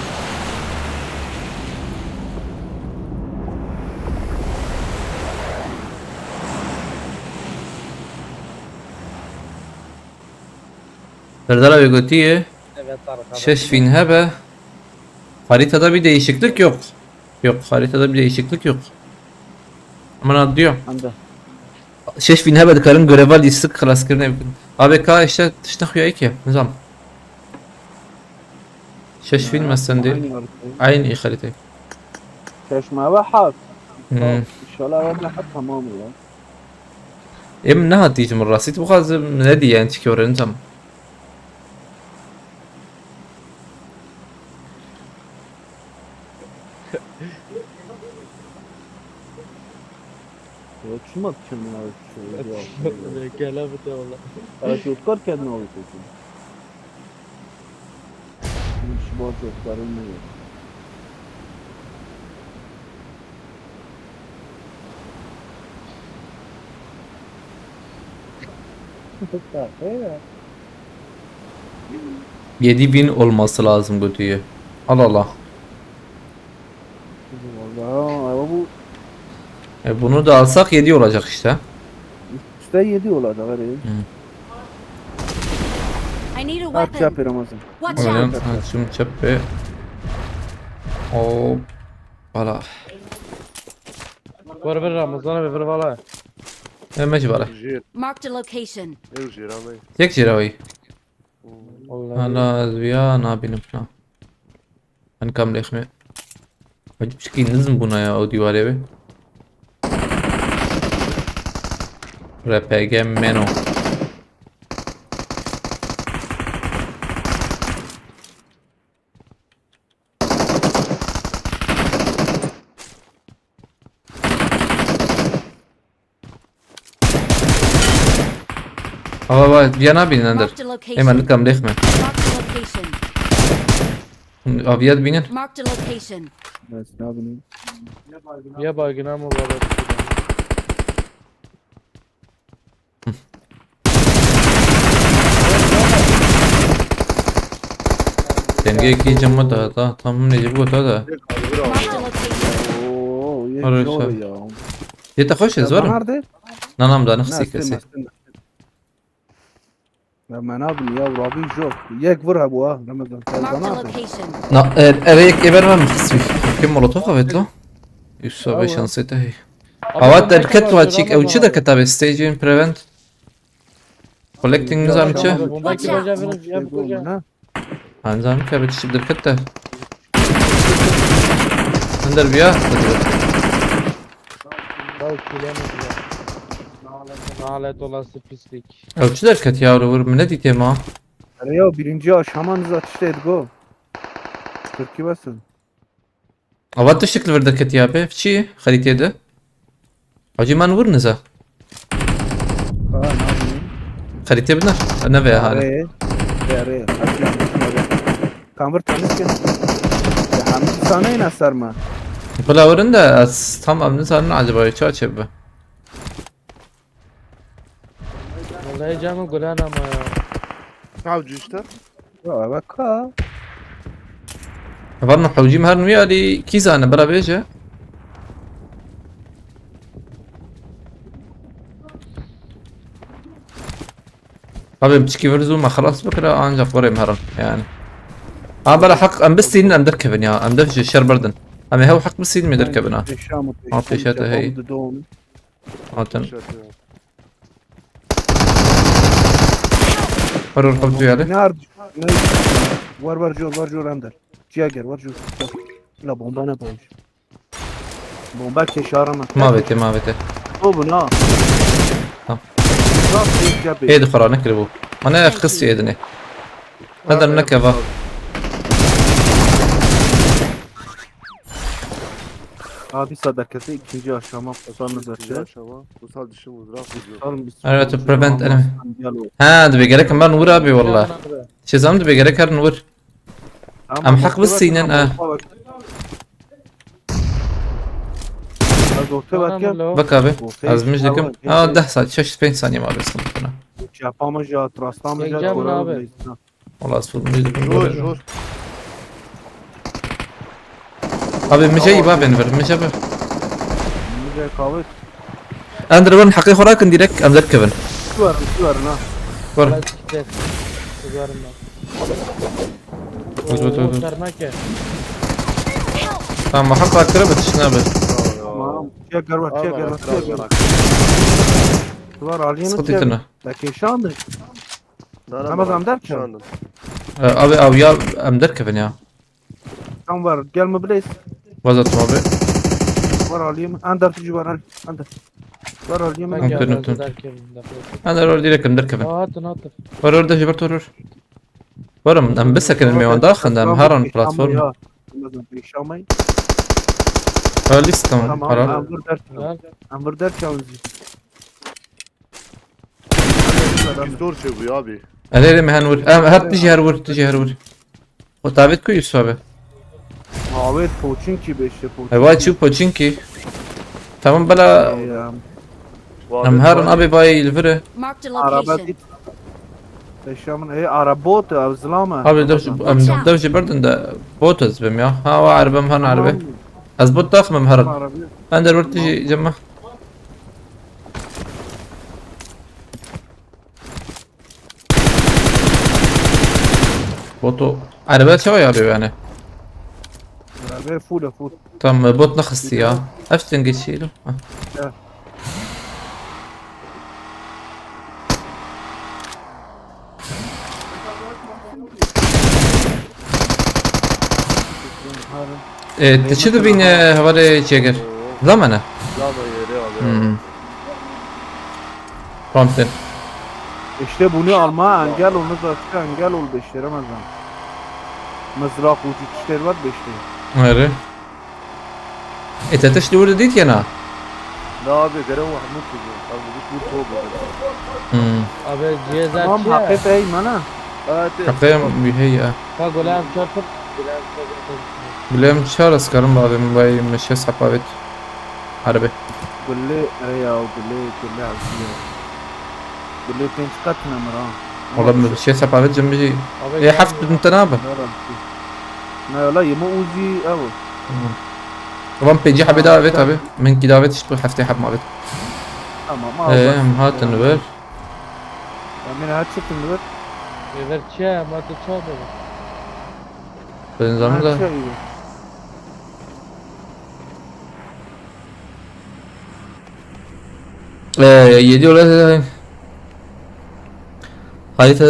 Serdar abi gotiye, Evet arkadaşım. Şeş bin hebe. Haritada bir değişiklik yok. Yok, haritada bir değişiklik yok. Aman abi diyor. Anda. Şeş bin hebe dikarin göreva lîstik xelaskirinê bikin. A B K işte tiştine xuya ki, nizam. Şeş bin Ha, meslendi. Aynı harita. Aynı harita. Şeş me ve heft. Hmm. İnşallah ve heft tamam ya. Em ne hatî ji min rastî tu bixwazim ne dî yani çikê were nizam. Ya, çima kendine alıp şey ya? Gel abi de valla. Evet, Yotkar kendine alıp şey. Şimdi şu borç Yotkar'ın ne? Yotkar, he ya. Yedi bin olması lazım götüyü. Al Allah. Vallahi ama bu E, bunu da alsak yedi olacak işte. Üstte yedi olacak hadi. Hı. I need a At weapon. Çap Ramazan. Watch Öyle out. Açım çöpü. Hoppala. Ver ver Ramazan abi ver valla. Emeci var. Jir. Marked a location. Ew jir abi. Tek jir abi. Vallahi. Hala ez ya nabînim falan. Hani kam lêxme. Hacı pişkî nizm bûna ya o dîwarê be. R P G Meno. Ava va, viya nabînin Ender. Marked a location. Ê me nikam lêx me. Marked a location. Aviya dibînin. Marked a location. Bes nabînin. Ya baygın ama baba. Dengê kî cem da, da, tam ne bu da da. Marked a location. Oo, yek Arayışa. Zor ya. Yê te xweş e, zor. Nerede? Nanam da Ne, nexsî kesî. Istin, istin. Ya me nabî ya, Rabî jor. Yek vur hebû ha, Remezan. Marked a location. Na, e, eve yek êber me mixisî. Kim molotof avet lo? Yusuf abi şansê te hey. Avat derket wa çîk, ew çi derket abi? Staging prevent. Collecting nizam çi? Bomba ki baca verin, ya bu koca. Nizam ki abi çi derket de. Ender biya. Bak, bilemediler. Nalet olası pislik. Ew çi derket ya, li wir min nedîtiye ma? Erê ya, birinci aşama niza tiştê digo. Tirkî besin. Ava tiştik li vir derketiya be. Çi? Xerîtê de. Hacî man wir niza. Ha, ne yapayım? Xerîtê binar. Ne ve hane. Erê. Erê. Kan bir temiz ki. Ya, hem bir sana yine sarma. Bila wirin de ez tam em nizanin acaba çawa çêbibe. Vallahi canım gülen ama ya. Savcı işte. Ya, bak ha. Var mı hocam, her nû alî kî zane, bira bêje. Abi, piçikî vir zû me xelas bikira, ancak verê me herin, yani. Ha, bela heq, em bistînin, em derkevin ya, em dev ji şer berdin. Em ê hew heq bistînin, me derkevin ha. Pêşa mı, Ha, pêşa pêşa te hey. Hatin. Şaka. Var ol kapı yani. Ne ardı? Ne? Var, var, jor, var, jor, Ender. Ciğer gel, var, jor. La bomba ne boş? Bomba keşarama. Ma vete, ma vete. O bu ne? Tamam. Bak, bir cebe. Ê dixwara nekiribû. Mane xistî êdinê. Qedem nekeva. Abi sadakası ikinci aşama kutsal mızraçı. Kutsal dışı mızrak. Kutsal mızraçı. Evet, to prevent enemy. Ha, dibê gerek em vur abi, wallah. Çi zam dibê gerek herin vur. Em heq bistînin, ha. Bak abi, ez mij dikim. Ha, deh saat, şeş pênc saniye ma bes bikine. Çapa mı ja, trasta mı ja, Çekeceğim abi. Wallah, ez fûr mij dikim. Jor, jor. Abi, mij ey ba ben ver, mij abi. Mij ey kavit. Ender, van heqê xwe rakin, direkt em derkevin. Şu var, şu var, ha. Var. Bak, gidecek. Şu var mı? Vur, vur, vur, vur. Sermek ya. Tamam, heq rakire, bitiş nabe. Tamam. Çek, garba, çek, garba, çek, garba. Var, aliyim. Sıkıntı çek. Etme. Belki şandı. Tamam, tamam, em derkevin. Ee, abi, abi ya, em derkevin ya. Tam var, gel mi bileyiz? Vazatım abi. Var alayım. Ender tucu var, hadi. Ender. Var alayım. Ben Mümkün, geldim, mümkün. Derkevin, derkevin. Ender var, direkt em derkevin. Aa, atın, atın. Var orada, Hubert var. Var em, em bisekinin mi onda, xende em heran platform. Ya. Pêşamay. Öyle tamam, tamam, karar. Em vur derkevin. Em vur derkevin. Pistol çeviyor abi. Erê, erê, me hen wir. Em, her tijî her wir, tijî her wir. O David ku Yusuf abi. David Poçinki beşte Poçinki. E, vay çu Poçinki. Tamam, bela. Em herin abi bay li vir e. Marked a location. Araba dit. Peşamın, e, araba bot, e, zilama. Abi dev, em dev jî berdin de bot ez bim ya. Ha, wa arabam han arabe. Ez bot daxmem herin. Araba. Ben de wir tijî cema. Boto. Araba çawa yarıyor yani? Araba full, full. Tamam, bot ne xistî ya? Hepsini geçiyelim. Ha. Ya. E, te çi dibîne hevalê Jêger? Zam e ne? Zam e, yeri abi. Hmm. Ramsey. İşte bunu alma engel oldu zaten, engel oldu işte Ramazan. Mızrak ucu tişleri var beşte. Ayrı. E, te tişt li wir dît ya na? La abi, gere o hemû kuzin. Abi, bu kul to bu. Hmm. Abi cihazlar Tamam, çiye? hakikaten iyi mana. Evet. Hakikaten bir hey ya. Ha golem çarpıp. Bilem çar askarım var benim bay meşe sapavit. Harbi. Gulli, e ya, gulli, gulli avcı ya. Gulli pênc qat ne mira. Oğlum bir şey sapavit cim bir. Abi E haft bin tane abi. Ne lan ki? Ne la, yeme uzi ev. Tamam peci habi davet abi. Minki davet işte bu hafta hab mabet. Tamam, al Eee bak. hatin ver. Ya, beni her çekin ver. Ever çiye? Ama de çarpı. Ben zaman da. Her şey iyi. Ee, yedi olarak harita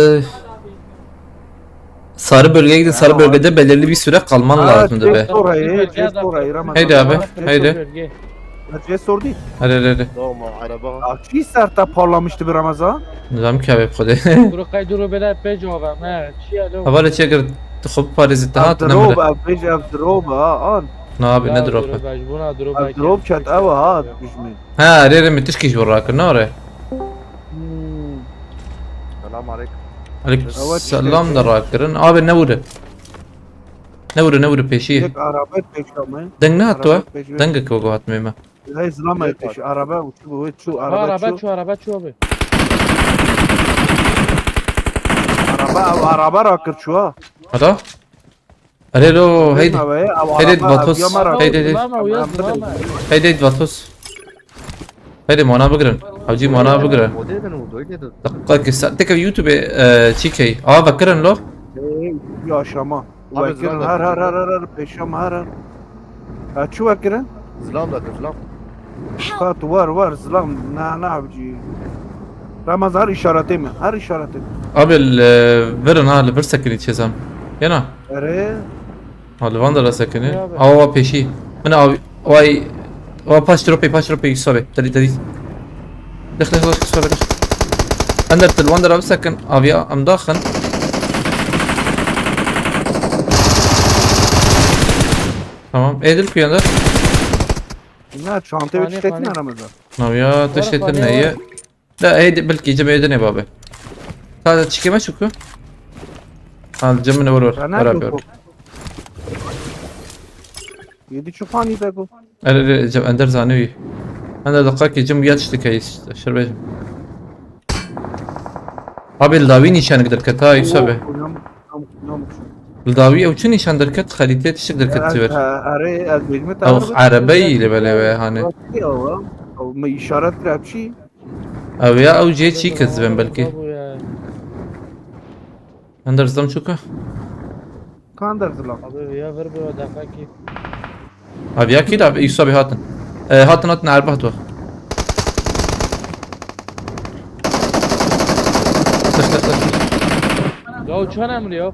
sarı bölgeye gidin. Sarı Tamam. Bölgede belirli bir süre kalman Ha, lazımdı be. Cesur hayır, Cesur hayır ama. Haydi abi, Cesur haydi. Bölge. Ya, Cesur değil. Hadi hadi hadi. Doğma araba. Akçı sertta parlamıştı bir Ramazan. Nizam ki abi kode. Duru kay duru bela pej abi. Ha, çiye lo. Havale çekir. Xub parizit Ev daha drop, tanımır. Ev pej, ev drop ha, an. Ne abi ne drop? Buna duru Ev drop çat ev ha, düşme. Ha rere mi tişkiş vur rakir ne ore? Hmm. Selam aleyküm. Aleyküm selam da rakirin. Abi ne vurdu? Ne vurdu ne vurdu peşi? Yek araba peşi ama. Deng ne hattı o? Araba peşi. Deng ki o hatmıyor mu? Lay zlama peşi. Araba uçu bu, uçu Araba araba ço, uçu. Araba ço abi. Araba, araba rakir çuha. Hadi. Hadi lo haydi. Haydi, Vatos. Haydi, haydi. Tamam, uyuz, tamam. Haydi haydi Vatos. Haydi mana bigirin. Hacı mana bigirin. Model ben oldu öyle de. Dakika ki sen tek YouTube e, çikey. Aa bakırın lo. Ey, yaşama. Abi, Vekirin zılan da har har kızım. Har har peşam har har. Ha çu vekirin? Zlam da zlam. Kat var var zlam. Na na avcı. Ramazan her işareti mi? Her işareti mi? Abi e, verin ha bir sakın içeceğim. Yana. Ere. Hadi van da sakın. Ya abi. Ava peşi. Bana abi vay. Ava paç tropi paç tropi Yusuf abi. Tadi tadi. Dek dek dek Yusuf abi dek. Ender til van da abi sakın. Abi ya am daxın. Tamam. Edil kuyanda. Na çantayı Fani, çetin fani. aramızda. Tamam ya. Teşekkür Fani ne var. Ya. Da hadi belki cemeye dene abi. Sadece çıkama şu ku. Al cemine vur vur. Ya ne Beraber. Yok. Yedi çu fani de bu. Ere ere cem ender zanevi. Ender dakika ki cem yatıştı kayıs. Şerbecim. Abi li dawî nîşan derket ha Yusuf abi. Nam nam nam. Li dawî ew çi nîşan derket? Xerîtê tiştik derket ziver. Are ez bejme Ew erebeyî li belê we hani. Me işaret kira çi? Ew ya ew cê çî ket ziven belkî. Bu ya. Ender zam çuka. Kan derzilam. Abi ya ver bu dakika ki. Abi ya kî da Yusuf abi hatin. E, hatin hatin erbe hatwa. Tık tık tık. Ya uçan emri ya.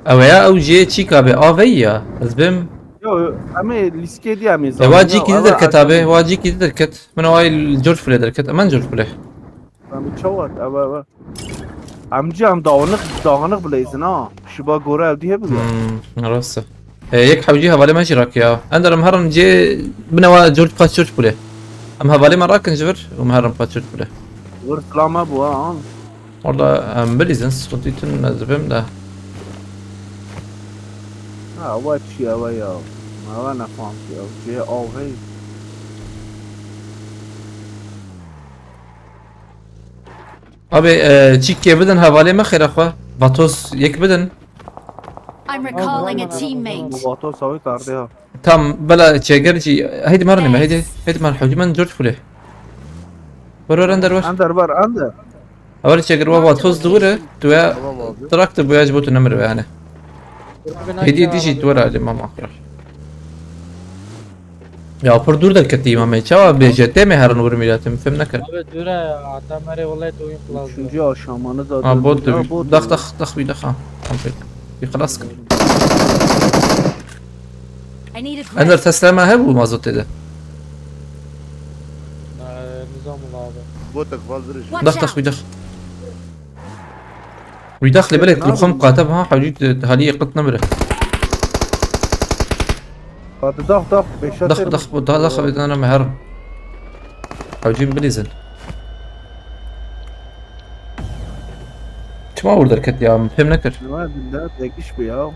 Ew ya ew cê çîka be avey ya. Ez bim. Yo, em ê lîskê dî em ê E wa cî kî derket abi. Wa cî kî derket. Min wa George Play derket. Emen George Play. Em çawa ev ev. Em cî em dağınık dağınık bileyzin ha. Şiba gore ev dî hebû ya. Hmm, rast e. E, yek hewcî hevalê me jî rakiya. Ender em herin cê bine wa George paç George Play. Em hevalê me rakin ji vir û em herin paç George Play. Vir silama bu ha. Orada em bilîzin sıkıntı tun ez bim de. Ha, ewa çi ewa ya? Ewa ne fam ki ew. Cê avey. Abi e, çîkê bidin hevalê me xêra xwe. Vatos yek bidin. I'm recalling a teammate. Bu vato sawi karde ha. Tam bela çeger jî. Heydi mer nime heydi. Heydi mer hewcî men George Play. Wer wer ender wer. Ender var ender. Ewer çeger wa Vatos diwire. Tu ya Tamam abi. traktir bu ya ji bo tu nemir ve hani. Hediye dijî tu were alê mama xwe. Ya pir dûr derketî îmamê. Çawa bêje? Tê me herin wir mîratim. Fêm nekir. Abi dura ya. Hatta mere vallahi oyun kullandı. Üçüncü aşamanı da Ha bot döndü. tu. Ha, bot. Dax dax dax bir dax ha. Tamam peki. Bir xelas kir. I need a Ender grip. tesleme hebû mazotê de. Ee, Nizam ol abi. Botek val virij. Watch Dax dax out. bir dax. Wî dax lê belê telefon qate ha hewcî halî yê qit nemire. Hadi dax dax, beşa Dax, ser dax, bu, dax, dax, bir tane meher. Hewcî min bilîzin. Çima wir derket ya? Min fêm nekir. Ne var bunda? Degiş bu ya.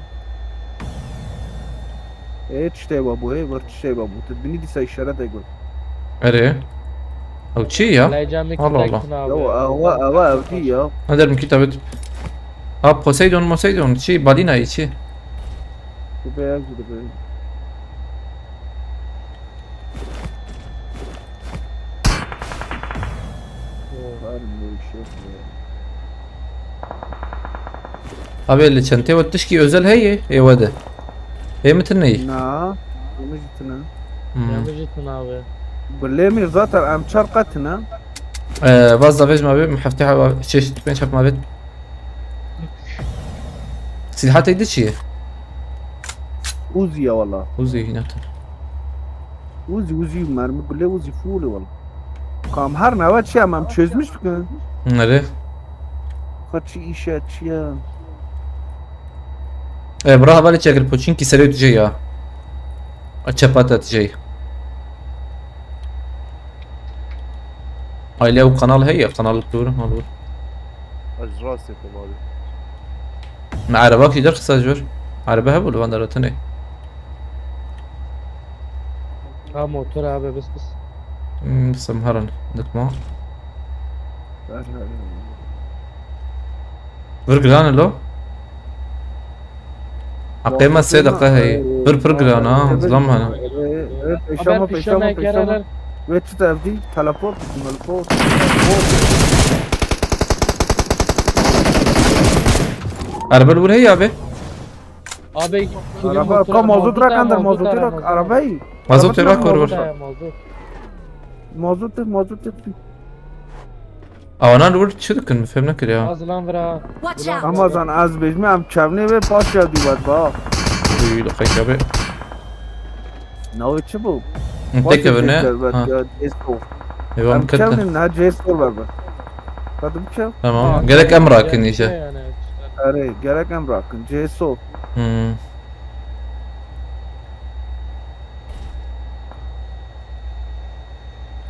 E, tiştê wa bû, ê, wir tiştê wa bû. Tu binî dîsa îşaret ê got. Erê. Ew çi ya? Leyca min Allah Allah. Kitabına Ya, abi. Ewa, ewa, ev dî ya. Hadi min kitabı. Ha, Poseidon, Poseidon, çi, balina çi? Dibe, ev dibe. Var mı bir şey yok ya? Abi, li çentê we tişkî özel heye, ê we de. Ê min tune yî. Na, hemî jî tune. Hmm. Hemî jî tune abi. Gulê min zaten em çar qet tune. Ee, vaz da vêj ma bê, min heftê heva, şeş, pênc heft ma bê. Silha tek de çi ye? Uzi ya wala. Uzi, ne tune. Uzi, Uzi, mermi gulê Uzi full e wala. Kam her nava çi em, em çözmüş bikin. Nerê? Xwe çi îşe, çi ye? E, bira hevalê çekir, poçinkî serê tu jê ya. A çepa te tu jê. Aile ew kanal heye, kanal dur, mal dur. Ez rastê te malê. Me erebakî derxisa jor. Erebe hebû li van dera tenê. Ha, motor abi, bıs bıs. Hmm, sem herin, dikma. Ver, ver, ver. Vir giran e lo. Heqê me sê deqe heye. Pir pir giran ha, zilam hene. Pêşama, pêşama, pêşama. Ve çi tevdî? Teleport, teleport. Erbil vur hey abi. Abi, araba, ka mazot rakandir, mazot rak, arabayı. Mazot rak, vur, vur. Mazot, mazot. Awana li wir çi dikin? Min fêm nekir ya. Azilan vira. Watch out! Ramazan, ez bêjim em çevnê ve paşya dî vet ba. Uy, li qekabê. Navê çi bû? Hı, paşya tekevine. Ha. Ya, Ceso. Eyvah, em kete. Çevnin, ha, Ceso ver be. Hadi bu çev. Tamam. Ha, gerek em rakin işte. Erê, gerek em rakin. Ceso. Hmm.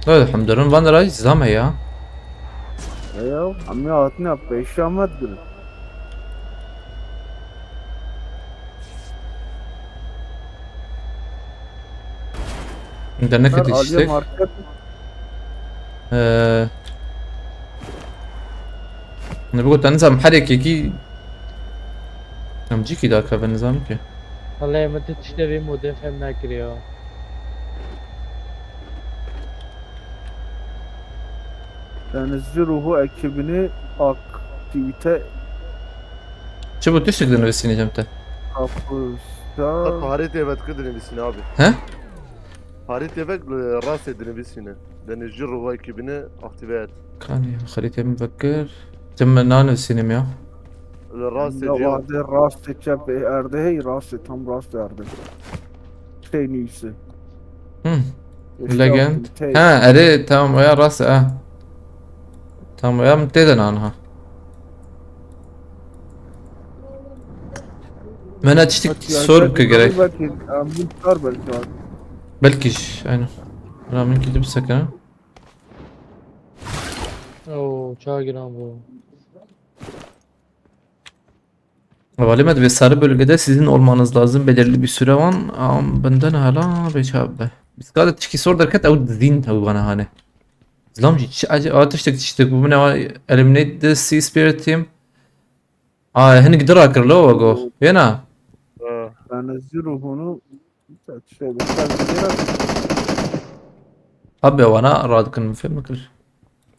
Elhamdülillah, van ra zam ya. Eyo, em ya hatine pêşa me digirin. Derneke tiştek. Ee, ne bu, nizam her yekekî. Em cîkî dakeve, nizam ki. Vallahi min tu tiştê vê modê fem nekiriyor. Denizci ruhu ekibini aktivite. Çi bu tiştek dinivîsînî cem te? Kapısa. Tarih devlet dinivîsînî abi. He? Tarih devlet rastê dinivîsînî. Denizci ruhu ekibini aktive et. Kanî xerîtê min vekir. Tim min nanivîsînim ya. Li rastê. Ya, erdê, rastê çepê erdê hey, rastê, tam rastê erdê. Şey nivîsî. Hı. Legend. Ha, erê, tamam, ya rast, ha. Tamam, ya min tê de nan ha. Mena tiştik sor bike gerek. Belki, em, bu sor belki var. Belki iş, aynen. Ramin gidip sakın. Oo, çağa giren bu. Vali me, ve sarı bölgede sizin olmanız lazım belirli bir süre var. Am benden hala beş abi. Biz kadar tişki sor derket ew dizin ew bana hani. Zlam jî çi acı, a tiştek tiştek bu ne, eliminate the Sea Spirit team. A hinik dira kir lo go. Yena. Ha. Ben zero hunu. Abi wana radikin fêm kir.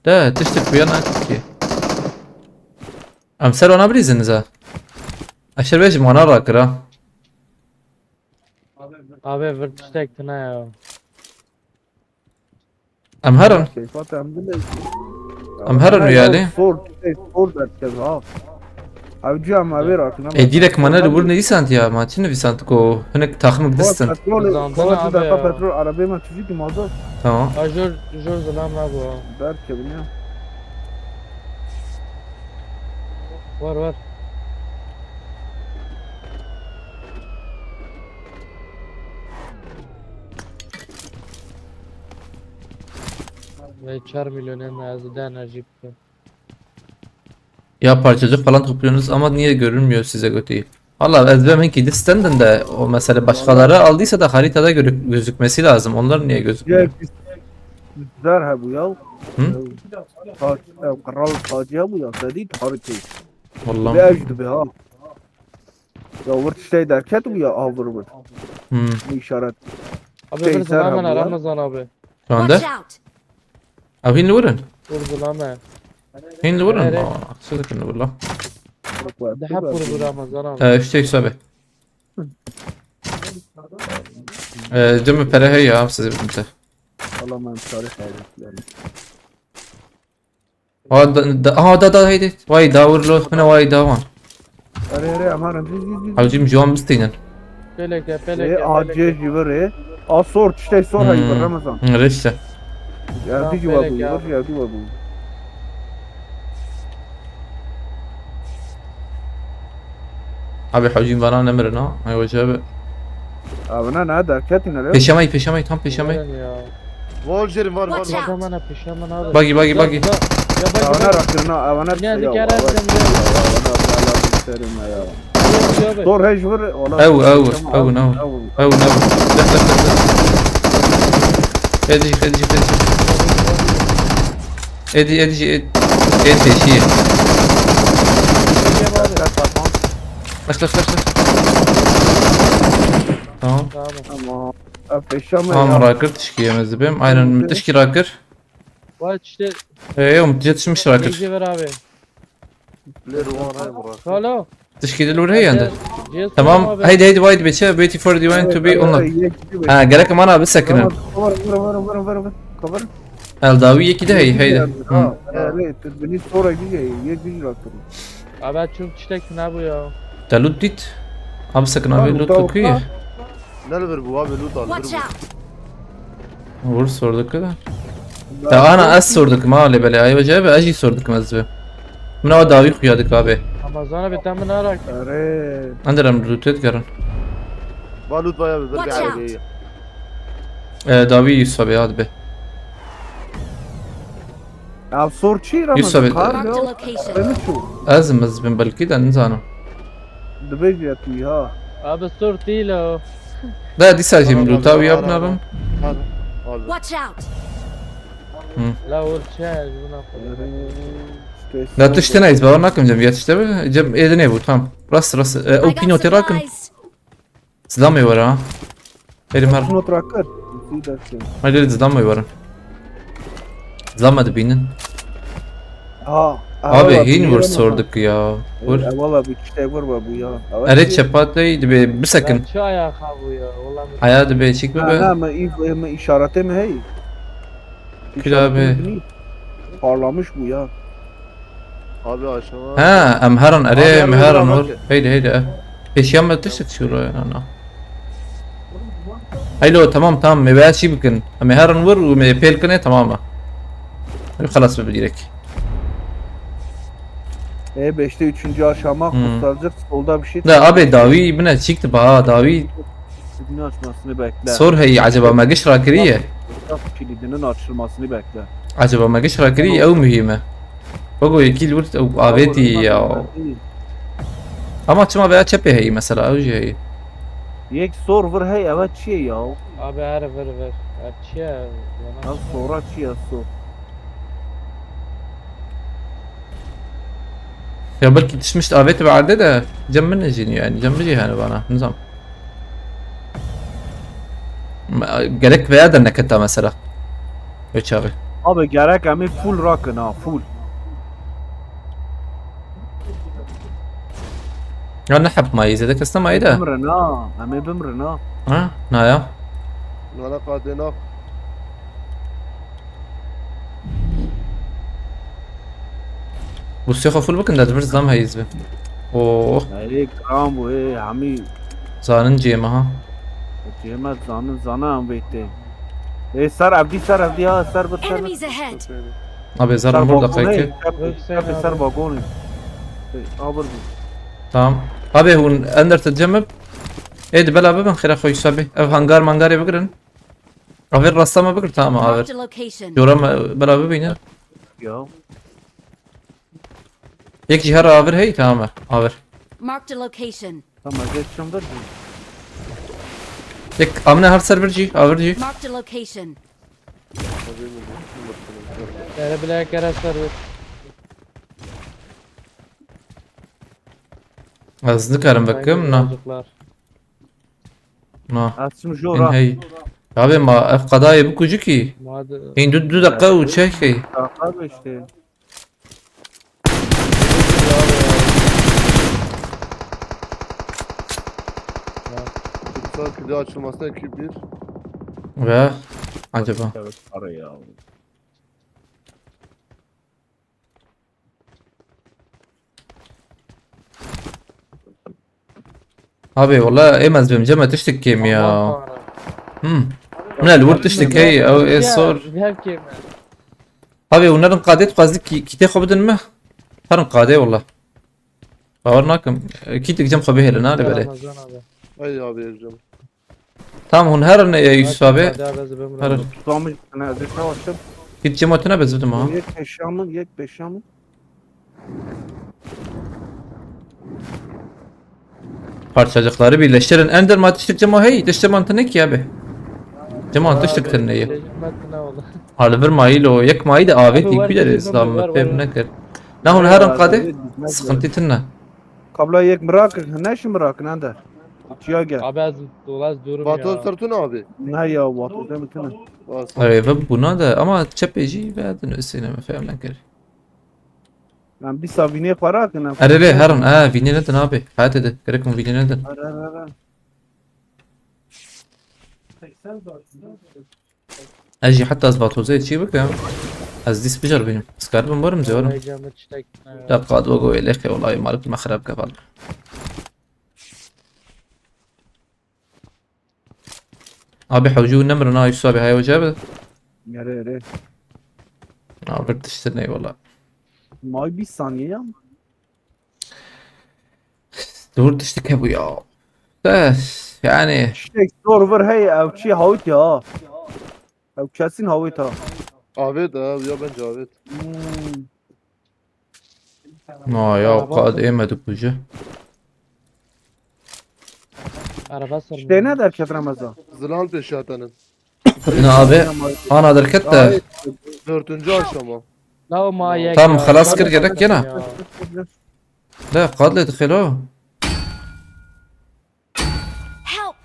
De tiştek bu yana ki. Em ser wana bilîzin za. Eşer vêjim wana rakira. Abi vir tiştek tine ya. Em herin. Keyfa te em bile. Em herin yani. Sor, şey, sor derken ha. Ew cî em avê rakin. E, direkt mana li wir nivîsand ya, ma çi nivîsand ku hinek taxmik distin. Petrol, Zandana abi ya. Petrol, arabê me tijî ki mazot. Tamam. Ha, jor, jor zilam nabû ha. Derkevin ya. Var, var. Ve çar milyon em ez de enerji bikim. Ya parçacık falan topluyorsunuz ama niye görünmüyor size götü? Valla ez ben ki distendin de o mesele başkaları aldıysa da haritada görük- gözükmesi lazım. Onlar niye gözükmüyor? Güzel ha bu ya. Hı? Tac, e, kral tacı ya bu ya. Dedi tarih. Vallahi. Ve evcidi be ha. Ya vur şey derket bu ya ha vur vur. Hmm. Bu işaret. Abi Şey, bir Serhan zaman ya. Ramazan abi. Şu anda? Watch out! Abi hindi vurun. Vur zulame. Hindi vurun. Nereye? Aa, haksızlık hindi vurun. Daha vur vur Ramazan abi. Ee, işte Yusuf abi. Ee, cemil para hey ya size bir de. Allah ben tarih aldım yani. Aa da, da, aa, da, da, haydi. Vay, da vur lo. Hına vay, da var. Are are aman riz riz riz. Hacım Juan Bisteynen. Peleke E peleke A C peleke. Jiver e. A sor çiftey sor hayır Hmm. Ramazan. Hı, reşte. Erdi Tamam, civa gerek bu. ya. Vur erdi civa bu. Abi hacım bana ne mirin ha? Ay hoca abi. Avına ne derket ne lan? Peşemay, peşemay, tam peşemay. Veren ya. Var jerim var var Watch var. out. Zaman peşeman abi. Bagi, bagi, bagi. Ya bagi Avına bagi. rakırına avına Geldi ya, gelen avına- zemde. Avına bela isterim ya. Geldi abi. Sor hey Jiver. Ola- Ew, ew, Tamam, ew, no. ew. Ew, no. Def, def, def, def. Hadi, hadi, hadi. Hadi, hadi, hadi. Hadi, hadi. Kaç, kaç, kaç, kaç. Tamam. Tamam. Tamam. Abi peşama Tamam, ya. Rakır tişki yemezdi benim. Aynen, tişki Rakır. Bak işte. Ee, yok, yetişmiş Rakır. Gece ver abi. Lê ruwan hay bura. Alo. Tişki dil vur hey yandı. Yes, Tamam, abi. Haydi, haydi, wait, beçe, waiting for the wine to be online. Ha, gerek aman abi second. Cover, cover, cover, cover, cover. El dawi yeki de hey, haydi. Ha, evet, beni sonra bir şey, yek bir rakır. Abi çok çiçek ne bu ya? Te loot dit. Abi second abi loot loot kuye. Ne li vir bû abi, loot al vir Watch bû. Out! Vur sorduk da. Ya ana ez sorduk ma le bele ay hoca be aji sorduk mezbe. Mına o dawi xuya dik abi. Ramazan abi tam ne arak? Are. Anderem loot et garan. Va loot vaya bir Watch out. Arabeyi. Ee, dawi Yusuf abi hadi be. Ya sor çi Yusuf abi. Ramazan? Kar Marked a yok. location. Beni şu. Ez mezbin belki de nizanim. Dibê ya tu ya. Abi sor değil o. Da dîsa jî Tamam min abi, loot awi var, yapın var, abim. var. Al, al. Watch out! La vur çe buna koy. Da tiştine iz bawer nakim cem yetişte be. Cem edine bu tam. Rast rast. E, I o got pinote rakim. supplies! Zlam ê were ha. Elim her. Not rakır. Bir dakika. Hadi zlam ê were. Zlam hadi binin. Ha. Abi eyvallah, hin vur biliyorum sorduk ya. ama. Vur. E, eyvallah bir kişi vur be bu ya. Evet, Ere bir- çepat dey dibe bir second. Lan şu ayak ha bu ya. Ulan Haya dibe çik Ha, be. ha, me, me, me işareti mi hey? Kül abi. İşareti mi? Parlamış bu ya. Abi aşağı. Ha, em heran Abi, ere em heran heran vur, vur. Heydi heydi. Peşiyan me tişt çiyor ya ana. Haylo tamam tamam me veya şey bikin. Em heran vur u me pel kine tamam mı? Xalas be direkt. E beşte üçüncü aşama Hmm. kurtaracak solda bir şey. Da abi dawi bine çıktı ba dawi Kilidini açmasını bekle. sor hey acaba me giş rakiriye. Kilidinin açılmasını bekle. Acaba me giş rakiriye ew mühime. Bago yekil vurt ew aveti ya. Ama çima veya çepê hey mesela ew jî hey. Yek sor vur hey evet çiye ya. Abi her ver ver. Her çiye. Ya sora çiye sor. Ya belki düşmüş aveti vardı da cem min jî yani cem jî hani bana nizam. Gerek veya da neketa mesela. Öç abi. Abi gerek em ê full rakın ha full. Ya ne hep mayı zede kesne mayı da. Bimrin ha. Em ê bimrin ha. Ha? Ne ya? Nana kadena. Bu sefa full bakın da bir zam hayız be. Oo, Ey kram bu ey hami. Zanin cême ha. Cême zanin zana em vêtê. Ê ser evdî ser evdî ha ser bir ser. Enemies ahead! Abi zar Ser burada balkonê. kayke. Ser ser balkonê. Ê, abir bu. Tamam. Abi hûn ender te cemib. Ê di bela bibin xêra xwe Yusuf abi. Ev hangar mangarê bigirin. Avêr rasta me bikir, tamam, avêr. Marked a location. Cora me bela bibîne. Ya. Yek jî her avêr hey, tamam, avêr. Marked a location. Tamam, geç çamda. Yek amine her ser vir jî, avêr jî. Marked a location. Yere bile kere ser vir. Ez nikarim vekim, na. Yazıklar. Na. Ez çim jor ha. Hey. Abi ma ev qadayê bikujikî. Hên du, du deqa û çekê. Dakika işte. Kutsal kedi açılmasına iki bir. Ve acaba. Evet, para ya. Abi wala êm ez bim cema tiştik kêm ya. Aman Tanrım. Hmm. Min el wir tiştik hey ew ê sor. Her kêm. Abi hûn nerin qadê tu qazdik ki kitê xwe bidin me. Herin qadê wala. Bawer nakim. Kîtik cem xwe bihêlin, hale bere. Ramazan abi. Ay abi Ercan. Tamam, hûn herin, e, Yusuf abi. Hadi abi, ez bim Herin. Ramazan. Tutamı ne de savaştım. Git cem otuna bez bidim ha. Yek peşamı, yek peşamı. Parçacıkları birleştirin. Ender ma tiştik cema hey, tiştik mantı ne ki abi? Cema tiştik tın ne ya? Hali bir mail o, yek mail de abi. Abi var, tekbir bir eder şey İslam var, mı? Var. Pem ne kır? Ne hûn herin qadê? Sıkıntı tın ne? Kabla yek mirak, ne işin mirak, ne de? Çiya gel. Abi az dolar diyorum ya. Vato sırtın abi. Ne ya, vato demek ne? Bas. Eve buna da ama çepeci ve adını üstüne mi fehmlen kır? Lan bir savine para ki ne? Erê rê herin, e, vînê nedin abi. Hate de, gerek hûn vînê nedin. Ara, ara, ara. Ez jî heta ez vatozeyê çî bikim. Ez dîs bijar bînim. Ez karibim werim zê werim. Ay, camı çiçek. Ya qad ve go êlêxê, welayi malik me xirab ke val. Abi hewcî û nemirin ha, Yusuf abi, haya wece bi. Yere, yere. Abi tiştir ney wala. May bir saniye ya. Dur tiştik hebû ya. De, yani. Tiştek zor vir hey, ev çi hawit ya. Ew kesin hawit ha. Avêt ha, ya bence avêt. Hmm. Na ya, araba qad ême dikuje. Araba sürmüyor. Şey ne derket Ramazan? Zilal peşatenin. Ne abi? Ana derket de. Dördüncü aşama. La o ma yek. Tam ya, xelas kir gerek yena. Ya. La qad lê dixêlo. Help!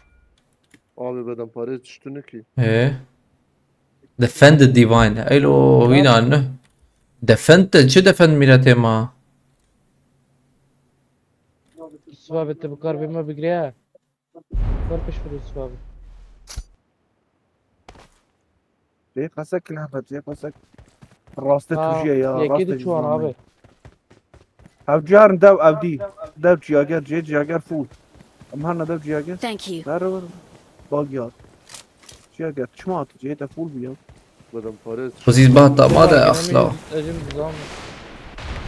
Abi beden parê tiştine ki. He. Defend the divine. Elo, wîna ne? Defend the, çi defend miletê ma? Suabe te bi kar bê me bigire. Kar piş fido suabe. Lê qesek lehmet, lê qesek. Raste tujiye ya, yekê raste de çuwan abi. Ev ciyarin dev ev dî. Dev ciyager, cê ciyager full. Em herne dev ciyager. Thank you. Ver, ver. Bak ya. Ciyager, çima at, cê de full bu ya. Xwezî ba ta ma de axla.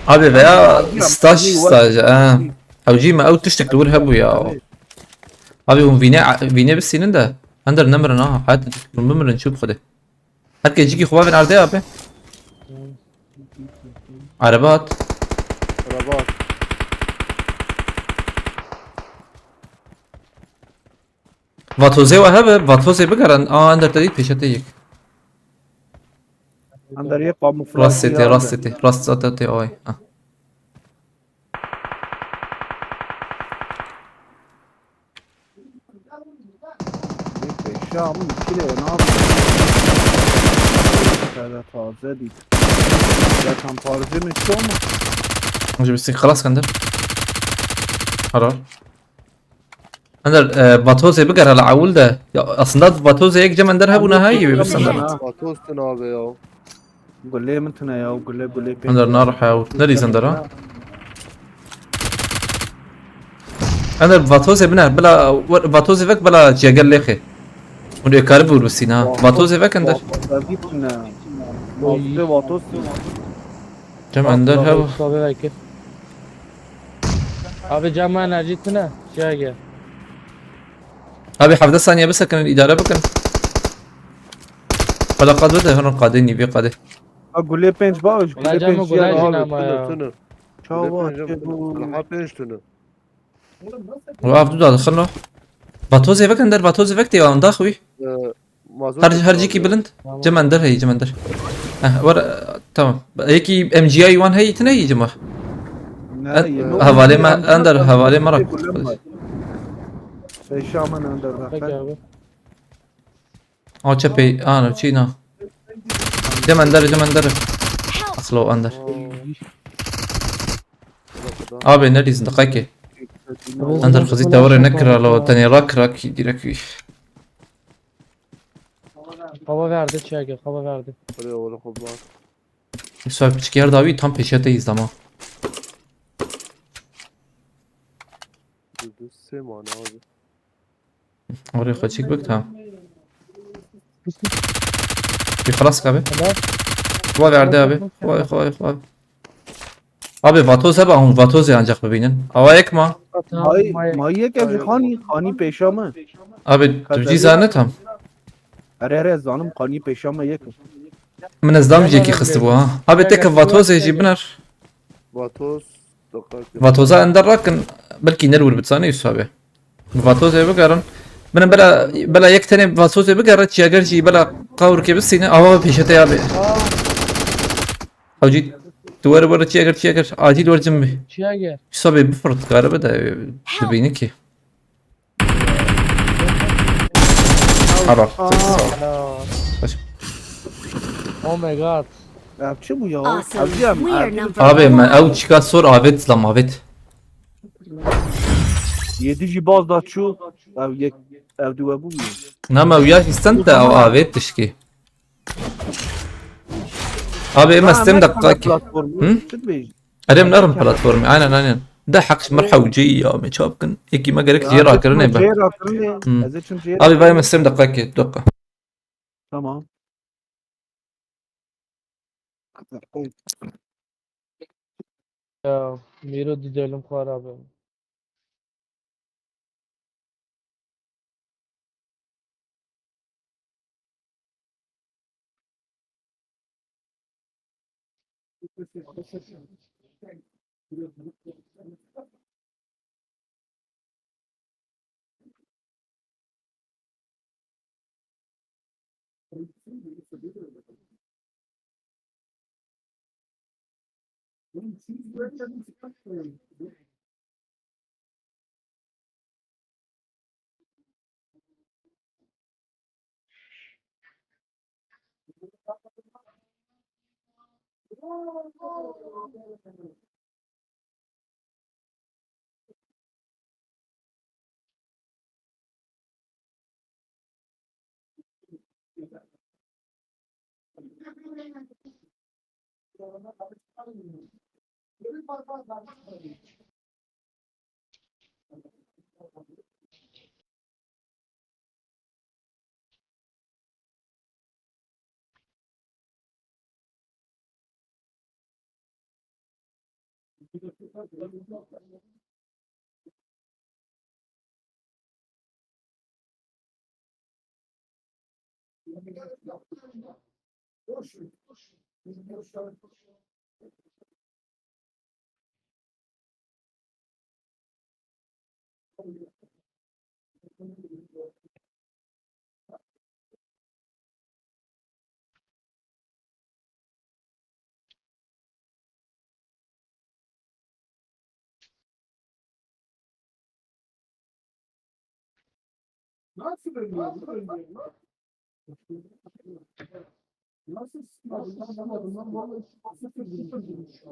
Abi veya staj, staj, ha. Ew jî me ew tiştek li wir hebû ya. Abi hûn vîne, vîne bisînin de. Hender nemirin ha. Hadi hûn bimirin çû bi Xwedê. Herkes cîkî xwe bavên erdê abi. Araba hat. Araba hat. Vatozê we hebe, vatozê bigerin. Aa, ender te dît pêşe te yek. Ender yek kamuflaj. Rast setê, rast setê, rast setê ay. Ha. Şam'ın iki lira ne yapıyor? Şöyle taze değil. Zaten taze mi hiç olmaz? Hocam, bir xelas kender. Harar. Ender, e, vatozê bigere la ewil de. Ya, aslında vatozê yek cem ender hebûna ha, yê bibis ender. Vatos tune abi ya. Gulê min tune ya, gulê, gulê pê. Ender narihe û nerî zender ha? Ender vatozê bine, bila, vatozê vek bila ciyager lêxê. Hûn ê karibû bisîn ha. Vatozê vek ender. Vatozê tune. Vatozê, vatos tune. Cem ender hev. Abi cam enerji tune. Ciyager. Abi hevdeh saniye bisekinin, idare bikin. Bela qad bide, hunu qadê, nîvê qadê. Ha, gulê pênc baş, gulê Gulacama pênc gulacama jiyan. Tunu, ama tunu, ya. Tunu. Çawa Gulê pênc, çê bû? Laha pênc tunu. Û ev du da dixin o. Vatozê vek ender, vatozê vek tê, wan dax wî. Ee, mazot Her, her cîkî bilind. Tamam. Cem ender heyî, cem ender. Heh, were, tamam. Yekî M G I wan heyî, tine heyî cema. Ne, En-, yeni hevalê me, oldu. Ender, hevalê me rak. Peki abi. Aw çepê, ano, çî na. Cem ender, cem ender. Aslo ender. Abi ne dîzin diqekê. Ender xizî tewrê nekira lo, tenê rak rak direk wî. Hava verdi çeke, hava verdi. Oraya oğlum, hopla. Musa piçik yer dawî tam pêşiya te îzdama. Dur, dur, sê mane abi. Oraya xwe çîk bik tam. Bir xelas kabe. Helal. Xwe verdi abi. Xwe, xwe, xwe. Abi vatoz hebe, hûn vatozê ancak bibînin. Awa yek ma. Tamam, May, may- may yek ev ji xanî, xanî pêşa me. Abi tu Kaderî- cî zane tam. Here, here, zanim xanî pêşa me yek. Min ez dam jekî xistibû ha. Abi te ke vatozê jî biner. Vatoz, dikkat et. Vatoza ender rakin, belkî nerwir bitsanê Yusuf abi. Vatozê bigerin. Bine bela, bela yek tenê vatozê bigere, çiyager jî bela qawrikê bisîne, awa pêşete abi. Aa. Hewcî, tu were were çiyager, çiyager, acîl wer cim bî. Çiyager. Yusuf abi bifir dikare bide, dibîne ki. Ara, Aa. Sağ ol. Helal. Baş. Oh my god. Ya çi bu ya? Awesome. Hewcî em, We are erkek number Abi me one. Ew çika sor avet zlam avet. Yedi jî baz da çû. Ev yek, ev duwe bû mu? Nama ew ya hîsten te ew avet tişkî. Abi ema stem dakika ki. Platformu. Hı? Çi dibêjî? Erê em nerin platformê. Aynen, aynen. De heq ji mir hewcî ya me çap kin. Yekî me gerek jê rakirinê be. Jê rakirinê. Hmm. Ez ê çim jê rakirinê. Abi vay me stem dakika ki. Dakika. Tamam. Ya, Mîro didelim xwe rabe. Nasıl bilmiyorum, bilmiyorum. Nasıl sıkmadın? Nasıl sıkmadın? Vallahi sıfır, sıfır, sıfır.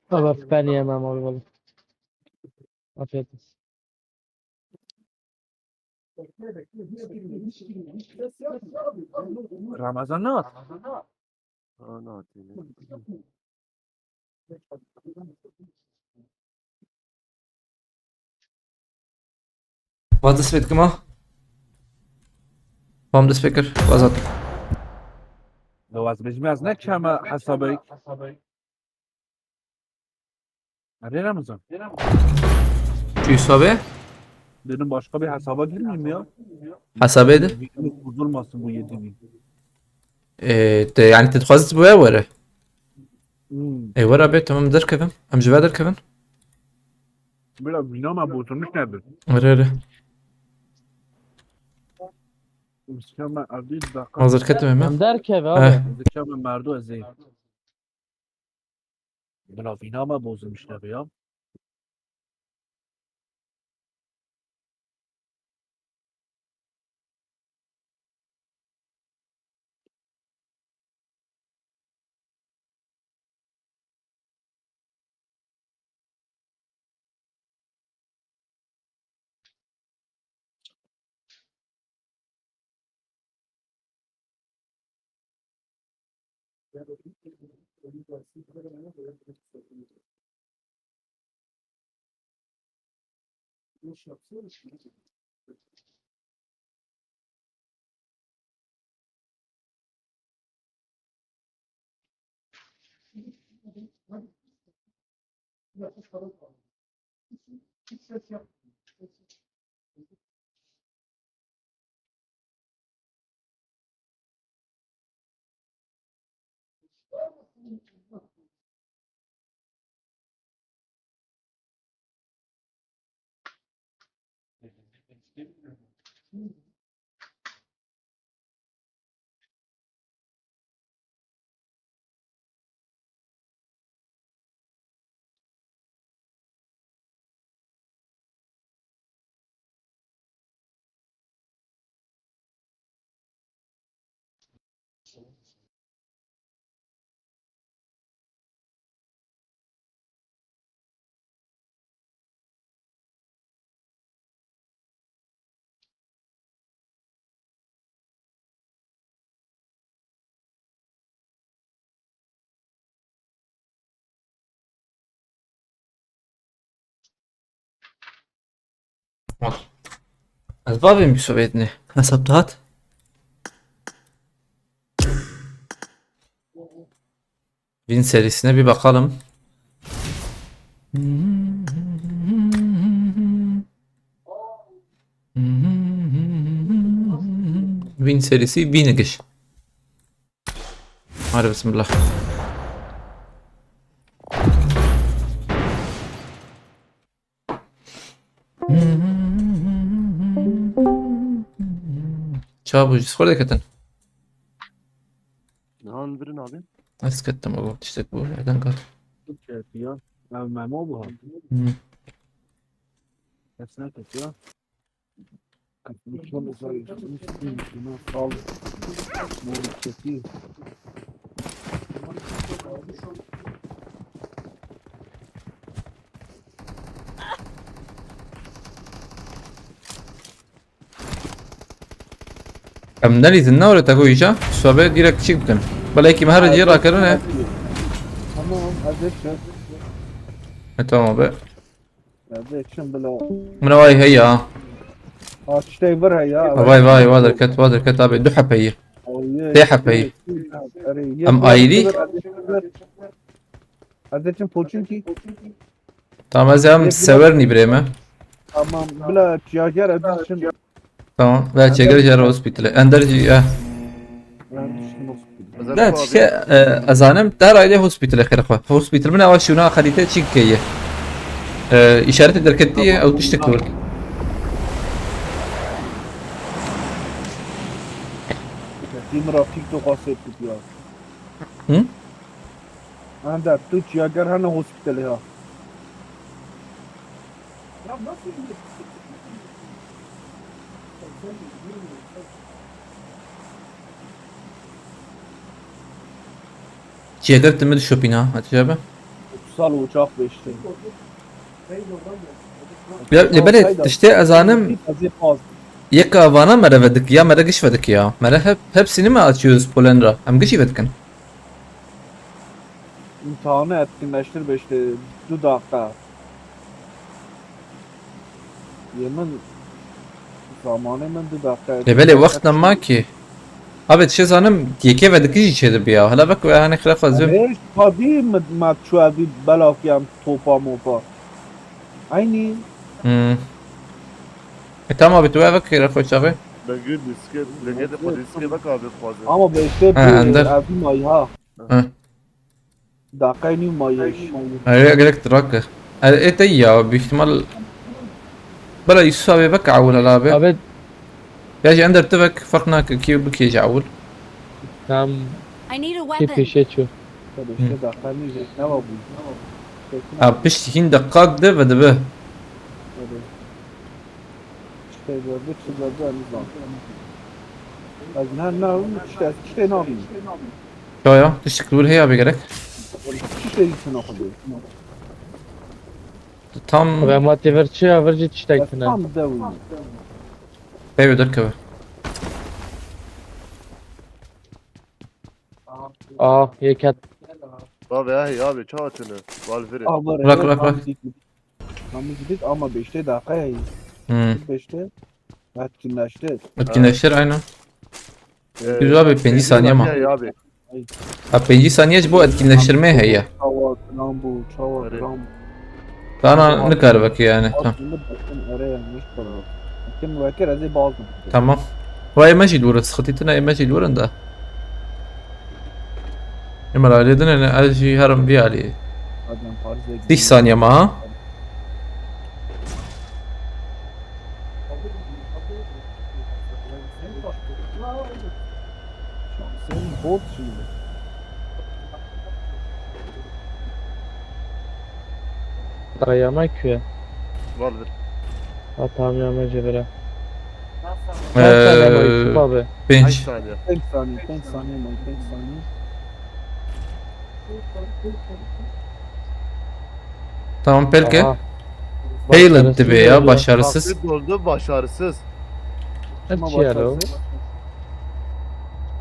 Tamam, ben yemem abi, vallahi. Afiyet olsun. Ramazan ne var? Ana, Vaz dest pê dikim ha. Bam dest pê kir. Vaz hat. Lewaz bejmi ez ne çeme hesabeyik. Erê Ramazan. Çi hesabê? Dedim başka bir hesaba girmeyeyim ya. Hesabê de? Bozulmasın bu yedi bin. Ee, te, yani te dixwazit bu ya were? Hmm. E, were abi, tamam, derkevin. Em ji ve derkevin. Bila bîna me bozulmuş nebi. Erê, erê. Dikeme evdî dakika. Hazır ketime mi? Em derkeve abi. Heh. Dikeme merdu ez ê. Bila bîna me bozulmuş nebi ya. Ez bavê Mîsoyê dinê. Hesap dihat. Win serisine bir bakalım. Win serisi bin giş. Hadi bismillah. Çawa bû, ji xwe derketin? Nihan birin abi. Ez kettim o tiştek bû, yerden kat. Çok şey ya. Ya Memo bu ha. Hı. Hepsine ket ya. Em nelîzin, ne were te ku îja? Sobe direkt çîk bikin. Belekî me her cî rakirine. Tamam, hadi. E, tamam be. Ya, de çim bila. Min vay heya. Ha, tiştê vir heya. Vay, vay, vay, derket, vay, derket abi. Du hepeyî. Oye, Tê hepeyî. Erê, Em yek ayrî? Vir, hadi çim vir. Hadi çim poçin ki. Tamam, ez em Yek sever nî birê me. Tamam, bila çiyager hadi çim. Tamam, ve çeker jara hospitale. Ender jî ya. Ben düştüm hospitale. Ne, çike, e, ez zanim, der aile hospitale xêr xwe. Hospital min ewa şuna xerîte çîk keye. E, işareti derketiye, ew tiştek tu. Demir TikTok hasret ya. Hı? Anda tu çiyager hana hospitale ha. Çiyeger timi dişopîna, Hatice abi. Otuz sal uçak beşte. Ya, li berê tiştê ez zanim, yek avana mere vedik, ya mere giş vedik ya. Mere hep, hepsini mi açıyoruz Polenra? Em gişî vedikin. İmtihanı ettim, eştir beşte, du dakika. Yemin Zamanê min du deqe. Lê belê wext nema ki. Abi, çi zanim, yekê ve dikî jî çêdibiya. Hala vek ve hanê xire xwezim. Erê, kadî me, me çû evî belakî em topa mopa. Eynî. Hmm. E, tamam abi, tu eve kire xwe çaxê. Bengû diskê, lengê de xwe diskê vek abi xwazin. Ama beşte Ha, ender. Evî mayha. Ha. Daqey nî mayê. Erê, gerek trake. Erê, ê te ya, büyük ihtimal. Bela Yusuf abi vek awul hala abi. Abi. Ya jî ender tu vek, fark nake ki bu ki ji awul. Tam I need a ki weapon. Pêşe çû. Tabii, işte daqey nî jek ne var bu? Ha, pişt hîn deqak de ve dibe. Tabii. Çi tê gördü, çi gördü, em zan. Ez ne, ne, çi tê, çi tê nabînim. Ya, ya, tiştek li wir heye abi gerek. Çi tê yî tine xwedê? Tam Ve ma tê vir çi ya, vir jî tiştek tine. Tam de wî. Peyve derkeve. Aa, yeket. Abi, hey, abi, çawa tine? Valvire. Bırak, bırak, bırak. Tam gidip ama beşte dakika ya. Hmm. Beşte. Etkinleşti. Etkinleştir, aynen. Ee, Güzel abi, pêncî saniye ma. Abi. Ha, pêncî saniye ji bo etkinleştirmê heye. Çawa, kram bû, çawa, Erê. Kram bû. Dana nikare vekê yani. Tamam. Aslında bakın, erê yanlış kram. Kim vekir, ez ê bazim. Tamam. Vay, ême jî li wir in, sıkıntı tine, ême jî li wir in de. Ême alê din ne, ez jî herim vî alî. Adam farz Sîh saniye ma. Sen bot şimdi. Tarayama ki. Vardır. Ha, tamam, ya, mecbur. Kaç saniye bu Ee, Yusuf abi? Kaç Pênc. Saniye? Pênc saniye, pênc saniye, pênc saniye. Tamam, belki. Aha. Failed dibe ya, başarısız. Başarısız. Nasıl ya lo?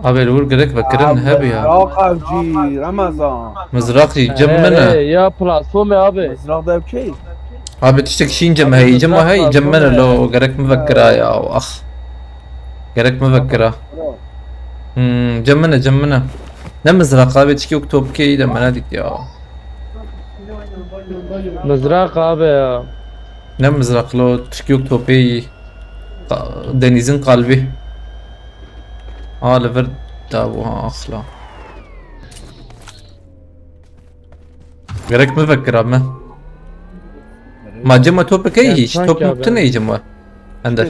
Abi, li wir gerek vekirin hebiya. Mizraq avcı, Ramazan. Mizraq jî cem min e. He, ya platform abi. Mizraq da okey. Abi, tiştek şîn cem hey, cem hey, cem min e lo, gerek mi vekira ya, ah. Gerek mi vekira. Hmm, cem min e, cem min e. Ne mizraq abi, çiki yok top key de mene dit ya. Mizraq abi ya. Ne mizraq lo, çiki yok topê. Qa-, denizin kalbi. A, li vir da bu, ha, axla. Gerek mi vekira me? Ma cema topeke hiç, top mu tine cema? Ender.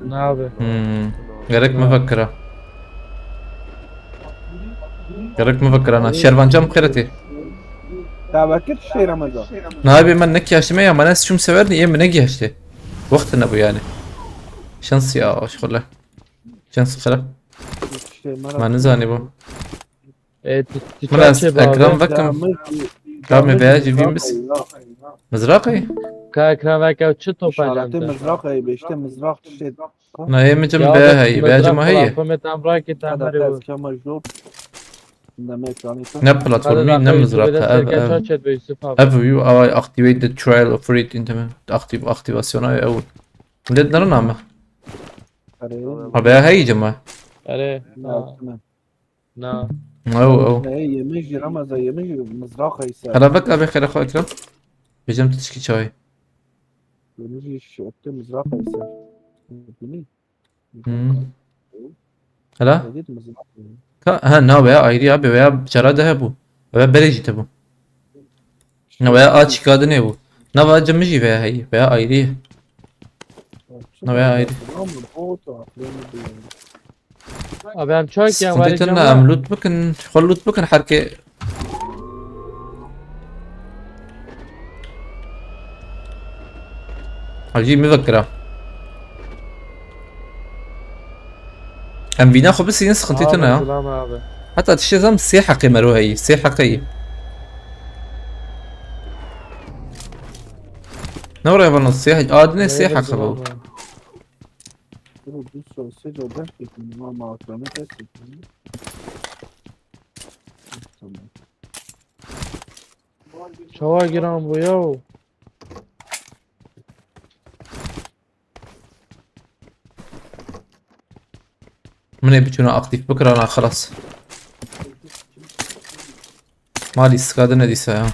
Ne abi? Hmm. Gerek mi vekira? Gerek mi vekira na? Şervan cam xeretê. Ya vekir şey Ramazan. Na abi, men ne kiyaştime ya, men ez çum sever diye mi ne kiyaştı? Wextine bu yani. Şans ya, aşkole. Şans xera. Şey, Ma nizanî bu. E, ti, ti Min ez çaçê ekran babe. Vekim. Tamam, veya jî vî mis-, mizraqê? Ka ekran veke çi topa. İşareti mizraqê, beşte mizraq çi şey. Na, ê mi cim be hey, be cim hey. Platformê tam rakê tam. Ne platformî, ne mizraqê, ev, ev. Ev, you are activate the trial of free internet. Aktiv-, aktivasyona ew. Lê dina me. Erê. Ha, be hey cim. Erê. Na. Na. Ew, ew. Ne, yemek jî Ramazan, yemek jî mizraq ise. Hala bak abi, xêra xwe ekran. Bêjim tu tişkî çay. Yemek jî şokte mizraq ise. Bini. Hmm. Hala? Ka, ha, na, veya ayrı abi, veya cara da bu. Veya berejite bu. Na, veya aç kadın bu. Na, veya cemiji veya hey, veya ayrı. Na, veya ayrı. Abi, em çak ya, Sıkıntı var tırna, cama. Em loot bikin, xwe loot bikin herkê. Hacî mi vekira. Em vîna xwe bisînin, sıkıntı tırna ya. Abi, selam abi. Heta tiştê zam sê heqê mero heyî, sê heqê yî. Ne oraya bana sê heq, adine sê heqê bu. Dur, dur, sor, sê cevap bekledim. Ama aklını kestim. Tamam. Çawa giran bu ya? Min ê biçûna aktif bikirana xelas. Malî skadine dîsa ya.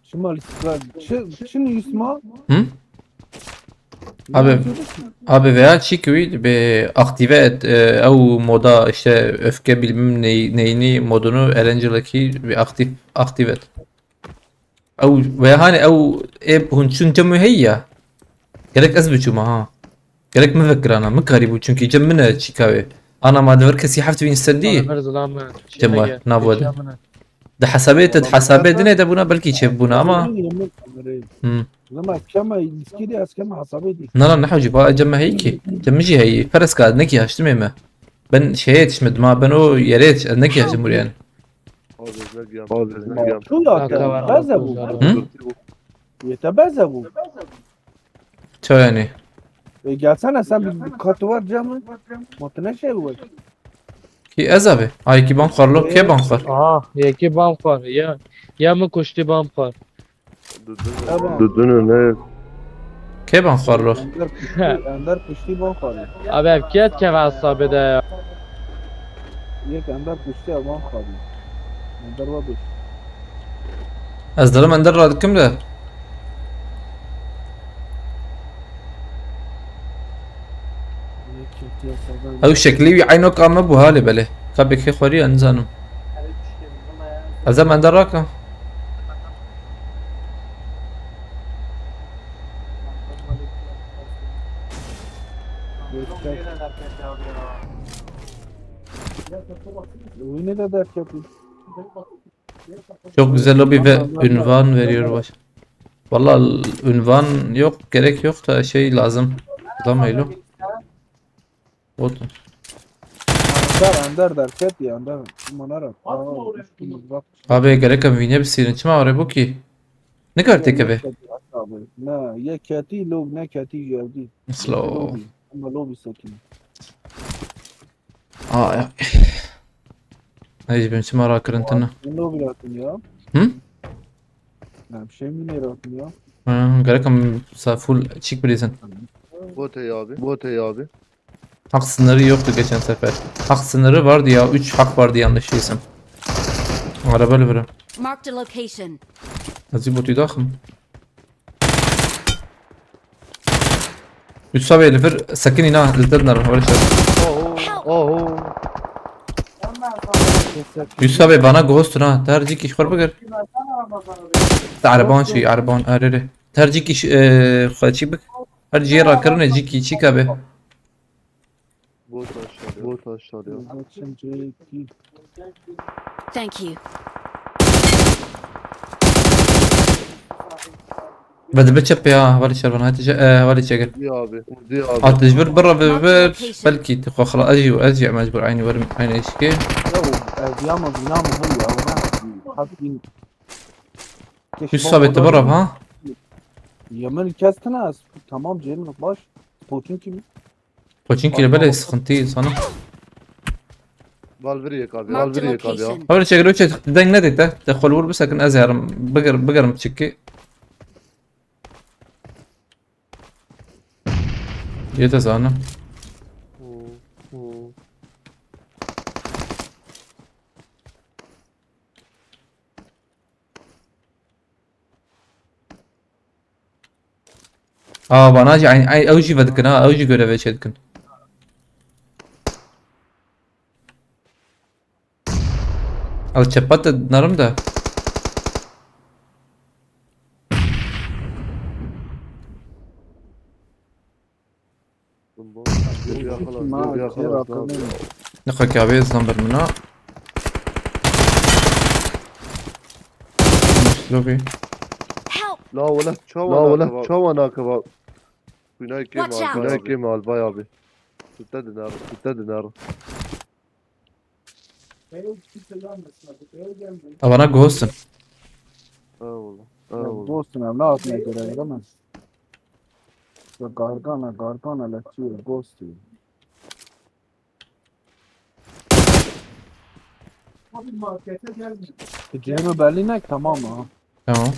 Çima li stra-, çi, çi nûsma? Hı? Abi, abi veya çi ki wî bi aktive et, e, ew moda işte öfke bilmem ney-, neyni modunu Erangel'daki bir aktif, aktif et. Ew veya hani ew ê hûn çûn cem wê heye ya. Gerek ez biçûma ha. Gerek min vekirana, min karîbû, çunkî cem min e çîka wê. Ana ma dever kesî heft bin sendî. Ana ver zilam e. Cem var, nav wede. Di hesabê te, di hesabê dinê de bûna, belkî çêbûna ama. Hmm. Zema kema ilişki de, ez kema hesabê de. Na, na, ne hewcî, ba cem me heyî ki. Cem min jî heyî. Fereska, nekî haştimê me. Ben şeye yetişmedim ha, ben o yere yetiş-, nekî haştim buraya yani. Abi, ne diyeyim? Abi, ne diyeyim? Şu ya, beze bu. Hı? Yete beze bu. Çayanî. E, gelsene sen bir, bir katı var camı. Matına şey var. Ki ez abi. Ay ki ban xwarlo, ke ban xwar? Aha, yekî ban xwar. Ya, ya min kuştî ban xwar. Tamam. Dudunu ne? Ke ban xwarlo? Ender kuştî, Ender kuştî ban xwar. Abi ev kiyet keve hesabê de ya. Yek Ender kuştî ban xwar. Ender wa bir. Ez dilim Ender radikim de. Ew şeklî wî eyno ka me bû halê belê. Ka bêkê xwerî ez nizanim. Ez em ender raka. Wî ne de derketî. Çok güzel lobi ve ünvan veriyor baş. Valla ünvan yok, gerek yok da şey lazım. Adam öyle. Bot. Ender, Ender derket ya, Ender. Manara. Aa, düştüm, bak. Abi gerek em vîne bisîrin. Çima are bu ki? Ne kadar tekeve? Abi, ne, ye keti log, ne keti geldi. Slow. Lobi. Ama lobi sakin. Aa ya. Ay, ben çima rakirin tine. Sen lobi rahatın ya. Hı? Ya bir şey mi ne rahatın ya? Hı, gerek em sa full çik bilirsin. Bote ya abi. Bote ya abi. Hak sınırı yoktu geçen sefer. Hak sınırı vardı ya. Üç hak vardı yanlış değilsem. Araba lüvürü. Marked a location. Azî botî daxim. Yusuf abi lüvür sakın ina. Lüvür nar. Haber çek. Oho. Oho. Yusuf abi bana ghost ha. Tercih kişi xor bigir. Araban şey, araban arere. Tercih kişi, e, xaçı bik. Her ciye rakirine ciki çika be. Bot aşağıya. Bot aşağıya. Thank you. Ve dibe çep ya, hevali şervan, hadi ce-, e, hevali çeker. Diye abi. Diye abi. At dijbir birra ve bir, belki tu xo xala, ez jî, ez jî mecbur aynı verim, aynı eşki. Ya, ev ya mı, bina mı bu ya, ona. Hat bin. Üst sabit de birra ha? Ya, min kes tine ez. Tamam, cêrîn baş. Poçin kim? Poçin kî belê sıkıntı sana. Bal vir yek abi. Bal vir yek abi ya. Abi çek, çek, deng nedê te. Te xol vur bisekin ez yarim. Bigir, bigirim çiki. Yê te zanim. Aa, bana jî eyn, eyn, ew jî vedikin ha, ew jî görevê çêdikin. Ew çepat de narim de. Niqe kavê zan ber mina. Lobi. Help! La wele çawa nakeva. La wele çawa nakeva. Binayê kêm al, binayê kêm al, vay abi. Sitte dinar, sitte dinar. Avana ghostin. Eyvallah. Eyvallah. Ghostin, em ne hatine göre, değil mi? Ya gargana, gargana, la çiyo, ghosti. Cihê min belî nek, tamam ha. Tamam.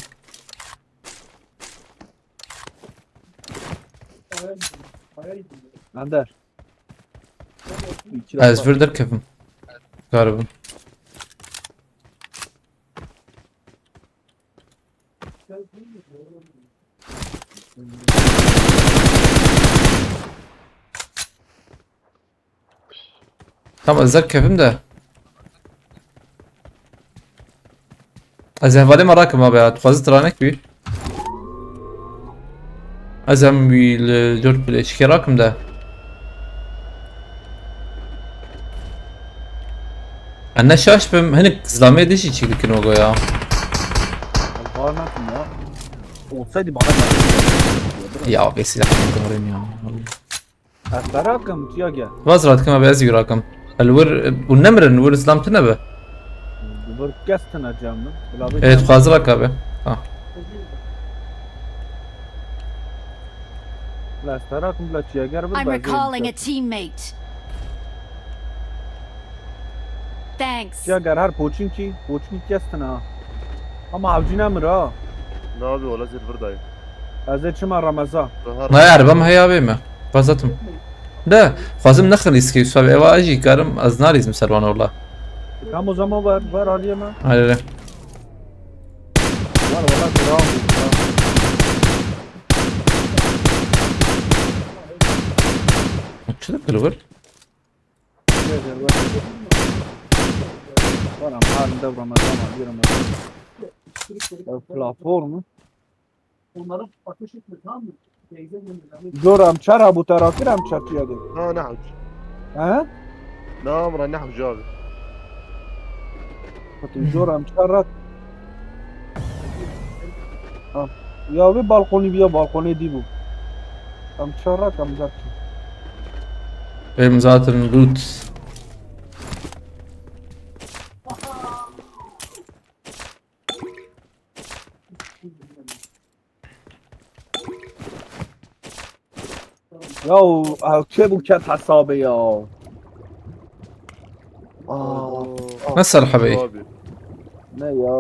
Ender. Îkî Ez defa. vir derkevim. Karibim. Tamam, ez derkevim de. Ez hevalê me rakim abi ya. Tu xwazit ranek bî. Ez em wî li dört bile çikê rakim de. En ne şaş bim, hinik zilamê dişî çî dikin o go ya. Var nakim ya. Olsaydı bana geldi. Ya be silah ya. Ez te rakim, çiya gel. Vaz rahat kim abi, ez yû rakim. El wir, û nemirin, wir zilam tine be. Li vir kes tine cem min. Bila vê Evet, cem xwazira ka be. Ha. Bila ez te rakim, bila çiya gel, I'm bila vê recalling a cem. teammate. Thanks. Çiya gel, her poçinkî, poçinkî kes tine ha. Ama avcî nemir ha. Ne abi, ola zêr vir dayê. Ez ê çima Rameza. Nayar, bem heya bê me. Bazatim. De, xwazim nexin îskê Yusuf abi. Eva jî karim, ez nalîzim ser wan orla. Tam o zaman ver, ver aliyê me. Hayır, hayır. Var, valla kral bu, kral. Çi de pil var? Gel, gel, bak. Var ama halinde Ramazan abi, Ramazan. Ya, platformu. Jor em çar hebû te rakir em çar tiya de. Na, ne hewc. He? Na, mira ne hewc abi. Hatî jor em çar rak. Ha. Ya vê balkonî biya balkonê dî bû. Em çar rak em rak. Em zaten loot. Ya, ew kê bû ket hesabê ya. Aa, Nasıl abi? Abi. Ne ya?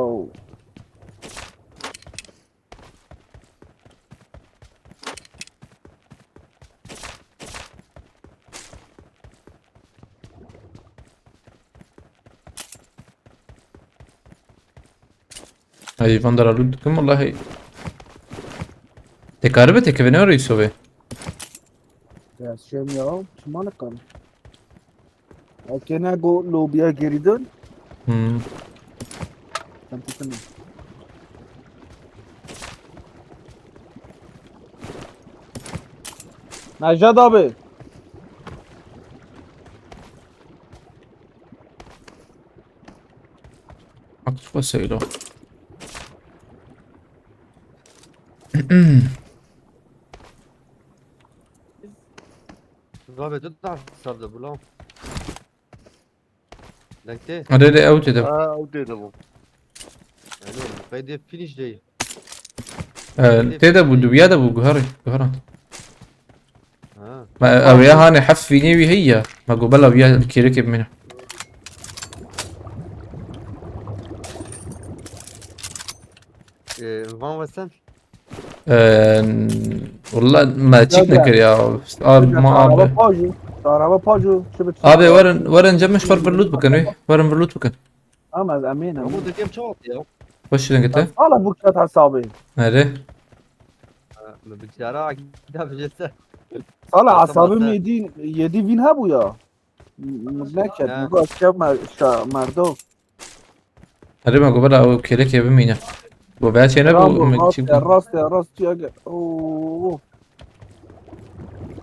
Ay, van dara loot dikim, wallahî. Te karibe te kevine orayı sobe. Ya, şey mi ya? Çima ne kan? Okey, ne go lobiye geri dön. Hmm. Sen tutun. Najat abi. Aklıma söyle o. Rabe tu da sardı bu lan. Lekte. Hadi de ew tê de. Ha, ew tê de bû. Alo, bu kaydı finish day. Ee, tê de bû, duya de bû, guhar, guharan. Ha. Ma, ew ya hani heft vînê wî heye. Ma go bela wî ya kêrikê bimîne. Ee, van wesen? Ee, Walla me çîk nekir ya. Abi, ma abi. Araba pajû, araba pajû, çi bit. Abi, werin, werin cem min ji xwe re vir loot bikin, wê. Werin vir loot bikin. Ama ez emîn im. Ama dekem çawa ya? Baş şirin gete. Sala bu ket hesabê. Nerede? Ha, me biçara akida bijese. Sala hesabê mi yedî, yedî vîn hebû ya. M-, neket, ha. Mi got, "Kev mer-, şa-, merdo." Erê, me got, "Bela, ew kêlekê bimîne." Got, "Veya çêne bû, Bravo, me rast çî ya, bû." Rast ya, rast ya, ge-, oo.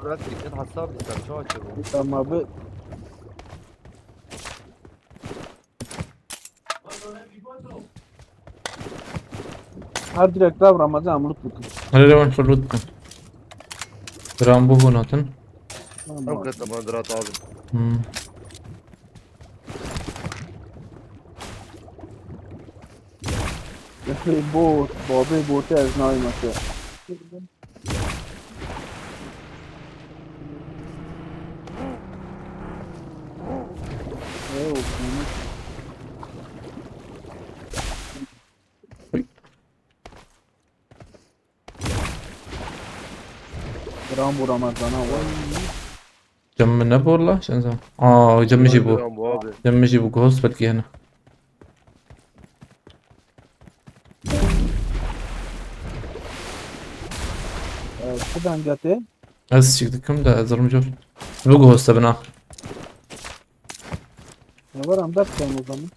Bırak, dikkat, hasar, dikkat, çawa çevirin. Tamam abi. Her direkt abi Ramazan, em loot bikin. Hadi devam, şu loot bikin. Gram bu bu natın. Tamam. Ew kete bandirat abi. Hmm. Bot, babê botê ez nayîme te. Ew, Gram bu Ramazana vay. Cem mi ne bor la? Sen sen. Aa, cem mi jî bû. Abi. Cem mi jî bû. Ghost belkî hene. Ee, Çi denge tê? Ez çik dikim de ez rûm jor. Bu ghost bina. Ne var em dert o zaman?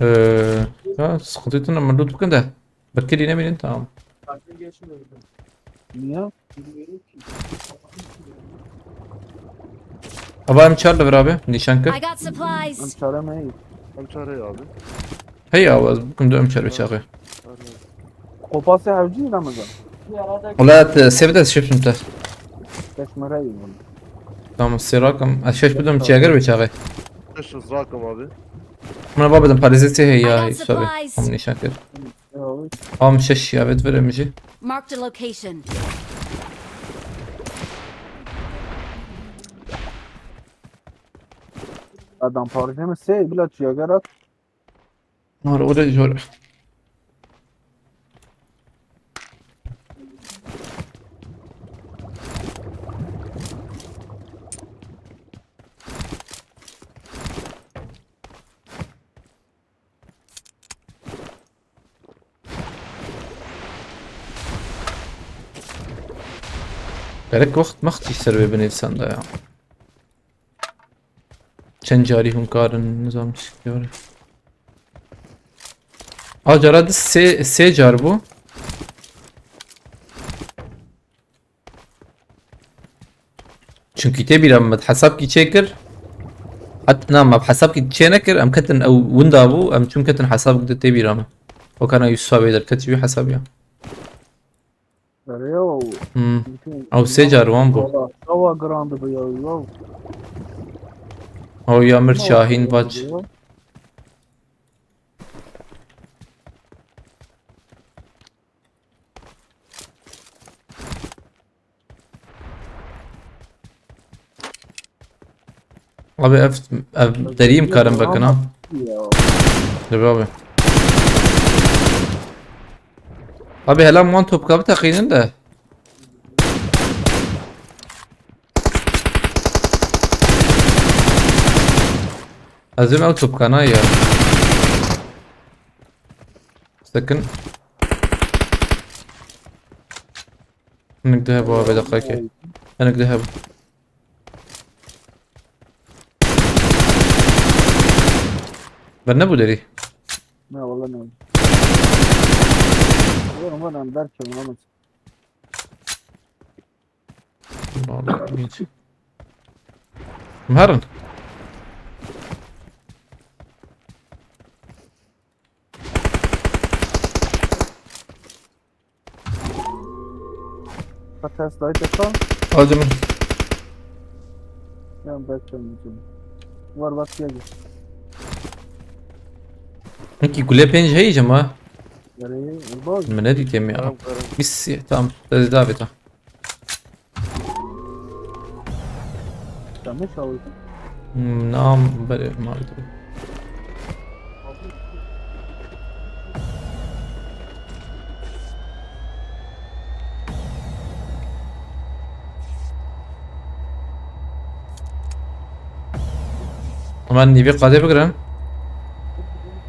Ee, ya sıkıntı yok, ama loot bakın da. Belki dinemeyim, tamam. Niye? Aba M çar da ver abi, nişan kır. I got supplies. Em çare me iyi. Em çare abi. Hey ya, az bugün de M çar bir çağı. Kopası hevci Ramazan. Ola te sevde şiftim te. Kaç mara iyi bunu. Tamam, serakım. Aşağı bir dön çağı bir çağı. Kaç rakım abi. Buna bak dedim, parizesi hey ya, I got tabii. Supplies. Tamam, nişan kır. Am şeş ya, evet, veremeyeceğim. Marked a location. Adam parçamı sey, bila çiyagar at. Var, o da zor. Gerek wext mextî ser wê binivîsan de ya. Çend carî hûn karin, nizam çi. A cara di sê, sê car bû. Çunkî tê bîra min, me hesabkî çêkir. Hat, na, me hesabkî çê nekir, em ketin ew winda bû, em çûn ketin hesabkî de tê bîra min. O kana Yusuf abi derket wî hesabî ya. Erê yo. Hmm. Ew sê car wan bû. Valla, çawa giran dibe ya, ya. Ew ya Mir Şahîn baş. Abi ev, ev deriyê em karin vekin ha. Ya. Dur abi. Abi hela wan topka biteqînin de. Ez ê ew topkana ya. Sakın. Hinek de hebû abi, deqekê. Hinek de hebû. Ver ne bu deri? Ne, valla ne. Oğlum, adam derken olamaz. Vallahi hiç. Em herin. Fatas dayı tefa. Aldım. Ya ben söyleyeceğim. Var bak, gel. Peki, gule pênc heyî jî ma? Yarayı, bak. Min nedîtiye me ya. Tamam, tamam. Biz, tamam. Ez davêta. Yanlış aldım. Hmm, nam bere mağdur. Hemen nîvê qadê bigirin.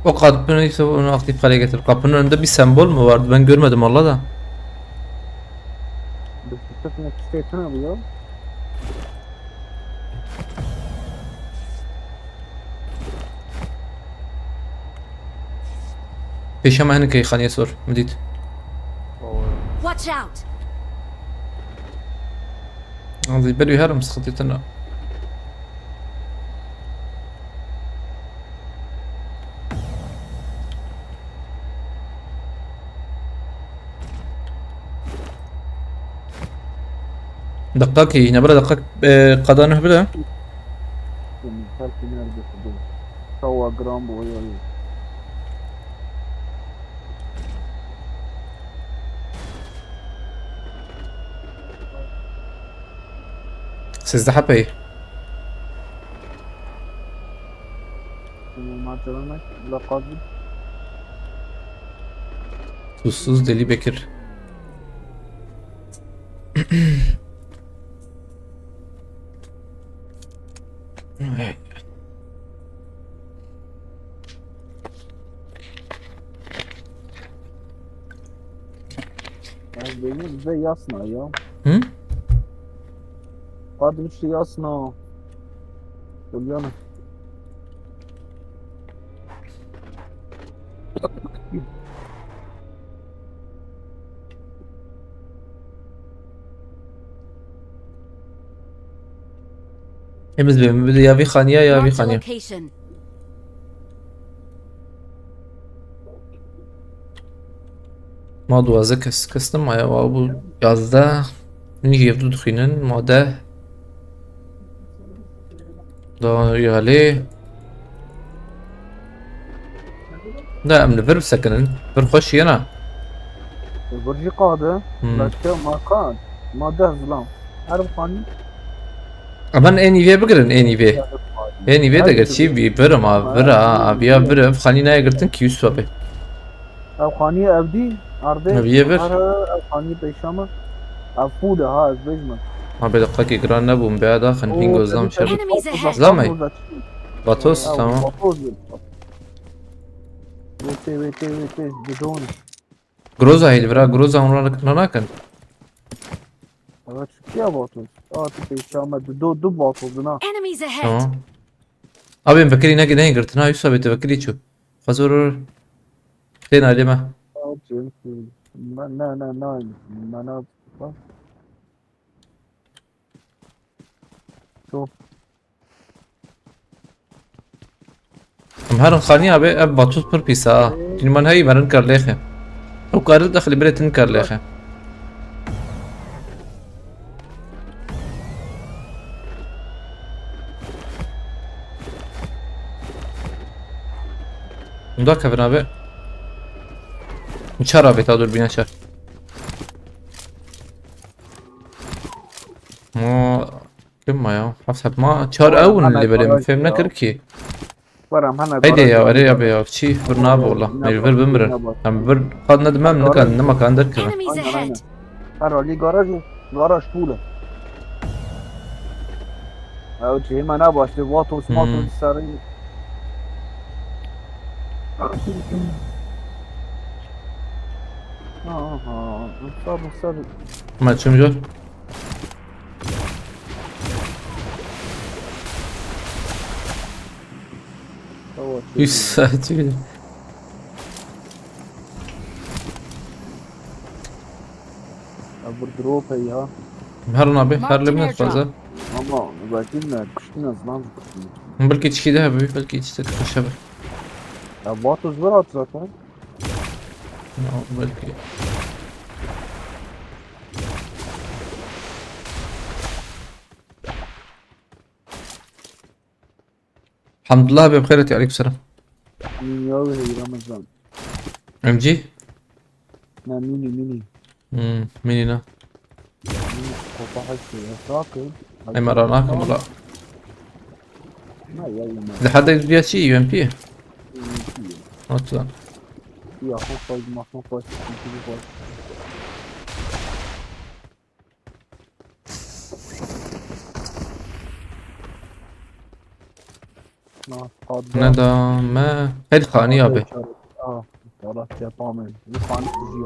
O kapının ise onu aktif hale getir. Kapının önünde bir sembol mu vardı? Ben görmedim valla da. Bir sıkıntı yok, işte, tamam ya. Pêşa me hinek xaniyê sor, min dît. Watch out! Azî ber wî herim, sıkıntı tena. Deqakî, ne bira deqak, e, qada nuh bide. Çawa giran bû ya. Sizdeh hepeyî. Tuzsuz Deli Bekir. Ez bêjim, bize yasna ya. Hı? Qad bir şey yasna. Ulyana. Hemiz bê, min bide ya vî xaniya ya vî Marked a xaniya. Location. Ma duwazdeh kes, kes nemaye, wa bû yazdeh. Min jî hevdu dixwînin, ma deh. Da yalê. Da em li vir bisekinin. Vir xweş yena. Vir jî qade. Hmm. Başka ma qad. Ma deh zilam. Her xanî. Aman en îvê bigirin, en îvê. En îvê de gerçî bir, bir ama, bir a, aviya bir, ev xanî nayê girtin ki üst abi. Ev xanî ev dî, ardê. Ev yê vir. Her, her, ev xanî pêşa me. Ev pûl e ha, ez bêjim. Ma bê deqekê giran nebûm, bê daxin, Oo, hîn gozlam ev şer. Enemies ahead. Zlamey. Batos, tamam. Batos. Wê tê, wê tê, wê tê, bidon. Groza heyli vira, Groza hon rana nakin. Evet, şu kiya Batos. Aa, tu pêşa me, du, du, du Batos, na. Enemies ahead. Tamam. Abi, em vekirî neke, neyê girtin ha, Yusuf abi, tu vekirî çû. Xwezor. Tên alê me. Aa, çi? Me, ne, ne, ne, ne, ne, bak. Çok. Em herin xanî abi, ev Batos pir pîs e ha. Tînî man heyî merin kar lêxe. Ew karit dexilî birê tin kar lêxe. Hûn dakevin abi. Min çar avêt ha, dûrbîna çar. Ma kim ma ya? Heft heb ma çar ew in lê belê min fêm nekir ki. Were em hene Heydi ya, erê ya be ya. Çî vir nabe wala. Mecbur bimirin. Em vir qad ne dimem, nikan, nimakan derkevin. Enemies ahead. Her alî garaj û garaj pûl e. Ew çi hêma ne baş, lê Vatos, Hmm. Matos serî. Aha, sab, sab. Ma çim jor? Tamam, Yüz saat bile. Ya, bir drop ya. Her nabi, her Marked limit airdrop. Fazla. Ama zaten ne, kuştun az lan kuştun. Belki çiki daha büyük, belki işte kışa bir. Ya, Vatos var at zaten. Ya, belki. Hamdullah abi, bixêr hatî, aleykum selam. Mini ya wê heyî Ramazan. M G? Ne, mini, mini. Hmm, mini ne? Mini kopa haştı ya, sakın. Em ara nakim ula. Ne ya, yine. Li hede diya çi, U M P? U M P. Atlan. Ya, hoş koydum, hoş koydum, hoş koydum. Neda me. Hel xanî abi.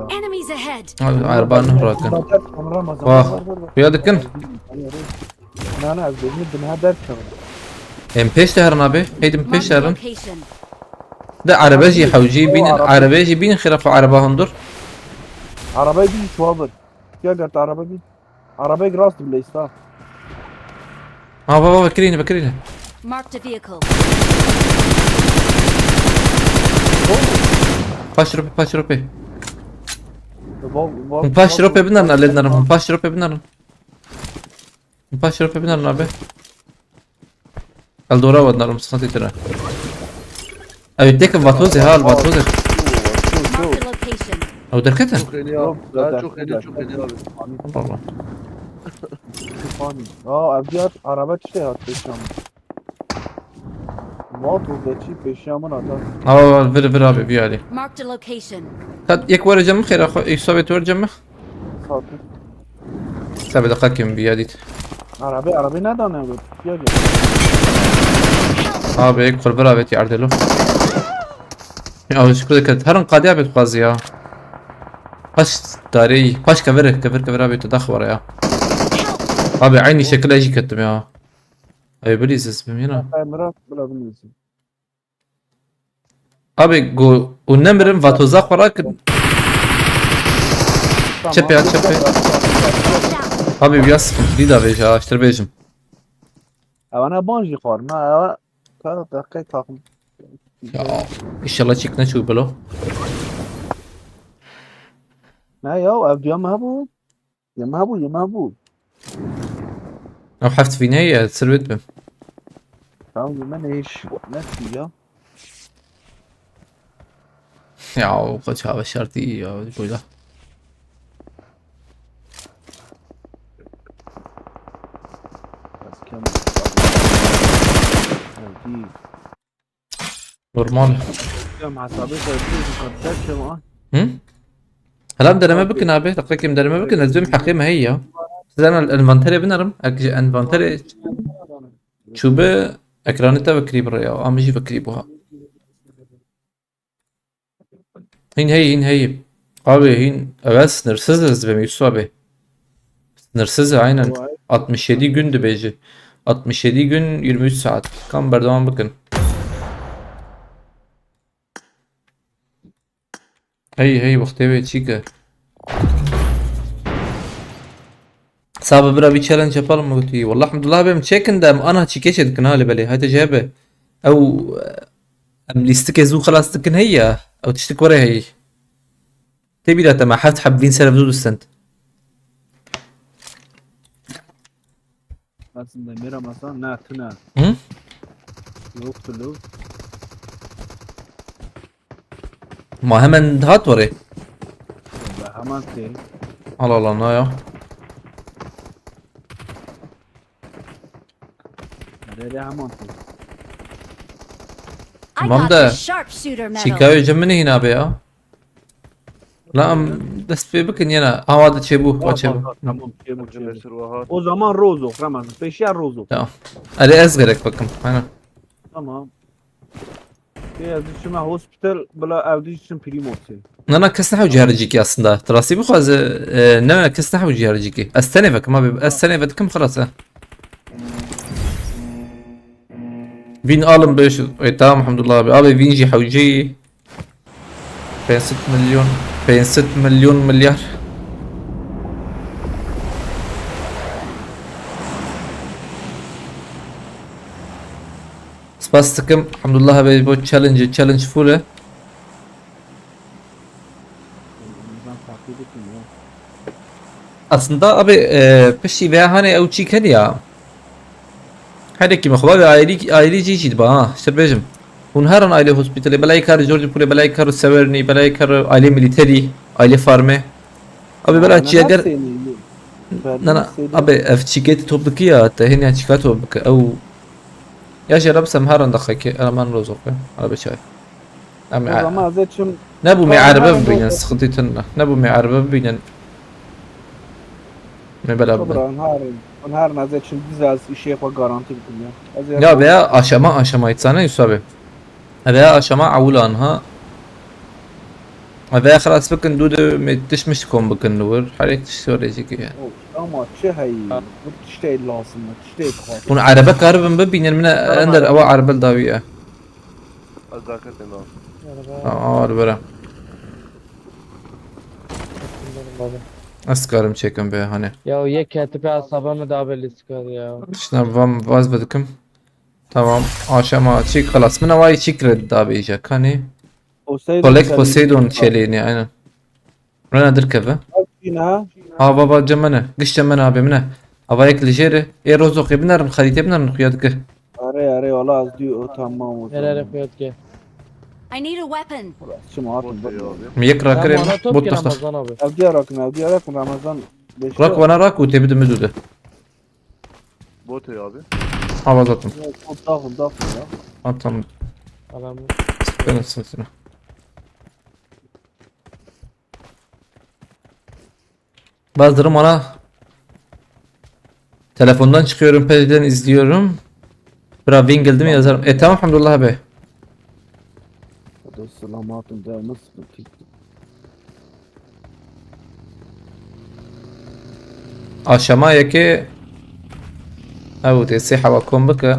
Enemies ahead. Abi, erba neh rakin. Wah. Kuya dikin? Ne, ne, ez bêjim, binha derkevin. Em pêş de herin abi. Heydim pêş de herin. Marked a location. De erebe jî hewcî bînin, erebe jî bînin xêra xwe ereba hundur. Arabayı bir çuvadır. Ya gert araba bin. Arabaya gir, rast bile ista. Ha, va, va, va, kirîne, va, kirîne. Marked a vehicle. Paş rope, paş rope. Hûn paş rope binarin, alê dinarin. Hûn paş rope binarin. Hûn paş rope binarin abi. Eldora wat narim, sıkıntı tira. Abi tek vatozê ha, vatozê. Marked a location. Ew derketin? Çok eli abi. Yok, daha çok eli, çok eli abi. Allah. Aa, abi ya, araba çiçeği attı şu an. Vatozê çi peşiya min ata. Aa, vir, vir abi, bir hadi. Marked a location. Tat yek vereceğim mi xêra xwe? Yusuf abi tu vereceğim mi? Sakin. Tabi de kakim bir yadit. Arabe, arabe ne dane bu? Gel gel. Abi, kurvir avêtî erdê lo. Ya, şükür dikir. Herin qadiya bê dixwazî ya. Paş darê, paş kevir, kevir, kevir abi, tu daxwara ya. Abi, aynı şekilde jî kettim ya. Ay, bilîz ez bim yine. Ay, Murat, bila bilîzim. Abi, go, û nemirim, vatoza xwe rakin. Tamam. Çepê ya, çepê. Abi, biraz sıkıntı değil abi, ya, işte bejim. Ewana ban jî xwarin, ha, ewa ka deqey takım. Ya, inşallah çek ne çû bilo. Ne ya, ev diya me bu. Yeme hebû, yeme hebû. Ew heft vîneyê ye, sirwêt bim. Tamam, yeme ne iş, ne ya? Ya, o kaç abi şartı iyi ya, böyle. Biraz kem. Ew değil. Normal. Ya, hesabê serkê ji xebser çawa? Hı? Hela em dereme bikin abi. Deqekim dereme bikin. Ez dibêm heqê me heye ya. Size envanterê binerim. Ek ji envanterê çûbe ekranê te vekirî bi rêya. Em jî vekirî buha. Hîn heyî, hîn heyî. Abi hîn, evet, sınırsız ez dibêm Yusuf abi. Sınırsız, aynen. Vay. Altmış yedi gün dibêje. Altmış yedi gün, yirmi üç saat. Kam berdewam bikin. Hey, hey, wextê wê çî ke. Sabe bira bir challenge yapalım mı gotiye? Wallah Abdullah abi, em çekin de em ana çîkê çê dikin ha, lê belê. Haydi jê be. Ew, em lîstikê zû xelas dikin heye. Ew tiştik were heye. Tê bîra te me heft heb vîn ser ev zû distend. Aslında mira masa ne tune. Hı? Yoktu lo. Ma hemen hat were. Hemen tê. Al al ana ya. Nereye hemen tê. I Tamam got the da sharpshooter medal. Çîkayê ji min hîna be ya. La em dest pê bikin yena. Awa de çêbû, wa çêbû. Tamam, çêbû, çêbû. O zaman Rozok, Ramazan. Peşiya Rozok. Tamam. Erê ez gerek bikim. Aynen. Tamam. Pê ez diçime hospital, bila ev diçin Primosê. Na, na, kes nehewcî hericîkî aslında. Tu rastî bixwaze, e, ne, kes nehewcî hericîkî. Ez tenê vekim abi. Ez tenê vedikim, xelas e. Vîn alim beş. Ey, tamam, elhamdulillah abi. Abi vîn jî hewcî. Pênc sed milyon, pênc sed milyon milyar. Spas dikim, elhamdulillah, abi, bu challenge, challenge full e. Aslında abi, e, piştî veya hani ew çî keniya. Her kim xwe ve ailî, ailî cî cî diba ha. Şer bêjim. Hûn herin ailê hospîtalê, belay kar Jorjipûlê, belay kar Severnî, belay kar ailê milîterî, ailê farmê. Abi bela çiye ger. Na, na, abi ev çîkê top dikî ya, te hênî çîka top bike. Ew ya jê re bisem herin daxeke, Erman Rozok be. Abi çay. Em O zaman ez ê çim. Nebû me Tamam, erbe herin bibînin, Rozok. Sıkıntı tınla. Nebû me erbe bibînin. Me bela bibin. Sabra, herin. Herin ez ê çim diz ez işê xwe garanti bikim ya. Ez ê Ya herin. Veya aşama aşama itsane Yusuf abi. Veya aşama awulan ha. Veya xelas bikin dû de me tiş miş kom bikin li wir. Her yek tiş söyleyecek ya. O, ama çi hey? Ha. Bu tiştê lazım mı? Tiştê dixwazim. Hûn erebe karibin bibînin min Tamam. Ender ewa erbe dawiye. Ez dakir têm lazım. Tamam, al bere. Abi. Ez karim çekim be hani. Ya yek ketipe asaba mı daha belli sıkar ya. Şuna vam vaz bidikim. Tamam. Aşama çik xelas. Min awayî çik red da bêje. Kanî. Poseidon Kolek çelî. Poseidon çelînî, aynen. Rena dirkeve. Bak yine. Ha, va, va, cem mene. Giş cem mene abi mine. Ava yek li jêre. Ê Rozok, ê binerin, xerîtê binerin, xuya dike. Are, are, wala az diyor, o tamam o Her zaman. Her xuya dike. I need a weapon. Çim hatım. Bot ya abi. Mi yek rakirê bot dixta. Ramazan abi. Ev diya rakin, ev diya rakin Ramazan. Rak wana rak û tê bide midû de. Bot ya abi. Hava zaten. Yok, o dağıl, dağıl ya. Atam. Adam. Sıkın sesini. Bazdırım ana. Telefondan çıkıyorum, pencereden izliyorum. Bira vîn gildim ya zarim. E, tamam, elhamdulillah be. Hadi selamatın, de nasıl? Aşama yekê ew tê sê hewa kom bike.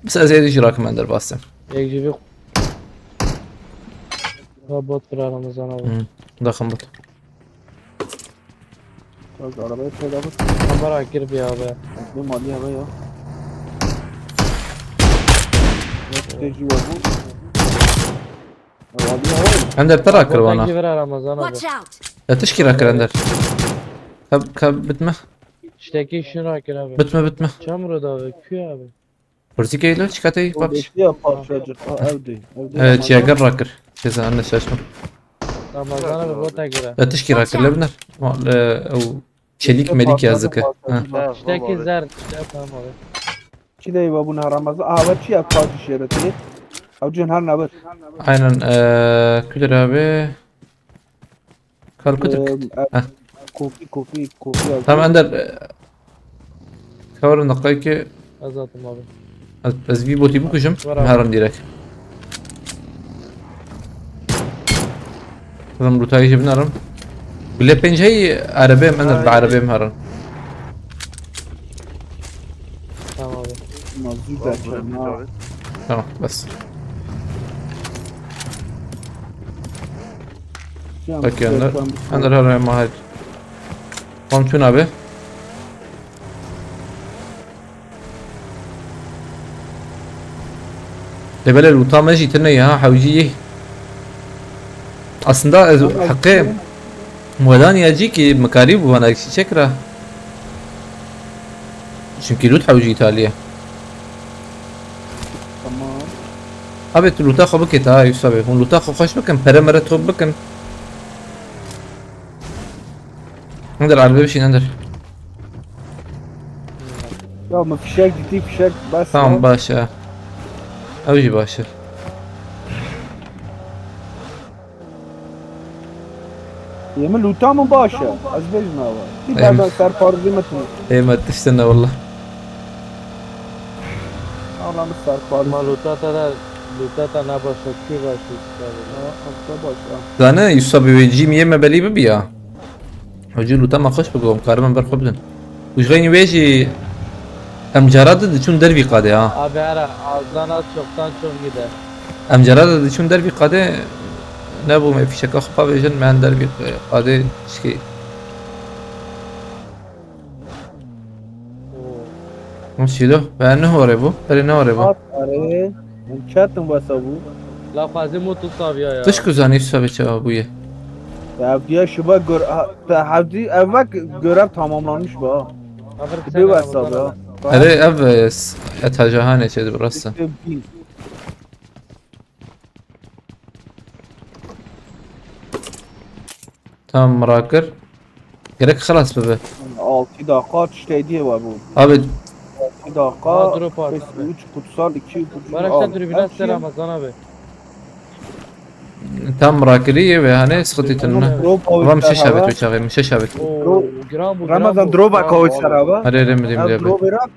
Bis ez êdî jî rakim em derbasê. Yek jî vî Ha, bot bira Ramazan abi. Hmm. Daxim bot. Bak, arabayı peyda bak. Kamera gir bir abi. Bir mali hava ya. Yok, tecrübe bu. Abi, abi. Ender te rakir vana. Bota gir Ramazan abi. Watch out! Ya tişkî rakir Ender. Ka, ka bitme. Tiştekî şunu rakir abi. Bitme, bitme. Çamur da abi, kü abi. Kursî keylo çikateyî O PUBG. Beşli ya parçacık. Ha, evde. Evde. Evet, çiyager rakir. Ceza anne şaşma. Ramazan abi bota gir. Ya tişkî rakir lebiner. Ma, e, ew çelik melik yazık. Ha. Tiştekî zer, işte tamam abi. Çi de eva buna Ramazan? Aha, ve çi ya parça şereti? Ew cin her nabir. Aynen, e, Küdür abi. Kalkütük. Eee, Heh. Kofi, kofi, kofi aldım. Tamam, Ender, e, kavarın dakikayı ki Ez attım abi. ez, ez bir boti bukuşum. Var abi. Herin direkt. Kızım rutayı cebine arım. Bile penceyi arabaya mı, Ender, bir arabaya mı herin? Tamam abi. Mazur da Tamam, çarına. Tamam, bas. Bak yanında. Ender her ay mahal. Komşun abi. Lebele luta me jî tine ya, hewcî. Aslında ez heqê Muedan ya cî ki mikarî bû vana çiçek ra. Çünkü lut hewcî Îtalya. Tamam. Abi tu luta xwe bike ta Yusuf abi. Hûn luta xwe xweş bikin, pere mere top bikin. Ender, arabaya bişîn, Ender. Ya, min fişek dîtî, fişek bes Tamam, ya. Baş e. Ew jî baş e. Yê min lûta min baş e. Ez bêjim ewa. Em. Bî berdem serparîzî min tune. Ê me tiştine walla. Ala min serparîzî. Ma lûta te de, lûta te ne baş e, kî baş e, işte. Ha, hasta baş e. Zane, Yusuf abi wê cî miyê me belî bibiya. Hocî lûta me xweş bike, em karin em ber xwe bidin. Û ji xeynî wê jî em cara de diçûn dervî qadê ha. Abi, here, azdan az çoktan çok gider. Em cara de diçûn dervî qadê, nebû me fîşeka xwe pavêjin, me en dervî qadê şikê. Oo. Hûn şîdo? Ve ne hore bû? Berê ne hore bû? Hat are. Em çetin wesa bû. La fazê mot tu saviya ya. Tişk zanî sabe çawa bûye. Ya diye şiba gör, ha, te hevdî evvek görev tamamlanmış ba. Aferin Bir sana wesa Ramazan ba. abi. Erê ev, e, s-, etaja hanê çê dibirastin. Bin. Tamam, mirakir. Gerek xelas bibe. Altı dakika tiştê diye var bu. Abi. Altı dakika. Aa, drop var. Üç kutsal, iki kutsal. Barak al. Sen tribüne Her şey. Ramazan abi. Tam mirakirî ye ve hani sıkıntı Tamam, etme. Drop Tamam, almışlar şeş abi hava. Tu çağı, şeş abi. Oo, Drop. Gram bu, Ramazan gram bu, drop gram bu. Kavuşlar abi. Hadi öyle mi diyeyim Ev diye. Drop Irak.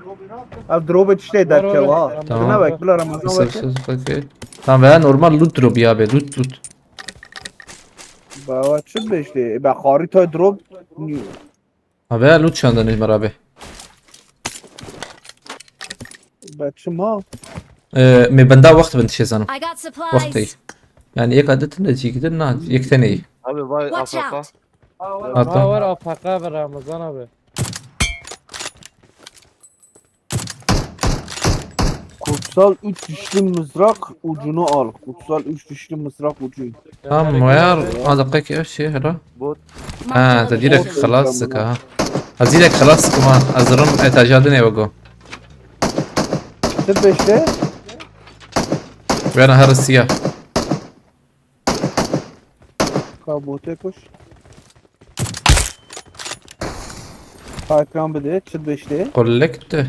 Ev drop tiştê Var, derke var, var. Tamam. Şuna bak, bila Ramazan Sır, bak. Sır, bak. Tamam, veya normal loot drop ya be, loot, loot. Bawa çi beşli? Be harita drop. Ha, veya loot çanda ne merabe. Be çima? Ee, me benda waqt bin şey zanım. I got supplies. Waqt ey. Yani yek adet ne çiğdin na, yek tane. Abi vay Watch A F K. Out. Hatta. Ha, var A F K be Ramazan abi. Kutsal üç dişli mızrak ucunu al. Kutsal üç dişli mızrak ucu. Tamam, wayar, a dakika ki ev şey hera. Bot. Ha, te direkt xelas dike ha. Ez direkt xelas dikim ha. Ez rim etaja dinê wego. Çi beşte? Wena her siya. Ka botê kuş. Ka ekran bide, çi beşte? Kollekte.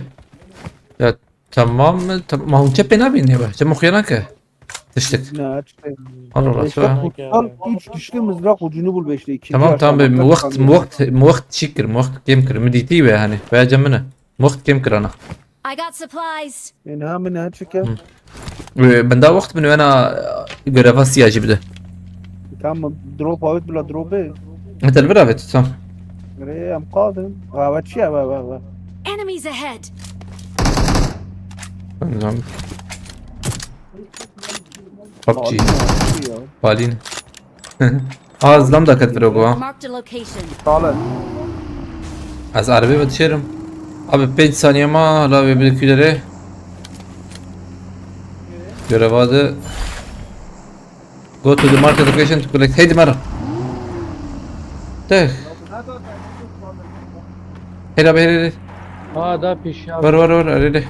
Ya tamam mı? Tam, ma hûn çepê nabînê be. Çe muxya nake. Tiştik. Ne, çi? Allah Allah, Beşte sonra. Kutsal üç dişli mızrak ucunu bul beşte. İkinci Tamam, tamam be. aşamada Mu waqt, kanka. Mu waqt, mu waqt çi kir, mu waqt kêm kir. Mi dîtî be hani. Veya cemine. Mu waqt kêm kir ana. I got supplies. Ên ha min ha çike. Hı. Ee, Benda wext bin wena, e, göreva siya jî bide. Tam drop avêt bila dropê. Hetel bir avêt tam. Rê em qadin. Ava çi ya va va va. Enemies ahead. Ben zam. PUBG. Palin ya. Palin. Az lam da ket viro bu ha. Marked a location. Sağlar. Ez arabê ve dişêrim. Abi pênc saniye ma la ve bir külere. Göreva de. Go to the market location to collect. Heydi mera. Teh. Heydi abi heydi. Ha da pêşiya. Var var var arayde.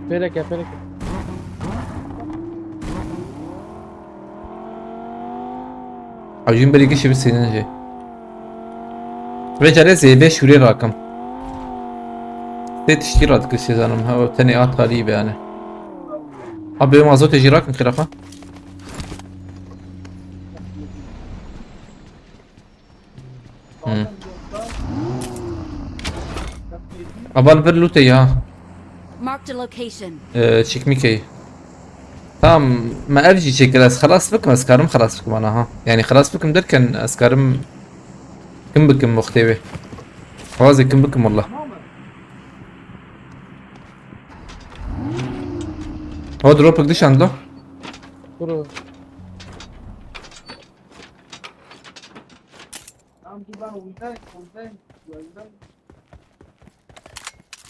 Peleke peleke. Hewcîn berî gişê bi sênin jî. Vê carê zêvê şûrê rakim. Sê tiştî radikir sê zanim. Ha, tenê a talî be yani. Abi mazotê jî rakin xirafa. Hmm. Aba li vir lûtê ya. Marked a location. Ee, çekmekey. Tamam, me ev jî çêkir, ez xelas bikim, ez karim xelas bikim ana ha. Yani xelas bikim derken ez karim kim bikim wextê wê. Xwazê kim bikim wallah. O dropik dişand lo. Kuro.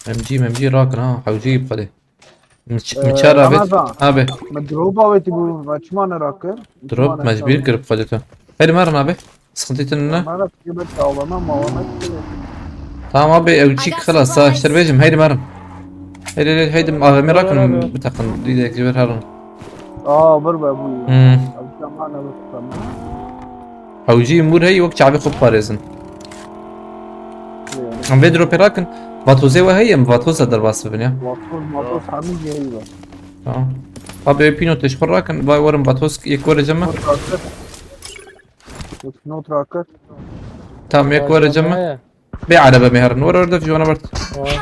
M G, M G rakin ha, hewcî bi xwedê. Miç-, Miçar abi. Ramazan. Abi. Me drop avêtî bû. Me çima ne rakir? Drop mecbur kir bi xwedê tu. Heydi merin abi. Sıkıntı tinin ne? Mara kime çawana mawana kime. Tamam abi, ew çîk xelas ha, işte bêjim, heydi merin. Heydi heydi heydi, A V M rakin bir takın, dide ki ver harun. Aa bir be bu. Hmm. Abi tamam abi tamam. Hewcî mûr hey wek çavê xwe parêzin. Em vê dropê rakin. Vatozê we heye, em vatoza derbas bibin ya. Vatoz matos hemî yeri var. Tamam. Abi pîno te ji xwe rakin. Vay werim vatoz yek were cem me. Not rakir. Tamam yek were cem me. Bê araba me herin. Were were de jwana bert.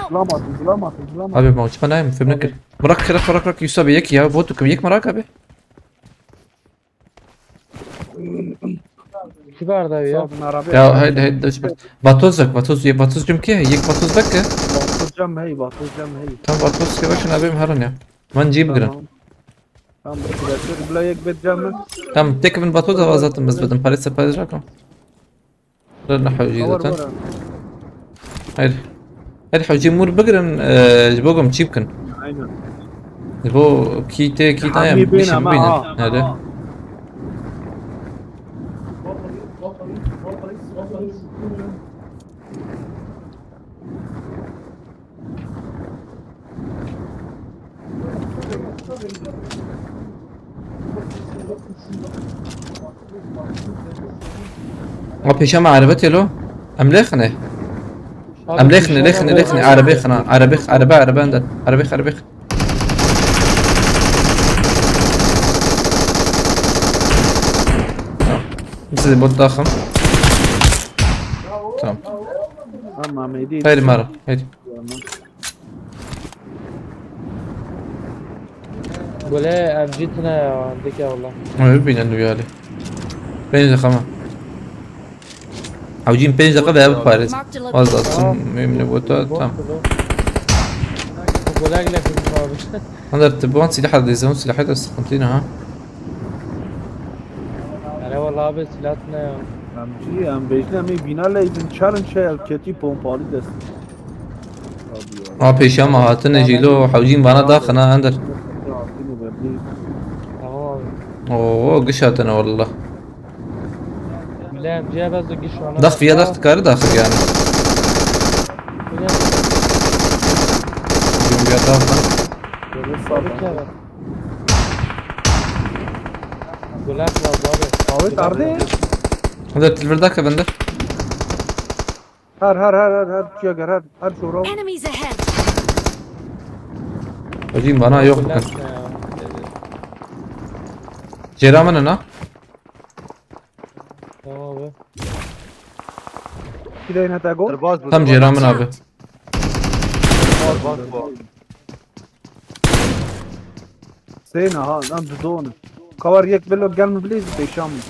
Zulamat, zulamat, zulamat. Abi ma uçma nayım, film nekir. Bırak kırak bırak bırak Yusuf abi yek ya. Botu kim yek merak abi. Kî berdaye ya? Sağ bin araba. Ya haydi haydi de bak. Vatoz bak vatoz ye vatoz cüm ki yek vatoz bak ki. Vatoz cam hey, vatoz cam hey. Tam vatoz ki bakın abi herin ya. Ben cî bigirin. Tamam. Tamam bir dakika. Bila yek bet cam mı? Tamam tek bin vatoz da zaten biz bedin parayı sepayız rakam. Dur ne hewcî Var zaten. Var. Hayır. Her hewcî mûr bigirin, e, ji bo gom çî bikin. Aynen. Ji bo kî tê kî nayem Hemî bên bişim ama bînin. ha. Hadi. Ma pêşa me erebe têlo. Em lêxine. Em lêxine, lêxine, lêxine. Erebe xina. Erebe, erebe, erebe ende. Erebe, erebe. Bizi bot daxim. Tamam. Tamam heydi. Haydi mara. Haydi. Gule M G tine ya, dike valla. Öyle bir inandı yani. Beni de kama. Hewcîn pênc deqa ve ev parêz. Waz atsın mühimli bota tam. Gule gile kırdım abi. Hadi artık bu an silah da izledim, silah da sıkıntı ne ha? Hele valla abi silah ne ya? Em jî em bêjin em ê bîna leyzin challenge şey ev ketî pompalı dest. A pêşiya me hatine jî lo hewcîn vana daxina ender. Tamam abi. Oo giş hatine wallah. Bile M C'ye ben de giş var. Dax viya dax dikari daxir yani. Hewcîn viya daxin. Gule lazım abi. Abi tarde. Hadi tilvir dakika bende. Her her her her her çiye ger her her şora. Enemies ahead. Hewcîn vana yok Gule bakın. ne ya? Ceyra min ha? Tamam abi. Kileyne tego. Tam Ceyra min abi. Bak, bak. Seyna ha, lan dudone. Kavar yek belo gel mi bileyim, pêşan min.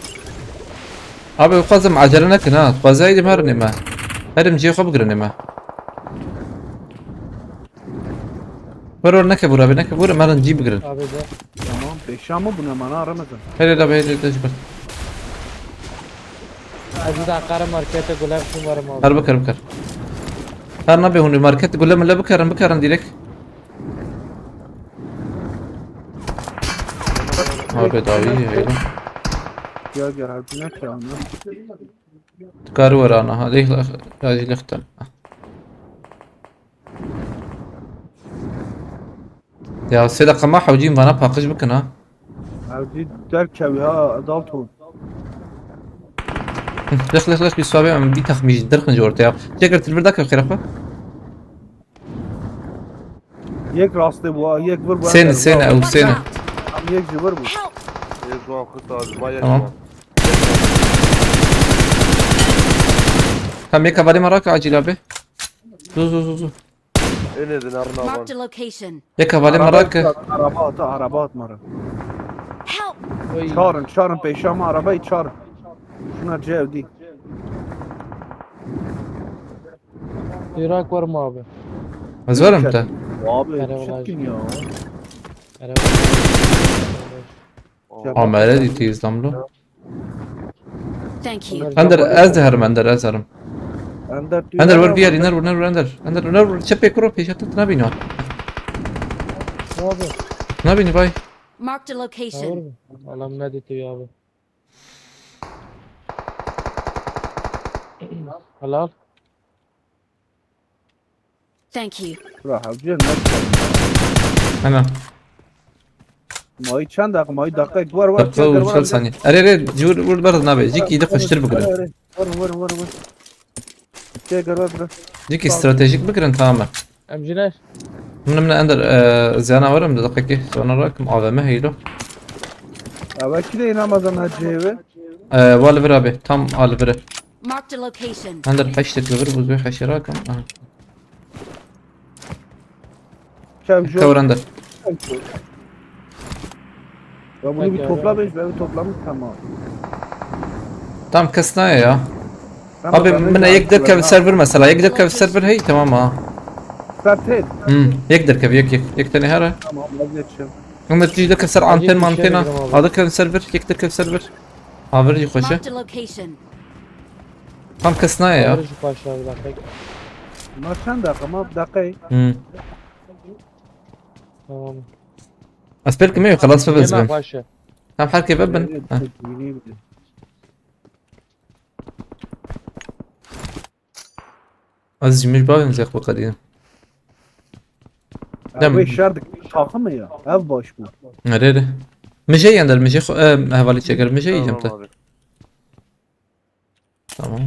Abi, xwazim acele nekin ha. Xwazaydim herin ême. Herim cihê xwe bigirin ême. Werwer neke bûra be, neke bûra, merin cî bigirin. Abi de. Tamam, pêşan mı buna mana Ramazan? Hele da be, hele da ji ber. Ez de akara markete gule biçim varım abi. Her bikir, bikir. Her nabe hûn market gule mile bikerin, bikerin direkt. Abi dawi, hele. Ya gel abi, ne ki ana? Dikar were ana ha, lêx, lêx, lêx, lêx. Ya sê deqa ma hewcîn vana paqij bikin ha. Abi derkevi ha, adult ol. Lêx, lêx, lêx, bir suabe em bir takmış derxin ortaya. Çekir tilbir dakika xêra xwe. Yek rastê bu, yek vur bu. Sêne, sêne, ew sêne. Tam yek ji vur bu. Ê, ji wan xist abi, vay ya Tamam. ji wan. Tam yek hevalê me rake acil abi. Zu, zu, zu, zu. Ê, ne din arna van. Marked a location. Yek hevalê me rake. Araba at, araba at mara. Help! Oy. Çağırın, çağırın, pêşan me arabayı çağırın. Şuna cevdi. Irak var mı abi? Ez werim te. Abi, Merhaba. çirkin ya. Merhaba. Amere dîtî îzlamlo. Thank you. Ender, ez de herim, Ender, ez herim. Ender, Ender, wer biyar, iner, iner, iner, Ender. Ender, iner, çepê kuro pêşe te nabîno. Ne abi? Nabînî vay. Marked a location. Tamam mı? Allah'ım ne dedi ya abi? Helal. Thank you. Bura hevciye ne? Ana. Mayı çend dakika, mayı dakika. Var var. Dakika û çel saniye. Erê, erê, cur vur ber nabe. Cik îdi xweştir bigire. Var var var var. Gel gel var bura. Cik stratejik bigirin, tamam. Em jî ne? Min min Ender, e, ziyana werim de dakika sonra rakim A V M heylo. Eve kî de inamazan ha cihê ve. E, wal vir abi, tam al vir. Marked a location. Ender heştek li vir, buzwe heşe rakim. Aha. Çevjo. Kawur Ender. Ya bunu bir topla be, ben bir toplamı tamam. Tam kes naye ya. Abi, min yek derkev ser vir mesela. Yek derkev ser vir hey, tamam ha. Sertên. Hmm, yek derkev, yek, yek. Yek tane hara. Tamam, vazgeçiyorum. Hûn tîj derkev ser anten mantena. Adı kevin ser vir, yek derkev ser vir. Havir jî xweşe. Marked a location. Tam kes naye ya. Şu paşa bir dakika. Bunlar çend dakika? Ma dakikayı. Hmm. Tamam. Ez pêl kime xelas bibin Yemek zibim. Paşa. Tam her kê bibin. Heh. Ez jî mij bavên zêx biqedînim. Dem- Abi şardık takımı ya. Ev baş bu. Nerede? Mijê yender, mijê xwe, e, hevalî çeker, mijê yî cem te. Tamam abi. Tamam.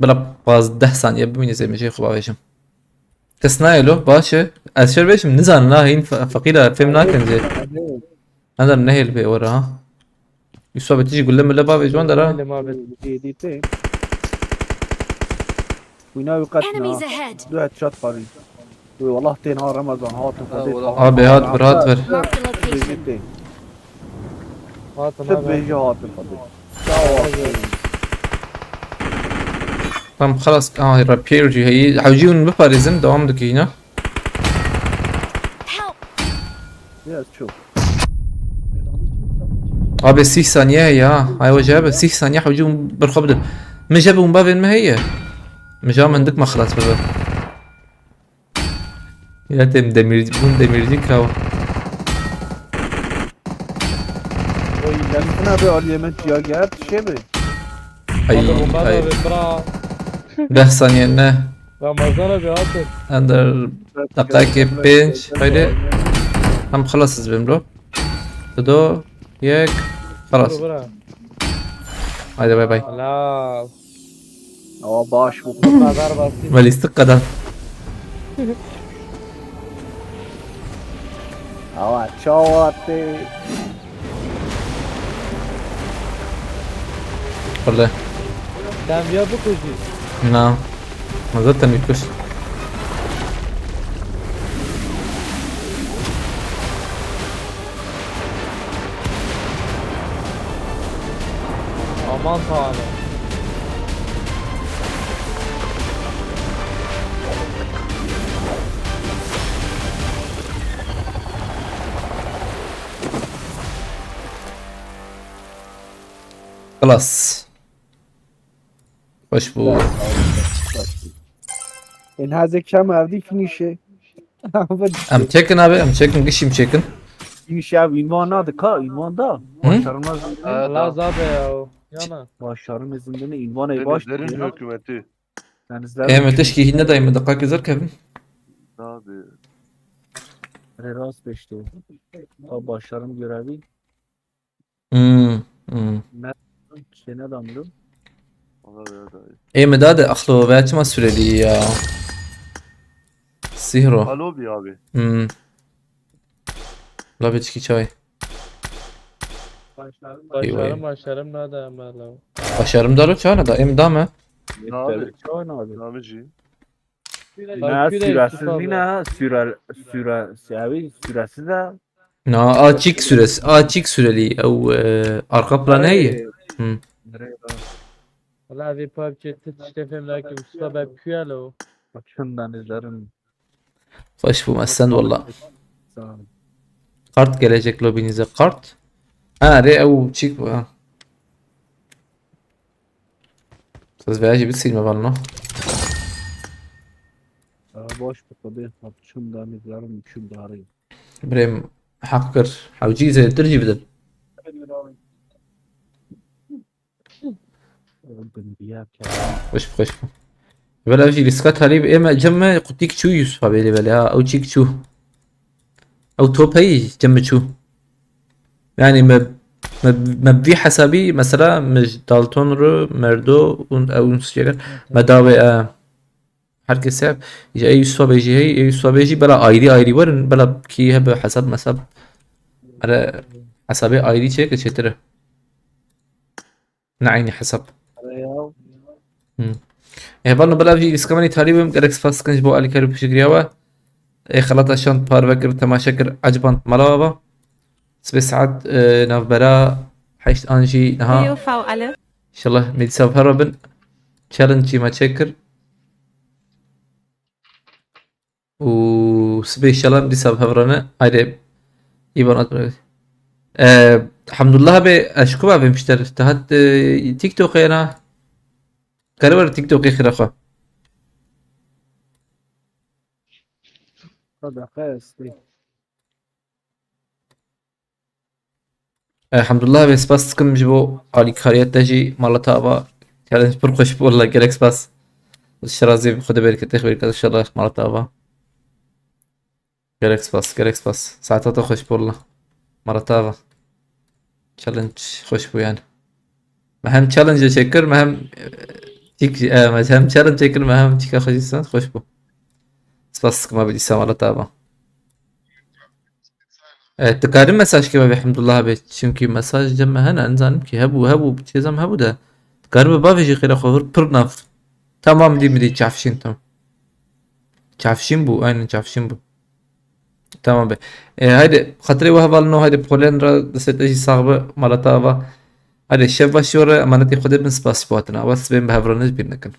Bila pazdeh saniye bimîne zê mijê xwe bavêjim. Kes nayê lo, baş e. Ez şer bêjim, nizanin ha, hîn fe-, feqîra fêm nakin jê. Ender nehêl bê were ha. Yusuf abi tijî gulle mille bavê ji wan dera. Elim abi. Dîtê. Wîna wî qet na. Enemies ahead. Du headshot parî. Wê wallah tên ha Ramazan hatin xwedê. Abi hat bir, hat bir. Marked a location. Dibêjî tê. Hatım Çi abi. dibêjî hatin xwedê. Tam xelas, aha, repair jî heyî. Hewcî hûn biparêzin, dewam dike yine. Help! Biraz çok. Abi sîh saniye ya. Ay hoca abi sîh saniye hewcî hûn birxwe bidin. Min jê bi hûn bavên me heye. Min ja min dik me xelas bibe. Ya tem demir, bûn demircî kaw. Oy, ben buna bir aliyeme ciya geldi şey mi? Ay, Bomba da ay. abi bra. Deh saniye ne? Ramazan abi hatır. Ender dakika pênc. Haydi. Tam xelas ez bim bro. Dudo, yek. Xelas. Bra. Haydi bay bay. Helal. Ama baş bu. Bu kadar basit. Ve lîstik kadar. Ama çavatı. Fırla. Sen bir bu kuzu. Na. Ma zaten wî kuşt. Aman tanrım. Xelas. Xweş bû. Ên hazek şam evdî finîşe. Em çekin abi, em çekin, gişî em çekin. Finîşe abi ünvan nadı ka, ünvan da. Hı? Başarılmaz. Ha, Allah da. Zabe ya. Yana. Başarı mezindini ünvan ey baş. Denizlerin hükümeti. Em tişkî hîn nedayî min, deqakê zor kevin. Tabi. Rast peşte. O başarım görevi. Hmm, hmm. Şey ne damlı? Allah ya da. Ê min dade, axlo veya çima Surelî ya? Sihro. Alo bir abi. Hmm. La biçkî çay. Başarım başarım nada ama la. Başarım daro çana da, em dame. Abi. Çoğun abi. Namici. Ne süresiz mi ne? Süre, süre, abi süresiz de. Na, açık süresi, açık süreli. Ew, e, arka plan heye. Hmm. Nereye lan? Valla evê PUBG tu tiştê fêm nake, usta be piyalo. Açından izlerim. Xweş bû, me send walla. Sağ olun. Kart gelecek lobinize, kart. Ha, rê ew çîk bû, ha. Siz veya jî bisîlme van no. Aa, boş bu tabi. Açından izlerim. Üçüm darı. Birêm heq kir. Hewcî zêdetir jî bidin. Öldüm bir yer. Xweş bû, xweş bû. Vela ev jî lîska talî bi ême cem me qutîk çû Yusuf abi lê belê ha, ew çîk çû. Ew top heyî cem me çû. Yani me, me, me vî hesabî mesela me ji Dalton ru, Merdo û ew û çêkir. Me dawê e, her kes e, ji ey Yusuf abi jî hey, ey Yusuf abi jî bela ayrî ayrî werin, bela kî hebe hesab mesab. Mere hesabê ayrî çêke çêtir e. Ne eynî hesab. Araya. Hı. Hevalno bela vî îskameni talî bim, gerek spas dikin ji bo alîkarî û piştgiriya we. Ê xelata şand parve kir, temaşe kir, eciband mala we ba. Sibê saet, e, navbera heşt an jî niha. Leo Fau alle. Înşallah me dîsa bi hev re bin. Challenge jî me çêkir. Û sibê înşallah em dîsa bi hev re ne. Haydi. Îvan at bırak. E, Hamdullah abi, ez ji ku bavê mişter? Te hat, e, TikTok'ê na? Kare were TikTok'ê xira xwe. Sadaka esti. Elhamdulillah ve spas dikim ji bo alîkariya te jî mala te ava. Challenge pir xweş bû, wallah, gelek spas. Şirazê bi Xwedê bereketê xwe bêrke inşallah mala te ava. Gelek spas, gelek spas. Saeta te xweş bû, wallah. Mala te ava. Challenge xweş bû yani. Me hem challenge çêkir, me hem, e, çîk, e, me hem challenge çêkir, me hem çîka xweş dîsan, xweş bû. Spas dikim abi, dîsa mala te ava. E, dikarim mesaj keve be Hamdullah abi, çünkü mesaj cem me hene, nizanim ki hebû, hebû, çêzam hebû de. Dikarim bavê jî xêra xwe vir pir nav. Tamam dî mi dî çavşîn tam. Çavşîn bû, aynen çavşîn bû. Tamam be. E, haydi, xatirê we hevalino, haydi polen ra destê te jî sax be, mala te ava. Haydi, şev baş jî we re, emanetê Xwedê bin, spas ji bo hatina. Ava sibên bi hev re ne ji bîr nekin.